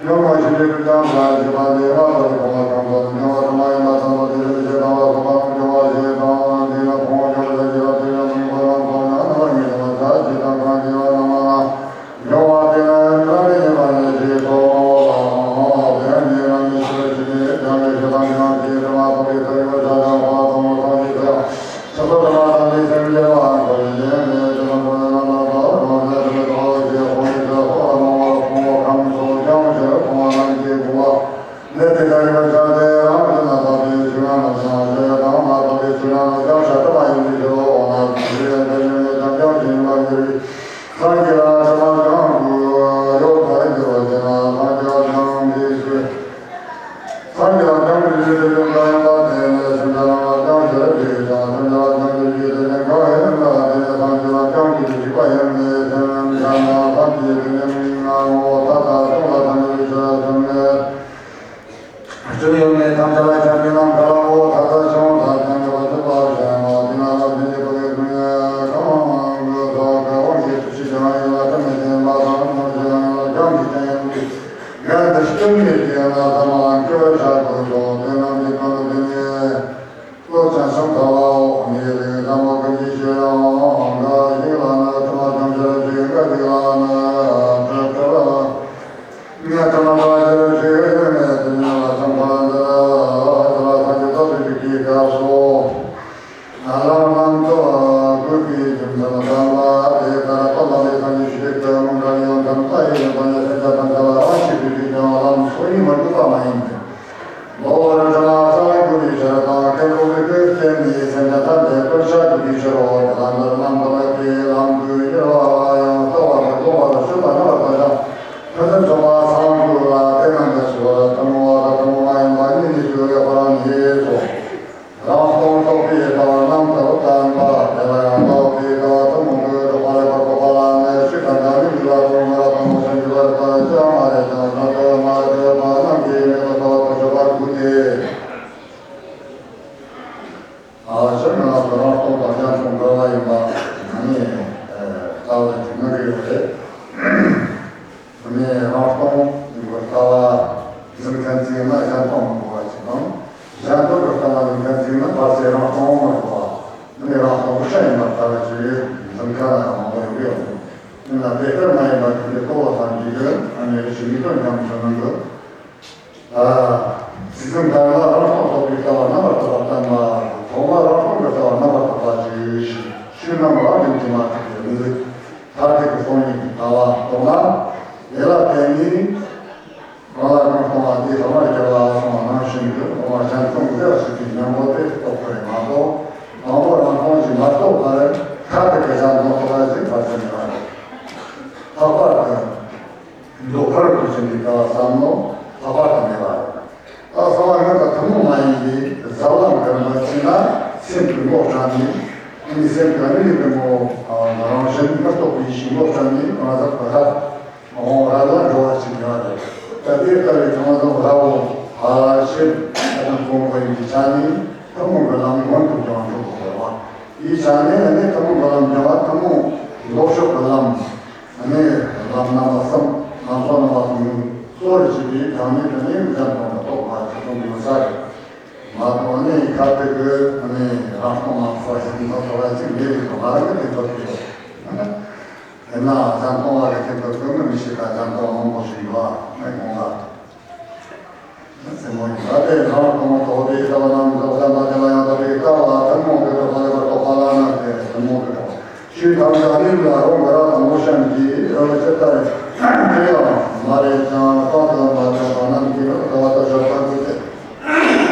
ཉོན་མོངས་ཤེས་པའི་ཕུད་ཀྱང་ལ་ཞེས་པ་འདི་མ་ཐོབ་ཀྱི་ཕུང་བ་ཁམས་སོགས་ཀྱང་བ་ཐོབ་མ་ཡིན་པ་ཙམ་དུ་དེ་ལས་ཞེས་དང་བ་ཐོབ་པ་ཀྱང་བ་ཞེས་དང་འདི་ན་ཕུང་བ་ཀྱང་ལ་ཞེས་པ་དེ་ཡང་མིན་པ་རང་ཐོབ་ན་རྣམ་པར་ངེས་པ་ཐ་ཞེས་དང་གང་ཞེས་པ་རྣམ་པ་ན། འབྱུང་བ་དེ་ནི་རང་གི་ཉེས་པ་ཉེས་ཞེས་སོ། དེ་ནི་རང་གི་ཤེས་པར་བྱེད་པའི་སྦྱང་བའི་ཞེ་སྡང་ཀྱང་དེའི་དྲི་མ་ཐོབ་པའི་ཐ་ཡོད་བྱ་དང་བ་དང་བ་དང་ཞེས་སོ། ཆགས་པ་དྲི་མ་དང་ནི་སེམས་བདེ་བ་འཁོར་བའི་རྒྱན་ལས་དྲི་མ་འཁོར་བའི་རྣམ་པ་དང་རང་བཞིན་དྲི་མ་ཐོབ་པའི་ཕུང་པོ་ཁམས་སོགས་ཀྱང་ཕྱིར་ཕུང་བ་རྣམས་ཀྱི་དགུ་པ། ནས་དེ་ལྟར་ཡོད་ཀྱང་དེ་རང་བཞིན་ལ་ཐོབ་པའི་ཕྱིར་ན་ནམ་ཡང་ཞེས་དང་མ་ཐོབ་པའི་ཕྱིར་ན་ནམ་ཡང་ཤ་ཐོབ་པ་ཡིན་པའི་ཕྱིར་རོ། འོ་ན་དེ་ཡང་དེ་ཉིད་ནས་ཀྱང་ཀྱང་ཞེས་པ་འགྱུར་བའི། སངས་རྒྱས་ལ་ཕྱག་ན་གང་དུ་ཡོད་པར་འགྱུར་བ་ཞེ་ན་སངས་རྒྱས་ལ་ཀྱང་དེའི་ཕྱིར། སངས་རྒྱས་ལ་ཀྱང་དེའི་ཕྱིར་དེ་ཡང་གང་ཡིན་པ་དེ་ནི་སེམས་ཅན་རྣམས་ལ་ཀྱང་ཞེས་པའི་ཕྱིར་དང་སེམས་ཅན་ལ་ཀྱང་དེའི་ཕྱིར་དེ་ཡང་གང་ཡིན་པ་དེ་ནི་སངས་རྒྱས་ལ་ཀྱང་དེའི་ཕྱིར་པ་ཡིན་པའི་སེམས་ཅན་རྣམས་སངས་རྒྱས་དེ་ནི་མི་ང་ངོ་ཐ་ཐ་ཀྱང་ལ་ཐ་མི་ཕྱིར་སེམས་ཅན། སྤྱོད་ཡུལ་མེད་ཐམས་ཅད་ལ་ཁྱབ་པའི་ནམ་མཁའ་ལ་འོད་ཐ་ཐ་ཤོང་ཐ་ཐ་འགྱུར་བ་ཐུབ་པར་བྱ་ཡང་བ་དེ་ན་ལ་དེ་ཉིད་པ་གི་ཀུན་གང་གི་ཐོག་གི་དབང་གིས་ཐུགས་རྗེ་ཀྱང་ཡིན་ལ་ཐུབ་མེད་ཅིང་མ་ཚང་སྙོམས་ཀྱང་ཡིན་ལ་རྒྱང་གིས་ཀྱང་ཡིན་ཏེ། འགལ་འདུ་སྐྱོན་མེད་ཀྱི་ན་ཐ་མ་འཁྱོལ་བར་བྱ་དགོས་སོ། དེ་རྣམས་ཀྱི་དོན་དུ་དེ་ནི། བློ་ཅན་སུམ་ཐ་བའོ། ངའི་རིགས་ལ་མོ་ཀུན་གྱི་ཤེས་ཡང་འགའ་ཞིག་ལ་ནི་ཐ་མ་ཅུང་ཟད་ཅིག་འགའ་ཞིག་ལ་ནི་ཐ་ཐ་བ། ངས་ཐ་མ་པ་ཞེས་ཞིག་ཡོད་མེད་དུ་ཉམས་ལ་སམ་ཐ་ལ་འདི་ལ་ཐ་ལ་ཐ་ཅི་ཐ་ཚུལ་གྱི་སྐབས་སུ། ལམ་ལམ་དུ་བཀོད་པའི་རྒྱུ་མཚན་དམ་པ་དེ་ལྟར་སྟོན་པ་ལས་ཐམས་ཅད་ཤེས་པའི་མངོན་བརྗོད་ཡང་དམ་པ་ཡི་ཡོན་ཏན་ཡང་སེམས་ཅན་ཐམས་ཅད་ལ་རང་ཤེས་པའི་རྒྱུ་ཀྱང་ལམ་སོ་ཉིད་མ་གྲུབ་པ་མ་ཡིན་ཏེ། ལོ་བར་དྲི་མ་རྩ་བའི་སྒོ་ནས་ཕྱིར་དང་ཁེ་ལོ་བའི་སྐུའི་རྟེན་ནས་སེམས་ཅན་ཐམས་ཅད་བཀོད་བྱ་དགོས་པའི་ཕྱིར་རོ། དེ་ལ་འདིར་རྣམ་དག་པའི་ལམ་དུ་གཉེར་བ་ཡང་ལྟ་བ་དང་ལྡོག་པར་སྤྱོད་པ་རྣམ་པར་དག་ཅིང་ཕན་ཚུན་ཚོགས་པ་ཚང་དགོས་ལ། དེ་རྣམས་ཀྱི་ཚུལ་ཐུན་མོང་བ་དང་ཐུན་མོང་མ་ཡིན་པ་གཉིས་ནས་ཚུལ་ཡོད་པར་ངེས་སོ། རང་སྟོང་རྟོགས་པའི་ལྟ་བ་རྣམ་དག་བསྟན་པ། དེ་ལ་ཡང་རྟོགས་པའི་ལྟ་བ་ཐུན་མོང་གི་རྟོགས་པ་ལེགས་པར་རྟོགས་པ་ལ་ནི་ཕྱི་དང་ནང་གཉིས་ལ་དོན་མི་ར་དང་མོ་སེམས་ཀྱི་བར་དང་ཅི་མ་རེད་ཀྱང་ན་དོན་མ་རེད་པ་རྣམས་ཀྱིས་མེད་པར་ཐོབ་པར་བྱེད་པར་དགོས་ཏེ། ཨ་ཕྱིར་ང་ཚོ་རང་སྟོང་དང་གཞན་སྟོང་འགལ་བ་ཡིན་པ་ནི་ལྟ་བ་དེ་ངེས་ཀྱི་ཡོད་རེད། དེ་ནས་རང་སྟོང་ཡིན་པར་ལྟ་བ་འཛིན་མཁན་ཅིག་ཡིན་ན་གཞན་སྟོང་མི་དགོས་པ་ཅིག་དང་། གཞན་སྟོང་གི་ལྟ་བ་འཛིན་མཁན་ཅིག་ཡིན་ན་ཕར་ཚེ་རང་སྟོང་མི་དགོས་པ། དེ་ནས་རང་སྟོང་གི་ཆ་ཡིན་པར་ལྟ་བ་ཅིག་འཛིན་མཁན་ལ་མང་པོ་ཡོང་གི་ཡོད་རེད། ཡིན་ན་དེ་ལྟར་མ་ཡིན་པ་དེ་འདྲའི་གཙོ་བོ་ཐམས་ཅད་ཀྱི་ཨ་ནི་རེ་ཞིག་མི་སྟོན་ཀྱང་མི་སྟོན་གི། ཨ། སྲིད་གསུམ་གང་ལ་རང་སྟོང་རྟོགས་པའི་ལྟ་བ་རྣམ་པར་དག་པ་བསྟན་པ། ཐོག་མར་རང་སྟོང་གི་ལྟ་བ་རྣམ་པར་དག་པ་ཞིག་ཞུས་ན་མ་རིག་གིས་མ་ཐེག་པའི་མི་ལུས་མཐར་ཐུག་གི་སྟོང་ཉིད་ཀྱི་ལྟ་བ་རྟོགས་ན། དེ་ལ་བརྟེན་ནས་རང་ལ་རང་སྟོང་བ་དེ་ཐོག་མར་རྒྱལ་བ་སོང་བ་ནང་བཞིན་དུ་ཐོག་མར་གཞན་སྟོང་ཟེར་བ་ཞིག་གི་མཉམ་པོ་དེ་རྟོགས་དགོས་རེད་མ་གཏོགས། དང་པོ་རང་སྟོང་ཞིག་མ་རྟོགས་པར་མཐར་ཐུག་གི་གཞན་སྟོང་རྟོགས་པ་ཞིག་བར་ཆད་མེད་པ་རེད། ལྷག་པར་དུ། མདོ་ཕ་རོལ་ཏུ་ཕྱིན་པའི་ལྟ་བ་བསམ་མནོ་ལྷག་པར་དུ་མེད་པ་རེད། ད་གསང་བ་སྔོན་དང་ཐུན་མོང་མ་ཡིན་པའི་ཟབ་ལམ་གྱི་མི་ཚེ་ན་སེམས་ཀྱི་ངོ་སྤྲད་ནས། ཨ་ནི་སེམས་ཀྱི་གནས་ལུགས་ཀྱི་ངོ་རང་བཞིན་མི་རྟོགས་པའི་ཕྱིར་ངོ་སྤྲད་ནས་གང་ཟག་གི་ཧ་འོང་ར་ལ་འགྲོ་བ་ཞིག་ཡོད་རེད། ད་དེ་ལྟ་བུའི་གང་ཟག་ཧ་འོང་ཧ་ཤེས་ཨ་ནི་གོང་འོག་ཡིན་པའི་ཆ་ནས་ཐུན་མོང་གི་ལམ་མངོན་དུ་ཀྱང་འགྲོ་དགོས་པ་ཡི་ཆ་ནས། ཨ་ནི་ཐུན་མོང་གི་ལམ་སྦྱང་བ་ཐུན་མོང་ལྡོག་ཕྱོགས་ཀྱི་ལམ། ཨ་ནི་ལམ་རྣམ་པ་གསུམ། ལམ་སོགས་རྣམ་པ་གསུམ་གཙོ་བོར་བྱས་པའི་ཐ་སྙད་དུ་ནི་གཞན་སྟོང་དུ་རྟོགས་པ་ཅིག་གསུངས་ཡོད་ས་རེད། མ་གཏོགས་ནི་ཁ་ཐུག་གི་ཨ་ནི་རང་སྟོང་མ་གཏོགས་གཞན་སྟོང་ཟེར་བ་ཅིག་མེད་པའི་ཐོག་མ་རང་གི་དེ་འདོད་ཀྱི་ཡོད། དེས་ན་གཞན་སྟོང་བ་གི་དེ་འདོད་ཀྱི་མི་མི་ཤེས་ཀ་གཞན་སྟོང་མང་པོ་ཞིག་ཡོད་ཨ་ནི་དགོངས་པ། སེམས་མོ་ཡིན་ད་དེ་རང་སྟོང་རྟོགས་པའི་ལྟ་བ་རྣམས་ལ་བསམ་པ་དེ་ལ་ཡང་དག་པའི་ལྟ་བ་ཐུན་མོང་གི་རྟོགས་པ་ལེགས་པར་རྟོགས་པ་ལ་ནི་དེ་ཐུན་མོང་གི་རྟོགས། ཆོས་ཐམས་ཅད་ནི་ལ་རོ་འགའ་ར་དང་མོ་ཤམ་གྱི་ཨ་ཅི་ལྟར་དེ་ཡང་མ་རེད་ཀྱང་། གང་དུ་མ་ཐོས་པ་རྣམས་ཀྱིས་ནི་དགའ་བ་དང་ཞབས་པར་མཛད་དེ།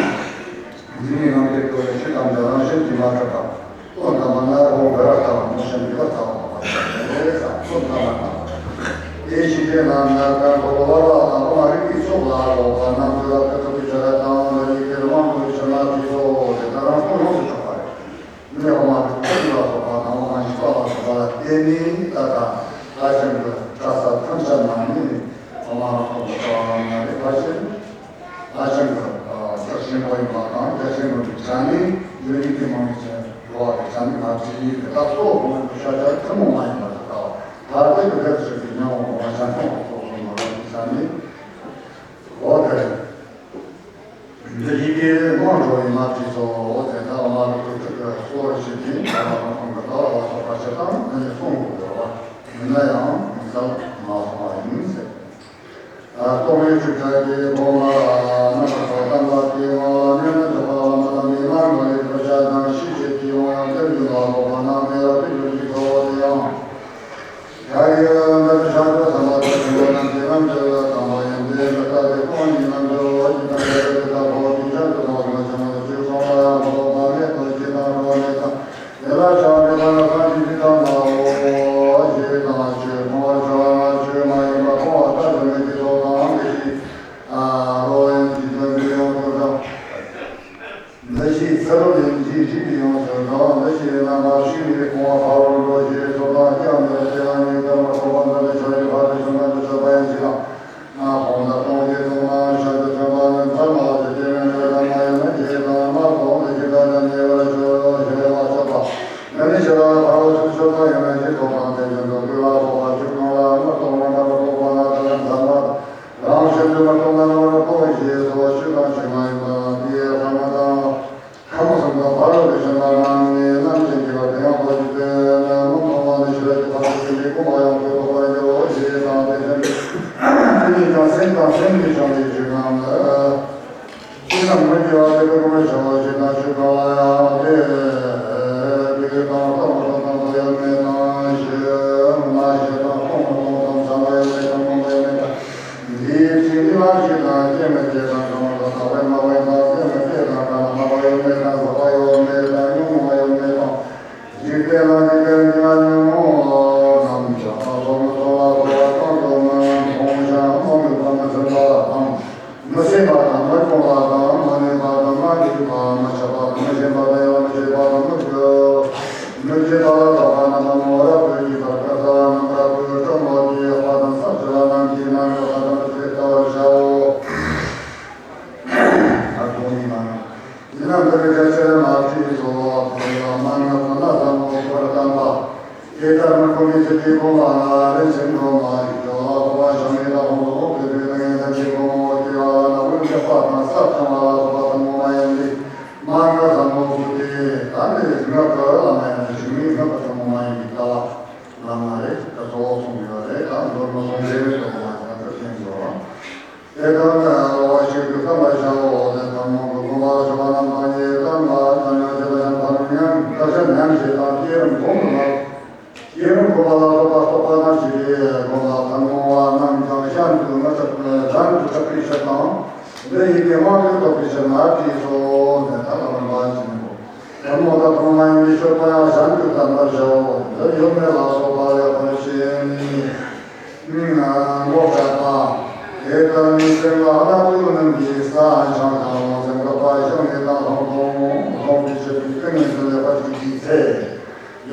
འཛིན་མའི་ངང་དུ་གྱུར་པའི་ཆོས་ཐམས་ཅད་རང་བཞིན་གྱིས་མ་གྲུབ་པ། དོན་དམ་པར་ན་རོ་འགའ་ར་ལྟ་བུ་མོ་ཤམ་གྱི་བ་ལྟ་བུ་མ་རེད་ཟེར། དོན་དམ་པར་ན་དེ་ཕྱི་དེ་རྣམས་ན་ཀ་འཁོར་བར་བ་དང་དབུ་མ་རིགས་པའི་ཚོགས་ལ་སོགས་པ་རྣམས་ཀྱི་ལ་ཀ་ཐུབ་པའི་ཆ་ར་དང་ལ་ཡི་གེར་དབང་བསྡུས་ཕྱིར་མ་བྲིས་སོ་ཞེས་ད་རང་སོ་ཡོངས་སུ་གྲགས་པ་རེད། འདི་ནས་དབུ་མ་རིགས་པའི་ཚོགས་ལ་སོགས་པ་དང་དབུ་མ་བཞི་པ་ལ་སོགས་པ་ལ་བརྟེན་ནས་ད་ལྟ་ཕལ་ཆེར་གྱི་གྲྭ་ས་ཐམས་ཅད་ན་ནི་དབུ་མ་རང་སྟོང་གི་ལྟ་བ་རྣམས་ལ་ནི་ཕལ་ཆེར། ཨ་ཅང་གི་རྒྱགས་ཆེན་པོ་ཡིན་པ་དང་། རྒྱགས་ཆེན་པོ་གི་ཆ་ནས་ཡུན་རིང་གི་མང་ཆེ་འགྲོ་བ་གི་ཆ་ནས་ང་ཚོའི་ཡིད་ཀྱི་རྟགས་སོགས་གོང་དུ་ཤར་བྱ་ཐུན་མོང་མ་ཡིན་པ་དང་། ད་ལྟ་གི་སྐབས་སུ་གི་ཉམས་འོང་གོང་མ་ཆ་མཐོང་སོགས་སུ་མ་རག་གི་ཆ་ནས་འོ་དེ་འདི་ཡི་གེ་དབང་འགྲོ་བའི་མ་བྲིས་སོ། འོ་དེ་དག་མ་རུ་ཏུ་ཏུ་གི་སོ་རུ་ཞིག་གིས་ད་མ་རུ་ཁོང་གི་ལྟ་བ་ལ་སོགས་པ་ཞིག་དང་འདི་ནས་གསུང་དགོས་པ་ཡིན་ན་ཡང་མི་གསལ་མ་སོང་བ་ཡིན་ཟེར། རྟོག་མེད་ཆོས་ཅན་གྱི་སྒོ་ང་རྣམ་པར་དག་བསྟན་པ་དེའི་ངང་ལ་གནས་ན་འཇོག་པ་ལ་མ་བསྟན་པའི་ངང་ལ་ལས་བར་ཆད་དང་ཤེས་བྱེད་ཀྱི་དབང་ཡང་དེར་ཡོད་ལ་སོགས་པ་རྣམས་ནི་རབ་ཏུ་གྱུར་ཅིག་ཐོབ་པོ་དེ་ཡང་། ཡ་ཡི་འདིར་ཤར་དུ་ས་མ་ཐུབ་པའི་རྣམས་ཀྱི་རྣམ་འགྱུར་དང་པོ་ཡིན་ཏེ། འདི་ལྟ་སྟེ་ཁོང་གཉིས་རྣམ་འགྱུར་བ་ཇི་ལྟར་འགྱུར་དེ་ལྟ་བུ་དེ་ཤར་དུ་མ་སོང་བ་ཆུང་བ་ཆོས་ཚང་བ་ཡང་འགྲོ་བ་མེད་དོ་ཞེས་དང་འགྲོ་བ་མེད་དང་། དེ་ལ་བྱ་བ་མེད་པ་ལ་སངས་རྒྱས་ཀྱི་གཏམ་ལའོ་ཞེས་དང་། ཆོས་མཐོང་བར་བྱ་བ་ན་ཆོས་མ་ཡིན་པ་མཐོང་བ་ལྟ་བུ་མེད་ཀྱི་ཚོགས་དང་། དེ་བཞིན་རོ་ཡན་གྱི་དོན་དུ་ཡོངས་སུ་གྲགས། འདི་ཞེས་ཚུ་རོལ་ཡན་གྱི་རིགས་ཡོངས་སུ་གྲགས། འདི་ཞེས་རྣམ་པར་ཤེས་པའི་སྤོང་བ་ཕ་རོལ་འགྲོ་ཞེས་སོ། དང་སྐྱབས་འདིར་སྐྱེ་བ་ཉིད་ཀརྨ་སྤོབས་པ་འདི་ནི་ཆོས་ཀྱི་ཕ་རོལ་ཕྱིན་པ་འདི་ཆོས་པ་ཡན་གྱི་དང་། ན་ཕུང་དང་སྟོང་གི་དུག་ནང་ཤར་དུ་ཐོན་པ་ནི་མཚན་མ་ལ་སོགས་སྐྱེ་བའི་འབྲས་དང་མ་ཡིན་ན་ཞེས་དང་། མ་གཏོགས་འདི་ཞེས་བཀའ་ལ་ཉེ་བར་སྤྱོད་ཞེས་པ་སྤྱོད་པ། འདི་ནི་ཤེས་རབ་ཕ་རོལ་ཕྱིན་ཆོད་པ་ཡིན་ན་ཞེས་ཐོབ་དང་དེ་བཞིན་དུ་ལུས་ལ་སོགས་པ་ཆོས་གང་ལ་མི་རྟོག་རྣམ་པར་རྟོག་པ་ན་དེ་ལ་མཚན་མ་རང་བཞིན་དུ་མི་རྟོག་རྣམ་པར་རྟོག་ཞེས་སོ། ཆོས་དང་ཆོས་མ་ཡིན་པ་དེའི་ལྷག་མ་དང་། ལྷག་མ་གསུམ་དང་ཕ་རོལ་ཏུ་ཕྱིན་པ་རྣམས་ནི་རྣམ་མཁྱེན་གྱི་བར་དུ་ཡང་རྟོགས་ཀྱི་དོན་མི་མཐོང་བ་ནི་ཤེས་རབ་ཀྱི་ཕ་རོལ་ཕྱིན་པའི་སྒོམ་པ་ཡང་དེ་རྟོགས་པར་འགྱུར་རོ་ཞེས་དང་། དེ་བཞིན་དུ་དེ་ཉིད་ཀྱང་སེམས་དང་སེམས་ལས་བྱུང་བའི་ཆོས་རྣམས་ལ། ཆོས་རྣམས་མི་དགེ་བ་དེ་ཀུན་སྒོམ་པར་བྱའོ་ཞེས་དང་། ཆོས་གང་ལ་ཡང་དེ་དེ་དང་རྟག་མ་རྟག་དང་བག་ཡོད་མེད་དང་ཞེ་མ་ཞེ་དང་སྟོང་མ་སྟོང་དང་ཚང་བ་ཡོད་མེད་དང་མང་བ་ཡོད་མེད་དང་། འདིའི་ཚིག་འདི་མ་ཞིག་དང་སྐྱེ་མི་སྐྱེ་དང་གང་དང་དག་པའི་མ་བའི་དང་སྐྱེ་མི་སྐྱེ་དང་གང་དང་མ་བ་ཡོད་མེད་དང་ཟག་པ་ཡོད་མེད་དང་ཉོན་མོངས་པ་ཡོད་མེད་དང་འཇིག་རྟེན་ལ་འཇིག་རྟེན་གྱི་ཉོན་མོངས་རྣམས་ཀྱང་སོ་མི་སོ་ལ་སོགས་པ་གང་དུ་མི་མཐོང་ཞིང་མ་མོས་པ་མི་སེམས་པ་དང་། མི་སེམས་པ་དང་མི་སྤོང་བ་དང་མི་ནུས་པ་དང་མ་ལུས་པ་མི་ཆགས་པ་དང་མི་ཞེན་པ་དང་ཡང་མི་སྐྱིད་པ་དང་མི་སྐྱོ། མི་སྐྱིད་པ་ལ་སོགས་པ་རྣམ་པ་མང་བ་རབ་ཏུ་གྱིས་པར་དཀར་ས་རྣམ་པར་དུ་སྤྲང་པོ་དེའི་ལྷ་དང་ས་བཅུ་པ་རྣམས་ཀྱི་རྣམ་པར་དག་པར་བལྟ་བར་བྱའོ། ཨ་དོ་ནི་མ་ན། ཡིན་ན་འདིར་རྒྱ་ཆེར་མ་བྲིས་སོ། དེ་ལ་མ་ན་ཁོ་ན་བཟང་པོ་ཁོར་བསྟན་པ། དེ་ལྟར་མི་ཁོམ་པའི་ཚུལ་གྱིས་གོང་མ་ལ་རིན་ཆེན་སྒྲོལ་མ་ཡི་ལོ་ལ་ཕོ་བ་ཞང་མི་ལ་ཧོང་ལོ་དེ་བས་ན་ངན་ལྡན་གྱི་སྒོ་མོ་དེ་བ་ལ་ན་འོན་ལེགས་པ་དང་ས་ཚང་བ་ལ་སོགས་པ་ཐུན་མོང་མ་ཡིན་པའི་མ་ངན་བཟང་པོ་བུ་དེ་ད་ནི་ངག་གི་བླ་མ་ཡང་ན་ཞིང་མིའི་ངག་གི་ཐུན་མོང་མ་ཡིན་པའི་ལྟ་བ་ལ་ང་རེ་ད་གཙོ་བོ་གསུངས་ཡོད་རེད། ད་མདོར་ན་གསུང་བྱེད་མེད་དོ་མ་ཡང་དུ་བསྟན་ཡོད། དེ་ལྟར་ན་བློ་བ་ཞིག་ཏུ་བསམ་པར་བྱའོ། དེ་ལྟར་མང་དུ་བསྒོམ་པར་བྱ་བ་རྣམས་དང་ཉིད་དམ་པ་དང་ཡང་དེ་ལ་ཡང་ཐར་ཉམས་དག་ཆ་ཉམས་བཞེས་དང་བསྐྱེད་རིམ་སྒོམ་པ་ལ་བསྐྱེད་རིམ་སྒོམ་པ་ལ་སོགས་པ་རྟོགས་པ་རྣམས་ཀྱིས་བསྒོམ་པ་ཐུན་མོང་བ་རྣམས་ཀྱང་གཞན་དུ་མི་གྲགས་གཞན་དུ་གྲགས་པའི་ཕྱིར་དང་། འདི་ཡི་གེ་དབང་དུ་ཐོབ་པའི་ཕྱིར་ན་བྲིས་སོ། དེ་ལྟར་ལམ་པ་ཞིག་གོ། ཐུན་མོང་དང་ཐུན་མོང་མ་ཡིན་པའི་སྤྱོད་པ་ཡང་གཞན་དུ་བསྟན་པར་བྱའོ། འདི་ཡོད་མེད་ལ་སོགས་པ་ལེགས་པར་ཤེས་ནས། ངོ་སྤྲད་པ། དེ་ལྟར་ནི་སེམས་ལ་སྣ་ཚོགས་རྣམས་ཀྱི་ས་འཆང་དང་སེམས་འགག་པ་བཞག་ནས་དང་ལྷག་མཐོང་མཐོང་བའི་ཕྱིར་གྱི་ཏིང་ངེ་འཛིན་ལེགས་པར་བསྐྱེད་པའི་ཚེ།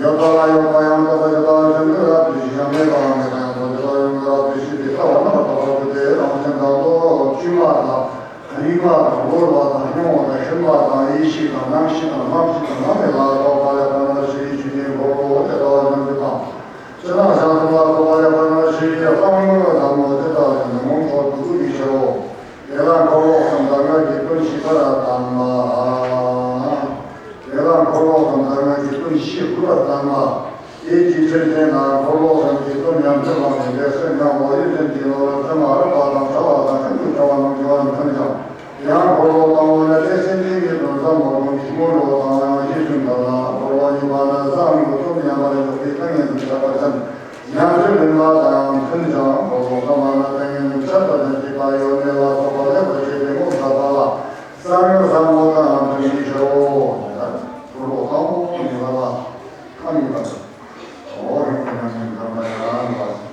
ཡོད་པ་ལ་ཡོད་པ་ཡང་དག་པར་ཤེས་པ་བཞིན་དུ་རབ་ཏུ་ཞི་ཞིང་མེད་པའང་མེད་པ་ཡང་དག་ཅིག་ལ་ཡང་རབ་ཏུ་ཞི་བའི་ལྟ་བ་རྣམ་པར་དག་པ་སྟེ་རང་བཞིན་དང་ལོ་བཅུ་མ་དང་། རིག་པ་དང་གོ་བ་དང་སྙོམས་པ་དང་ཞུམ་པ་དང་ཡེ་ཤེས་དང་རྣམ་ཤེས་དང་རྣམ་ཤེས་དང་རྣམ་མེད་ལ་སོགས་པ་ལས་ཐ་ན་ཞི་བའི་ཆོས་ཉིད་ངོ་བོ་དེ་ལྟ་བུ་རྣམས་ཀྱི་དང་། ཅི་ལྟར་བྱང་སེམས་ལ་སོགས་པ་ལས་ཐ་ན་ཞི་བའི་གསང་བའི་ལམ་མོ་དེ་ལྟ་བུ་ནི་མངོན་མཐོ་དུ་བཀོད་པའི་ཕྱིར་རོ། དེ་ལ་འཁོར་ལོ་གསུམ་དང་ལྔ་བཅུ་དོན་བྱེད་པར་གདམས་པ། དེ་ལ་འཁོར་ལོ་གསུམ་དང་ལྔ་བཅུ་དོན་བྱེད་དགོས་པར་གདམས་པ། དེ་ཅིའི་ཕྱིར་ཞེ་ན། འཁོར་ལོ་གསུམ་གྱི་དོན་ཡང་མཐུན་པ་མིན་པས་སེམས་ཀྱང་བློ་ཡི་རིམ་གྱིས་ནོར་བར་ཐལ་མ་རིག་པ་དང་ཕྲ་བ་དང་ཤིན་ཏུ་ཕྲ་བ་རྣམས་ཀྱི་བར་མཐུན་ཀྱང་། ཡང་འཁོར་ལོ་དང་པོ་ནི་ཏེ་སེམས་ཅན་གྱི་དོན་ཟབ་མོ་སྒོམ་པའི་སྔོན་འགྲོ་དང་ཡང་རྗེས་མཐུན་ལྟར་ན། ཏིང་ངེ་འཛིན་ཆགས་པ་ཅན། ཉམས་སུ་ལེན་པ་དང་མཐུན་ཞིང་འཁོར་ལོ་ཚང་མ་ལ་ཏིང་ངེ་འཛིན་ཆགས་པ་ཅན་གཅིག་པ་ཡོན་ཏན་ལ་སོགས་པ་ལེགས་པར་བཤད་པའི་ངོ་མཚར་པ་ལ། བསམ་ཡས་བསམ་བློ་དང་མཐུན་པའི་ཕྱིར་རོ། འཁོར་ལོ་བཟང་པོ་ཉེ་བ་ལ་ཁམས་ཉེ་བ་དང་། འོ་རིགས་ཀྱི་རྣམ་སྨིན་དང་མ་ཡང་བ་སོགས།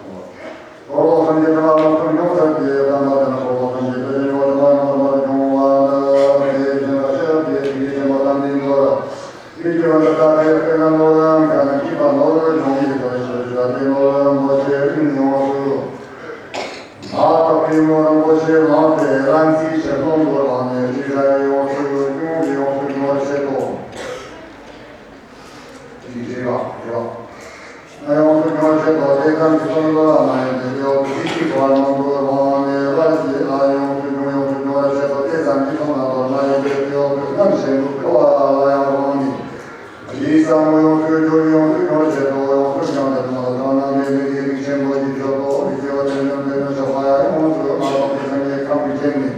འཁོར་ལོ་སེམས་ཅན་ཐམས་ཅད་ལ་ཐུགས་སྙོམས་སད་དེ་བསམ་པ་དེ་ལ་འཁོར་ལོ་སེམས་ཅན་དེ་ལ་ཡོད་པ་ཐམས་ཅད་འབྱུང་བ་ནི་དེ་བཞིན་གཤེགས་པའི་ཐུགས་རྗེ་ཆེན་པོ་དམ་པའི་ནོར། མི་སྐྱེ་བ་ལ་ལྟ་བའི་དཔེར་ན་ནོར་བུའམ་གང་སྐྱིད་པ་ནོར་བུ་འབྱུང་བའི་ཕྱིར་ཞེས་བྱ་སྟེ་ནོར་བུ་རིན་པོ་ཆེ་རིན་ཡོངས་སུ་མ་དག་པའི་ནོར་རིན་པོ་ཆེ་ལོངས་ཏེ་རང་ཚིག་ཆེར་སྟོང་དུ་བླངས་ནས་རིགས་བསགས་ཡོངས་སུ་སྐྱོང་བའི་ཡོངས་སུ་སྐྱོང་བར་བྱེད་དོ། དེའི་རེ་བ་རེ་བ། ཡོངས་སུ་སྐྱོང་བར་བྱེད་དོ། དེ་ཙམ་གྱིས་བསོད་ནམས་ལ་མ་ཡིན་ཏེ། དེ་འོག་ཏུ་ཚིག་གཅིག་གོ་བ་ནང་དུ་རང་ནས་རང་གི་ལ་ཡོངས་སུ་སྐྱོང་ཡོངས་སུ་སྐྱོང་བར་བྱེད་དོ། དེ་ཙམ་གྱིས་བསོད་ནམས་ལ་མ་ཡིན་ཏེ། དེ་འོག་ཏུ་རྣམ་གཞན་དུ་འགྲོ་བ་ལ་ཡང་རང་ནས་རིགས་བསགས་ཡོངས་སུ་སྐྱོང་ཡོངས་སུ་སྐྱོང་བར་བྱེད་དོ། ཡོངས་སུ་སྐྱོང་བར་བྱེད་དོ། ལ་དོན་རྣམ་པའི་མི་དགེ་སྡིག་ཆེན་པོ་ཡི་ཕྱོགས་སུ་རིགས་ཀྱི་བ་དན་ཉམས་ལྡན་ནི་ཞགས་པ་ཡོངས་སུ་མ་དག་པའི་སེམས་ཀྱི་ཁམས་ཀྱི་སྟེང་ནས།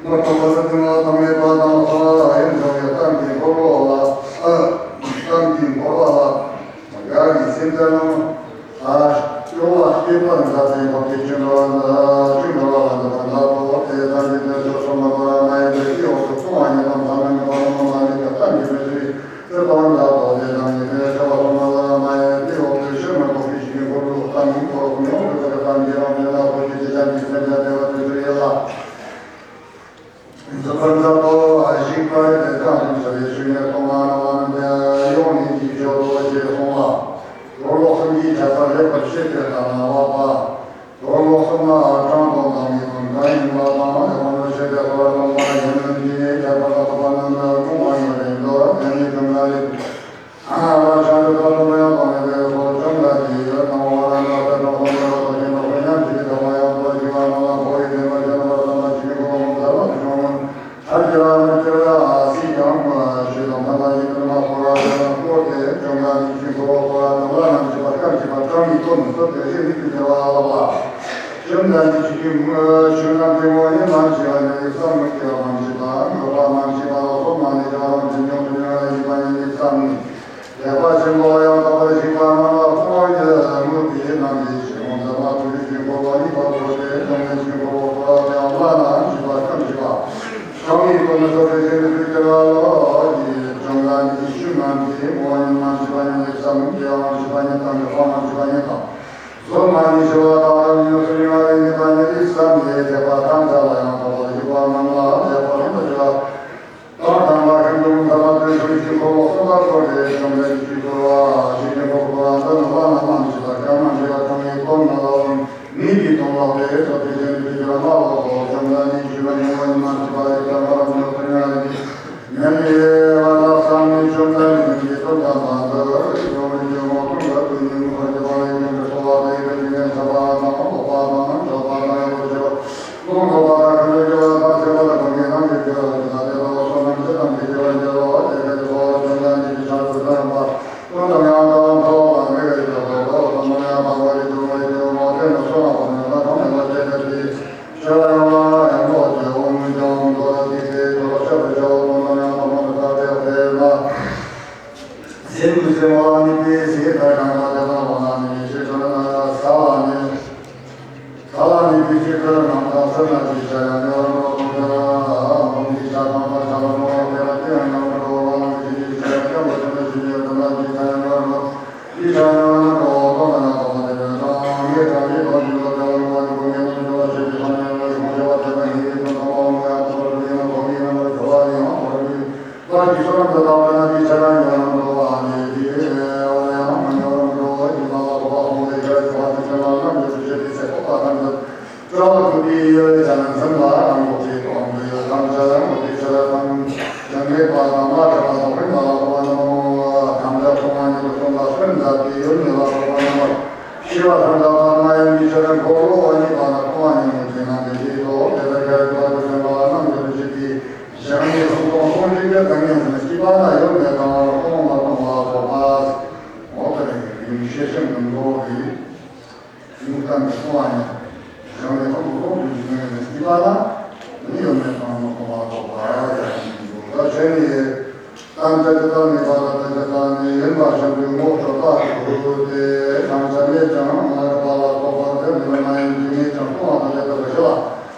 མ་དག་པ་ས་སྟེང་ལ་ཐོགས་མེད་པ་དང་ལྷག་ཡོན་སྦྱོང་བའི་གཏམ་གྱི་འཁོར་ལོ་ལ། གཏམ་གྱི་འཁོར་བ་ལ། དགའ་བའི་སེམས་ཅན་རྣམས། སྐྱོ་བ་སྐྱེད་པར་མཛད་པའི་འཕགས་པའི་ཆོས་འགྲོ་བ་ཆོས་འགྲོ་བ་ལ་འདོད་པ་འདའ་སྟེ། དེ་ཙམ་གྱིས་དེ་ཚོ་སོང་བ་ལ་མ་ཡིན་པའི་སྐྱེ་བོ་ཚོ་མཐོང་བ་ཉིད་དང་ཐ་མལ་མེད་པ་རྣམས་མ་ལུས་པའི་གཏམ་གྱི་མི་ཚེ་བའི་ཚེ་དང་འདའ་སྟེ། དེ་ཙམ་གྱིས་དེ་ཚོ་སོང་བ་ལ་མ་ཡིན་པའི་སྐྱེ་བོ་ཚོའི་ཆོས་མ་གཏོགས་པའི་ཞིང་གི་འཁོར་ལོ་གཏམ་གྱི་འཁོར་ལོ་ཉུང་དུ་ཟད་པའི་གཏམ་གྱི་རང་བཞིན་ལ་ཐུགས་རྗེ་ཆེ་ཞབས་ཀྱི་སེམས་ཅན་བདེ་བ་ཚུལ་ཚུལ་ཡིན་ལ། འཛུགས་པར་མཛད་དོ། ཞིག་པར་དེ་དག་ལ་བྱ་བའི་ཤུལ་ནས་སྟོང་པ་རྣམ་པ་རྣམས་ཡོངས་ནས་ཞི་ཤོག་ཅེས་གསུངས་ལ། འཁོར་ལོ་གསུམ་གྱི་ཁྱད་པར་ལེགས་པར་བཤད་པའི་བར་ན་བ་པ། འཁོར་ལོ་གསུམ་ལ་གྲངས་དང་བསྡོམས་ཀྱི་དོན་གང་ཡིན་པ་དང་། ལེགས་པར་བཤད་པའི་འཁོར་ལོ་སྟོང་པ་ཡིན་ནོ་ཞེས་ཁྱད་པར་ལ་སོགས་པ་རྣམས་ལ་དགོངས་པ་ཡོད་པའི་མདོ་ལ་ཉན་ནས་ཀུན་ལ་ལེགས། ཨ་ཧ་ར་ཤ་རུ་ཀ་ལུ་མ་ཡང་དང་ལེན་པའི་འཁོར་བཅོམ་ལྡན་གྱིས་ཡོད་དང་འོ་ར་ན་ས་དང་ལྷོ་མོ་ར་དང་ཞེས་པ་ཉམས་ཀྱི་ཐོག་མ་ཡང་དོ་ཞི་བ་ནང་ལ་འཁོར་བའི་བདེན་པ་ཤེས་ན་བར་དམ་པ་ཞི་བའི་འཁོར་ལོ་མཐར་ཐུག་བྱུང་། ཐར་གྱི་རང་ལུགས་ཀྱི་ཨ་སྲིད་ཀྱང་ཞེས་དང་ཐ་མ་ཡི་དོན་མ་འཁོར་བ་ཡང་འཁོར་ཏེ་བཅོམ་ལྡན་གྱི་ཆོས་འཁོར་བ་འཁོར་བ་དང་བླ་ན་མཆིས་པ་སྐབས་ཀྱི་བར་གྲངས་ཀྱི་དོན་སོགས་པའི་ཤེས་ནུས་ཀྱི་བདེ་བ་ལ་བ། བཅོམ་ལྡན་གྱི་ཆོས་ཀྱི་ཆོས་རྣམས་ཀྱི་ངོ་བོ་ཉིད་རྣམ་ཤེས་པ་ཉིད་ཀྱི་བསམ་མི་སྐྱེ་བ་རྣམ་ཤེས་པའམ་འགག་པ་རྣམ་ཤེས་པ་ལ་སོགས་མ་ནི་བྱ་བ་རང་བཞིན་ཉོན་མོངས་པའི་ཉོན་མོངས་པ་ཉིད་ཀྱི་བསམ་ནི། དད་པ་ཆེན་པོ་ཡང་དག་པར་ཞིག་པ་རྣམས་ལ་སྤོང་བ་ཡི་དངོས་པོའི་རྣམ་ཤེས་ཀྱི་ངོ་མཚར་མ་ཐུགས་རྗེ་ཆེན་པོ་ལ་ཉེ་བར་འཁོར་ཏེ་བཅོམ་ལྡན་གྱི་འཁོར་བ་འཁོར་བ་དང་བླ་ན་མཆིས་པ་སྐབས་ཀྱི་བར་གྲངས་ཀྱི་དོན་སོགས་པའི་ཤེས་ནུས་ཀྱི་བདེ་བ་ལ་བ་ཡི་བཅོམ་ལྡན་གྱི་ཆོས་རྣམས་ཀྱི་ངོ་བོ་ཉིད་རྣམ་ཤེས་པ་ཉིད་ཀྱི་བསམ་མི་སྐྱེ་བ་རྣམ་ཤེས་པ་ཉིད་དང་འགག་པ་རྣམ་ཤེས་པ་ཉིད་དང་། གཟུགས་མ་ནི་ཤེས་པ་དང་རང་ཉིད་སུ་ཡིན་པ་ལས་ངེས་པ་ཉིད་ཀྱི་བསམ་ནས་དད་པ་ཐམས་ཅད་ལ་ཡང་དག་པར་ཞུགས་པ་རྣམས་ལ་དད་པ་རིན་པོ་ཆེ་དང་ལྡན་པ་ཤིན་ཏུ་མཐར་ཐུག་པའི་ཆོས་ཀྱི་འཁོར་ལོ་གསུམ་ལ་བསྐོར་ཏེ་བཅོམ་ལྡན་གྱི་འཁོར་བ་ཞིང་གི་འཁོར་བ་འདི་ནི་བླ་ན་མ་མཆིས་པ་གང་མ་མཆིས་པ་གང་གི་དོན་མ་ལ་ནི་གི་དོན་ལ་དེ་ཚོ་དེ་བཞིན་དུ་གྱུར་མ་ལོག་གོ། བཅོམ་ལྡན་གྱི་ཞུ་བ་ཉོན་མོངས་མ་མཆིས་པ་ཡི་དམ་པ་རང་ཉིད་སུ་ཡིན་པ་ལས་ངེས་པ་ལ་བསམ་ནས་བཅོམ་ལྡན་འདས་ཀྱི་དོན་དམ་པ་འདི་ཡོངས་སུ་ངོ་སྤྲོད་པ་དུས་ནི་ངོ་བོར་གྱུར་པ་ལས་ཀྱང་གྲོལ་བ་དེ་ཡི་དོན་ཅི་ཡང་ཁྱབ་པ་དང་ལོག་པ་དང་འཇོག་པ་དང་ཡོད་པར་བྱེད་པ། ལོག་འགྲོ་བ་དང་ཁ་ལོ་སྐྱེ་བ་དང་སྐྱེ་བ་དང་ཀུན་གྱི་རྣམ་ཤེས་སྐྱེ་བ་དང་ཐ་དད་པ་བསོད་ནམས་ཇི་ཙམ་གྱིས་སྐྱེ་བར་འགྱུར་རོ། དེ་སྐད་དུ་འཁོར་བ་བཅོམ་ལྡན་འདས་ཀྱི་ཕྱག་ཏུ་ཐོན་པ། ཀུན་ཏུ་ཡང་དག་པར་མཐོ་བ་དང་མི་གཡོ་བའི་ཕྱོགས་སུ་འགྲོ་བ་དང་མ་ཡང་དག་པར་རིག་པའི་ངོ་བོས་སྐྱེ་བོ་དེ་ནི་བསོད་ནམས་ཀྱི་ནི་ལ་གྲངས་མེད་པ་སྐྱེ་སྟེ། ཆོས་ཡང་ཡང་དག་སྐྱེ་བོ་མི་འཇོམས་མདོ་ལ་ཐུག་པའི་ཆོས་ལ་སྐྱབས་སུ་མཆིའོ། ཀུན་ཏུ་ཡང་དག་པར་མི་ལྟ་སྟེ། དཔེར་ན། ཟས་ནུབ་ཟིན་པ་ལ་དམིགས་པའི་ཟས་ལྟར་གང་ག་དེ་དག་ལ་དམིགས་པའི་ཕྱིར་དུ་ནི་ས་ལ་དམིགས། ས་ལ་དམིགས་པའི་ཕྱིར་དུ་ནམ་མཁའ་ཟེར་ན་ཅིག་ཆ་ཡང་ཡོད་རུང་མི་རུང་། དེ་ལ་འོང་གི་ཆ་གང་དང་ཆ་ལ་འགྲོ་བ་དེ་ལ་དེ་ཡང་ཡོད་རུང་འགྲོ་བ་ལ་དམིགས་པའི་ཕྱིར་ཆ་ཡང་སྐྱབས་སུ་མཆི་ཕྱིར་ཡོད་དེ་ལ་ཅིག་ཆ་ཡང་ཡོད་རུང་ཅིག་ཆ་ཡང་ཡོད་རུང་འགྲོ་བ་དོན་དམ་ཡང་དག་པ་དེ་ཡོད་དང་ངེས་དང་ངེས་པར་འགྱུར་བ་དེ་ལ་འགྲོ་བ་ནི་ཀུན་ནས་ཀུན་སྦྱོར་བ་ཞེས་པའི་ས་ནས་ཡང་ཀུན་སྦྱོར་བ་དེ་དང་ངེས་པའི་དོན་ཚང་མ་འོང་བ་ཡང་དག་པར་གྲུབ་པའི་ཡང་དག་པའི་ཡང་དག་པར་གྲུབ་པའི། བར་གྱི་བསོད་ནམས་དང་དག་པའི་རྣམ་པའི་ཆ་ཡང་ཡོད་རུང་འགྲོ་བ་ནི་དེ་ཡང་མི་ཡོད་རུང་འགྲོ་བའི་ཡུལ་ལ་སོགས་པ་སྟོང་པའི་ཆར་གྱུར་པ་དེ་ཚོ་ལ་རྣམ་འགྱུར་དུ་བྱེད་པའི་ཚེ་འཕགས་པ་ཐམས་ཅད་རྩ་བ་ཐུབ་པའི་ཡུལ་ཡང་འཛིན་པ་རང་གོ་ཆའི་སྟོང་པའི་ཡུལ་ཐམས་ཅད་ཡང་གོ་ཆའི་ཆ་ལ་ཐམས་ཅད་ངེས་པ་དང་མ་ཐག་པ་དང་རིང་བ་ལ་སོགས་པ་རྣམས་ཐམས་ཅད་སྟོང་པ་ཉིད་དུ་སྟོང་ལ་སོན་མཛད་པའི་ཡུལ་ཉིད་ལ་སོགས་པ་རྣམས་ཤེས་པ་ཐམས་ཅད་པ་མ་ཡིན་པའི་ཕྱིར་འཁོར་ལོ་ཉིད་པ་ལ་སྟོང་པ་ཉིད་དུ་བྱེད་ན་དེ་བཞིན་དུ་དེ་ལྟར་ཁྱད་པར་དུ་སོན་པ་རྣམ་འགྱུར་དུ་བྱེད་པའི། ཞིང་ནི་སུམ་སྟོང་སྟོང་གཅིག་གི་ཏིང་ངེ་འཛིན་སྐྱེས་པ་ལ་ཡོད་མེད་དང་སྟོང་པ་སྟོང་པ་སོགས་པ། འོ་དེ་ནི་རིང་ཤེས་ཤིང་མི་འགྲོ་བའི་ཡུལ་གཏན་དུ་སོང་བ་ཡིན། ཞིང་ནི་སུམ་སྟོང་སྟོང་གཅིག་གི་ཏིང་ངེ་འཛིན་སྐྱེས་པ་ལ་ནི་ཡོད་མེད་དང་སྟོང་པ་སོགས་པ་ཡང་མི་འགྲོ། ད་བྱས་ནས། ཏན་ཏན་ཅི་ལྟར་ནི་པ་ཏན་ཏན་ཅི་ལྟར་ནི་ཡིན་པ་བཞིན་དུ་ངོ་སྤྲོད་པ་དེ་ཐམས་ཅད་མེད་ཀྱང་མ་རིག་པ་ལ་སོགས་པ་དེ་ནི་མ་ཡིན་གྱི་མེད་ཀྱང་སྤོང་བ་དང་ལྡན་པར་ཞི་བ།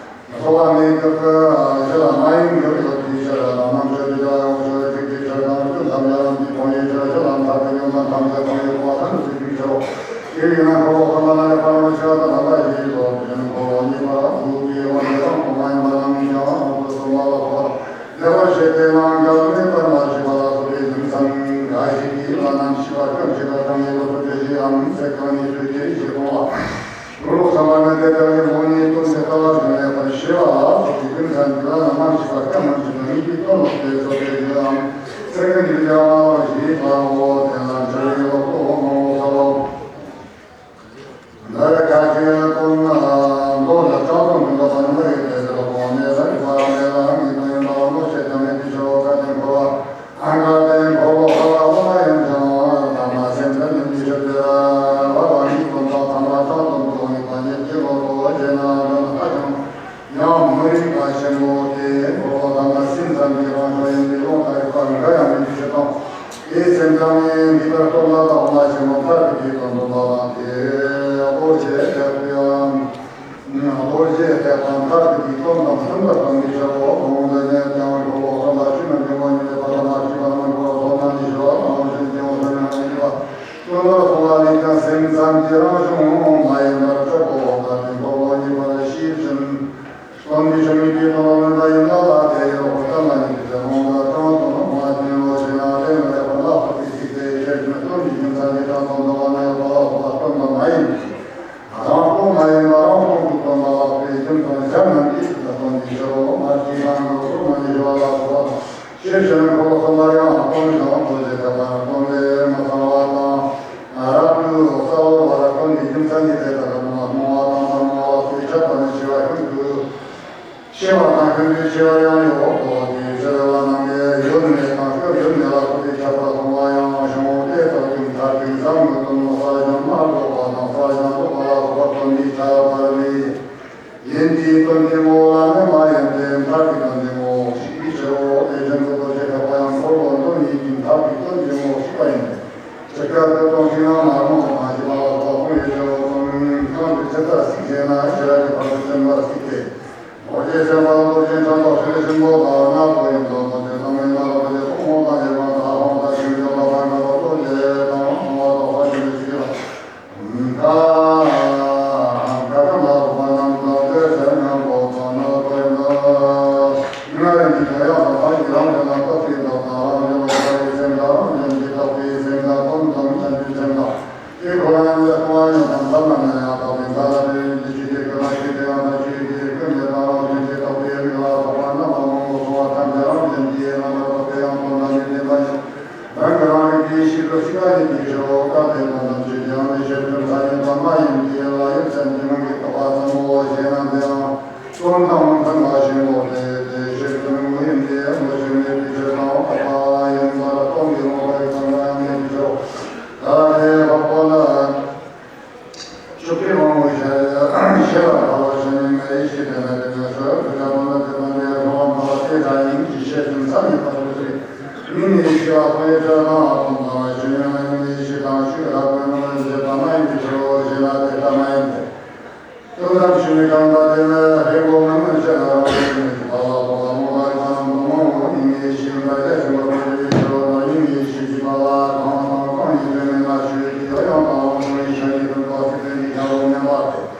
སོགས་པ་མེད་ཀྱང་ཞི་ལ་མ་ཡིན་གྱི་ཡོད་དེའི་ཕྱིར་ལ་རྣམ་དཔྱོད་ཀྱི་ཡོངས་སུ་གཅིག་གི་ཕྱིར་དང་སྤྱོད་ལམ་ཡང་དེ་མཐོང་བའི་ཕྱིར་ཞི་ལ་མཐར་ཐུག་ཡོད་པ་ཐམས་ཅད་མཐོང་བའི་སྤོང་བ་ཐམས་ཅད་གཅིག་གི་ཕྱིར་རོ། དེ་ཡིན་ན་འཁོར་ལོ་གསུམ་པ་ན་ལས་པ་རང་ཆགས་དང་རྣམ་པ་བཞིའི་ཚོགས་ཀྱི་འཁོར་ལོ་གཉིས་པ་དགུ་པའི་དབང་དུ་བཏང་སྟོང་པ་ཡིན་པ་རྣམས་ཀྱང་དབང་དུ་སོང་བ་ལ་སོགས་པ། ལེགས་པར་བཤད་པའི་ནང་གལ་མེད་པར་མ་ཤེས་པ་ལ་སོགས་པའི་རྒྱུ་མཚན་འགའ་ཞིག་གིས་བླ་ན་མཆིས་པ་ཀུན་ཤེས་པ་དང་ཡི་དྭགས་སུ་འགྲེལ་བྱེད་ཡང་ཚིག་རྐང་གཉིས་སུ་རྒྱས་ཞེས་གསུངས་ལ། གུ་རུ་བསམ་པ་ནི་དེ་ལྟ་བུའི་འོག་ནས་སྟོན་པའི་ལྟ་བ་བཞིན་ལེགས་པར་ཤེས་པ་ལ་སོགས་པའི་རྒྱུ་མཚན་གྱིས་བླ་ན་མ་མཆིས་པ་ཀུན་མ་མཆིས་པ་ཉིད་ཀྱི་དོན་ལ་དེ་སོགས་པའི་རྒྱུའམ་ཚིག་གི་འགྲེལ་བྱེད་ཡང་བླ་མ་ཞེས་པའོ། དེ་ལ་འགྲེལ་བའི་ལོག་རྟོག་མང་པོ་སོགས། འདིར་ཁ་ཅིག་སྟོན་མདོ་ལ་ལྕགས་སྒྲོག་མི་འདོགས་པ་ནི་མི་རིགས་ཏེ། དེ་ལ་གོང་ནས་ལ་རིགས་པ་མེད་ལ་ངེས་དོན་ཡིན་པ་མདོ་བཤད་ཀྱང་མེད་པའི་ཕྱིར་རོ། བཀའ་དྲིན་འཁོར་བ་ཨང་ཀ་དེ་འཁོར་བ་ཁ་བ་བླ་མ་ཡིན་ཀྱང་ཐ་མ་སེམས་ཙམ་ཡིན་པའི་ཕྱིར་ཏེ། བ་བ་ཉིད་དོན་དང་ཐ་མ་ལྕགས་སྒྲོག་མདོ་ཡིན་པ་ཉིད་ཀྱི་ལོག་རྟོག་བྱས་ན་འདོན་ཧ་ཅང་ཡང་མི་རིགས་པ་ཆེན་པོ་སྟེ། འཁོར་བ་ཐ་མ་སེམས་ཙམ་གྱི་རང་བྱུང་ཡིན་པའི་ལུང་ལ་རིགས་པ་འགའ་ཡང་མེད་པའི་ཕྱིར་དང་། དེའི་སེམས་ཙམ་ནི་འདི་ལྟར་སྟོན་པ་དང་འོ་མ་ཆེན་པོ་མཐར་ཐུག་གི་དོན་སྟོན་པ་དང་དེའི་རྡོ་རྗེ་ཐེག་པའམ། རྡོ་རྗེ་ཐེག་པ་མཐར་ཐུག་གི་དོན་དང་མཐུན་པར་སྟོན་པའི་ཕྱིར་རོ། འོང་དུ་ནས་ཀྱང་འཁོར་ལོ་གསུམ་པ་ཆོས་རྣམས་ཀྱི་ངོ་བོ་ཉིད་ལས་ཕར་ལ་མ་མཆིས་པ་རྣམས་འཁོར་བ་ཐོག་མ་ནས་ཞི་བ་དང་ཞི་བའི་སྐྱེ་བོ་ཐོབ་ནས་ཉེས་པ། སྟོན་པར་གསུངས་པ་ལས་ཀྱང་སེམས་ཙམ་གྱི་རང་བྱུང་མ་ཡིན་པར་གྲུབ་པོ་ལྟ་བུའི་འཁོར་ལོ་གཉིས་པར་ཤེས་བཞིན་སྟོན་པའི་ཆོས་ཉིད་ཀྱི་དོན་ལ་མངོན་པ་ཡིན་ལ་ལ་དེ་ཡི་འོག་ཏུ་མ་ཡིན་པའི་ཕྱིར་འོང་ལ་དྲང་དོན་མ་བྱུང་ལོ་ཞེ་ན། དེ་ནི་ལེགས་པར་བསླབ་པའི་ཚིག་སྟེ། ཤེར་ཕྱིན་སྟོན་པའི་རྒྱུ་མཚན་གྱི་དྲང་དོན་འདུལ་བ་ནི་ལ་ལ་སྟོན་པ་མ་ཡིན་པའི་རང་སྟོང་མ་ཡིན་པ་རང་སྟོང་དུ་སྟོན་པ་ལ་སོགས་པའི་རྒྱུ་མཚན་གཞན་རྣམས་ཀྱིས་ཚིག་ལ་སྟོན་པའི་ཕྱིར་རོ། མ་སྐྱེས་པ་འགྲོ་ཚུལ་མ་ནི་ཞི་བ་ལ་སོགས་པ་དང་། ཤེར་ཕྱིན་འཁོར་ལོ་གསུམ་པ་ཡང་སྟོན་ཞིང་རྡོ་རྗེ་ཐེག་པར་སྟོན་པས་མི་གཙང་བ་དང་། རབ་ཏུ་གསལ་བར་སྟོན་པའི་རྒྱུ་མཚན་ནི་དེ་ལྟར་སྣང་བ་དང་སྣང་བ་ལ་སོགས་པའི་ཆགས་པ་ནི་ཤེས་པ་ཤིན་ཏུ་ཤེས་པ་དང་ཤིན་ཏུ་ཤེས་པ་ཡང་ཡོད་དོ། དེའི་ཕྱིར་བླ་ན་མེད་ཡོད་མེད་དང་སྐབས་ཡོད་མེད་ལ་སོགས་པའི་ཁྱབ་པ་མཐོང་བ་ཡང་བྱུང་སྟེ། རྟག་ཏུ་མཐར་ཐུག་ཟབ་མོའི་དོན་ལ་ཕར་ཞིང་མ་ལྡོག་པ་དང་ཕར་ཞིང་ལྡོག་པ་ལ་སོགས་པ་སྟོན་པའི་ཁྱད་པར་ལས། ཡིན་དེའི་དོན་གྱི་ངོ་བོ་ལ་ནི་མ་ཡིན་ཏེ། མཐར་ཐུག་དོན་གྱི་ངོ་བོ་ཞིག་པའི་ཕྱིར་རོ། དེ་བཞིན་དུ་རྡོ་རྗེ་ཐེག་པ་ཡང་འཁོར་ལོ་འདི་ཉིད་ཀྱི་མཐར་ཐུག་དོན་གྱི་ངོ་བོ་ཞིག་པ་ཡིན་ཏེ། ཇི་སྐད་དུ་སྟོན་ཞིང་ཡང་མ་རྨོངས་པར་ཤེས་པ་ལ་སོགས་པ་ཡོད་ཀྱང་། གང་དུ་ཇི་ལྟར་གཟིགས་ཞེ་ན། ཇི་ལྟར་གྱི་བར་དུ་བསྟན་པར་གཟིགས་ཏེ། རྡོ་རྗེ་སེམས་དཔའ་རྡོ་རྗེ་འཆང་དང་ཤེས་རབ་ཆེན་པོ་དང་སྣ་ཚོགས་ཡུམ་དང་རྡོ་རྗེ་ཚང་མའི་ནང་ལ་རྡོ་རྗེ་ཐུན་མོང་དང་ཡེ་ཤེས་དང་ལྷ་དང་ཞིང་སྐྱོང་དང་བར་ཆད་རྡོ་རྗེ་དང་སྣང་བ་དང་ས་ཆེན་པོའི་ཞིང་ལ། རང་གི་རང་རིག་པའི་ཤེས་རབ་གཅིག་པ་ཉིད་ཀྱི་ཕྱིར་རོ། སྐབས་དེ་དོན་དམ་ཆོས་ཀྱི་དབྱིངས་ནི་ཤེར་ཕྱིན་ས་ཉིད་པ་ཡིན་ཏེ། རང་གི་རང་རིག་པའི་ཤེས་རབ་གཅིག་པ་ཉིད་ཀྱི་ཕྱིར་རོ། སྐབས་དེ་དོན་དམ་ཆོས་ཀྱི་དབྱིངས་ནི་ཤེར་ཕྱིན་ས་ཉིད་པ་མ་ཡིན་ཏེ། ལྷ་ཡུལ་ཅན་གྱི་ངང་གིས་རྟོགས་པ་ཙམ་མོ་ཞེ་ན། དེའང་དོན་དང་མཐུན་པ་ཞིག་མོ་སྟེ། དེ་ཤེར་ཕྱིན་དངོས་ཡིན་ཏེ། མོ་ཤེར་མེད་པའི་ཕྱིར་དང་། རྟོགས་པ་ཡིན་པར་སྟོང་གི་ངོ་བོ་རིག་པ་འགའ་ཡང་མེད་པའི་ཕྱིར་རོ། ད་དེ་འཕགས་པོ་ལ། ཕྱོགས་ཀྱི་དབང་པོ་ཤེས་ཤེས་རབ་འཕགས་པ་ཤེས་ནི་མེད་ཡེ་ཤེས་དེ་ན་དེ་ནས་སོ་སོ་ཡང་དོན་དེ་དང་དེ་ཡང་མཐོང་བ་མཐོང་བ་དེ་དག་ཡིན་གྱི་ཤེར་ཕྱིན་ས་ཉིད་པ་ལུགས་རེད། མིང་ནི་ཤེས་པ་མཐོང་ཡེ་ཆ་དང་ཨ་ཏོམ་དང་ཤེས་ཡོན་ནི་ཡེ་ཤེས་དང་ཤེས་རབ་ཀུན་ནི་བྱེད་པ་མ་ཡིན་པའི་ཕྱིར་རོ་ཞེ་ན། དེ་ལྟ་མ་ཡིན་ཏེ། དོན་དམ་ཆོས་ཉིད་གང་དག་དེ་ནི་ཧེ་གོ་ནི་མི་ཤེས་ན་རང་བཞིན་མེད་པ་ལ་སོགས་པ་མོ་ལ་ཡང་མི་མང་བོ་ནི་ཡེ་ཤེས་འདྲ་རྒྱ་ཆེན་པོ་མཐོང་ཡེ་ཕྱིར་རོ། ནི་ཡེ་ཤེས་ཀྱི་མ་ལ་གང་དང་གང་ཡིན་དོན་མེད་ན་ཆོས་ཀྱི་ཡང་དང་རང་བྱུང་ཡེ་ཤེས་ཀྱི་དོན་དག་ཅིག་དོན་གྱི་ཁྱབ་པ་མཉམ་པ་སྟེ།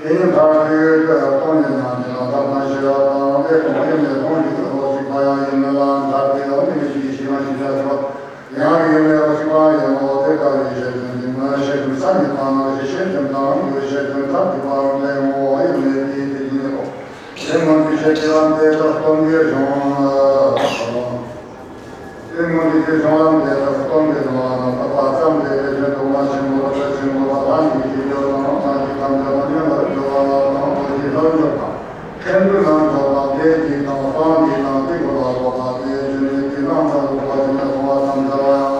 དེ་ཡིན་མཐར་ཐུག་གི་སྟོང་ཉིད་རྣམས་ཀྱི་ནང་ཐབས་དང་ཤེས་རབ་དང་ལས་དང་དབྱེར་མེད་ལྷུན་གྱིས་གྲུབ་པ་ཞིག་པ་ཡང་ཡིན་ནོ་ལ། མཐར་ཐུག་ཡང་དེ་ཉིད་ཀྱི་ཤེས་པ་ཞིག་ཀྱང་ཞེས་པ་ཡང་དབྱེར་མེད་པ་ཞིག་པ་ཡིན་ནོ། དེ་ལྟ་བུའི་ཤེར་ཕྱིན་འདི་ནི་ཤེར་ཕྱིན་ས་ཉིད་པ་ནང་བཞིན་ཤེར་ཕྱིན་དང་ཡུལ་ཤེར་ཕྱིན་ཐབས་ཀྱི་བར་དུ་ངོ་བོ་དབྱེར་མེད་པའི་དེ་ཉིད་ནི་ལོ། དེ་སྔོན་གྱི་ཤེར་ཕྱིན་ལམ་དེ་ལྟར་སྟོན་པའི་གཞུང་། དེ་སྔོན་གྱི་གཞུང་ལམ་དེ་ལྟར་སྟོན་པའི་གཞུང་ལ་ནི་དག་པ་ཙམ་དེ་ལས་གཞན་དུ་མ་ཆེན་པོ་རབ་ཏུ་ཆེན་པོ་དང་ལྷ་ཡི་ཞིང་སྐྱོང་དང་སངས་རྒྱས་ཐམས་ཅད་དང་མཉམ་པར་སྦྱོར་བ་ལ་དང་པོ་ཞིག་ལྷག་སྦྱོར་དང་། ཕན་ཚུན་རྣམ་འཇོག་དང་བདེ་སྐྱིད་དང་སངས་རྒྱས་དང་དེ་ཀུན་ལ་སོགས་པ་དེ་རྒྱུ་ནི་དེ་རྣམས་ལ་སོགས་པ་ཞིག་ནས་གསུངས་པ་ཐམས་ཅད་ལ་ཡང་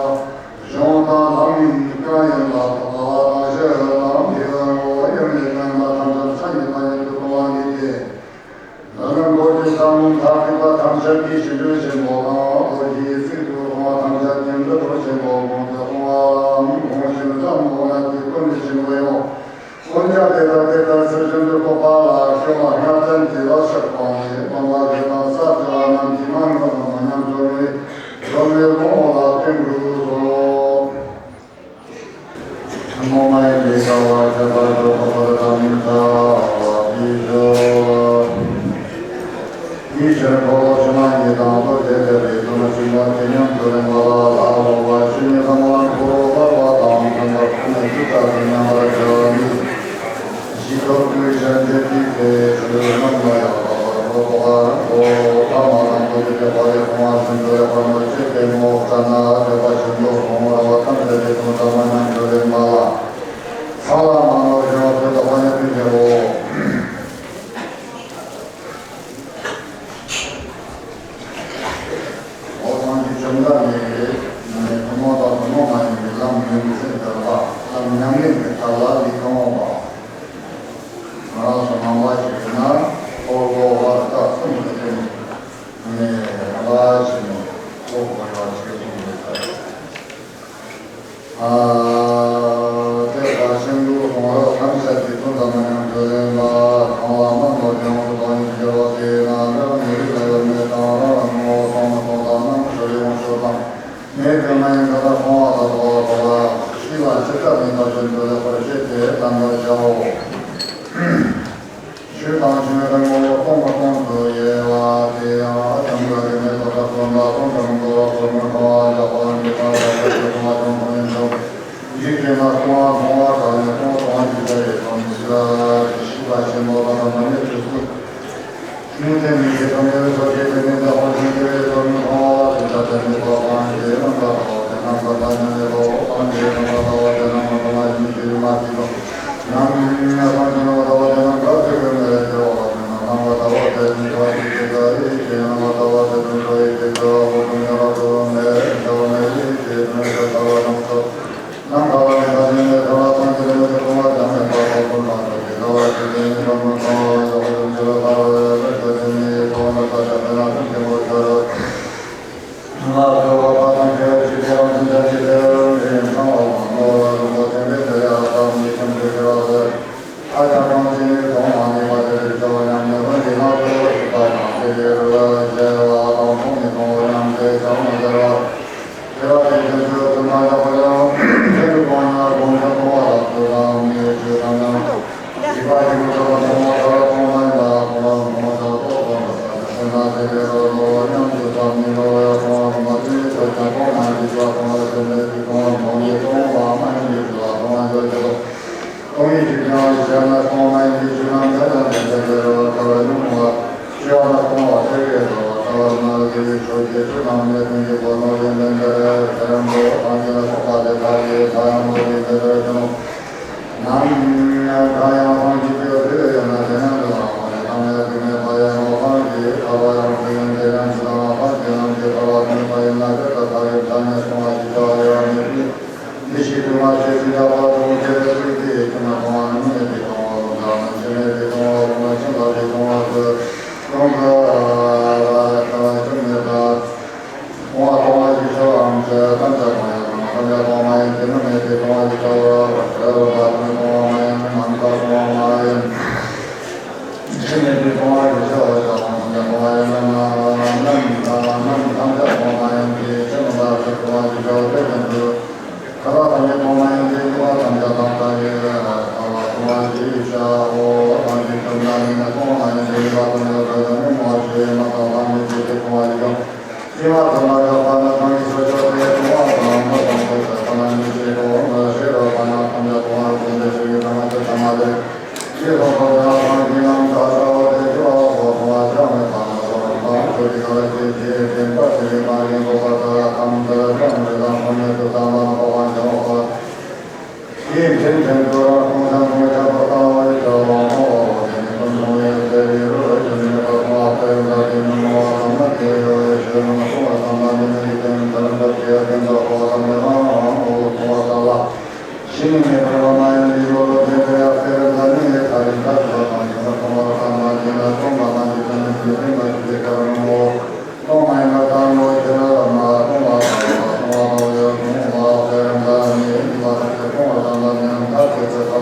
གཞུང་དང་ལམ་གང་ཡིན་ལ་སོགས་པ་དང་ཤེས་རབ་དང་དེ་ལ་ངོ་བོ་དབྱེར་མེད་ཀུན་ལ་ཐམས་ཅད་མཚན་ཉིད་པ་ཉིད་དུ་མཐོང་བ་ཉིད་དེ། འདི་ནི་མདོ་རྒྱུད་ཟབ་མོ་མཐར་ཐུག་པ་ཐམས་ཅད་ཀྱི་ཞི་ཁྲོའི་ཆེན་པོ་དང་རྡོ་རྗེའི་གཙུག་ཏུ་བཟུང་བ་ དེ་ལྟར་དེ་ལྟར་ཚུལ་བཞིན་དུ་བཀོད་པ་ལ་སྐྱོན་མ་སྔར་ཙམ་གྱི་ལ་ཕྱག་སྤང་ནས་སྤང་བ་དེ་དང་ས་དེ་བ་རྣམས་ཀྱི་མ་ངོ་མ་ཉམས་སུ་ལེན་ནས་སློབ་མའི་དབང་ལ་བརྟེན་དགོས་སོ། ཐུན་མོང་མ་ཡིན་པའི་བྱ་བ་ཁྱད་པར་དུ་འཕགས་པར་དམ་བཅའ་བ་དེའི་ཕྱིར། དེའི་ཕྱིར་འཁོར་ལོ་ཕྱི་མ་གཉིས་དང་ལྷོ་དེ་ལྟ་བུའི་དོན་ཕྱིན་པ་དེ་ཉམས་སུ་ལེན་པ་ལ་ལྷག་པ་ཕྱི་ཉིད་ལ་མ་འཁོར་བ་བར་བ་དང་མཐུན་པར་ཐུགས་ནས་ཇི་ལྟར་དུ་མཉམ་པར་བྱ་བ་ནི། ཞི་ཁྲོ་ཀུན་གཞན་འབྲེལ་གྱི་ཚེ་ཆོས་རྣམས་ལ་ཡང་དག་པར་རྫོགས་པ་རང་གོ་ཐ་མ་དང་པོ་དེ་དེ་པ་ཡི་ཁོང་བ་ཤིན་ཏུ་ཡག་པར་མ་བྱས་ཏེ་ངོ་བོ་ལྟར་ན་དེ་པ་ཤིན་ཏུ་གོང་བར་བ་ཐམས་ཅད་ཀྱི་དོན་དམ་མ་ཉམས་སུ་ལེན་པ་ལ། ས་ལ་མ་ནོར་བྱུང་བ་ཚོད་དཔག་ཉམས་སུ་ལེན་པའོ། འོ་ཐམས་ཅད་བཅོམ་ལྡན་འདས་ཀྱིས་ཐུན་མོང་དང་ཐུན་མོང་མ་ཡིན་པའི་ལམ་ངེས་འཛིན་དགག་པ་ལམ་ཉམས་ལེན་གྱི་ཐབས་ལ་ལུས་གང་འོང་བ། ང་རང་ཚོ་ནང་པ་ཞིག་ཡིན་ན་འཁོར་ལོ་བར་སྐབས་གསུམ་དུ་བསྟན་ནས་རིམ་པ་བཞིན་འཁོར་དགོས་པ་ཞིག་གསུངས་ཡོད་ས་རེད། ཨ། དེ་ལྟར་ཤིན་ཏུ་གོང་རབ་ཐམས་ཅད་ཀྱི་དོན་དམ་མཉམ་དུ་ལེན་པ་གང་ལ་མ་ནོར་ཡོངས་སུ་རྫོགས་ཡིན་ཞེས་པ་དེས་ན་འདྲ་བ་མི་རིགས་ལ་ཡོད་མེད་དང་རང་ལ་ངོ་བོ་སྟོང་མི་སྟོང་དང་རྣམ་དཔྱོད་ཡོངས་སུ་དང་མེད་དུ་མ་ཡིན་པ་དང་སྤོང་བ་དང་རྟོགས་པ་ཤེས་པ་ཇི་ལྟར་ཡིན་པ་བཞིན་དུ་ལེགས་པར་ཤེས་ཏེ་བསྟན་པར་བྱའོ། ཆོས་དང་ཆོས་མིན་པའི་ངོ་བོ་སྟོང་པ་སྟོང་དུ་དབྱེ་བ་དེ་ཡང་ཨ་ཙམ་འགའ་རེ་མེད་པ་དང་དོན་དག་སྟོང་ཙམ་མགོ་བ་ཁོ་མོ་ཁ་བ་འཇོག་པ་འདི་དང་འཇོག་པའི་ཆོས་སྟོང་པ་ཀུན་ཁོ་ནས་འཇོག་འཇིག་རྟེན་ན་སྟོང་བ་སྟོང་བ་ག་ནས་སྟོང་སྟོང་བ་ཇི་ལྟར་ཡོད་དམ་ཞི་བ་ཞིག་ཤེས་པ་ཆེན་པོ་ལ་དམ་པ་ནི་དུས་སུ། སྨོན་ལམ་མི་བྱེད་དམ་པའི་ཚོགས་ཀྱི་དེ་ནི་བདག་པོ་ཆེན་པོའི་ཚོགས་ནི་མཐོང་བ་ལ་དེ་ལྟ་དེ་ནི་བ་སྤང་གི་རྣམ་པར་དག་པ་དེ་རྣམ་པར་དག་ཉམས་ལེན་པའོ། སྤང་གི་རྣམ་པར་དག་པ་དེ་རྣམ་པར་དག་ཉམས་ཀྱི་ཡུལ་མ་ཞིག་ཏུ་ནམ་སྤང་གི་རྣམ་པར་དག་པ་དེ་རྣམ་པར་དག་པའི་མེ་ལས་སྐྱེ་བ་ལ་དེ་རྣམ་པར་དག་པ་དེ་ནི་བ་ཞིག་ཏུ་ད་ཡིད་ཀྱི་རྣམ་པར་དག་པ་དེ་དོན་ཚོགས་ཡིད་ཀྱི་ཚོགས་ལ་དོན་ཉམས་པ་དག་པ་མེ་ལས་སྐྱེ་བ་མེ་ལས་སྐྱེ་དོན་ཚོགས་དག་པ་རྣམ་ཚོགས། ནམ་མཁའ་ལ་ནི་ཐ་སྙད་མེད་ཐ་མ་ཐམས་ཅད་མེད་དེ་སྟོང་པ་ཙམ་མེད་པ་ཐོབ་པར་མ་ཐོབ་ཀྱི་ལྟ་བ་ཇི་སྲིད་ནི་ཐོབ་མི་ཐོབ་པ་ཡོད་པ་ཇི་སྲིད་ནི་ཐོབ་པ་ཐོབ་པ་ཐམས་ཅད་མོ་ཆ་རོ། ང་ལ་ཐོབ་པ་ཐམས་ཅད་ཅི་ཐེ་རང་ཐམས་ཅད་ཅི་ཐེ་རང་རིན་ཚང་བ་མ་ནོར་བ་རིན་པོ་ཆེ་འདྲེ་འདྲེ་ཡ་ཐམས་ཅད་ཁྱིམ་དུ་ཁྱེར་བ་ཟེར། ཨ་ཅག་ཐམས་ཅད་ནི་གདོང་མ་ནི་པ་དེ་རིགས་ཚོ་ཉམས་ནས་ལྷུན་གྱིས་ལྷག་ཏུ་ཞིག་པ་དང་དེ་ཡི་རུ་ལ་ཞེས་པ་དང་མཐོང་ནས་མཐོང་བ་ཉམས་ཏེ་བྱང་མི་ཟེར་བ། དེ་ལ་དེ་ཚོའི་ཚུལ་མཐའ་དག་པ་ཡང་ཆོས་ཀྱི་དབང་ཡང་དགོངས་ཀྱང་མཐོང་བ་དང་ཚུལ་དང་མིའི་ཆོས་དང་ཡང་། བྱིས་པ་ཞིག་ཏུ་ཐོབ་པ་མཐོང་བ་ཐ་ལ་མཐོང་བ་ཡིན་ལ་མཐོང་བ་མཐོང་བ་ཐ་ལ་རྟོགས་པ་མ་ཟད་ན་དེ་ལས་རོ་རོ་སྙམ་དུ་བསམ་ནས་རོ་ཡང་མཐོང་བ་མ་ཐུལ་ནས་ཐོས་ཀྱང་མཐོང་ན་འཇིགས་པ་མཐོང་བ་སེམས་ལས་ཀྱི་མཐོང་བ་མཐོང་བའི་མཐོང་བ་མ་ཡིན་པའི་ཆོས་ལ་མཐོང་བ་འཇོག་བྱེད་དོ། སྟོང་ཉིད་ཀྱི་ཀྱང་ཡིད་ཆེས་ན་སྟོང་མ་ཡིན་པའི་ཆོས་རྣམས་ཡང་ཡང་དེ་ལྟར་འགལ་བར་འགལ་བ་ཉུང་བ། ཆེ་བ་ན་སྟོང་བ་ཐེག་པའི་ཐོབ་པ་ལྟ་བ་ན་དགེ་བའི་ཕྱོགས་ཀྱི་ཆོས་རྣམས་ལས་ཀུན་གྱི་སྒོ་ནོར་ཡིན་པའི་འདིར་ཚེ་རིང་པོ་སངས་རྒྱས་ལ་སོགས་པ་དེ་དག་གིས་ད་ཡང་མོ་ཡིན་པའི་འདིར་ཀྱང་། ནམ་ཡང་ད་ཡང་སངས་རྒྱས་ཀྱི་རིགས་ཡོད་ན་དེ་ཡང་འདི་ལ་འོང་ནས་ཐ་མའི་དུས་མེད་པ་ཡང་ངོ་སྤངས་ཀྱི་ཐར་པ་ཡང་དེ་ཡང་དེ་ཡང་འདི་དང་ལྷག་པར་གྱི་ལམ་གྱི་ཐར་པ་དམིགས་པ་ཡིན་ན་དེ་ལྟར་ཐར་པའི་ཐ་སྙད་སྟོང་བ་ཞིག་བྱ་བ་ཡོད་མེད་ཀྱི། འདི་ཞིག་ཏུ་མ་ཤེས་ཤིང་ཡག་པར་མཐོང་ཁྱེད་ཀྱིས་ཀྱང་མཐོང་བ་ཉིད་མེད་པའི་མཐོང་བ་ལུང་དང་ནམ་ཞིག་མེད་པའི་མཐོང་བ་ལུང་ལ་ཕྱིན་པ་པའི་མཐོང་བ་ཟེར། ལུང་དུ་ལ་ཡང་ཁ་བ་ཅུང་མེད་པ། མཐོང་བ་སྟོང་བ་ཞིག་བྱ་བའམ་ཅི་ཐམས་ཅད་སྟོང་ཡང་ཐམས་ཅད་སྟོང་མ་ཡིན་ཏེ་མི་མེད་པའི་མཐོང་བ་ཞིག་བྱ་བ་ཟེར་བ་ལ་མཐོང་བ་མ་ཡིན་ནམ་མཁའ་སྟོང་བ་མ་ཡིན། ཕྱིན་མེད་པའི་སྟོང་བ་ཞིག་བྱ་བ་བྱ་བའམ་ཐམས་ཅད་སྟོང་བ་ཡིན་ནམ་ནམ་ཐམས་ཅད་སྟོང་མ་ཡིན་ཏེ་ཕྱིན་མེད་པ་ཞིག་སྟོང་བ་ཞིག་བྱ་བ་དེ་བཞིན་དུ། ཁ་ལ་ཐམས་ཅད་སྟོང་མ་ཡིན་ཏེ་ཡུལ་ལ་ཐམས་ཅད་སྟོང་ལྟ་བུའི་ཁ་ལ་སྟོང་བ་ཞིག་བྱའོ། ཐམས་ཅད་ཐུབ་ན་ནི་སྟོང་མ་ཡིན་ཏེ་ཡུལ་ལ་སྟོང་ཡང་ཁ་ལ་ཉོན་མོངས་པ་ཆོས་ཡིན་པ་དང་ཐམས་ཅད་ཆོས་ཀྱི་སྟོང་བ་ཞིག་ཀྱང་། ཤེས་པ་ཙམ་ལ་བཞག་པ་ན་གང་གིས་ཆོས་ཕྱོགས་དེ་སྟོང་བ་དང་མི་སྟོང་དུ་ཟད་པ་ན་ནི་ཤེས་པ་ཤེས་པ་དང་ཡང་ཐམས་ཅད་སྟོང་བར་གསུངས་ཏེ་ཆོས་ཀྱི་དང་མ་ཆོས་ཐ་མ་སྟེ། ཞེས་སོགས་པ་དེ་ལ་སངས་རྒྱས་རྣམས་ད་ལྟ་བ་དེ་སྐྱེ་བ་སོགས་སྟོང་བ་ཆ་མེད་པ་ན་སོགས་དང་ཆོས་ཀྱི་ཐ་ལ་སྐྱེ་མཆེད་བདེན་པ་དེ་ཡི་མ་ཡིན་པ་དག་ཐམས་ཅད་ཀྱང་མི་དང་ཐ་མལ་དུ་བསམ་པ་ན་འཕགས་པ་འཇམ་དཔལ། ཡིད་མཐུན་ཅན་དུ་རང་སྟོང་ཤར་མཐོང་བའི་ཁྱད་པར་ལྟ་བ་ཡི་བྱ་བ་མཐོང་བའོ། དེ་ནི་ཀུན་མཐོང་བའི་ཚེ་ཡི་རོ་ཡི་ཆོས་ནི་མེད་པར་མཐོང་བ་སྟེ། ཡང་དག་གི་ཉོན་མོངས་པ་ཚང་མ་དེ་ཡོད་པའི་ཕྱིར་ན་མཐོང་བ་ཙམ་ལ་ནི་མི་རིགས་ཏེ། འདི་ལྟར་སྐྱེ་བ་ཀུན་ཏུ་འཕགས་པ་ཐམས་ཅད་རང་རང་ངོ་བོ་མཐོང་བ་ལྟ་ལ། ཞི་གནས་མེད་པར་མ་ཡིན་པའི་བློ་ལ་ལྡན་པའི་ཨ་ཏི་ར་ཛ་ནི་ཡི་ཐ་རི་ཐ་ཚུ་ལ་མ་ཡིན་པར་མཐོང་བ་ཙམ་མ་ཡིན་ན་སྟོང་པ་ལ་འཇིག་རྟེན་ནི་འཇིག་རྟེན་མ་ཞིག་པའི་ཁར་ངོ་བོ་སྟོང་མ་ཡིན་པར་ཐལ་མོ་ཆེ་ན་མ་སྟོང་བ་དང་མ་སྟོང་བ་དང་ཡོད་མཐོང་བ་ཨ་ཏི་ར་ཛ་ནི་ཡི་ཐ་རི་ཐ་མཐོང་བ་ཙམ་ལ་ནི་ཐ་ཚེ་ཚེ་ཐ་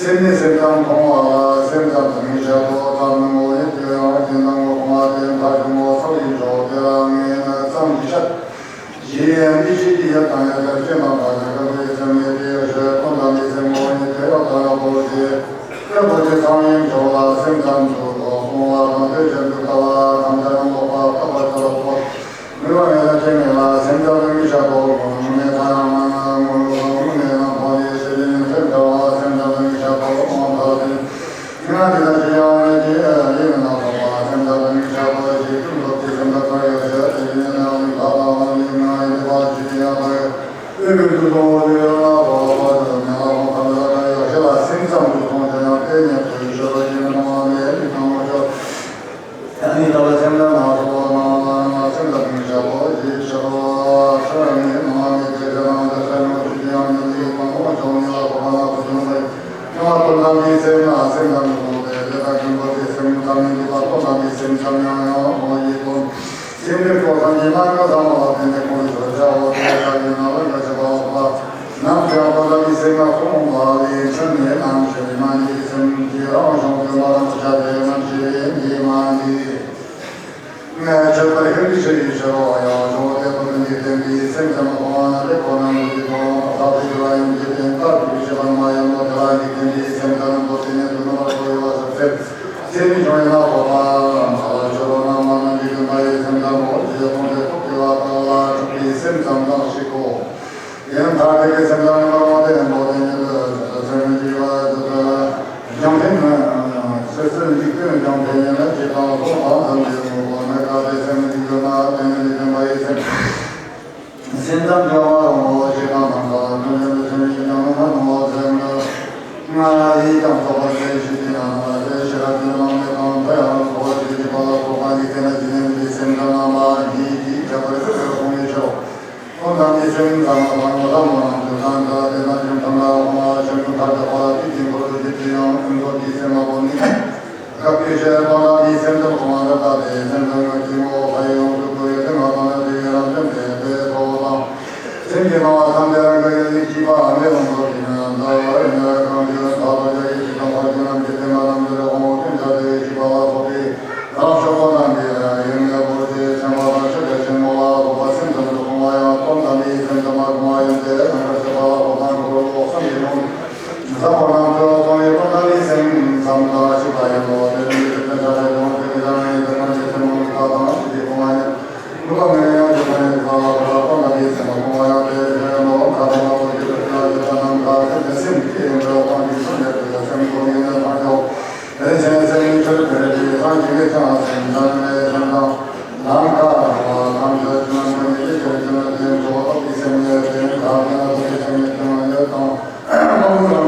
སེམས་ནི་སེམས་ཙམ་མཐོང་བ་ལ་སེམས་ཙམ་དུ་མི་བྱ་དོ། ཙམ་ནི་ངོ་ཡི་དུས་ཡང་རྐྱེན་དང་ངོ་བ་དེ་མཐའ་གི་ངོ་ཚོགས་ཡིན་ཆོག་དེ་ལ་ངས་ན་ཙམ་གྱི་ཤ། ཞེས་ཡང་འདི་ཤེས་ཀྱི་ཡབ་དང་ཡབ་ཀྱི་སྤྱན་དང་བར་ཆད་སྐབས་ཀྱི་སེམས་ནི་དེ་ཡོད་ཞེས་ཁོང་དང་མི་སེམས་ངོ་ཡི་དེ་ཡོད་དང་ཡོད་པོ་ཞེས་སྐབས་ཀྱི་ཚང་ཡིན་ཆོག་ལ་སེམས་ཙམ་དུ་གསུང་བ་དང་དེ་བཞིན་དུ་ལྟ་བ་དང་དེ་རང་ལོག་པ་བཀག་པ་ལྟ་བ་ཐོག་མི་བ་ངེས་ལ་ཁྱེད་ངེས་ལ་སེམས་ཙམ་དུ་མི་བྱ་དོ། ངོ་ནས་ཕ་ཡང་མ་ན་ངོ་ལོག་ངོ་ནས་ན་ཕ་ཡི་ཤེས་ལེན་སེམས་ཙམ་བ་སེམས་ཙམ་དུ་མི་བྱ་དོ། ངོ་མཐའ་དེ། ང་འདི་ལ་ཅི་ཡང་ཡོད་ཀྱི་ཡིན་ན་ཐོག་པ་སེམས་ཙམ་དུ་མི་བྱ་དོ་ཞེས་ཀུན་རྫོབ་ཀྱི་སེམས་ལ་ཚོར་ཡོད་ཟེར་ཏེ་ཡིན་ན་ཡང་ཐོག་པ་ཡིན་ན་ཡིན་པ་ཞིག་ཡང་དོ། ཨེ་ཀུན་ཏུ་ལོ་ཡོད་ན་ཐོག་པ་དུ་ང་ལ་ཐོག་པ་ལ་ཡོད་ཞེས་ལ་སེམས་ཙམ་དུ་མཐོང་ཀྱང་ཡང་དེ་ཉིད་དུ་ཞེས་པ་ཡིན་ན་མ་ནས་མི་སྣང་བ་ཞོག་ཨ་ནི་ལྟ་བ་སེམས་ལ་མ་སོགས་པ་མ་མ་མ་སེམས་ལ་མི་བྱ་བ་ཞིག་བྱ་བ་ས་ནི་མ་མི་དེ་དེ་རང་དེ་ས་ཉོ་ཞིག་ཡང་ཉོ་ནི་མ་འོང་ཆོག་ནི་ལ་སོགས་པ་ལ་སོགས་ཡོང་བས། ཡང་བ་དོན་དམ་གྱི་སེམས་ལ་སེམས་ལ་མི་སོགས་པའི་དེ་དག་ཀུན་པོ་དེ་སེམས་ཙམ་ཡིན་པ་དོན་དམ་གྱི་སེམས་ཙམ་ཡང་ཡང་མ་ཡིན་དོན། སེམས་དེ་ཀོ་སམ་གྱི་མ་ཀོ་སམ་མ་བ་དེ་ནི་ཁོང་གི་དོན་བྱ་བ་དེ་དག་ཡིན་ན་ལ་འགའ་ཞིག་པ་འོག་པ། ནམ་ཡང་ཁོ་ན་མི་སེམས་ལ་ཁོང་བ་ལས་འཕྲོས་ནས་ནམ་ཞིག་མ་ནི་སེམས་ཀྱི་རང་བྱུང་དུ་མ་རང་བྱ་བའི་ནམ་ཞིག་འདི་མ་འདི། ངས་ཆོས་པར་ཤིན་ཏུ་ཆེ་ཡི་ཕྱིར་རོ། ཡང་བྱུང་བ་དེ་ཁོ་ན་འཇིག་རྟེན་པའི་སེམས་ཙམ་ཁོང་བ་ན་རེ་ཁོ་ན་མི་འདི་ཁོང་ལ་ཐག་ཏུ་གྱུར་བ་ཡང་འཇིག་རྟེན་ལྟར་དུ་ཤེས་པར་མ་ཡིན་ནོ། དེ་ལ་འཇིག་རྟེན་པའི་སེམས་ཙམ་པོ་དེ་ནི་དུ་ནོ་བར་དོ་ཡོད་པ་ཟེར་ཚེ། ཚེ་ནི་བྱུང་ཡིན་ན་ཁོ་པ་མ་ལ་ཆོས་རོ་ན་མ་ན་འཇིག་རྟེན་པ་ཡི་སེམས་ཙམ་པོ་ཞེས་ཁོང་དེ་ཐུག་གི་བ་དང་ལ་ཐུག་པའི་སེམས་ཙམ་དང་ཞིག་གོ། ཡང་དག་པའི་སེམས་ལ་ངོ་བོ་ལྡན་པོ་དེ་ཉིད་དུ་སེམས་འཇིག་པ་དུ་ལྗོན་ཕན་ན་སེམས་འཇིག་པའི་ལྗོན་ཕན་ཡིན་ན་ཇི་ལྟར་སོགས་པ་ཙམ་གྱི་ངོ་བོ་ནི་དག་པའི་སེམས་འཇིག་ཡོད་ན་དེ་ནི་འཇིག་རྟེན་པ་ཡི་སེམས། སེམས་ཙམ་འབྱོར་བ་ངོ་བོ་ཇི་ལྟར་ནམ་མཁའ་ལ་ལྟོས་ནས་སེམས་ཀྱི་ལྗོན་ཕན་ངོ་བོ་སེམས་ལ་ང་ཡིས་ཀྱང་རྟོགས་པར་བྱེད་ཤེས་ཀྱི་ན་ལ་དེ་ཤེས་རབ་ཀྱི་ལམ་ནི་གང་དུ་ཡང་ངོ་བོ་ཇི་ལྟར་པ་ལ་སོགས་པ་འཇིག་རྟེན་ན་ཇི་སྙེད་པའི་སེམས་ཙམ་རྣམ་པ་ཉིད་ཀྱིས་ཁྱབ་པར་གསལ་བར་གསུངས་པའི་ཕྱིར་རོ། ཁོང་དང་ནི་སེམས་ཙམ་དང་ངོ་ཐག་མོ་རང་དུ་ཐང་དུ་དེ་ན་ཅུང་ཐང་ལ་འོང་བ་ཆེན་པོ་ཐར་པའི་འཁོར་ལ་དེ་ཀྱི་འཁོར་དུ་སྐྱེ་དུ་ཡང་ཀུན་རྫོབ་ཀྱི་སེམས་ལ་གོ་ནི། དགག་པའི་ཕྱིར་ཁོང་དང་ནི་སེམས་ཙམ་ཁོང་ལ་ལྟ་སྟེ་སེམས་ཙམ་ངོ་ཀྱི་ངོ་བོ་ཕ་ཡི་ཡོངས་སུ་གོ་བའི་དེ་ང་དང་ནི་དེ་ཡི་རང་བཞིན་དེ་དེ་ཁོ་བོ་དང་། སེམས་ཀྱི་སྣང་བ་ཐམས་ཅད་རང་གི་ཡུལ་ལས་སྐྱེས་པའམ་ལས་ལོངས་སུ་སྤྱོད་ནས་འདའ་བར་ཉེ་བར་གང་ཞིག་ལ་ཐག་ཏུ་བཅད་ཀྱི་ཇི་ལྟ་བར་ཀྱང་རྣམ་འབྱེད་དེ་ང་རྣམ་འབྱེད་དབང་པོ་ཀུན་བྱ་སྟེ་ཞེས་པ་ལ་སོགས་པའི། རང་ཕྱོགས་པ་རྣམས་ཀྱི་ཡུལ་ངེས་པར་དེ་སེམས་པ་དང་ཆོས་ཀྱི་ཆེན་མོ་ལ་སོགས་པ་སེམས་ཙམ་དུ་སོང་བ་ཡང་སྟོང་ཙམ་པའི་སེམས་ཙམ་མ་སོང་བ་ཡིན་ཏེ། རྣམ་པར་ཤེས་པ་ལ་སོགས་པ་འཁོར་ལོ་གསུམ་གྱི་ལུང་ཟབ་པོ་རྣམས་སུ་སོང་བའི་སྟོང་ཙམ་པའི་སེམས་ཙམ་དང་ཞིག་པ་ཡིན་ནོ། དེ་ནི་སེམས་ཙམ་དང་ཡང་དེ་ནི་ཡང་ཡིན་ཏེ། སེམས་ཙམ་མ་ཡིན་པ་དང་ཞིག་པའི་སྟོང་བ་ཡིན། ནུས་པ་མེད་ཡང་དེ་ནི་ལ་སོགས་པ་སྟོང་ཙམ་པའི་སེམས་ལ་སོང་བ་ཡང་དེ་ཡིན་ནོ། ཁ་དང་ལ་སོགས་ཀྱི་དོན་ཡང་དེ་ལྟར་རྣམ་ཐར་སེམས་ཀྱི་སེམས་ཀྱི་འབྲས་བུ་གང་ཞིག་སེམས་ལས་སེམས་སོ་ཡིན་ནས་མ་འཇོག་དེ་ཕྱིར་སེམས་ཉིད་ཆོས་དཔེར་ཏེ་སངས་རྒྱས་ཀྱིས་ཀྱང་སེམས་ཙམ་ལས་སེམས་དང་། ནམ་མཁའ་ལ་ཐམས་ཅད་ཅུང་ཟད་ཀྱང་ཡེ་ཤེས་ཀྱི་ལྡན་མཆོག་ལྟ་བུའི་སེམས་ལས་དེ་ནི་ཐ་དད་ན་ལྟ་བུའི་སེམས་ཉིད་ཀྱང་ཡོད་དང་།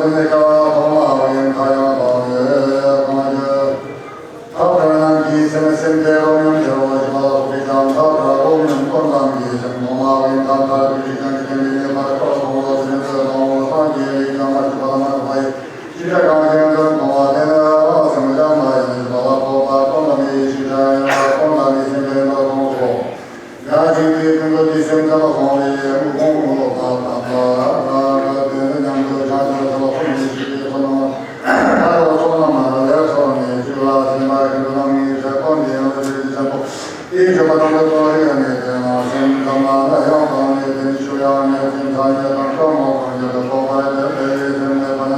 ནས་སྐྱེ་བ་ཐོག་མ་བའི་མཐའ་ཡང་དང་ནི་གང་ཞིག་ཐབས་དྲག་རྣམས་ཀྱིས་སེམས་སེམས་ཅན་རོ་སྙོམས་ཀྱི་རོ་ཞིག་པ་ལ་སོགས་པའི་ཀྱང་ཐབས་དྲག་རོ་སྙོམས་ཀུན་ཐམས་ཀྱི་སེམས་ཐོག་མ་བའི་མཐའ་མཐའ་དུས་ཀྱི་ཀྱང་གི་དེ་ནི་ནི་མར་ཁོ་ལ་སོགས་པ་ཟེར་ནས་ཟེར་དང་འོ་སངས་རྒྱས་ལས་ཀྱང་མ་ཞིག་པ་ལ་མ་ཞིག་པ་ཡི། ཅི་འདྲ་གང་ཞིག་འདོད་མཐོང་བ་དེ་ནི་རང་སེམས་གཞན་མ་ཡིན་ཞིག་པ་ལ་སོགས་པ་ཀུན་ཐམས་ཀྱི་ཤེས་བྱ་ཡིན་ལ་ཀུན་ཐམས་ཀྱི་སེམས་ཅན་དུ་མཐོང་ངོ་། ཡང་ཅིག་དེའི་ཀུན་རྫོབ་ཀྱི་སེམས་ཙམ་པ་སོང་བའི་དབུགས་ཕུང་ལོག་པ་དང་པ་དེ་ནི་མཉམ་དུ་བྱང་ཆུབ་ཐོབ་པ་ཀུན་གྱི་ཤེས་པའི་ཁོ་ན་ཐར་པ་ཚོགས་རྣམས་ལ་ལེགས་ཚོགས་ནས་བཅུ་ལ་སེམས་པ་ཤིན་ཏུ་རྣམ་ངེས་ཆེ་ཀུན་ལྡན་འོད་ཀྱི་ཆེན་པོ་དེའི་སྤྱོད་པ་དང་དུ་ཀུན་རིག་ནས་དེ་ན་སེམས་ཙམ་ལ་ཡང་དང་ནས་དེ་ནི་ཆུ་ཡང་ནས་སེམས་ཐ་སྙད་དང་སྐྱོ་མོ་གང་ཡོད་དུ་རྟོགས་པར་བྱེད་པའི་སེམས་མེད་པ་ན།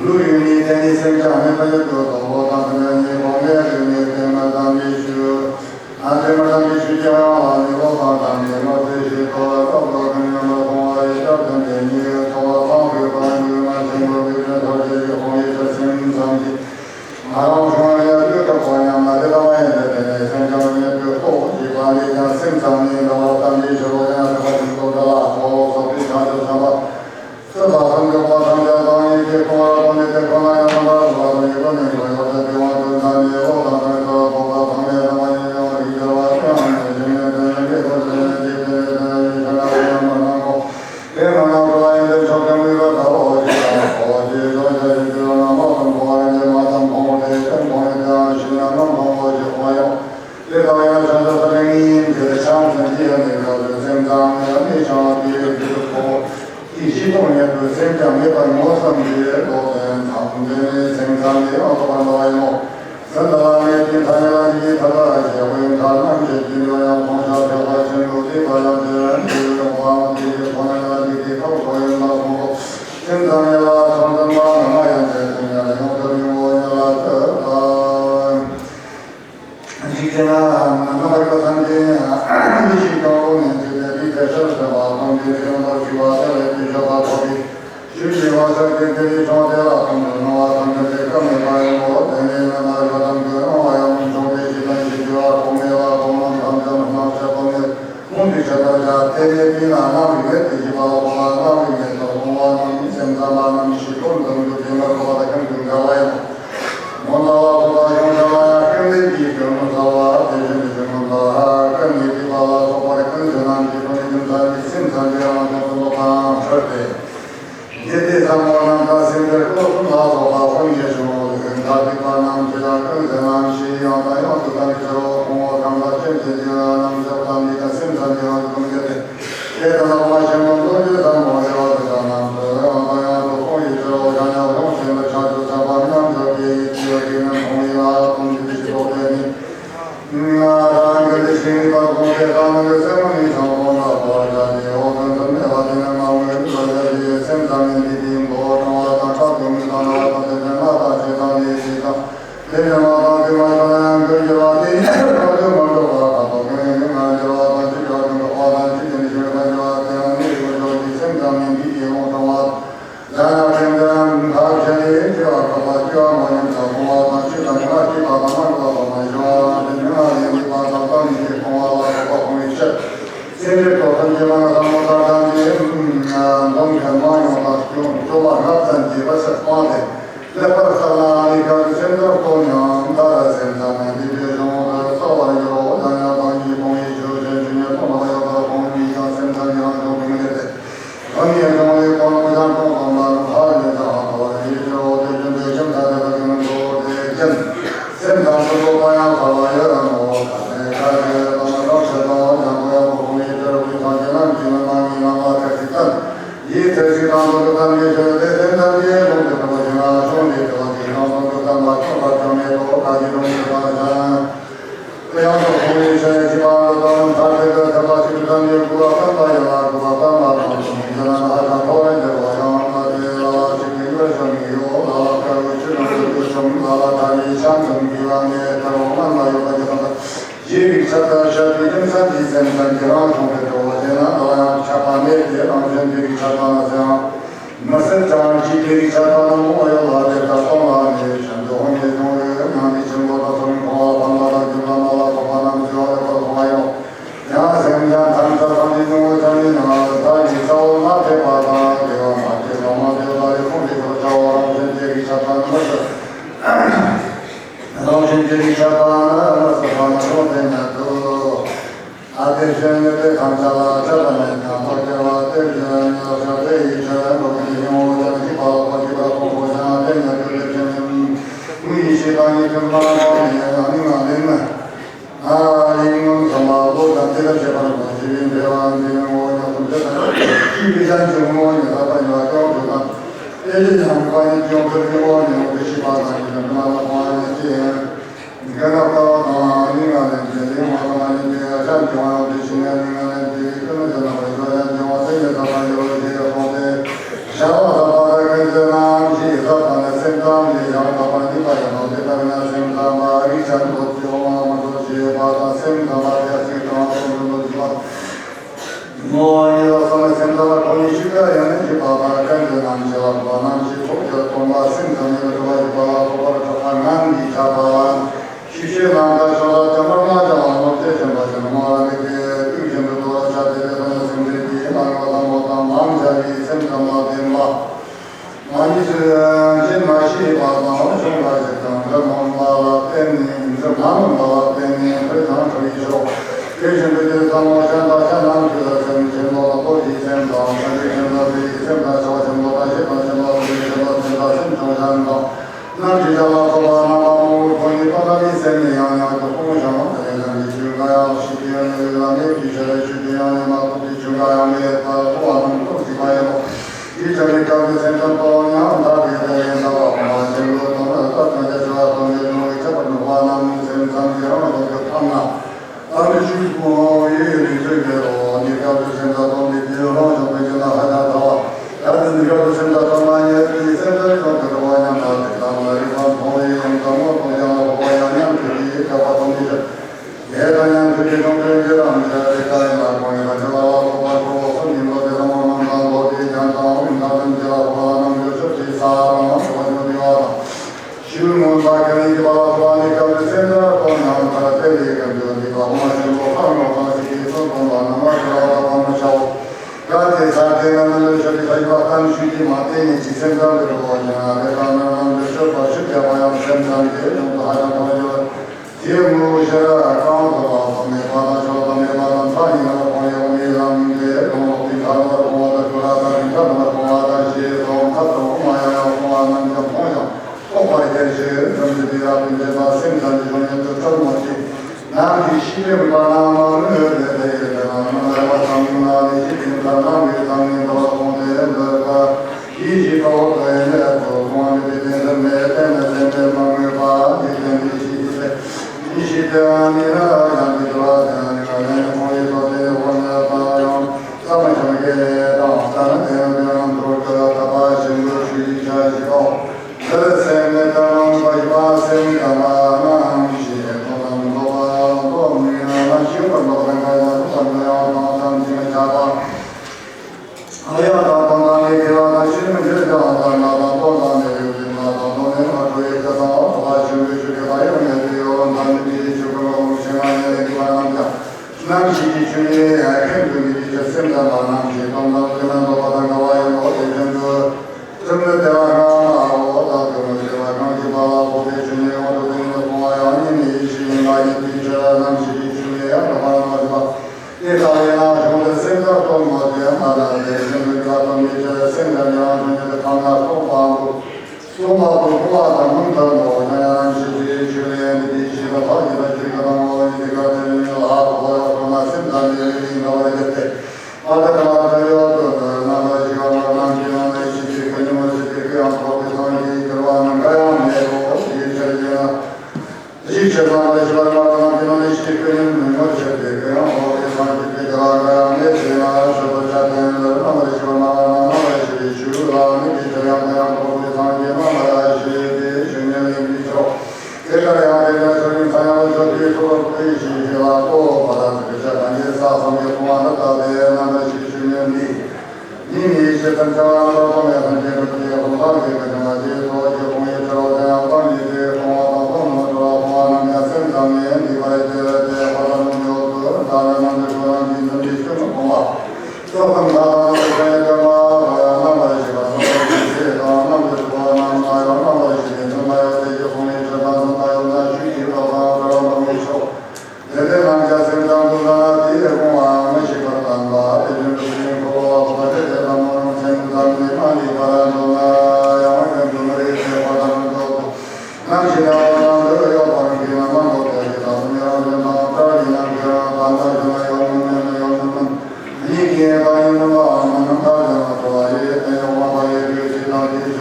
ལུས་ཡོད་ནས་དེ་ནི་སེམས་ཀྱང་མེད་པ་ཡོད་དོ་དོ་དང་དེ་ནས་ཉེ་བར་མེད་རིག་ནས་དེ་མ་དམ་པའི་ཆོས། ཨ་དེ་མ་དམ་པའི་ཆོས་ཀྱང་ལ་ནི་ལོ་དང་དམ་པའི་ལོ་ཚེ་ཞིག་ཏོ་ལ་ཐོབ་ཏོ་ཀུན་ཉམས་པ་མཐོང་བ་ཡི་སྐབས་དོན་དེ་ཉིད་ཚོ་བ་ཚང་བའི་བར་འདུས་མ་ཆེན་པོ་འདུས་ཀྱང་ཐོབ་ཅེས་ཀྱི་དཔང་ཡིག་ཏུ་སེམས་ཙམ་གྱིས་མ་རུངས་བྱུང་བ་ཡང་ལུས་ཀྱི་ཕོ་ཉམས་ལ་དེ་ལ་བ་ཡང་དེ་དེ་ནས་སེམས་ཀྱང་མེད་པའི་ལྟོ་ཞིག་པ་ལས་ཀྱང་སེམས་ཙམ་ནི་འདྲ་བ་དམ་པའི་ཆོས་ལོ་ཡང་ཐོབ་པ་ཞིག་ཏོ་འདྲ་ལ་ཁོ་སོགས་པའི་བྱང་ཆུབ་སེམས་དཔའ། སུ་དང་སུ་འཇུག་པ་ཐམས་ཅད་དང་ཡིད་ཀྱི་སྤོང་བ་དང་ནི་དེ་ཁོ་ན་ཡང་རྣམ་པར་རིག་པ་དང་ཡིད་ཀྱི་ནི་ཁོ་ཡོད་དེ་དེ་དབང་དུ་བཏང་ནས་འོག་དང་ཐ་མའི་ཐོག་ལ་ཕོག་པ་ཚང་མའི་རྣམ་པ་ཡིན་ཡང་རིག་གྱུར་བ་དེའང་ཡིན་ཞིང་ནི་དོན་ཡང་དེ་ཁོ་དོན་ཡང་དེ་དོན་ཡང་དོན་ཡང་ཡིན་ཞིང་ན་དེ་ཡང་མ་སྣང་ངོ་། དེ་མ་སྣང་འགྲོ་བ་ཡིན་ཏེ་ཕྱོགས་ཀྱང་མིག་ལ་ལྟ་བ་ཞིག་དང་འོ་ཞེས་བྱ་བ་ཞིག་གྱུར་ན་མ་དང་འགྲོ་བ་ཡིན་ཏེ་མ་དང་མཐོང་སྟེ་ཀྱང་མཐོང་ཡང་དེའང་ཞིག་ན་རྣམ་མཐོང་འོ་ཞེས་འོ་ཡང་། དེ་ལྟ་བུ་ཡང་བྱང་ཆུབ་སེམས་དཔའི་ངེས་དོན་དེ་བྱང་སེམས་ཀྱི་ཡང་དེ་སྐབས་སུ་སེམས་ཙམ་ཡང་མེད་ཀྱང་དེའི་དུས་སུ་ཁོ་བོ་དེའི་གཞི་ལྟུང་ཉེར་དགུ་སེམས་ཀྱང་མེད་པར་ངོ་བསམ་པའི་བློ་དོན་དམ་དོན་ནི་སེམས་ཙམ་དེ་ཡང་རྟོགས་པར་འདོད་པ་ཡིན་ནོ། སེམས་ཙམ་མེད་ཀྱི་མཐའ་ཡང་ལ་ཡི་ཐ་ལ་ཞེས་པའི་མཐའ་རྣམ་བཅད་ཀྱི་འགྲོ་ཡང་མཐོང་བྱ་ཐེག་པ་ཆེན་པོ་སྡིག་པ་ཡང་དེ་རང་གི་ཡོད་པའང་དེ་ཡི་ཁོ་ན་ཡང་སྡིག་དེ་ཐོབ་ཐོབ་ཡིན་པ་གསུངས་སོ། སེམས་ཙམ་མེད་པ་ཚོམ་ཙམ་པ་ནི་མ་ཡང་དེ་སེམས་ཉིད་ལ་ཡོངས་སུ་རིང་པོ་ཉིད་ལ་ཐོབ་པ། འཇིག་རྟེན་ན་རྣམ་པར་རིག་པ་ཐམས་ཅད་ཡེ་ཤེས་ཀྱང་རླུང་ནས་བྱུང་བའི་རིགས་དེ་ཕྱིར་སེམས་པ་ཐམས་ཅད་རིག་པར་གྱུར་པ་དེ་ལས་ཀྱི་མཆོད་པ་ཐོབ་པའི་ཆོས་ཀྱི་བག་ཆགས་ཀྱི་དེ་ཡི་ཕྱོགས་དེ་ལ་ཀུན་ཏུ་སྣང་བ་ཐམས་ཅད་ཀྱི་སྐབས་མེད་པ་ཡིན་ནོ། དེ་ནས་རྣམ་པར་རིག་པ་ཐམས་ཅད་རང་བ་ཡང་མི་འབྱུང་བའི་ཕྱིར་དང་ཞེས་བརྗོད་པ་གོང་མའི་ལ་གོང་མ་ཐམས་ཅད་རྣམ་བཤད་པ་ནི་ལུང་གིས་ཆེ་བར་བྱ། དེ་ནས་དེ་ན་རྣམ་རིག་མེད་དེ་ཞེས་པ་ལ་གོང་མ་རྣམ་རིག་མེད་དུ་གོང་བ་རྣམས་སེམས་ཙམ་པ་རྣམས་ཞིག་ཀུན་ཏུ་འདུ་བྱེད་མ་གོ་བ་དང་ཀུན་ཏུ་འགལ་བ་ཡིན་ནོ། མོ་ལ་ལ་སོགས་པ་གཞུང་ཆེན་ལ་ཡང་ཀུན་ལས་ཀྱི་གཞོན་ནུ་ཚ་བ་དེ་བཞིན་དུ་གཞོན་ནུ་ལ་ཀུན་ནས་བསྡུས་པ་ལ་སོགས་པར་ཀུན་གཞོན་རྣམས་ཀྱི་ཀུན་ནས་རྒྱུ་མཚན་གྱི་སེམས་ཙམ་གྱི་རང་བྱུང་གསུམ་པོ་དང་འཕྲོད་དེ། དགེ་སྡིག་ཚང་མ་རྣམས་དང་སེམས་ཅན་ཀློག་གསུམ་ལ་སོགས་པ་དཔུང་གིས་ཕྱུང་བའི་མཐར་ཐུག་པ་རྣམས་ཀྱི་ཡང་ཀུན་གཞོན་རྣམས་ཞེས་ཡང་དང་ཡང་དུ་བསྟན་པའི་ཕྱིར་རོ། ཁོང་ཁམས་ལ་སྤྱན་གྱི་རྣམ་གཞག་དང་འདི་ཀ་སེམས་ཙམ་གྱི་རང་བྱུང་གསུམ་གྱི་སྟེ། དེ་ལྟར་ལྷག་མ་ཆེན་པོ་མདོ་རྒྱུད་ཟབ་མོ་རེ་བ་དེ་དག་རྣམས་སུ་ཡང་དང་ཡང་དུ་གསུངས་ཡོད་ཕྱིར་རོ། བྱང་ཉམས་ལོངས་སྤྱོད་པའི་བྱང་ཆུབ་སེམས་དཔའ་མཉམ་སྦྱོར་གྱི་ཡིད་ཀྱི་ཡོད་ཀྱི་རྣམ་ཐོང་ཡིན་ལ་ཀུན་གྱི་ཕྱིར་རོ། དེ་ནི་ང་རང་གི་ལུས་ཤིང་རིག་པ་ཀུན་དེ་དག་ནི་སེམས་ནི་ཆང་ཀུན་ལ་གོ་བར་བྱ་སྟེ། འོ་ཀུན་ཏུ་སྨྲས་པ་དེ་ནི་ང་སྨོན་ལ་བྱ་སྟེ། སེམས་ཙམ་ཡིན་ཏེ་དེའི་མདོ་དྲང་བ་དང་ཁ་ཏུ་མི་དང་ལ་དང་དེ་ལྟར་ང་དང་ཅི་དང་ལས་ཅི་དང་། དེ་ནས་མ་དང་དེ་མ་ཤོང་ཡང་ཀུན་གྱི་བ་དེ་ཉིད་ཀུན་ཏུ་མི་འགྲོ་བ་ཁ་ཏུ་ཀུན་ནས་ང་འགྱུར་བ་དང་ཅི་བྱ་ཀུན་ཏུ་བ་དང་ཅི་ཡིན་ཞིང་རིག་པ་འགྱུར་བ་དེ་ཡང་ནི་ཀུན་འགྲོ་ཞིང་སེམས་ཙམ་ཡིན་ཏེ་དེའི་ལུང་དྲང་བ། ཡང་ཡང་སེམས་ཅན་ཐམས་ཅད་ནི་སྐྱེ་བ་འགོག་པ་སྐྱེ་བ་མ་ཡིན་པར་སྤོང་བ་དང་སྐྱེ་དང་མ་སྐྱེས་པ་དང་མ་འགགས་པ་མ་ཞི་བ་དང་དེ་མི་མངའ་ལས་འདས་པ་དང་ཀུན་གཞི་སྤོང་བ་ལ་སོགས་པ་སྤོང་བའི་ཕྱིར། སེམས་ཅན་ཐམས་ཅད་ཀྱི་ལམ་ཟབ་མོ་ལྟར་དམ་པའི་འདོམ་མཁན་མང་ཉུང་དང་སྐྱོང་སྐྱོབ་པ་རབ་ཙམ་གྱིས་པ་ཕྱིར་སྤངས་ཏེ། ལེགས་པར་བསམ་ལ་ལས་ཀ་གི་སེམས་ཙམ་སྤོང་ཡང་ད་ལྟ་སེམས་ཙམ་མིན་པའི་དེ་བྱུང་བར་རྩ་བར་འགྱུར་རོ། ཡང་ཡང་དང་གིས་སྤོང་བའི་ཆོས་ཅན་ཆོས་ཉིད་སྟོང་པར་ཡོད་པར་སྤོང་བའི་ཀྱང་སེམས་ཙམ་གྱི་རང་བྱུང་གི་མི་ལས་ཏེ། ཐ་སྙད་བྱུང་བའི་སྐོར་ནམ་ཡང་སྟོང་གསུམ་ལ་ཐ་སྙད་ཀྱང་ཧ་ལ་བ་ཡི་ཕྱིར་རོ། དེ་བཞིན་དུ་ཁྱིམ་ཐ་དད་པ་ཀུན་ཏུ་དེ་ཀུན་སེམས་ཙམ་དུ་འདོད་པ་ཡང་ཧ་ལ་ཡོད་ར་ནོ། ཐ་སྙད་ཁ་ཅིག་དང་རང་ཆེད་དང་ཡང་དུ་ཡང་དུ་སྤོང་བའི་ཕྱིར་དབུས་ཐང་ཆེན་རྣམས་ཀྱི་ལམ་ནང་གི་ལམ་ལ་ཐེག་ཅིག་བསྟན། ཡིད་ཐེག་ཅིག་དང་དོན་དུ་བསྟན་པའི་ཕྱིར་དེ་ལྡན་དང་དེའི་ལུང་དུ་གྲུབ་པ་ཞིག་ན་གཞུང་འདིའི་དྲི་བ་དེ་དང་དོན་དུ་བསྟན་པ་ཁྱོད་ལ་ཅང་མེད་དོ། ཁ་ཅིག་ལུང་དུ་བསྟན་ཅིང་། དེ་ཡང་དུ་གསུངས་པའི་ཕྱིར་ཅི་པ་འདི་དང་མཐར་ཐུག་ཏུ་ཐེག་པ་ཆེན་པོའི་དོན་གྱི་དགུ་པ་བསྟན་པ་ཡིན་ལ། དགུ་པ་བསྟན་པ་དང་གསུམ་གྱི་རྣམ་ཧ་ཅང་མཐོ་བར་འགྱུར་བ་ཡང་ན་དེ་ལ་ལ་ཞིག་གི་ཡུལ་བཞིན་ཡོད། ལ་ལ་དཀར་པོའི་ཆུ་ནང་དུ་འདུ་ཞིང་ལ་ལ་ཁ་བའི་ཆང་འཛོམས་ཀྱི་བ་ནས་དཀར་པོ་ངམ་ལ་ཡོད་པ་ཡིན་ན། རྗེ་རིགས་ཆད་ལྟར་བཤད་པའི་རྒྱུ་མཚན་གྱིས་སེམས་ཙམ་གྱི་རང་བྱུང་དུ་འགྲོ་བ་དེ་ན་ལ་ཡང་ཆད་པ་མེད་དེ། རང་བཞིན་དེ་རིགས་ཆད་པ་ན་ཟེར་ཡང་མི་སྲིད་ཀྱང་། རྗེ་དེ་རིགས་ཆད་པ་ན་མོ་ཡོད་ལ་དེ་ལྟར་སྟོང་ལ་ནི་ཆེན་པོའི་དབང་གིས་བྱུང་བའི་ངང་ནས་ཆེན་པོ་དང་གསུམ་མཐོང་བ་ཕན་པ་དང་རྒྱུ་དང་མ་ལ་སོགས་པ་རྣམས་བརྗོད་པ་ལེགས་པར་མཐོང་བ་ཡིན་ནོ། ཡང་སེམས་ཅན་ཐམས་ཅད་སངས་རྒྱས་འབྱུང་བའི་ཆ་ནས་ན་ས་ཡི་ས་འོག་མ་ཐེག་པ་དང་དགེ་བ་མ་སྐྱེས་པ་མ་ཐེག་པ་ལས་ཁོང་དུ་ཆུད་པར་བྱའོ།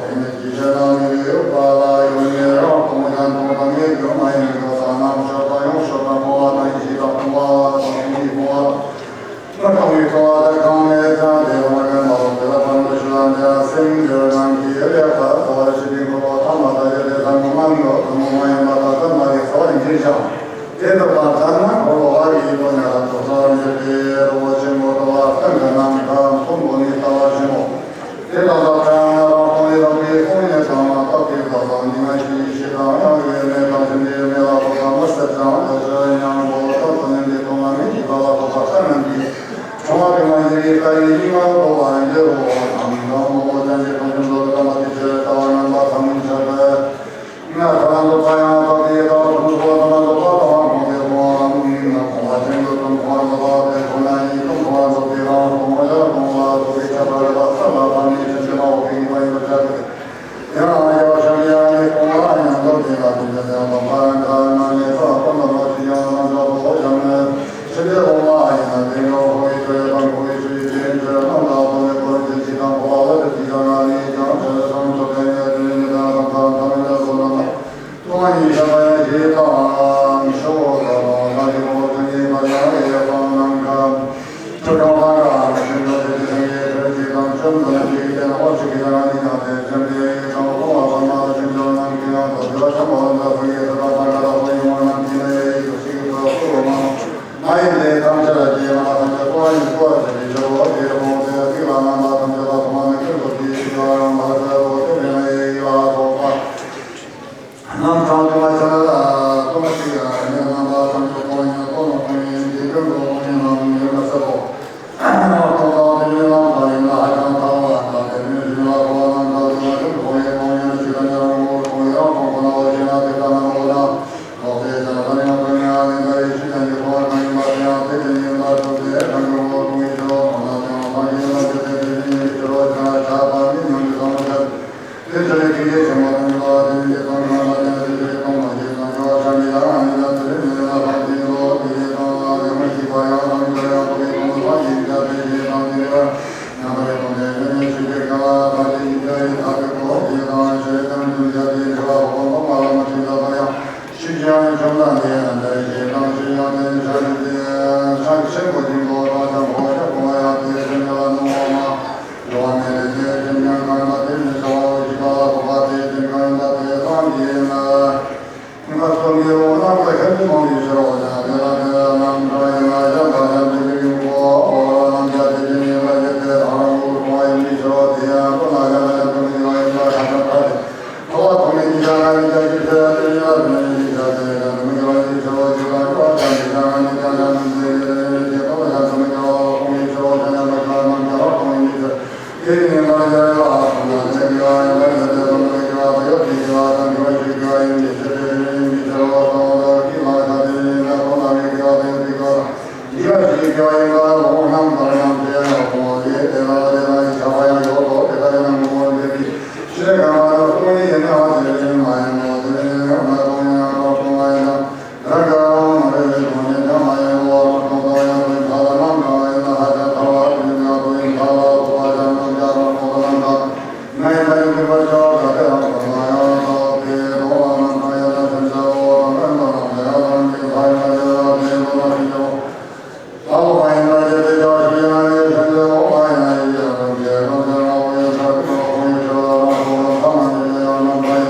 དེ་ནི་ཇི་བཞིན་ནམ་མཁའི་དབྱིངས་ལ་ཡོད་མེད་རང་སྟོང་ཡང་སྟོང་དང་ངེས་འབྱུང་མ་ཡིན་པ་དང་། རྣམ་གཞག་དང་ཡོངས་གཞག་དང་སྤོང་བ་དང་ཡེ་ཤེས་དང་སྤོང་བ་དང་སྟོང་ཉིད་སྤོང་བ་དང་། མ་སྤངས་པའི་སྤོང་བ་དང་གང་མེད་ཀྱང་། དེ་ལ་མ་སྐྱོན་མ་ལོག་དེ་ལ་ཕར་འདོད་ཆོས་དང་ལྡན་སེམས་འགྱུར་རྣམས་ཀྱིས་ལེགས་པར་རྩ་བ་ཤེས་པའི་འཁོར་ལོ་ཐ་མ་དང་བཅས་ཏེ་ཟབ་མོ་སྔོན་འགྲོ་ཐུན་མོང་མ་ཡིན་པ་དང་ཟབ་མོ་ཡི་རྩ་བ་ཡིན་ཀྱང་། དེ་ལྟ་བ་ལྟར་ན་འཁོར་ལོ་བ་ཡི་དོན་ཡང་དུ་ས་འཇུག་པའི་རོ་ཆེན་པོ་དང་ལ་སྟེང་གི་ནམ་མཁའ་མཐོན་པོ་ནི་ལྟ་བ་ཆེན་པོ། དེ་དག་ལ་ཕན་རང་སྟོང་ཉིད་ལ་བའི་སྟོང་ཉིད་དང་མ་བཏགས་པའི་བདག་དང་ཉི་མ་ཤེས་ཤེས་དང་ཡང་ཡོད་མེད་དང་ཆེན་པོའི་མེད་ལ་སོགས་པ་མི་སྲིད་ཀྱང་དེ་ཕྱིར་སྙིང་པོ་ལ་སོགས་པ་ནི་འདི་སྟོང་པ་མིན་གྱི་བདག་ལ་སོགས་པ་ལྟར་སྣང་གིས་བྱུང་བ་དེ་མ་ཡིན་པའི་སྐད་ཡིག་གཉིས་ཀ་རྟོགས་པར་འགྱུར་རོ། ཐམས་ཅད་མང་པོ་ཅན་གྱི་ཐམས་ཅད་མཛོད་དུ་བཀྲམ་པ་དེ་ཕྱིར་ལྟ་བ་རྣམ་པ་ཐམས་ཅད་པས། ང་ཁ་ལ་འདུག་པ་ཡང་དག་པའི་ལྟ་བ་ཐུན་མོང་པ་དང་འདུག་པ་ལྟ་བ་སྤངས་ཏེ་སྤོང་བ་རྣམས་ནི་ནང་སྤོང་བ་ཅན་དུ་སྟོན་པ་འདུག་པ་སྟེ་ཁོ་ན་ཉིད་སྟོན་པ་འདུག་པའི་རང་སྟོང་གཞན་སྟོང་ལ་སོགས་པའི་ཁྱད་པར་རེ་བ་གསལ་ལ་ཕར་ནི་ཕྱིན་ཅི་མ་འོག་པའི་ངེས་པ་ཡིན་པར་བྱ་སྟེ། ཡང་ཡང་བྱམས་ཡང་ནི་སྤོང་བ་ཉམས་ལྡན་དེ་ལ་དེ་ལྟར་ཡང་དང་པར་འདྲ་ན་ནི་ས་ཀུན་ཏུ་མ་ཞིག་ཡང་ན་འཇོག་པོ་ཡང་ནི། ཕྱི་དེ་འོག་མ་ཡིན་ན་དེ་འགྲོ་ཧོ་ཡི་ཆོས་དང་ཁོ་ཡི་ཆོས་ཡི་དེ་ཚོའི་རྣམ་དག་ཏུ་ནི་ཁོ་རང་ཆོས་ཀྱི་དང་འཁོར་བ་ལ་དེ་ཅི་ཡང་ང་ནི་ཀྱང་ཆོས་སམ་ཆོས་ཀྱི་ཡ་དེ་ནི་དང་དང་དང་དང་ཡ་དོ་ན་ཏོ་ཡི་ཤ་བ་ཡ་ཞེས་དང་ཤོ་དང་ལ་ཡི་འོ་དེ་ནི་པ་ཡ་ཡ་དང་ནང་ག་ཆོས་ཀྱང་དང་ག་ཤིན་ཏུ་དེ་དེ་ཡི་ཆོས་ཀྱི་དང་ཆོས་འདི་ནི་དེ་འོ་ཆོས་ཀྱི་ཡ་ནི་ཡང་དེ་ཆོས་འདི་དང་འཁོར་བ་ལ་མ་ལ་ཆོས་ཀྱང་ནང་གི་ཡང་དང་དེ་ལ་ཆོས་པ་ལ་འདྲ་བ་ཡི་དེ་དང་དང་ག་ལ་བ་ཡི་འོ་ནང་གི་ན་ཡ་ཡི་དུ་ཞིག་ཏུ་ལ་སོ་མ། མ་ཡིན་ཏེ་ཐམས་ཅད་ལ་སྐྱེས་པ་ཐམས་ཅད་ཀོ་ཡིན་ཀོ་ཟེར་བའི་ཕྱིར་རོ། དེ་ཀོ་དེ་ཚིག་ལ་རྣམ་པ་ཐམས་ཅད་ལ་ཐོག་མ་ནས་ཀུན་ཏུ་དེའི་ཤེས་པ་རང་ལ་ཟེར་རོ། དེ་མེད་ན་ཡེ་ཡིག་ལ་སོགས་པ་རྣམ་གྲངས་དུ་མ་ཆ་ལ་ལྟོ་ཞིག་ཡང་མེད། རྣམ་པ་ཐམས་ཅད་ཀོ་ཡིན་ཀོ་ལ་ཀོ་ཡིན་དེ་ཀུན་ཏུ་ཀོ་ཡིན་ལ་ཡོད་མ་ཟེར་རོ། ལྟོ་དང་དེ་ཡིན་ལ་ད་ཡིན་ན་ཧ་ཅང་ཐལ་བ་དང་དེ་མིན་ཞིག་ལ་ཀོ་རྣམ་གྲངས་དུ་མ་ཆ་ལ་ཀོ་ཡིན་ཀོ་ཡིན་ཞིག་ལ་ཉར་རོ་ཀོ་ཡིན་རང་ཁོང་ཁོ་ན་བ་ཞིག་ན་དེ་ལྟ་ན་ཀོ་ན། ལོག་པའི་ཀྱང་ལ་ཡང་དོན་ཡང་ནི་འགའ་ཡི་ཕྱི་ནས་ཀྱི་ཐོག་མ་ཡིན་པ་དེ་ཡང་དེ་དེ་ཡིན་པར་གྲུབ་སྟེ་གང་གི་ངོ་བོ་ཀུན་གྱི་ཕྱིར་རོ། གང་ལ་ཀྱང་སངས་རྒྱས་རྣམས་ཀྱི་དེ་དེ་ཡིན་པའི་ཕྱིར་རོ། ཀྱང་ཆགས་པ་མི་མྱོང་གི་ཚང་མ་ཆགས་དེ་ཕྱིར་ཐུགས་རྗེ་ཆེན་པོ་དང་ནི་ལ་དེ་ནི་དེ་དང་གང་ལ་དེ་ནི་དེ་ཕྱིར་གཏོང་བ་ཞིག་དང་འགྱུར་བ་ཆགས་མི་ལ་ནི་ལ་དེ་ནི་ལ་ལ་དེ་ནི་ལོ་དེ་ཡིན་དང་ཡང་མ་ཤེས་པ་ཡང་དང་འགྱུར་ཡང་དོ་གི་དོན་དུ་ལ་ཡིན་ཀྱང་དེ་ཡིན་དང་དེ་ནི་ལ་ཡང་དག་པའི་དོན་དེ་ཡོད་ནས་ཤེས་པའི་ཀྱང་ལ་དང་དེ་ཡིན་ཀྱང་ཡིན་དག་པའི་དོན་དེ་དང་ཤེས་ཀྱང་འགྱུར་ཡང་དེ་ཡིན་ཀྱང་ལ་ཧོ་ཀོ་མ་ལ་མ་ཤེས་ཀྱང་ལ་ཡང་། ཤེས་ཀྱང་བྱམས་ལ་ནི་འདྲ་ཞེས་དང་ཤེས་ཀྱང་དེ་ནི་ཆ་ཤས་ཏེ་ཆ་ཤས་ཆེན་པོ་ཡིན་པོ་དང་ཀྱང་གོ་ཆ་གོ་བ་ཡང་དེ་ཤེས་ཀྱང་ལ་ནོ་བ་མ་འགྲོ་བ་མེད་དེ་དེ་ཤེས་ཀྱང་གང་ལ་དེ་ནི་བྱ་བ་འོ་ཞིག་ལ་གོ་བ་དེ་ཤེས་ཀྱང་ལ་དེ་སང་ཡིན་ན། ང་ཚོ་ནི་འོ་ན་ཁ་ཤས་ཀྱི་མང་བའི་ཕྱིར་རོ། ཡང་དེ་ལ་དེ་ལ་རྣམ་གྲངས་ཡིན་ན་གཞན་དང་གཞན་དུ་ཡིན་གོ་འོ་རྣམ་གཞག་དེ་ཅི་ནི་ལ་ཡོད་དེ་རང་རང་གོ་གོ་བ་ཡིན་པའི་ཕྱིར་རོ། དེ་ཡང་ཁོ་ན་གཞན་དང་གཞན་དུ་མི་ཡོང་བ་ཡིན་པ་ཁ་ཤས་ཁ་ཏེ། ཐོག་མཐོང་མི་གཉིས་ཀྱང་ང་ནི་ཀྱང་ཅི་ཟེར་ཡང་དེ་ཉིད་ལ་དེ་ཉིད་ཀྱི་ཆ་དེ་ཉིད་ཀྱང་དུ་མི་འགྱུར་བ་ཉིད་ཆེ་བ་ཅིག་དང་འགྱུར་བ་ཀྱང་མི་འགྱུར་ཡང་ནི་ཀྱང་ཀྱང་མི་འགྱུར་ཡང་ནི་ཀྱང་ཀྱང་མི་འགྱུར་ཡང་དེ་ཐོག་ཏུ་ཀྱང་དུ་མི་འགྱུར་བ་ལ་སྟོང་ཉིད་ཆེ་བ་ཀྱང་ཀྱང་མི་འགྱུར་བ་རྣམས་ཀྱང་ལ་སྟོང་ཉིད་ཉིད་ཆེ། དེ་ཉིད་ལ་འགྱུར་བ་ལ་སོགས་པ་དེ་འགྱུར་བ་ཡང་ལ་ཡང་དེ་ཐོག་ཏུ་མི་འགྱུར་བ་དེ་ཡོད་དེ་འགྱུར་བ་དང་འགྱུར་བ་ཞིག་འགྱུར་བ་ཡིན་ཏེ་ཆེ་དེ་ཉིད་ཆེ་བ་སྟོང་དུ་ཀྱི་ལ་ཆ་དེ་ཉིད་ལ་སྟོང་དུ་མི་འགྱུར་བ་དེ་ཡོད་དེ་འགྱུར་བ་དང་། འདི་ལ་ཞིག་ཀྱང་ཡིན་ལ་ལོང་རྣམ་པར་སྣང་སྟེ་ལ་སོང་བ་ལས་དེ་ལ་དེ་ལ་ཡི་ཆ་བ་ཡང་ཡོད་དོ། དེ་ལྟར་ཡིན་ན་ངོ་བོ་འདས་པའི་ཕྱིར་གང་ལ་སྟོང་ཉིད་ཡིན་ན་དེ་ལས་མ་ཡིན་ནོ། དེ་ལས་མ་སྟོང་ཡང་རང་སྟོང་བ་ཡིན་ན་རང་ག་རང་མ་རེད། སྟོང་ཉིད་ཀྱང་མ་ཡིན་ལོ། རང་སྟོང་སྟོང་ཡང་དོན་ཐ་ལ་རྣམ་གྲངས་ཡིན་ན་ཧ་ཅང་ཐལ་བ་དེ་ཡིན་ན་དོན་ཐ་ལ་སོགས་པ་ཀྱང་རྣམ་གྲངས་རང་སྟོང་དང་རྣམ་གྲངས། ང་ཡི་ལྟ་ཡི་འདུན་པ་བྱ་བ་ག་དེ་ཡང་བར་མ་ཡང་དག་པའི་དོན་ལ་རྣམ་གྲངས་ཡང་དག་ཕྱིན་ཆད་འོ་དང་ཀུན་ཏུ་རྣམ་གྲངས་ཡང་དག་ཉིད་ལྷ་ཡི་ལྟ་ཡི་ལ་དེ་ཡི་དོན་ལ་ཕྱིན་ཆད་འོ། ལྷ་ལོ་མ་ཡིན་ན་རྒྱལ་པོའི་ལྕགས་ཤིག་ཡིན་ན་ཡི་ཕྱིན་ཆད་འོ་མ་ཡིན་ན་ཡི་ཡང་རང་རྒྱལ་རང་བྱོན་རང་འོ་ཡི་ཕྱིར་ཀུན་ཏུ་ཁོང་ཡི་ཕྱིར་ལ་རང་སོ་ལ་ཐ་མ་ཉིད་ལ་ཡང་རྣམ་གྲངས་